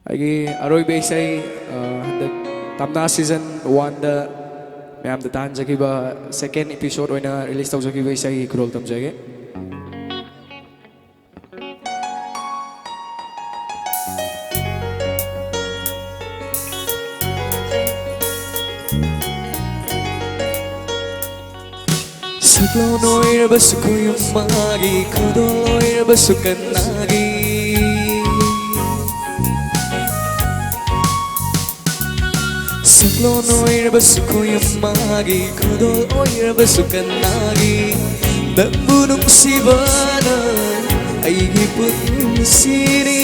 ꯑꯩꯒꯤ ꯑꯔꯣꯏꯕ ꯏꯁꯩ, ꯑ, ꯍꯟꯗꯛ ꯇꯝꯅꯥ season one ꯗ ꯃꯌꯥꯝꯗ ꯇꯥꯍꯟꯖꯈꯤꯕ second episode ꯑꯣꯏꯅ release ꯇꯧꯖꯈꯤꯕ ꯏꯁꯩꯒꯤ ꯈꯨꯗꯣꯜ ꯇꯝꯖꯒꯦ꯫ ꯁꯛꯂꯣꯟ ꯑꯣꯏꯔꯕꯁꯨ ꯈꯨꯌꯨꯝ ꯃꯥꯒꯤ, ꯈꯨꯗꯣꯜ ꯑꯣꯏꯔꯕꯁꯨ ꯀꯅꯥꯒꯤ? ꯁꯛꯂꯣꯟ ꯑꯣꯏꯔꯕꯁꯨ ꯈꯨꯌꯨꯝ ꯃꯥꯒꯤ, ꯈꯨꯗꯣꯜ ꯑꯣꯏꯔꯕꯁꯨ ꯀꯅꯥꯒꯤ? ꯅꯪꯕꯨ ꯅꯨꯡꯁꯤꯕꯅ ꯑꯩꯒꯤ ꯄꯨꯟꯁꯤꯅꯤ,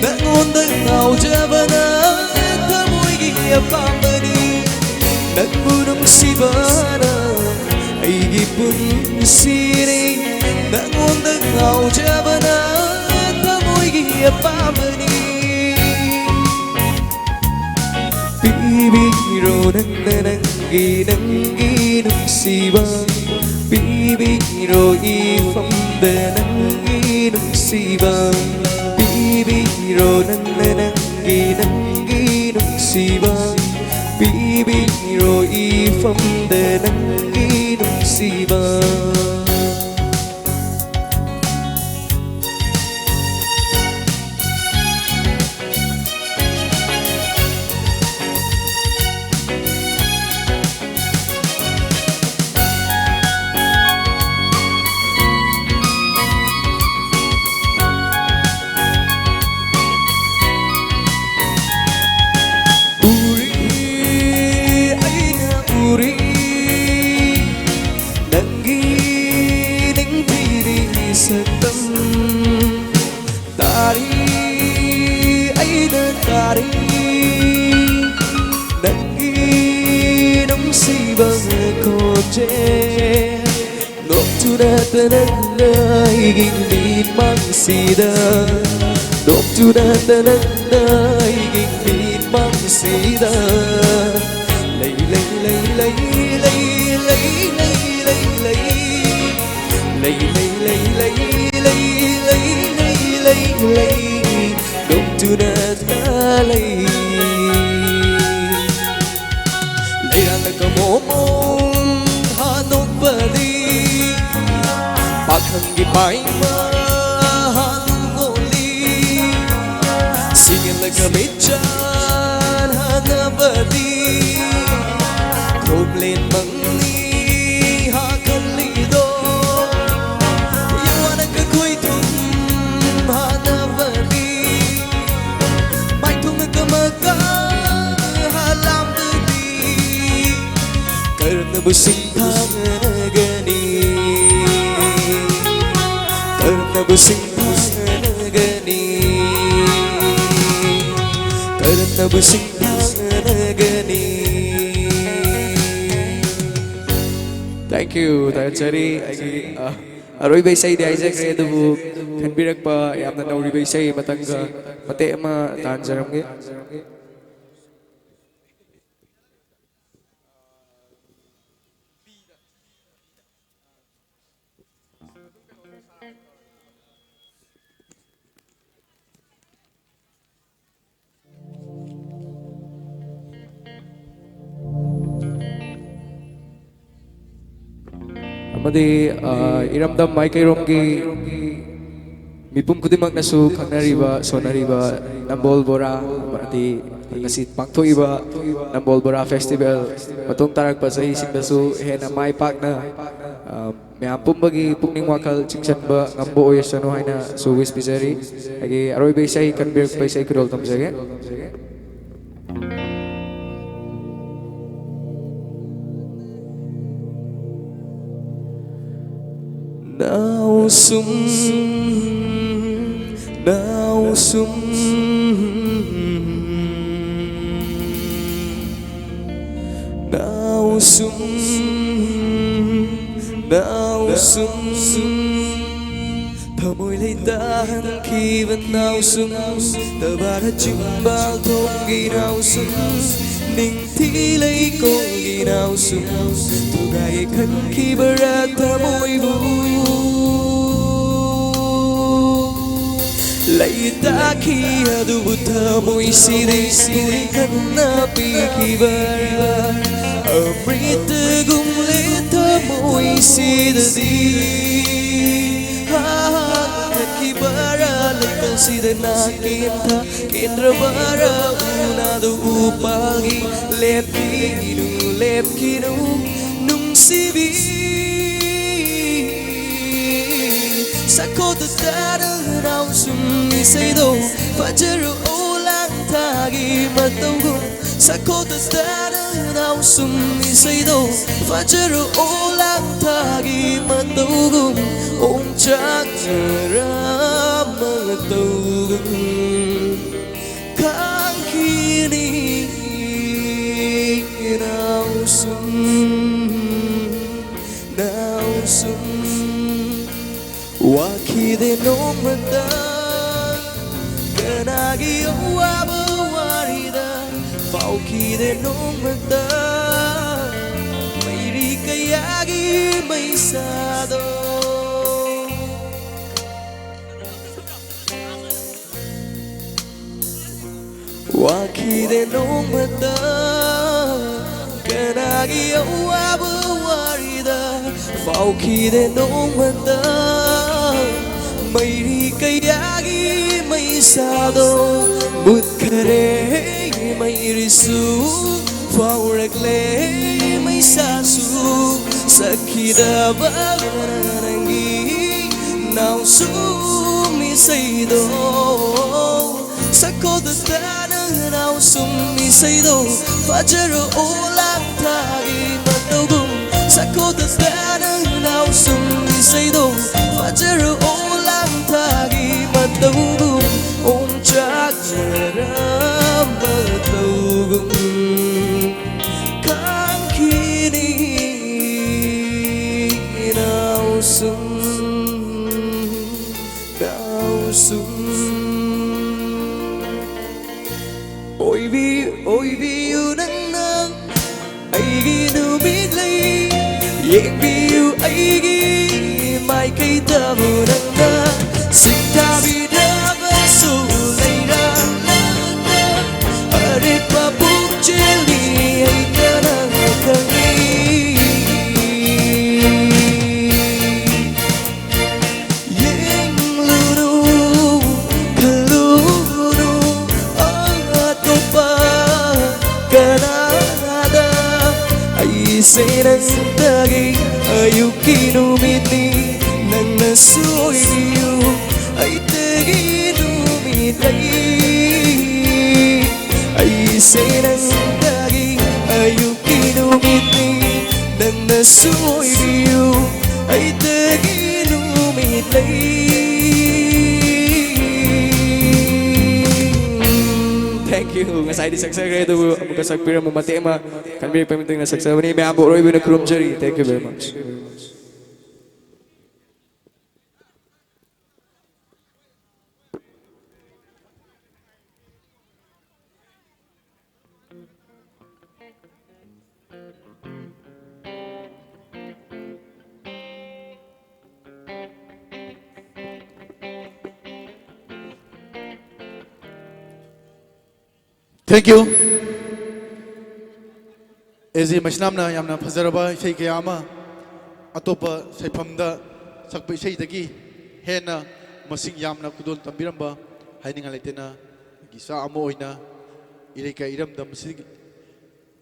ꯅꯪꯉꯣꯟꯗ ꯉꯥꯎꯖꯕꯅ ꯊꯃꯣꯏꯒꯤ ꯑꯄꯥꯝꯕꯅꯤ꯫ ꯅꯪꯕꯨ ꯅꯨꯡꯁꯤꯕꯅ ꯑꯩꯒꯤ ꯄꯨꯟꯁꯤꯅꯤ, ꯅꯪꯉꯣꯟꯗ ꯉꯥꯎꯖꯕꯅ ꯊꯃꯣꯏꯒꯤ ꯑꯄꯥꯝꯕꯅꯤ꯫ ꯄꯤꯕꯤꯔꯣ ꯅꯪꯅ ꯅꯪꯒꯤ, ꯅꯪꯒꯤ ꯅꯨꯡꯁꯤꯕ, ꯄꯤꯕꯤꯔꯣ ꯏꯐꯝꯗ ꯅꯪꯒꯤ ꯅꯨꯡꯁꯤꯕ, ꯄꯤꯕꯤꯔꯣ ꯅꯪꯅ ꯅꯪꯒꯤ, ꯅꯪꯒꯤ ꯅꯨꯡꯁꯤꯕ, ꯄꯤꯕꯤꯔꯣ ꯏꯐꯝꯗ ꯅꯪꯒꯤ ꯅꯨꯡꯁꯤꯕ꯫ ꯎꯔꯤ, ꯑꯩꯅ ꯎꯔꯤ, ꯅꯪꯒꯤ ꯅꯤꯡꯊꯤꯕꯤ ꯁꯛꯇꯝ꯫ ꯇꯥꯔꯤ, ꯑꯩꯅ ꯇꯥꯔꯤ, ꯅꯪꯒꯤ ꯅꯨꯡꯁꯤꯕ ꯈꯣꯟꯖꯦꯜ꯫ ꯅꯣꯛꯇꯨꯅꯇ ꯅꯪꯅ ꯑꯩꯒꯤ ꯃꯤꯠꯃꯥꯡꯁꯤꯗ, ꯅꯣꯛꯇꯨꯅꯇ ꯅꯪꯅ ꯑꯩꯒꯤ ꯃꯤꯠꯃꯥꯡꯁꯤꯗ꯫ ꯂꯩ, ꯂꯩ, ꯂꯩ, ꯂꯩ, ꯂꯩ, ꯂꯩ, ꯂꯩ, ꯂꯩ, ꯂꯩ꯫ ꯂꯩ, ꯂꯩ, ꯂꯩ, ꯂꯩ, ꯂꯩ, ꯂꯩ, ꯂꯩ, ꯂꯩ, ꯂꯩ, ꯅꯣꯛꯇꯨꯅꯇ ꯂꯩ꯫ ꯂꯩꯔꯥꯡꯅ ꯀꯃꯣꯃꯣ ꯒꯤ ꯄꯥꯏꯃ ꯍꯥꯡꯉꯣꯂꯤ, ꯁꯤꯒꯂꯒ ꯃꯤꯆꯥꯟ ꯍꯥꯡꯉꯕꯗꯤ, ꯈꯣꯝꯂꯦꯟ ꯃꯪꯅꯤ ꯍꯥꯀꯜꯂꯤꯗꯣ, ꯌꯥꯋꯥꯅ ꯀꯈꯣꯏ ꯊꯨꯝ ꯍꯥꯡꯉꯕꯗꯤ, ꯃꯥꯏꯊꯨꯡ ꯀꯃꯀ ꯍꯥꯂꯥꯝꯕꯗꯤ, ꯀꯔꯝꯅꯕꯨ ꯁꯤꯡꯊꯥꯅꯒꯅꯤ? ꯀꯔꯝꯅꯕꯨ ꯁꯤꯡꯊꯥꯅꯒꯅꯤ? ꯀꯔꯝꯅꯕꯨ ꯁꯤꯡꯊꯥꯅꯒꯅꯤ? Thank you, ꯊꯥꯒꯠꯆꯔꯤ꯫ ꯑꯩꯒꯤ, ꯑ, ꯑꯔꯣꯏꯕ ꯏꯁꯩꯗꯤ ꯍꯥꯏꯖꯈ꯭ꯔꯦ, ꯑꯗꯨꯕꯨ ꯈꯟꯕꯤꯔꯛꯄ ꯌꯥꯝꯅ ꯅꯧꯔꯤꯕ ꯏꯁꯩ ꯃꯇꯪꯒ ꯃꯇꯦꯛ ꯑꯃ ꯇꯥꯟꯖꯔꯝꯒꯦ꯫ ꯑꯃꯗꯤ, ꯑ, ꯏꯔꯝꯗꯝ ꯃꯥꯏꯀꯩꯔꯣꯝꯒꯤ ꯃꯤꯄꯨꯝ ꯈꯨꯗꯤꯡꯃꯛꯅꯁꯨ ꯈꯪꯅꯔꯤꯕ, ꯁꯣꯟꯅꯔꯤꯕ ꯅꯝꯕꯣꯜ ꯕꯣꯔꯥ, ꯑꯃꯗꯤ ꯉꯁꯤ ꯄꯥꯡꯊꯣꯛꯏꯕ ꯅꯝꯕꯣꯜ ꯕꯣꯔꯥ ꯐꯦꯁꯇꯤꯚꯦꯜ ꯃꯇꯨꯡ ꯇꯥꯔꯛꯄ ꯆꯍꯤꯁꯤꯡꯗꯁꯨ ꯍꯦꯟꯅ ꯃꯥꯏ ꯄꯥꯛꯅ, ꯑ, ꯃꯌꯥꯝ ꯄꯨꯝꯕꯒꯤ ꯄꯨꯛꯅꯤꯡ ꯋꯥꯈꯜ ꯆꯤꯡꯁꯤꯟꯕ ꯉꯝꯕ ꯑꯣꯏꯁꯅꯨ ꯍꯥꯏꯅꯁꯨ ꯋꯤꯁ ꯄꯤꯖꯔꯤ꯫ ꯑꯩꯒꯤ ꯑꯔꯣꯏꯕ ꯏꯁꯩ ꯀꯟꯕꯤꯔꯛꯄ ꯏꯁꯩ ꯈꯨꯗꯣꯜ ꯇꯝꯖꯒꯦ꯫ ꯅꯥꯎꯁꯨꯝ, ꯅꯥꯎꯁꯨꯝ, ꯅꯥꯎꯁꯨꯝ, ꯅꯥꯎꯁꯨꯝ, ꯊꯃꯣꯏ ꯂꯩꯇꯥꯍꯟꯈꯤꯕ ꯅꯥꯎꯁꯨꯝ, ꯇꯕꯥꯔ ꯆꯤꯡꯕꯥꯜ ꯊꯣꯡꯒꯤ ꯅꯥꯎꯁꯨꯝ, ꯅꯤꯡꯊꯤ ꯂꯩꯀꯣꯜꯒꯤ ꯅꯥꯎꯁꯨꯝ, ꯊꯨꯒꯥꯏ ꯈꯟꯈꯤꯕꯔꯥ ꯊꯃꯣꯏꯕꯨ? ꯂꯩꯇꯥꯈꯤ ꯑꯗꯨꯕꯨ ꯊꯃꯣꯏꯁꯤꯗꯤ ꯄꯨꯔꯤ ꯈꯟꯅ ꯄꯤꯈꯤꯕꯔꯥ? ꯑꯃ꯭ꯔꯤꯇꯒꯨꯝꯂꯦ ꯊꯃꯣꯏꯁꯤꯗꯗꯤ꯫ ꯁꯤꯗꯅ ꯀꯦꯟꯊ ꯀꯦꯟꯗ꯭ꯔꯕꯔ ꯎꯅꯗ ꯎꯄꯥꯜꯒꯤ ꯂꯦꯞꯈꯤꯅꯨ, ꯂꯦꯞꯈꯤꯅꯨ ꯅꯨꯡꯁꯤꯕꯤ꯫ ꯁꯛꯈꯣꯗ ꯇꯥꯔ ꯅꯥꯎꯁꯨꯝ ꯏꯁꯩꯗꯣ ꯐꯖꯔꯣ ꯂꯥꯡꯊꯥꯒꯤ ꯃꯇꯧꯒꯨꯝ꯫ ꯁꯛꯈꯣꯗ ꯇꯥꯔ ꯅꯥꯎꯁꯨꯝ ꯏꯁꯩꯗꯣ ꯐꯖꯔꯣ ꯂꯥꯡꯊꯥꯒꯤ ꯃꯇꯧꯒꯨꯝ꯫ ꯑꯣꯝꯆꯥꯛꯅꯔ ꯃꯇꯧꯒꯨꯝ ꯈꯥꯡꯈꯤꯅꯤ ꯅꯥꯎꯁꯨꯝ, ꯅꯥꯎꯁꯨꯝ꯫ ꯋꯥꯈꯤꯗꯦ ꯅꯣꯡꯃꯇ ꯀꯅꯥꯒꯤ ꯑꯋꯥꯕ ꯋꯥꯔꯤꯗ, ꯐꯥꯎꯈꯤꯗꯦ ꯅꯣꯡꯃꯇ ꯃꯩꯔꯤ ꯀꯌꯥꯒꯤ ꯃꯩꯁꯥꯗꯣ꯫ ꯋꯥꯈꯤꯗꯦ ꯅꯣꯡꯃꯇ ꯀꯅꯥꯒꯤ ꯑꯋꯥꯕ ꯋꯥꯔꯤꯗ, ꯐꯥꯎꯈꯤꯗꯦ ꯅꯣꯡꯃꯇ ꯃꯩꯔꯤ ꯀꯌꯥꯒꯤ ꯃꯩꯁꯥꯗꯣ꯫ ꯃꯨꯠꯈꯔꯦ ꯃꯩꯔꯤꯁꯨ, ꯐꯥꯎꯔꯛꯂꯦ ꯃꯩꯁꯥꯁꯨ, ꯁꯛꯈꯤꯗꯕ ꯅꯪꯒꯤ ꯅꯥꯎꯁꯨꯝ ꯏꯁꯩꯗꯣ꯫ ꯁꯛꯈꯣꯗ ꯇꯥꯅ ꯅꯥꯎꯁꯨꯝ ꯏꯁꯩꯗꯣ ꯐꯖꯔꯣ ꯂꯥꯡꯊꯥꯒꯤ ꯃꯇꯧꯒꯨꯝ꯫ ꯁꯛꯈꯣꯗ ꯇꯥꯅ ꯅꯥꯎꯁꯨꯝ ꯏꯁꯩꯗꯣ ꯐꯖꯔꯣ ꯂꯥꯡꯊꯥꯒꯤ ꯃꯇꯧꯒꯨꯝ꯫ ꯑꯣꯝꯆꯥꯛꯅꯔ ꯃꯇꯧꯒꯨꯝ ꯈꯥꯡꯈꯤꯅꯤ ꯅꯥꯎꯁꯨꯝ, ꯅꯥꯎꯁꯨꯝ꯫ ꯑꯣꯏꯕꯤ-, ꯑꯣꯏꯕꯤꯌꯨ ꯅꯪꯅ ꯑꯩꯒꯤ ꯅꯨꯃꯤꯠꯂꯩ, ꯌꯦꯡꯕꯤꯌꯨ ꯑꯩꯒꯤ ꯃꯥꯏꯀꯩꯗꯕꯨ ꯅꯪꯅ ꯁꯤꯡꯊꯥꯕꯤꯔꯕꯁꯨ ꯂꯩꯔꯥꯡꯅ ꯑꯔꯦꯞꯄ ꯄꯨꯛꯆꯦꯜꯅꯤ ꯑꯩ ꯀꯅꯥ ꯈꯪꯏ꯫ ꯌꯦꯡꯂꯨꯔꯨ ꯅꯪꯗꯒꯤ ꯑꯌꯨꯛꯀꯤ ꯅꯨꯃꯤꯠꯅꯤ, ꯅꯪꯅꯁꯨ ꯑꯣꯏꯕꯤꯌꯨ ꯑꯩꯇꯒꯤ ꯅꯨꯃꯤꯠ ꯂꯩ꯫ ꯑꯩꯁꯦ ꯅꯪꯗꯒꯤ ꯑꯌꯨꯛꯀꯤ ꯅꯨꯃꯤꯠꯅꯤ, ꯅꯪꯅꯁꯨ ꯑꯣꯏꯕꯤꯌꯨ ꯑꯩꯇꯒꯤ ꯅꯨꯃꯤꯠ ꯂꯩ꯫ Thank you. ꯉꯁꯥꯏꯗꯤ ꯁꯛꯆꯈ꯭ꯔꯦ, ꯑꯗꯨꯕꯨ ꯑꯃꯨꯛꯀ ꯁꯛꯄꯤꯔꯝꯃꯨ, ꯃꯇꯦꯛ ꯑꯃ ꯈꯟꯕꯤꯔꯛꯄꯒꯤ ꯃꯇꯨꯡ ꯏꯟꯅ ꯁꯛꯆꯕꯅꯤ꯫ ꯃꯌꯥꯝꯕꯨ ꯑꯔꯣꯏꯕ ꯑꯣꯏꯅ ꯈꯨꯔꯨꯝꯖꯔꯤ꯫ Thank you very much. Thank you. ꯑꯦ ꯖꯤ ꯃꯩꯁꯅꯥꯝꯅ ꯌꯥꯝꯅ ꯐꯖꯔꯕ ꯏꯁꯩ ꯀꯌꯥ ꯑꯃ ꯑꯇꯣꯞꯄ ꯁꯩꯐꯝꯗ ꯁꯛꯄ ꯏꯁꯩꯗꯒꯤ ꯍꯦꯟꯅ ꯃꯁꯤꯡ ꯌꯥꯝꯅ ꯈꯨꯗꯣꯜ ꯇꯝꯕꯤꯔꯝꯕ ꯍꯥꯏꯅꯤꯡꯉꯥꯏ ꯂꯩꯇꯅ, ꯑꯩꯒꯤ ꯏꯆꯥ ꯑꯃ ꯑꯣꯏꯅ ꯏꯔꯩꯀꯥꯏ ꯏꯔꯝꯗꯝ ꯑꯁꯤꯒꯤ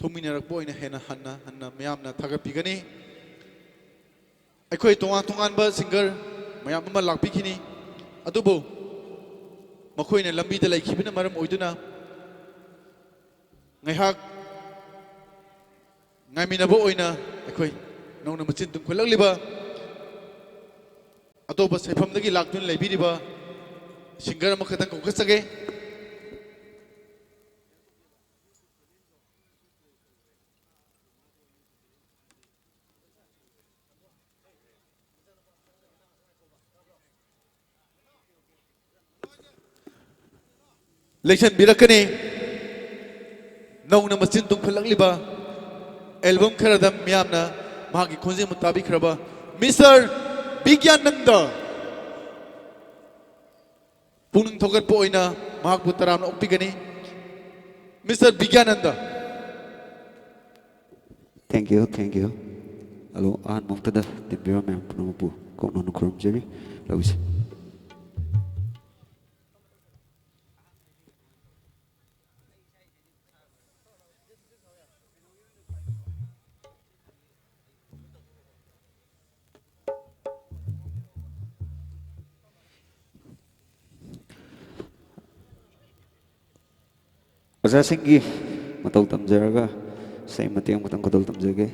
ꯊꯣꯛꯃꯤꯟꯅꯔꯛꯄ ꯑꯣꯏꯅ ꯍꯦꯟꯅ ꯍꯟꯅ ꯍꯟꯅ ꯃꯌꯥꯝꯅ ꯊꯥꯒꯠꯄꯤꯒꯅꯤ꯫ ꯑꯩꯈꯣꯏ ꯇꯣꯉꯥꯟ ꯇꯣꯉꯥꯟꯕ singer ꯃꯌꯥꯝ ꯑꯃ ꯂꯥꯛꯄꯤꯈꯤꯅꯤ, ꯑꯗꯨꯕꯨ ꯃꯈꯣꯏꯅ ꯂꯝꯕꯤꯗ ꯂꯩꯈꯤꯕꯅ ꯃꯔꯝ ꯑꯣꯏꯗꯨꯅ ꯉꯥꯏꯍꯥꯛ ꯉꯥꯏꯃꯤꯟꯅꯕ ꯑꯣꯏꯅ ꯑꯩꯈꯣꯏ ꯅꯧꯅ ꯃꯆꯤꯟ ꯇꯨꯝꯈꯠꯂꯛꯂꯤꯕ ꯑꯇꯣꯞꯄ ꯁꯩꯐꯝꯗꯒꯤ ꯂꯥꯛꯇꯨꯅ ꯂꯩꯕꯤꯔꯤꯕ singer ꯑꯃꯈꯛꯇꯪ ꯀꯧꯈꯠꯆꯒꯦ꯫ ꯂꯦꯡꯁꯟꯕꯤꯔꯛꯀꯅꯤ꯫ ꯅꯧꯅ ꯃꯆꯤꯟ ꯇꯨꯝꯈꯠꯂꯛꯂꯤꯕ album ꯈꯔꯗ ꯃꯤꯌꯥꯝꯅ ꯃꯍꯥꯛꯀꯤ ꯈꯣꯟꯖꯦꯜꯕꯨ ꯇꯥꯕꯤꯈ꯭ꯔꯕ Mister ꯕꯤꯒ꯭ꯌꯥꯅꯟꯗ꯫ ꯄꯨꯛꯅꯤꯡ ꯊꯧꯒꯠꯄ ꯑꯣꯏꯅ ꯃꯍꯥꯛꯄꯨ ꯇꯔꯥꯝꯅ ꯑꯣꯛꯄꯤꯒꯅꯤ꯫ Mister ꯕꯤꯒ꯭ꯌꯥꯅꯟꯗ꯫ Thank you, thank you. Hello, ꯑꯍꯥꯟꯕ ꯃꯛꯇꯗ ꯇꯤꯟꯕꯤꯔꯕ ꯃꯌꯥꯝ ꯄꯨꯝꯅꯃꯛꯄꯨ ꯀꯣꯛꯅꯅ ꯈꯨꯔꯨꯝꯖꯔꯤ꯫ ꯂꯧꯁꯤ꯫ ꯑꯣꯖꯥꯁꯤꯡꯒꯤ ꯃꯇꯧ ꯇꯝꯖꯔꯒ ꯏꯁꯩ ꯃꯇꯦꯛ ꯑꯃꯈꯛꯇꯪ ꯈꯨꯗꯣꯜ ꯇꯝꯖꯒꯦ꯫